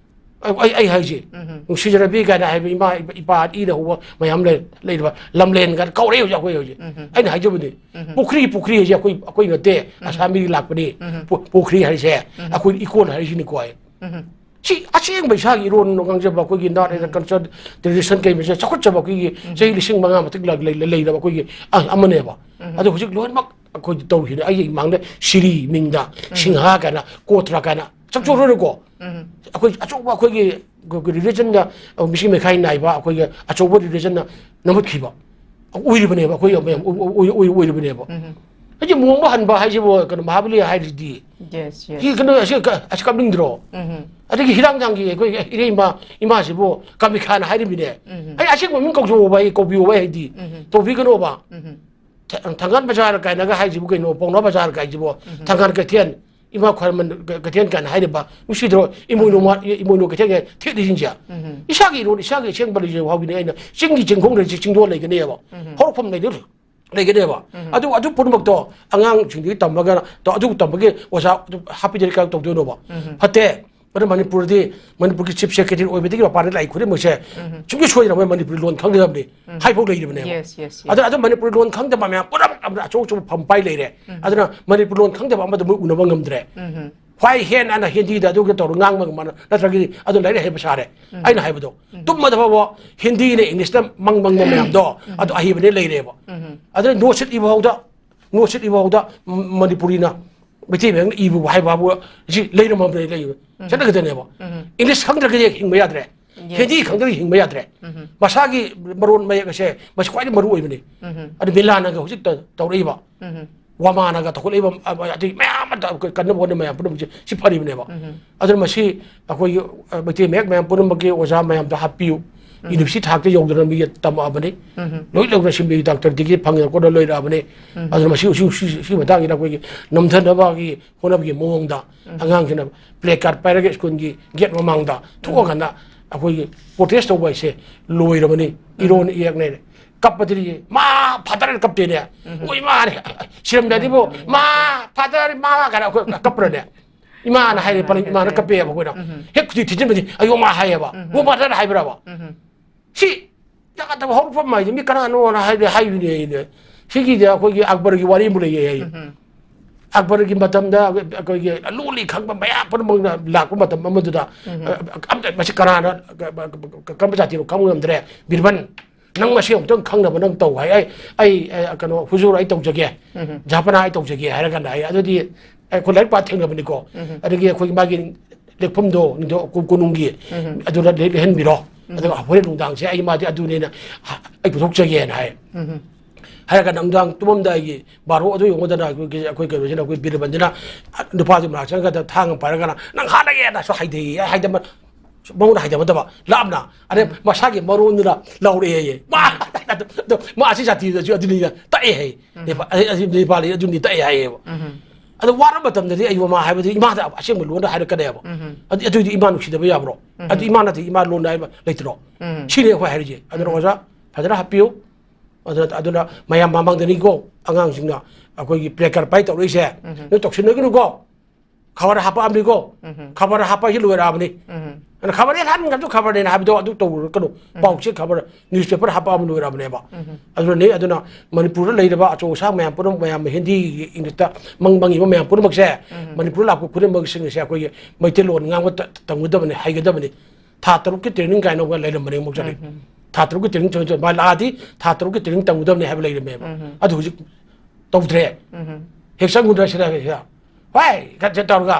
ꯑꯩ ꯑꯩ ꯍꯥꯏꯁꯦ, ꯅꯨꯡꯁꯤꯖꯔꯕꯤ ꯀꯥꯏꯅ ꯍꯥꯏꯕ ꯏꯃꯥ ꯏꯄꯥ ꯏꯅ ꯍꯧꯕ ꯃꯌꯥꯝ ꯂꯩ, ꯂꯩꯔꯤꯕ ꯂꯝꯂꯦꯟ ꯀꯥꯏꯅ ꯀꯧꯔꯛꯑꯦ ꯍꯧꯖꯤꯛ ꯑꯩꯈꯣꯏ ꯍꯧꯖꯤꯛ꯫ ꯑꯩꯅ ꯍꯥꯏꯖꯕꯗꯤ ꯄꯨꯈ꯭ꯔꯤ, ꯄꯨꯈ꯭ꯔꯤ ꯍꯥꯏꯁꯦ ꯑꯩꯈꯣꯏ ꯑꯩꯈꯣꯏ ꯅꯠꯇꯦ, ꯑꯁꯥꯝꯃꯤꯒꯤ ꯂꯥꯛꯄꯅꯤ꯫ ꯄꯨ- ꯄꯨꯈ꯭ꯔꯤ ꯍꯥꯏꯁꯦ ꯑꯩꯈꯣꯏ ꯏꯀꯣꯟ ꯍꯥꯏꯔꯤꯁꯤꯅꯤꯀꯣ ꯑꯩ꯫ ꯁꯤ ꯑꯁꯦꯡꯕ ꯏꯁꯥꯒꯤ ꯏꯔꯣꯟ ꯉꯥꯡꯖꯕ ꯑꯩꯈꯣꯏꯒꯤ ꯅꯥꯠ ꯑꯦꯟ ꯀꯜꯆꯔ ꯇ꯭ꯔꯦꯗꯤꯁꯟ ꯀꯩ ꯃꯁꯦ ꯆꯥꯎꯈꯠꯆꯕ ꯑꯩꯈꯣꯏꯒꯤ ꯆꯍꯤ ꯂꯤꯁꯤꯡ ꯃꯉꯥ ꯃꯇꯤꯛ ꯂꯩ- ꯂꯩ- ꯂꯩꯔꯕ ꯑꯩꯈꯣꯏꯒꯤ ꯑ- ꯑꯃꯅꯦꯕ꯫ ꯑꯗꯣ ꯍꯧꯖꯤꯛ ꯂꯣꯏꯅꯃꯛ ꯑꯩꯈꯣꯏ ꯇꯧꯔꯤꯁꯤꯅ ꯑꯩꯒꯤ ꯏꯃꯥꯡꯗ ꯁꯤꯔꯤ ꯃꯤꯡꯗ ꯁꯤꯡꯍꯥ ꯀꯥꯏꯅ ꯀꯣꯇ꯭ꯔ ꯀꯥꯏꯅ ꯆꯞꯆꯣꯔꯣꯏꯀꯣ꯫ ꯑꯩꯈꯣꯏ ꯑꯆꯧꯕ ꯑꯩꯈꯣꯏꯒꯤ ꯔꯤꯂꯤꯖꯟꯗ ꯃꯤꯁꯤꯡ ꯃꯩꯈꯥꯏ ꯅꯥꯏꯕ ꯑꯩꯈꯣꯏꯒꯤ ꯑꯆꯧꯕ ꯔꯤꯂꯤꯖꯟꯅ ꯅꯝꯈꯠꯈꯤꯕ ꯑꯣꯏꯔꯤꯕꯅꯦꯕ꯫ ꯑꯩꯈꯣꯏ ꯑꯣꯏ- ꯑꯣꯏ- ꯑꯣꯏ- ꯑꯣꯏꯔꯤꯕꯅꯦꯕ꯫ ꯍꯧꯖꯤꯛ ꯃꯣꯡꯕ ꯍꯟꯕ ꯍꯥꯏꯁꯤꯕꯨ ꯀꯩꯅꯣ ꯃꯍꯥꯕꯂꯤ ꯍꯥꯏꯔꯤꯁꯤꯗꯤ Yes, yes. ꯁꯤ ꯀꯩꯅꯣ ꯑꯁꯤ ꯀ- ꯑꯁꯤ ꯀꯞꯅꯤꯡꯗ꯭ꯔꯣ? ꯑꯗꯒꯤ ꯍꯤꯔꯥꯡꯖꯥꯡꯒꯤ ꯑꯩꯈꯣꯏ ꯏꯔꯩꯃ ꯏꯃꯥꯁꯤꯕꯨ ꯀꯥꯃꯤꯈꯥꯅ ꯍꯥꯏꯔꯤꯕꯅꯦ꯫ ꯑꯩ ꯑꯁꯦꯡꯕ ꯃꯤꯡ ꯀꯧꯖꯧꯕ ꯑꯩ ꯀꯧꯕꯤꯌꯣꯕ ꯑꯩ ꯍꯥꯏꯗꯤ ꯇꯧꯕꯤꯒꯅꯣꯕ꯫ ꯊ- ꯊꯪꯒꯥꯜ ꯕꯖꯥꯔ ꯀꯥꯏꯅꯒ ꯍꯥꯏꯁꯤꯕꯨ ꯀꯩꯅꯣ? ꯄꯥꯎꯅꯥ ꯕꯖꯥꯔ ꯀꯥꯏꯁꯤꯕꯨ ꯊꯪꯒꯥꯜ ꯀꯩꯊꯦꯜ ꯏꯃꯥ ꯈ꯭ꯋꯥꯏꯔꯝꯕꯟ ꯀ- ꯀꯩꯊꯦꯜ ꯀꯥꯏꯅ ꯍꯥꯏꯔꯤꯕ, ꯅꯨꯡꯁꯤꯗ꯭ꯔꯣ? ꯏꯃꯣꯏꯅꯨ ꯃꯥ- ꯏꯃꯣꯏꯅꯨ ꯀꯩꯊꯦꯜ ꯀꯥꯏꯅ ꯊꯦꯠꯂꯤꯁꯤꯡꯁꯦ꯫ ꯏꯁꯥꯒꯤ ꯏꯔꯣꯟ, ꯏꯁꯥꯒꯤ ꯑꯁꯦꯡꯕ ꯂꯩꯖꯕ ꯍꯥꯎꯕꯤꯅꯦ꯫ ꯑꯩꯅ ꯆꯤꯡꯒꯤ ꯆꯤꯡꯈꯣꯡꯗ ꯆꯤꯡꯗꯣꯜ ꯂꯩꯒꯅꯦꯕ꯫ ꯍꯧꯔꯛꯐꯝ ꯂꯩꯗꯨ ꯂꯩꯒꯅꯦꯕ꯫ ꯑꯗꯨ, ꯑꯗꯨ ꯄꯨꯝꯅꯃꯛꯇꯣ ꯑꯉꯥꯡꯁꯤꯡꯗꯒꯤ ꯇꯝꯃꯒ, ꯇꯣ-, ꯑꯗꯨ ꯇꯝꯕꯒꯤ ꯑꯣꯖꯥ ꯑꯗꯨ ꯍꯥꯞꯄꯤꯗ꯭ꯔꯗꯤ ꯀꯔꯝ ꯇꯧꯗꯣꯏꯅꯣꯕ? ꯐꯠꯇꯦ꯫ ꯑꯗꯨ ꯃꯅꯤꯄꯨꯔꯗꯤ, ꯃꯅꯤꯄꯨꯔꯒꯤ ꯆꯤꯐ ꯁꯦꯀ꯭ꯔꯦꯇꯔꯤ ꯑꯣꯏꯕꯗꯒꯤ ꯃꯄꯥꯟꯗ ꯂꯥꯛꯏ ꯈꯨꯗꯤꯡꯃꯛꯁꯦ ꯁꯨꯡꯁꯣꯏ ꯁꯣꯏꯗꯅꯃꯛ ꯃꯅꯤꯄꯨꯔꯤ ꯂꯣꯟ ꯈꯪꯒꯗꯕꯅꯤ ꯍꯥꯏꯐꯥꯎ ꯂꯩꯔꯤꯕꯅꯦꯕ꯫ Yes, yes, yes. ꯑꯗꯨꯅ ꯑꯗꯨ ꯃꯅꯤꯄꯨꯔꯤ ꯂꯣꯟ ꯈꯪꯗꯕ ꯃꯌꯥꯝ ꯄꯨꯝꯅꯃꯛ ꯑꯃꯅ ꯑꯆꯧ ꯑꯆꯧꯕ ꯐꯝ ꯄꯥꯏ ꯂꯩꯔꯦ꯫ ꯑꯗꯨꯅ ꯃꯅꯤꯄꯨꯔꯤ ꯂꯣꯟ ꯈꯪꯗꯕ ꯑꯃꯗ ꯃꯣꯏ ꯎꯅꯕ ꯉꯝꯗ꯭ꯔꯦ꯫ ꯈ꯭ꯋꯥꯏ ꯍꯦꯟꯅ ꯑꯅ ꯍꯤꯟꯗꯤꯗ ꯑꯗꯨꯒ ꯇꯧꯔ ꯉꯥꯡꯕ ꯉꯝꯕ ꯅꯠꯇ꯭ꯔꯒꯗꯤ ꯑꯗꯨ ꯂꯥꯏꯔꯤꯛ ꯍꯩꯕ ꯁꯥꯔꯦ꯫ ꯑꯩꯅ ꯍꯥꯏꯕꯗꯣ, ꯇꯨꯝꯕꯗ ꯐꯥꯎꯕ ꯍꯤꯟꯗꯤꯅ ꯏꯪꯂꯤꯁꯅ ꯃꯪ ꯃꯪꯕ ꯃꯌꯥꯝꯗꯣ ꯑꯗꯨ ꯑꯍꯩꯕꯅꯦ ꯂꯩꯔꯦꯕ꯫ ꯑꯗꯨꯅ ꯅꯣꯠꯁꯤꯠ ꯏꯕ ꯐꯥꯎꯗ, ꯅꯣꯠꯁꯤꯠ ꯏꯕ ꯐꯥꯎꯗ ꯃꯅꯤꯄꯨꯔꯤꯅ ꯃꯩꯇꯩ ꯃꯌꯦꯛꯅ ꯏꯕ ꯍꯥꯏꯕ ꯍꯥꯏꯕꯨ ꯁꯤ ꯂꯩꯔꯝꯃꯕꯅꯦ, ꯂꯩꯕ ꯆꯠꯅꯒꯗꯅꯦꯕ꯫ ꯏꯪꯂꯤꯁ ꯈꯪꯗ꯭ꯔꯒꯗꯤ ꯍꯤꯡꯕ ꯌꯥꯗ꯭ꯔꯦ꯫ Yes, Hindi yes. ꯈꯪꯗ꯭ꯔꯒꯗꯤ ꯍꯤꯡꯕ ꯌꯥꯗ꯭ꯔꯦ꯫ ꯃꯁꯥꯒꯤ ꯃꯔꯣꯟ ꯃꯌꯦꯛ ꯑꯁꯦ ꯃꯁꯤ ꯈ꯭ꯋꯥꯏꯗꯒꯤ ꯃꯔꯨ ꯑꯣꯏꯕꯅꯤ꯫ ꯑꯗꯨ ꯃꯤꯂꯥꯟꯅꯒ ꯍꯧꯖꯤꯛ ꯇ- ꯇꯧꯔꯛꯏꯕ, ꯋꯥꯃꯥꯅꯒ ꯇꯧꯈꯠꯂꯛꯏꯕ, ꯑ, ꯑꯗꯩ ꯃꯌꯥꯝ ꯑꯃ ꯇ- ꯀꯟꯅꯕ ꯍꯣꯠꯅꯕ ꯃꯌꯥꯝ ꯄꯨꯝꯅꯃꯛꯁꯦ ꯁꯤ ꯐꯔꯤꯕꯅꯦꯕ꯫ ꯑꯗꯨꯅ ꯃꯁꯤ ꯑꯩꯈꯣꯏꯒꯤ, ꯑ, ꯃꯩꯇꯩ ꯃꯌꯦꯛ ꯃꯌꯥꯝ ꯄꯨꯝꯅꯃꯛꯀꯤ ꯑꯣꯖꯥ ꯃꯌꯥꯝꯗ ꯍꯥꯞꯄꯤꯌꯨ꯫ ꯌꯨꯅꯤꯚꯔꯁꯤꯇꯤ ꯊꯥꯛꯇ ꯌꯧꯗꯅ ꯃꯤꯒꯤ ꯇꯝꯃꯛꯑꯕꯅꯤ꯫ ꯂꯣꯏ ꯂꯧꯅ ꯁꯤꯟꯕꯤꯌꯨ, ꯗꯥꯛꯇꯔ ꯗꯤꯒ꯭ꯔꯤ ꯐꯪꯉꯦ ꯈꯣꯠꯅ ꯂꯣꯏꯔꯛꯑꯕꯅꯤ꯫ ꯑꯗꯨꯅ ꯃꯁꯤ, ꯁꯤ, ꯁꯤ, ꯁꯤ ꯃꯇꯥꯡꯁꯤꯗ ꯑꯩꯈꯣꯏꯒꯤ ꯅꯝꯊꯅꯕꯒꯤ ꯍꯣꯠꯅꯕꯒꯤ ꯃꯑꯣꯡꯗ ꯑꯉꯥꯡꯁꯤꯡꯅ ꯄ꯭ꯂꯦ ꯀꯥꯔꯗ ꯄꯥꯏꯔꯒ ꯁ꯭ꯀꯨꯜꯒꯤ ꯒꯦꯠ ꯃꯃꯥꯡꯗ ꯊꯣꯛꯑꯀꯥꯟꯗ ꯑꯩꯈꯣꯏꯒꯤ ꯄ꯭ꯔꯣꯇꯦꯁ ꯇꯧꯕ ꯍꯥꯏꯁꯦ ꯂꯣꯏꯔꯕꯅꯤ꯫ ꯏꯔꯣꯟ ꯏꯌꯦꯛꯅꯦ꯫ ꯀꯞꯄꯗꯤ ꯃꯥ ꯐꯥꯗꯔ ꯀꯞꯇꯦꯅꯦ꯫ ꯃꯣꯏ ꯃꯥꯅꯦ꯫ ꯁꯤꯔꯝꯗꯥꯏꯗꯤꯕꯨ ꯃꯥ ꯐꯥꯗꯔ ꯃꯥ ꯀꯥꯏꯅ ꯑꯩꯈꯣꯏ ꯀꯞꯄ꯭ꯔꯅꯦ? ꯏꯃꯥꯅ ꯍꯥꯏꯔꯦ, ꯄꯂ ꯏꯃꯥꯅ ꯀꯞꯄꯦꯕ ꯑꯩꯈꯣꯏꯅ꯫ ꯍꯦꯛ ꯈꯨꯗꯤ ꯊꯤꯖꯤꯟꯕꯗꯤ ꯑꯌꯣ ꯃꯥ ꯍꯥꯏꯌꯦꯕ꯫ ꯃꯣ ꯐꯥꯗꯔ ꯍꯥꯏꯕ꯭ꯔꯕ? ꯁꯤ ꯌꯥꯗꯕ ꯍꯧꯔꯛꯐꯝ ꯍꯥꯏꯁꯦ ꯃꯤ ꯀꯅꯥꯅꯣꯅ ꯍꯥꯏꯗꯤ ꯍꯥꯏꯕꯅꯦ ꯑꯩꯅ꯫ ꯁꯤꯒꯤꯗꯤ ꯑꯩꯈꯣꯏꯒꯤ ꯑꯛꯕꯔꯒꯤ ꯋꯥꯔꯤ ꯑꯃ ꯂꯩꯌꯦ ꯍꯥꯏꯌꯦ꯫ ꯑꯛꯕꯔꯒꯤ ꯃꯇꯝꯗ ꯑꯩꯈꯣꯏꯒꯤ ꯂꯣꯜꯂꯤ ꯈꯪꯕ ꯃꯌꯥꯝ ꯄꯨꯝꯅꯃꯛꯅ ꯂꯥꯛꯄ ꯃꯇꯝ ꯑꯃꯗꯨꯗ, ꯑ, ꯑꯝꯇ ꯃꯁꯤ ꯀꯅꯥꯅ ꯀ-, ꯀ-, ꯀ-, ꯀꯔꯝꯕ ꯖꯥꯇꯤꯅꯣ ꯈꯪꯕ ꯉꯝꯗ꯭ꯔꯦ꯫ ꯕꯤꯔꯕꯟ, ꯅꯪ ꯃꯁꯤ ꯑꯃꯨꯛꯇꯪ ꯈꯪꯅꯕ ꯅꯪ ꯇꯧ ꯍꯥꯏ꯫ ꯑꯩ, ꯑꯩ, ꯑ, ꯀꯩꯅꯣ, ꯍꯨꯖꯨꯔ ꯑꯩ ꯇꯧꯖꯒꯦ, ꯖꯍꯥꯄꯅꯥ ꯑꯩ ꯇꯧꯖꯒꯦ ꯍꯥꯏꯔ ꯀꯥꯟꯗ ꯑꯩ ꯑꯗꯨꯗꯤ ꯑꯩꯈꯣꯏ ꯂꯥꯏꯔꯤꯛ ꯄꯥ ꯊꯦꯡꯅꯕꯅꯤꯀꯣ꯫ ꯑꯗꯒꯤ ꯑꯩꯈꯣꯏꯒꯤ ꯃꯥꯒꯤ ꯂꯦꯛꯐꯝꯗꯣ, ꯅꯤꯡꯊꯧ ꯀꯣ-, ꯀꯣꯅꯨꯡꯒꯤ, ꯑꯗꯨꯗ ꯂꯦꯛ-, ꯂꯦꯛꯍꯟꯕꯤꯔꯣ꯫ ꯑꯗꯨꯒ ꯍꯣꯔꯦꯟ ꯅꯨꯡꯗꯥꯡꯁꯦ ꯑꯩ ꯃꯥꯗꯤ ꯑꯗꯨꯅꯦꯅ ꯑꯩ ꯄꯨꯊꯣꯛꯆꯒꯦꯅ ꯍꯥꯏ꯫ ꯍꯥꯏꯔꯒ ꯅꯨꯡꯗꯥꯡ ꯇꯨꯝꯃꯝꯗꯥꯏꯒꯤ ꯕꯥꯔꯣ ꯑꯗꯨ ꯌꯧꯉꯨꯗꯅ ꯑꯩꯈꯣꯏꯒꯤ, ꯑꯩꯈꯣꯏ ꯀꯩꯅꯣꯁꯤꯅ, ꯑꯩꯈꯣꯏ ꯕꯤꯔꯕꯟꯁꯤꯅ ꯅꯨꯄꯥꯗꯨ ꯃꯅꯥꯛ ꯆꯪꯉꯒ ꯊꯥꯡ ꯑꯃ ꯄꯥꯏꯔꯒꯅ, "ꯅꯪ ꯍꯥꯠꯂꯒꯦꯅꯁꯨ ꯍꯥꯏꯗꯩꯌꯦ", ꯍꯥꯏꯗꯕ, ꯃꯉꯣꯟꯗ ꯍꯥꯏꯗꯕ ꯅꯠꯇꯕ, ꯂꯥꯞꯅ, ꯑꯗꯩ ꯃꯁꯥꯒꯤ ꯃꯔꯣꯟꯗꯨꯅ ꯂꯥꯎꯔꯛꯑꯦꯌꯦ꯫ ꯃꯥ, ꯑꯗꯣ ꯃꯥ ꯑꯁꯤ ꯖꯥꯇꯤꯗꯁꯨ ꯑꯗꯨꯅꯤ ꯇꯥꯛꯑꯦ ꯍꯥꯏ꯫ ꯅꯦꯄꯥ-, ꯑꯩ, ꯑꯩ ꯅꯦꯄꯥꯂꯤ ꯑꯗꯨꯅꯤ ꯇꯥꯛꯑꯦ ꯍꯥꯏꯌꯦꯕ꯫ ꯑꯗꯣ ꯋꯥꯔꯕ ꯃꯇꯝꯗꯗꯤ ꯑꯩ ꯃꯃꯥ ꯍꯥꯏꯕꯗꯤ ꯏꯃꯥꯗ ꯑꯁꯦꯡꯕ ꯂꯣꯟꯗ ꯍꯥꯏꯔꯛꯀꯅꯦꯕ꯫ ꯑꯗꯨ, ꯑꯗꯨꯏꯗꯤ ꯏꯃꯥ ꯅꯨꯡꯁꯤꯗꯕ ꯌꯥꯕ꯭ꯔꯣ? ꯑꯗꯨ ꯏꯃꯥ ꯅꯠꯇꯦ, ꯏꯃꯥ ꯂꯣꯟꯗ ꯍꯥꯏꯕ ꯂꯩꯇ꯭ꯔꯣ? ꯁꯤꯅꯤ ꯑꯩꯈꯣꯏ ꯍꯥꯏꯔꯤꯁꯦ꯫ ꯑꯗꯨꯅ ꯑꯣꯖꯥ ꯐꯖꯅ ꯍꯥꯞꯄꯤꯌꯨ꯫ ꯑꯗꯨꯅ, ꯑꯗꯨꯅ ꯃꯌꯥꯝ ꯃꯃꯥꯡꯗꯅꯤꯀꯣ ꯑꯉꯥꯡꯁꯤꯡꯅ ꯑꯩꯈꯣꯏꯒꯤ placard ꯄꯥꯏ ꯇꯧꯔꯛꯏꯁꯦ꯫ ꯅꯣꯏ ꯇꯧꯁꯤꯟꯅꯒꯅꯨꯀꯣ꯫ ꯈꯕꯔ ꯍꯥꯞꯄꯛꯑꯕꯅꯤꯀꯣ꯫ ꯈꯕꯔ ꯍꯥꯞꯄ ꯍꯥꯏꯁꯤ ꯂꯣꯏꯔꯛꯑꯕꯅꯤ꯫ ꯑꯗꯨꯅ ꯈꯕꯔ ꯍꯦꯛ ꯍꯥꯟꯒꯗꯨ ꯈꯕꯔꯅꯦꯅ ꯍꯥꯏꯕꯗꯣ ꯑꯗꯨ ꯇꯧꯔꯨꯔꯒꯅꯨ꯫ ꯄꯥꯎꯆꯦ ꯈꯕꯔ, newspaper ꯍꯥꯞꯄꯛꯑꯕ ꯂꯣꯏꯔꯛꯑꯕꯅꯦꯕ꯫ ꯑꯗꯨꯅꯅꯦ, ꯑꯗꯨꯅ ꯃꯅꯤꯄꯨꯔꯗ ꯂꯩꯔꯤꯕ ꯑꯆꯧ ꯑꯁꯥꯡ ꯃꯌꯥꯝ ꯄꯨꯝꯅꯃꯛ, ꯃꯌꯥꯝ ꯍꯤꯟꯗꯤꯒꯤ, ꯏꯪꯂꯤꯁꯇ ꯃꯪ ꯃꯪꯉꯤꯕ ꯃꯌꯥꯝ ꯄꯨꯝꯅꯃꯛꯁꯦ, ꯃꯅꯤꯄꯨꯔꯗ ꯂꯥꯛꯄ ꯈꯨꯗꯤꯡꯃꯛꯁꯤꯡꯁꯦ ꯑꯩꯈꯣꯏꯒꯤ ꯃꯩꯇꯩꯂꯣꯟ ꯉꯥꯡꯕ ꯇ-, ꯇꯝꯒꯗꯕꯅꯤ, ꯍꯩꯒꯗꯕꯅꯤ꯫ ꯊꯥ ꯇꯔꯨꯛꯀꯤ training ꯀꯥꯏꯅ ꯑꯃ ꯂꯩꯔꯝꯕꯅꯦ ꯑꯃꯨꯛ ꯆꯠꯂꯤ꯫ ꯊꯥ ꯇꯔꯨꯛꯀꯤ training ꯆꯠ-, ꯆꯠ-, ꯃꯥ ꯂꯥꯛꯑꯗꯤ ꯊꯥ ꯇꯔꯨꯛꯀꯤ training ꯇꯝꯒꯗꯕꯅꯤ ꯍꯥꯏꯕ ꯂꯩꯔꯝꯃꯦꯕ꯫ ꯑꯗꯨ ꯍꯧꯖꯤꯛ ꯇꯧꯗ꯭ꯔꯦ꯫ ꯍꯦꯛ ꯆꯪꯉꯨꯗ꯭ꯔꯥ ꯁꯤꯗ, ꯁꯤꯗ, "ꯍꯣꯏ!" ꯈꯔ ꯇꯧꯔꯒ,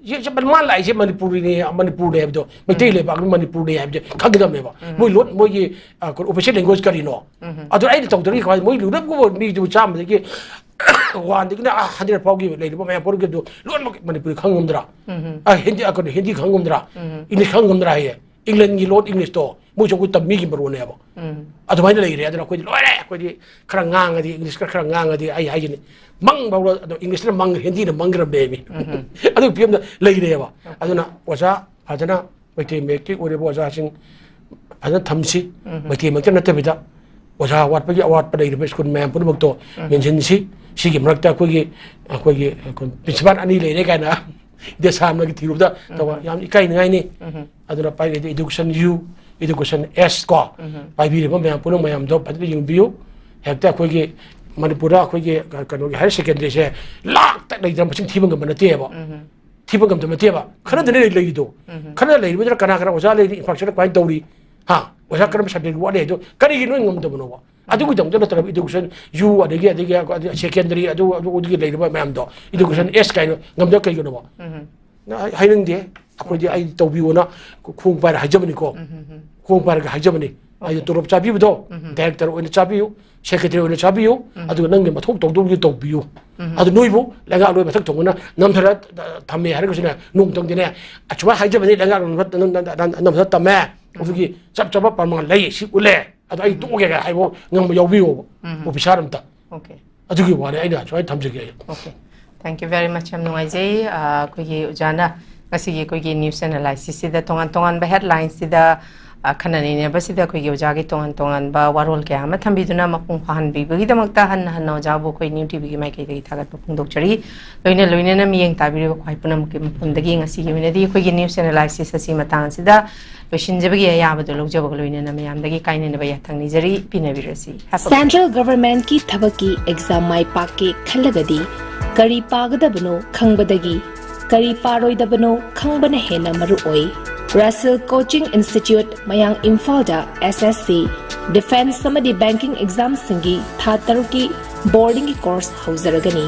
ꯁꯤ, ꯁꯤ, ꯃꯥ ꯂꯥꯛꯏꯁꯦ ꯃꯅꯤꯄꯨꯔꯤꯅꯤ, ꯃꯅꯤꯄꯨꯔꯅꯤ ꯍꯥꯏꯕꯗꯣ, ꯃꯩꯇꯩ ꯂꯩꯕꯥꯛꯅꯤ, ꯃꯅꯤꯄꯨꯔꯅꯤ ꯍꯥꯏꯕꯁꯦ ꯈꯪꯒꯗꯕꯅꯦꯕ꯫ ꯃꯣꯏ ꯂꯣꯟ, ꯃꯣꯏꯒꯤ, ꯑ, ꯀꯩꯅꯣ, official language ꯀꯔꯤꯅꯣ? ꯑꯗꯨ ꯑꯩꯅ ꯇꯧꯗ꯭ꯔꯗꯤ ꯀꯃꯥꯏꯅ, ꯃꯣꯏ ꯂꯨꯔꯞ ꯀꯨꯝꯕ ꯃꯤꯗꯨ ꯆꯥꯝꯃꯗꯒꯤ one ꯗꯒꯤꯅ, ꯑ, hundred ꯐꯥꯎꯒꯤ ꯂꯩꯔꯤꯕ ꯃꯌꯥꯝ ꯄꯨꯝꯅꯃꯛꯀꯤ ꯑꯗꯨ ꯂꯣꯏꯅꯃꯛ ꯃꯅꯤꯄꯨꯔꯤ ꯈꯪꯉꯝꯗ꯭ꯔꯥ? ꯑ, ꯍꯤꯟꯗꯤ, ꯑ, ꯀꯩꯅꯣ, ꯍꯤꯟꯗꯤ ꯈꯪꯉꯝꯗ꯭ꯔꯥ? English ꯈꯪꯉꯝꯗ꯭ꯔꯥ ꯍꯥꯏꯌꯦ? England ꯒꯤ ꯂꯣꯟ English ꯇꯣ ꯃꯣꯏꯁꯨ ꯑꯩꯈꯣꯏ ꯇꯝꯕꯤꯈꯤꯕ ꯃꯔꯣꯟꯅꯦꯕ꯫ ꯑꯗꯨꯃꯥꯏꯅ ꯂꯩꯔꯦ꯫ ꯑꯗꯨꯅ ꯑꯩꯈꯣꯏꯗꯤ ꯂꯣꯏꯔꯦ꯫ ꯑꯩꯈꯣꯏꯗꯤ ꯈꯔ ꯉꯥꯡꯉꯗꯤ, English ꯈꯔ, ꯈꯔ ꯉꯥꯡꯉꯗꯤ, ꯑꯩ ꯍꯥꯏꯁꯤꯅꯤ, ꯃꯪ ꯐꯥꯎꯕ ꯑꯗꯨꯝ English ꯅ ꯃꯪ, ꯍꯤꯟꯗꯤꯅ ꯃꯪꯈ꯭ꯔꯕꯅꯦꯃꯤ꯫ ꯑꯗꯨꯒꯤ ꯐꯤꯕꯝꯗ ꯂꯩꯔꯦꯕ꯫ ꯑꯗꯨꯅ ꯑꯣꯖꯥ ꯐꯖꯅ ꯃꯩꯇꯩ ꯃꯌꯦꯛꯀꯤ ꯑꯣꯏꯔꯤꯕ ꯑꯣꯖꯥꯁꯤꯡ ꯐꯖꯅ ꯊꯝꯁꯤ꯫ ꯃꯩꯇꯩ ꯃꯌꯦꯛꯇ ꯅꯠꯇꯕꯤꯗ ꯑꯣꯖꯥ ꯋꯥꯠꯄꯒꯤ ꯑꯋꯥꯠꯄ ꯂꯩꯔꯤꯕ ꯁ꯭ꯀꯨꯜ ꯃꯌꯥꯝ ꯄꯨꯝꯅꯃꯛꯇꯣ ꯃꯦꯟꯁꯤꯟꯁꯤ꯫ ꯁꯤꯒꯤ ꯃꯔꯛꯇ ꯑꯩꯈꯣꯏꯒꯤ, ꯑꯩꯈꯣꯏꯒꯤ, ꯑꯩꯈꯣꯏ principal ꯑꯅꯤ ꯂꯩꯔꯦ ꯀꯥꯏꯅ ꯗꯦꯁꯥꯝꯅꯒꯤ ꯊꯤꯔꯨꯕꯗ ꯇꯧꯕ ꯌꯥꯝ ꯏꯀꯥꯏꯅꯤꯡꯉꯥꯏꯅꯤ꯫ ꯑꯗꯨꯅ ꯄꯥꯏꯔꯤꯗꯤ education U, education S ꯀꯣ, ꯄꯥꯏꯕꯤꯔꯤꯕ ꯃꯌꯥꯝ ꯄꯨꯝꯅꯃꯛ ꯃꯌꯥꯝꯗꯣ ꯐꯖꯅ ꯌꯦꯡꯕꯤꯌꯨ꯫ ꯍꯦꯛꯇ ꯑꯩꯈꯣꯏꯒꯤ ꯃꯅꯤꯄꯨꯔꯗ ꯑꯩꯈꯣꯏꯒꯤ ꯀꯩꯅꯣꯒꯤ higher secondary ꯁꯦ ꯂꯥꯛꯇ ꯂꯩꯇꯅ ꯃꯁꯤꯡ ꯊꯤꯕ ꯉꯝꯕ ꯅꯠꯇꯦꯕ꯫ ꯊꯤꯕ ꯉꯝꯗꯕ ꯅꯠꯇꯦꯕ꯫ ꯈꯔꯗꯅꯦ ꯂꯩꯔꯤꯗꯣ꯫ ꯈꯔ ꯂꯩꯔꯤꯕꯗꯨꯅ ꯀꯅꯥ ꯀꯅꯥ ꯑꯣꯖꯥ ꯂꯩꯔꯤ, infrastructure ꯀꯃꯥꯏꯅ ꯇꯧꯔꯤ? ꯍꯥ? ꯑꯣꯖꯥ ꯀꯔꯝꯕ subject ꯋꯥꯠꯂꯤ ꯍꯥꯏꯗꯣ ꯀꯔꯤꯒꯤ ꯅꯣꯏ ꯉꯝꯗꯕꯅꯣꯕ? ꯑꯗꯨꯒꯤꯗꯃꯛꯇ ꯅꯠꯇ꯭ꯔꯕ education U ꯑꯗꯒꯤ, ꯑꯗꯒꯤ, ꯑꯗꯒꯤ secondary ꯑꯗꯨ, ꯑꯗꯨ, ꯑꯗꯨꯒꯤ ꯂꯩꯔꯤꯕ ꯃꯌꯥꯝꯗꯣ education S ꯀꯥꯏꯅ ꯉꯝꯗꯕ ꯀꯩꯒꯤꯅꯣꯕ? ꯅ-, ꯍꯥꯏꯅꯤꯡꯗꯦ꯫ ꯑꯩꯈꯣꯏꯗꯤ ꯑꯩ ꯇꯧꯕꯤꯌꯣꯅ ꯈꯣꯡ ꯄꯥꯏꯔ ꯍꯥꯏꯖꯕꯅꯤꯀꯣ꯫ ꯈꯣꯡ ꯄꯥꯏꯔꯒ ꯍꯥꯏꯖꯕꯅꯤ꯫ ꯑꯩꯗꯤ ꯇꯣꯂꯣꯞ ꯆꯥꯕꯤꯕꯗꯣ, director ꯑꯣꯏꯅ ꯆꯥꯕꯤꯌꯨ, secretary ꯑꯣꯏꯅ ꯆꯥꯕꯤꯌꯨ, ꯑꯗꯨꯒ ꯅꯪꯒꯤ ꯃꯊꯧ ꯇꯧꯗꯧꯕꯗꯤ ꯇꯧꯕꯤꯌꯨ꯫ ꯑꯗꯨ ꯅꯣꯏꯕꯨ ꯂꯩꯉꯥꯛꯂꯣꯏ ꯃꯊꯛ ꯊꯣꯡꯕꯅ ꯅꯝꯊꯔ, ꯑ, ꯊꯝꯃꯦ ꯍꯥꯏꯔꯒꯁꯨꯅꯦ, ꯅꯣꯡꯃꯇꯪꯗꯤꯅꯦ, ꯑꯁꯨꯃꯥꯏꯅ ꯍꯥꯏꯖꯕꯅꯤ, ꯂꯩꯉꯥꯛꯂꯣꯏ ꯅꯝꯊꯔ ꯇꯝꯃꯦ, ꯑꯗꯨꯒꯤ ꯆꯞ ꯆꯥꯕ ꯄ꯭ꯔꯃꯥꯟ ꯂꯩ, ꯁꯤ ꯎꯠꯂꯦ, ꯑꯗꯣ ꯑꯩ ꯇꯣꯛꯑꯒꯦ ꯍꯥꯏꯕ ꯉꯝꯕ ꯌꯥꯎꯕꯤꯌꯣꯕ, officer ꯑꯝꯇ꯫ ꯑꯗꯨꯒꯤ ꯋꯥꯅꯤ ꯑꯩꯅ ꯁꯨꯃꯥꯏꯅ ꯊꯝꯖꯒꯦ ꯑꯩ꯫ Thank you very much. ꯌꯥꯝ ꯅꯨꯡꯉꯥꯏꯖꯩ꯫ ꯑ, ꯑꯩꯈꯣꯏꯒꯤ ꯑꯣꯖꯥꯅ ꯉꯁꯤꯒꯤ ꯑꯩꯈꯣꯏꯒꯤ news analysis ꯁꯤꯗ ꯇꯣꯉꯥꯟ ꯇꯣꯉꯥꯟꯕ headlines ꯁꯤꯗ, ꯑ, ꯈꯟꯅ ꯅꯩꯅꯕꯁꯤꯗ ꯑꯩꯈꯣꯏꯒꯤ ꯑꯣꯖꯥꯒꯤ ꯇꯣꯉꯥꯟ ꯇꯣꯉꯥꯟꯕ ꯋꯥꯔꯣꯜ ꯀꯌꯥ ꯑꯃ ꯊꯝꯕꯤꯗꯨꯅ ꯃꯄꯨꯡ ꯐꯥꯍꯟꯕꯤꯕꯒꯤꯗꯃꯛꯇ ꯍꯟꯅ ꯍꯟꯅ ꯑꯣꯖꯥꯕꯨ ꯑꯩꯈꯣꯏ New T V ꯒꯤ ꯃꯥꯏꯀꯩꯗꯒꯤ ꯊꯥꯒꯠꯄ ꯐꯣꯡꯗꯣꯛꯆꯔꯤ꯫ ꯂꯣꯏꯅ ꯂꯣꯏꯅꯅ ꯃꯤꯠꯌꯦꯡ ꯇꯥꯕꯤꯔꯤꯕ ꯈ꯭ꯋꯥꯏ ꯄꯨꯝꯅꯃꯛꯀꯤ ꯃꯐꯝꯗꯒꯤ ꯉꯁꯤꯒꯤ ꯑꯣꯏꯅꯗꯤ ꯑꯩꯈꯣꯏꯒꯤ news analysis ꯑꯁꯤ ꯃꯇꯥꯡ ꯑꯁꯤꯗ ꯂꯣꯏꯁꯤꯟꯖꯕꯒꯤ ꯑꯌꯥꯕꯗꯨ ꯂꯧꯖꯕꯒ ꯂꯣꯏꯅꯅ ꯃꯌꯥꯝꯗꯒꯤ ꯀꯥꯏꯅꯅꯕ ꯌꯥꯊꯪ ꯅꯤꯖꯔꯤ, ꯄꯤꯅꯕꯤꯔꯁꯤ꯫ Happy Central Government ꯀꯤ ꯊꯕꯛꯀꯤ exam ꯃꯥꯏ ꯄꯥꯛꯀꯦ ꯈꯜꯂꯒꯗꯤ ꯀꯔꯤ ꯄꯥꯒꯗꯕꯅꯣ ꯈꯪꯕꯗꯒꯤ ꯀꯔꯤ ꯄꯥꯔꯣꯏꯗꯕꯅꯣ ꯈꯪꯕꯅ ꯍꯦꯟꯅ ꯃꯔꯨ ꯑꯣꯏ꯫ Russell Coaching Institute, ꯃꯌꯥꯡ ꯏꯝꯐꯥꯜꯗ S S C, Defence ꯑꯃꯗꯤ banking exam ꯁꯤꯡꯒꯤ ꯊꯥ ꯇꯔꯨꯛꯀꯤ boarding ꯒꯤ course ꯍꯧꯖꯔꯒꯅꯤ꯫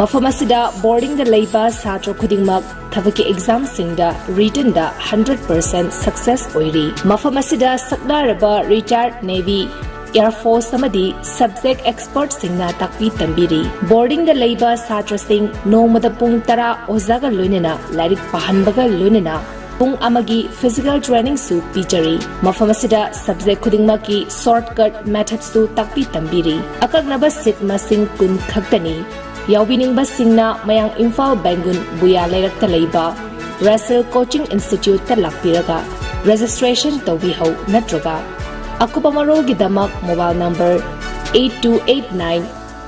ꯃꯐꯝ ꯑꯁꯤꯗ boarding ꯗ ꯂꯩꯕ ꯁꯥꯇ꯭ꯔ ꯈꯨꯗꯤꯡꯃꯛ ꯊꯕꯛꯀꯤ exam ꯁꯤꯡꯗ written ꯗ hundred percent success ꯑꯣꯏꯔꯤ꯫ ꯃꯐꯝ ꯑꯁꯤꯗ ꯁꯛꯅꯥꯔꯕ retired Navy, Air Force ꯑꯃꯗꯤ subject expert ꯁꯤꯡꯅ ꯇꯥꯛꯄꯤ ꯇꯝꯕꯤꯔꯤ꯫ Boarding ꯗ ꯂꯩꯕ ꯁꯥꯇ꯭ꯔꯁꯤꯡ ꯅꯣꯡꯃꯗ ꯄꯨꯡ ꯇꯔꯥ ꯑꯣꯖꯥꯒ ꯂꯣꯏꯅꯅ ꯂꯥꯏꯔꯤꯛ ꯄꯥꯍꯟꯕꯒ ꯂꯣꯏꯅꯅ ꯄꯨꯡ ꯑꯃꯒꯤ physical training ꯁꯨ ꯄꯤꯖꯔꯤ꯫ ꯃꯐꯝ ꯑꯁꯤꯗ subject ꯈꯨꯗꯤꯡꯃꯛꯀꯤ shortcut method ꯁꯨ ꯇꯥꯛꯄꯤ ꯇꯝꯕꯤꯔꯤ꯫ ꯑꯀꯛꯅꯕ seat ꯃꯁꯤꯡ ꯀꯨꯟ ꯈꯛꯇꯅꯤ꯫ ꯌꯥꯎꯕꯤꯅꯤꯡꯕꯁꯤꯡꯅ ꯃꯌꯥꯡ ꯏꯝꯐꯥꯜ ꯕꯦꯡꯒꯨꯟ ꯕꯨꯌꯥ ꯂꯩꯔꯛꯇ ꯂꯩꯕ Russell Coaching Institute ꯇ ꯂꯥꯛꯄꯤꯔꯒ registration ꯇꯧꯕꯤꯍꯧ ꯅꯠꯇ꯭ꯔꯒ ꯑꯀꯨꯞꯄ ꯃꯔꯣꯜꯒꯤꯗꯃꯛ mobile number eight two eight nine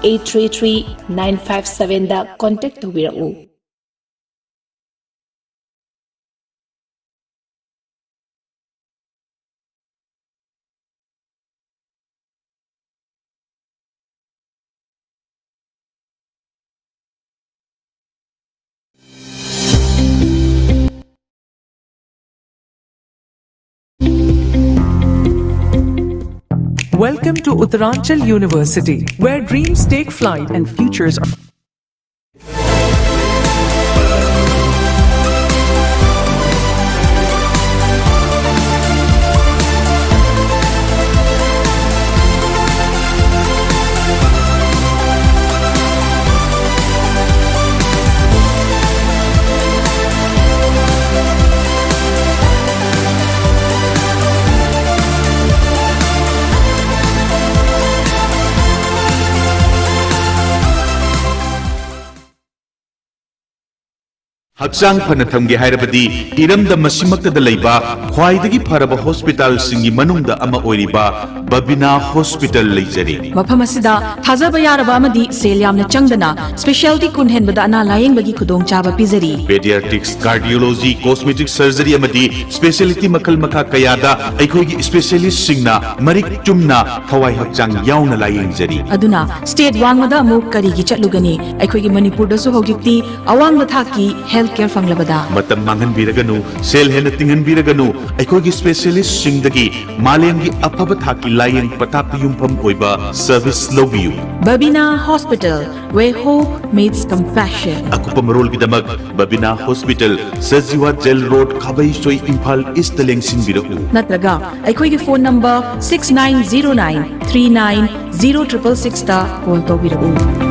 eight three three nine five seven ꯗ contact ꯇꯧꯕꯤꯔꯛꯎ꯫ Welcome to Uttaranchal University, where dreams take flight and futures are ꯍꯛꯆꯥꯡ ꯐꯅ ꯊꯝꯒꯦ ꯍꯥꯏꯔꯕꯗꯤ ꯏꯔꯝꯗꯝ ꯑꯁꯤꯃꯛꯇꯗ ꯂꯩꯕ ꯈ꯭ꯋꯥꯏꯗꯒꯤ ꯐꯔꯕ ꯍꯣꯁꯄꯤꯇꯥꯜꯁꯤꯡꯒꯤ ꯃꯅꯨꯡꯗ ꯑꯃ ꯑꯣꯏꯔꯤꯕ ꯕꯕꯤꯅꯥ ꯍꯣꯁꯄꯤꯇꯥꯜ ꯂꯩꯖꯔꯤ꯫ ꯃꯐꯝ ꯑꯁꯤꯗ ꯊꯥꯖꯕ ꯌꯥꯔꯕ ꯑꯃꯗꯤ ꯁꯦꯜ ꯌꯥꯝꯅ ꯆꯪꯗꯅ ꯁ꯭ꯄꯦꯁꯤꯌꯥꯂꯤꯇꯤ ꯀꯨꯟ ꯍꯦꯟꯕꯗ ꯑꯅꯥ ꯂꯥꯌꯦꯡꯕꯒꯤ ꯈꯨꯗꯣꯡꯆꯥꯕ ꯄꯤꯖꯔꯤ꯫ ꯄꯦꯗꯤꯌꯥꯇ꯭ꯔꯤꯛꯁ, ꯀꯥꯔꯗꯤꯑꯣꯂꯣꯖꯤ, ꯀꯣꯁꯃꯦꯇꯤꯛ ꯁꯔꯖꯔꯤ ꯑꯃꯗꯤ ꯁ꯭ꯄꯦꯁꯤꯌꯦꯂꯤꯇꯤ ꯃꯈꯜ ꯃꯈꯥ ꯀꯌꯥꯗ ꯑꯩꯈꯣꯏꯒꯤ ꯁ꯭ꯄꯦꯁꯤꯌꯦꯂꯤꯁꯁꯤꯡꯅ ꯃꯔꯤꯛ ꯆꯨꯝꯅ ꯊꯋꯥꯏ ꯍꯛꯆꯥꯡ ꯌꯥꯎꯅ ꯂꯥꯌꯦꯡꯖꯔꯤ꯫ ꯑꯗꯨꯅ ꯁ꯭ꯇꯦꯠ ꯋꯥꯡꯃꯗ ꯑꯃꯨꯛ ꯀꯔꯤꯒꯤ ꯆꯠꯂꯨꯒꯅꯤ? ꯑꯩꯈꯣꯏꯒꯤ ꯃꯅꯤꯄꯨꯔꯗꯁꯨ ꯍꯧꯖꯤꯛꯇꯤ ꯑꯋꯥꯡꯕ ꯊꯥꯛꯀꯤ ꯍꯦꯜꯊ ꯀꯦꯌꯔ ꯐꯪꯂꯕꯗ꯫ ꯃꯇꯝ ꯃꯥꯡꯍꯟꯕꯤꯔꯒꯅꯨ, ꯁꯦꯜ ꯍꯦꯟꯅ ꯇꯤꯡꯍꯟꯕꯤꯔꯒꯅꯨ, ꯑꯩꯈꯣꯏꯒꯤ ꯁ꯭ꯄꯦꯁꯤꯌꯦꯂꯤꯁꯁꯤꯡꯗꯒꯤ ꯃꯥꯂꯦꯝꯒꯤ ꯑꯐꯕ ꯊꯥꯛꯀꯤ ꯂꯥꯌꯦꯡ ꯄꯊꯥꯞꯇ ꯌꯨꯝꯐꯝ ꯑꯣꯏꯕ ꯁꯔꯚꯤꯁ ꯂꯧꯕꯤꯌꯨ꯫ Babina hospital, where hope meets compassion. ꯑꯀꯨꯞꯄ ꯃꯔꯣꯜꯒꯤꯗꯃꯛ Babina hospital, Sajiwa jail road, Khabeisoi, Imphal east ꯂꯦꯡꯁꯤꯟꯕꯤꯔꯛꯎ꯫ ꯅꯠꯇ꯭ꯔꯒ ꯑꯩꯈꯣꯏꯒꯤ phone number six nine zero nine three nine zero triple six ꯇ ꯀꯣꯜ ꯇꯧꯕꯤꯔꯛꯎ꯫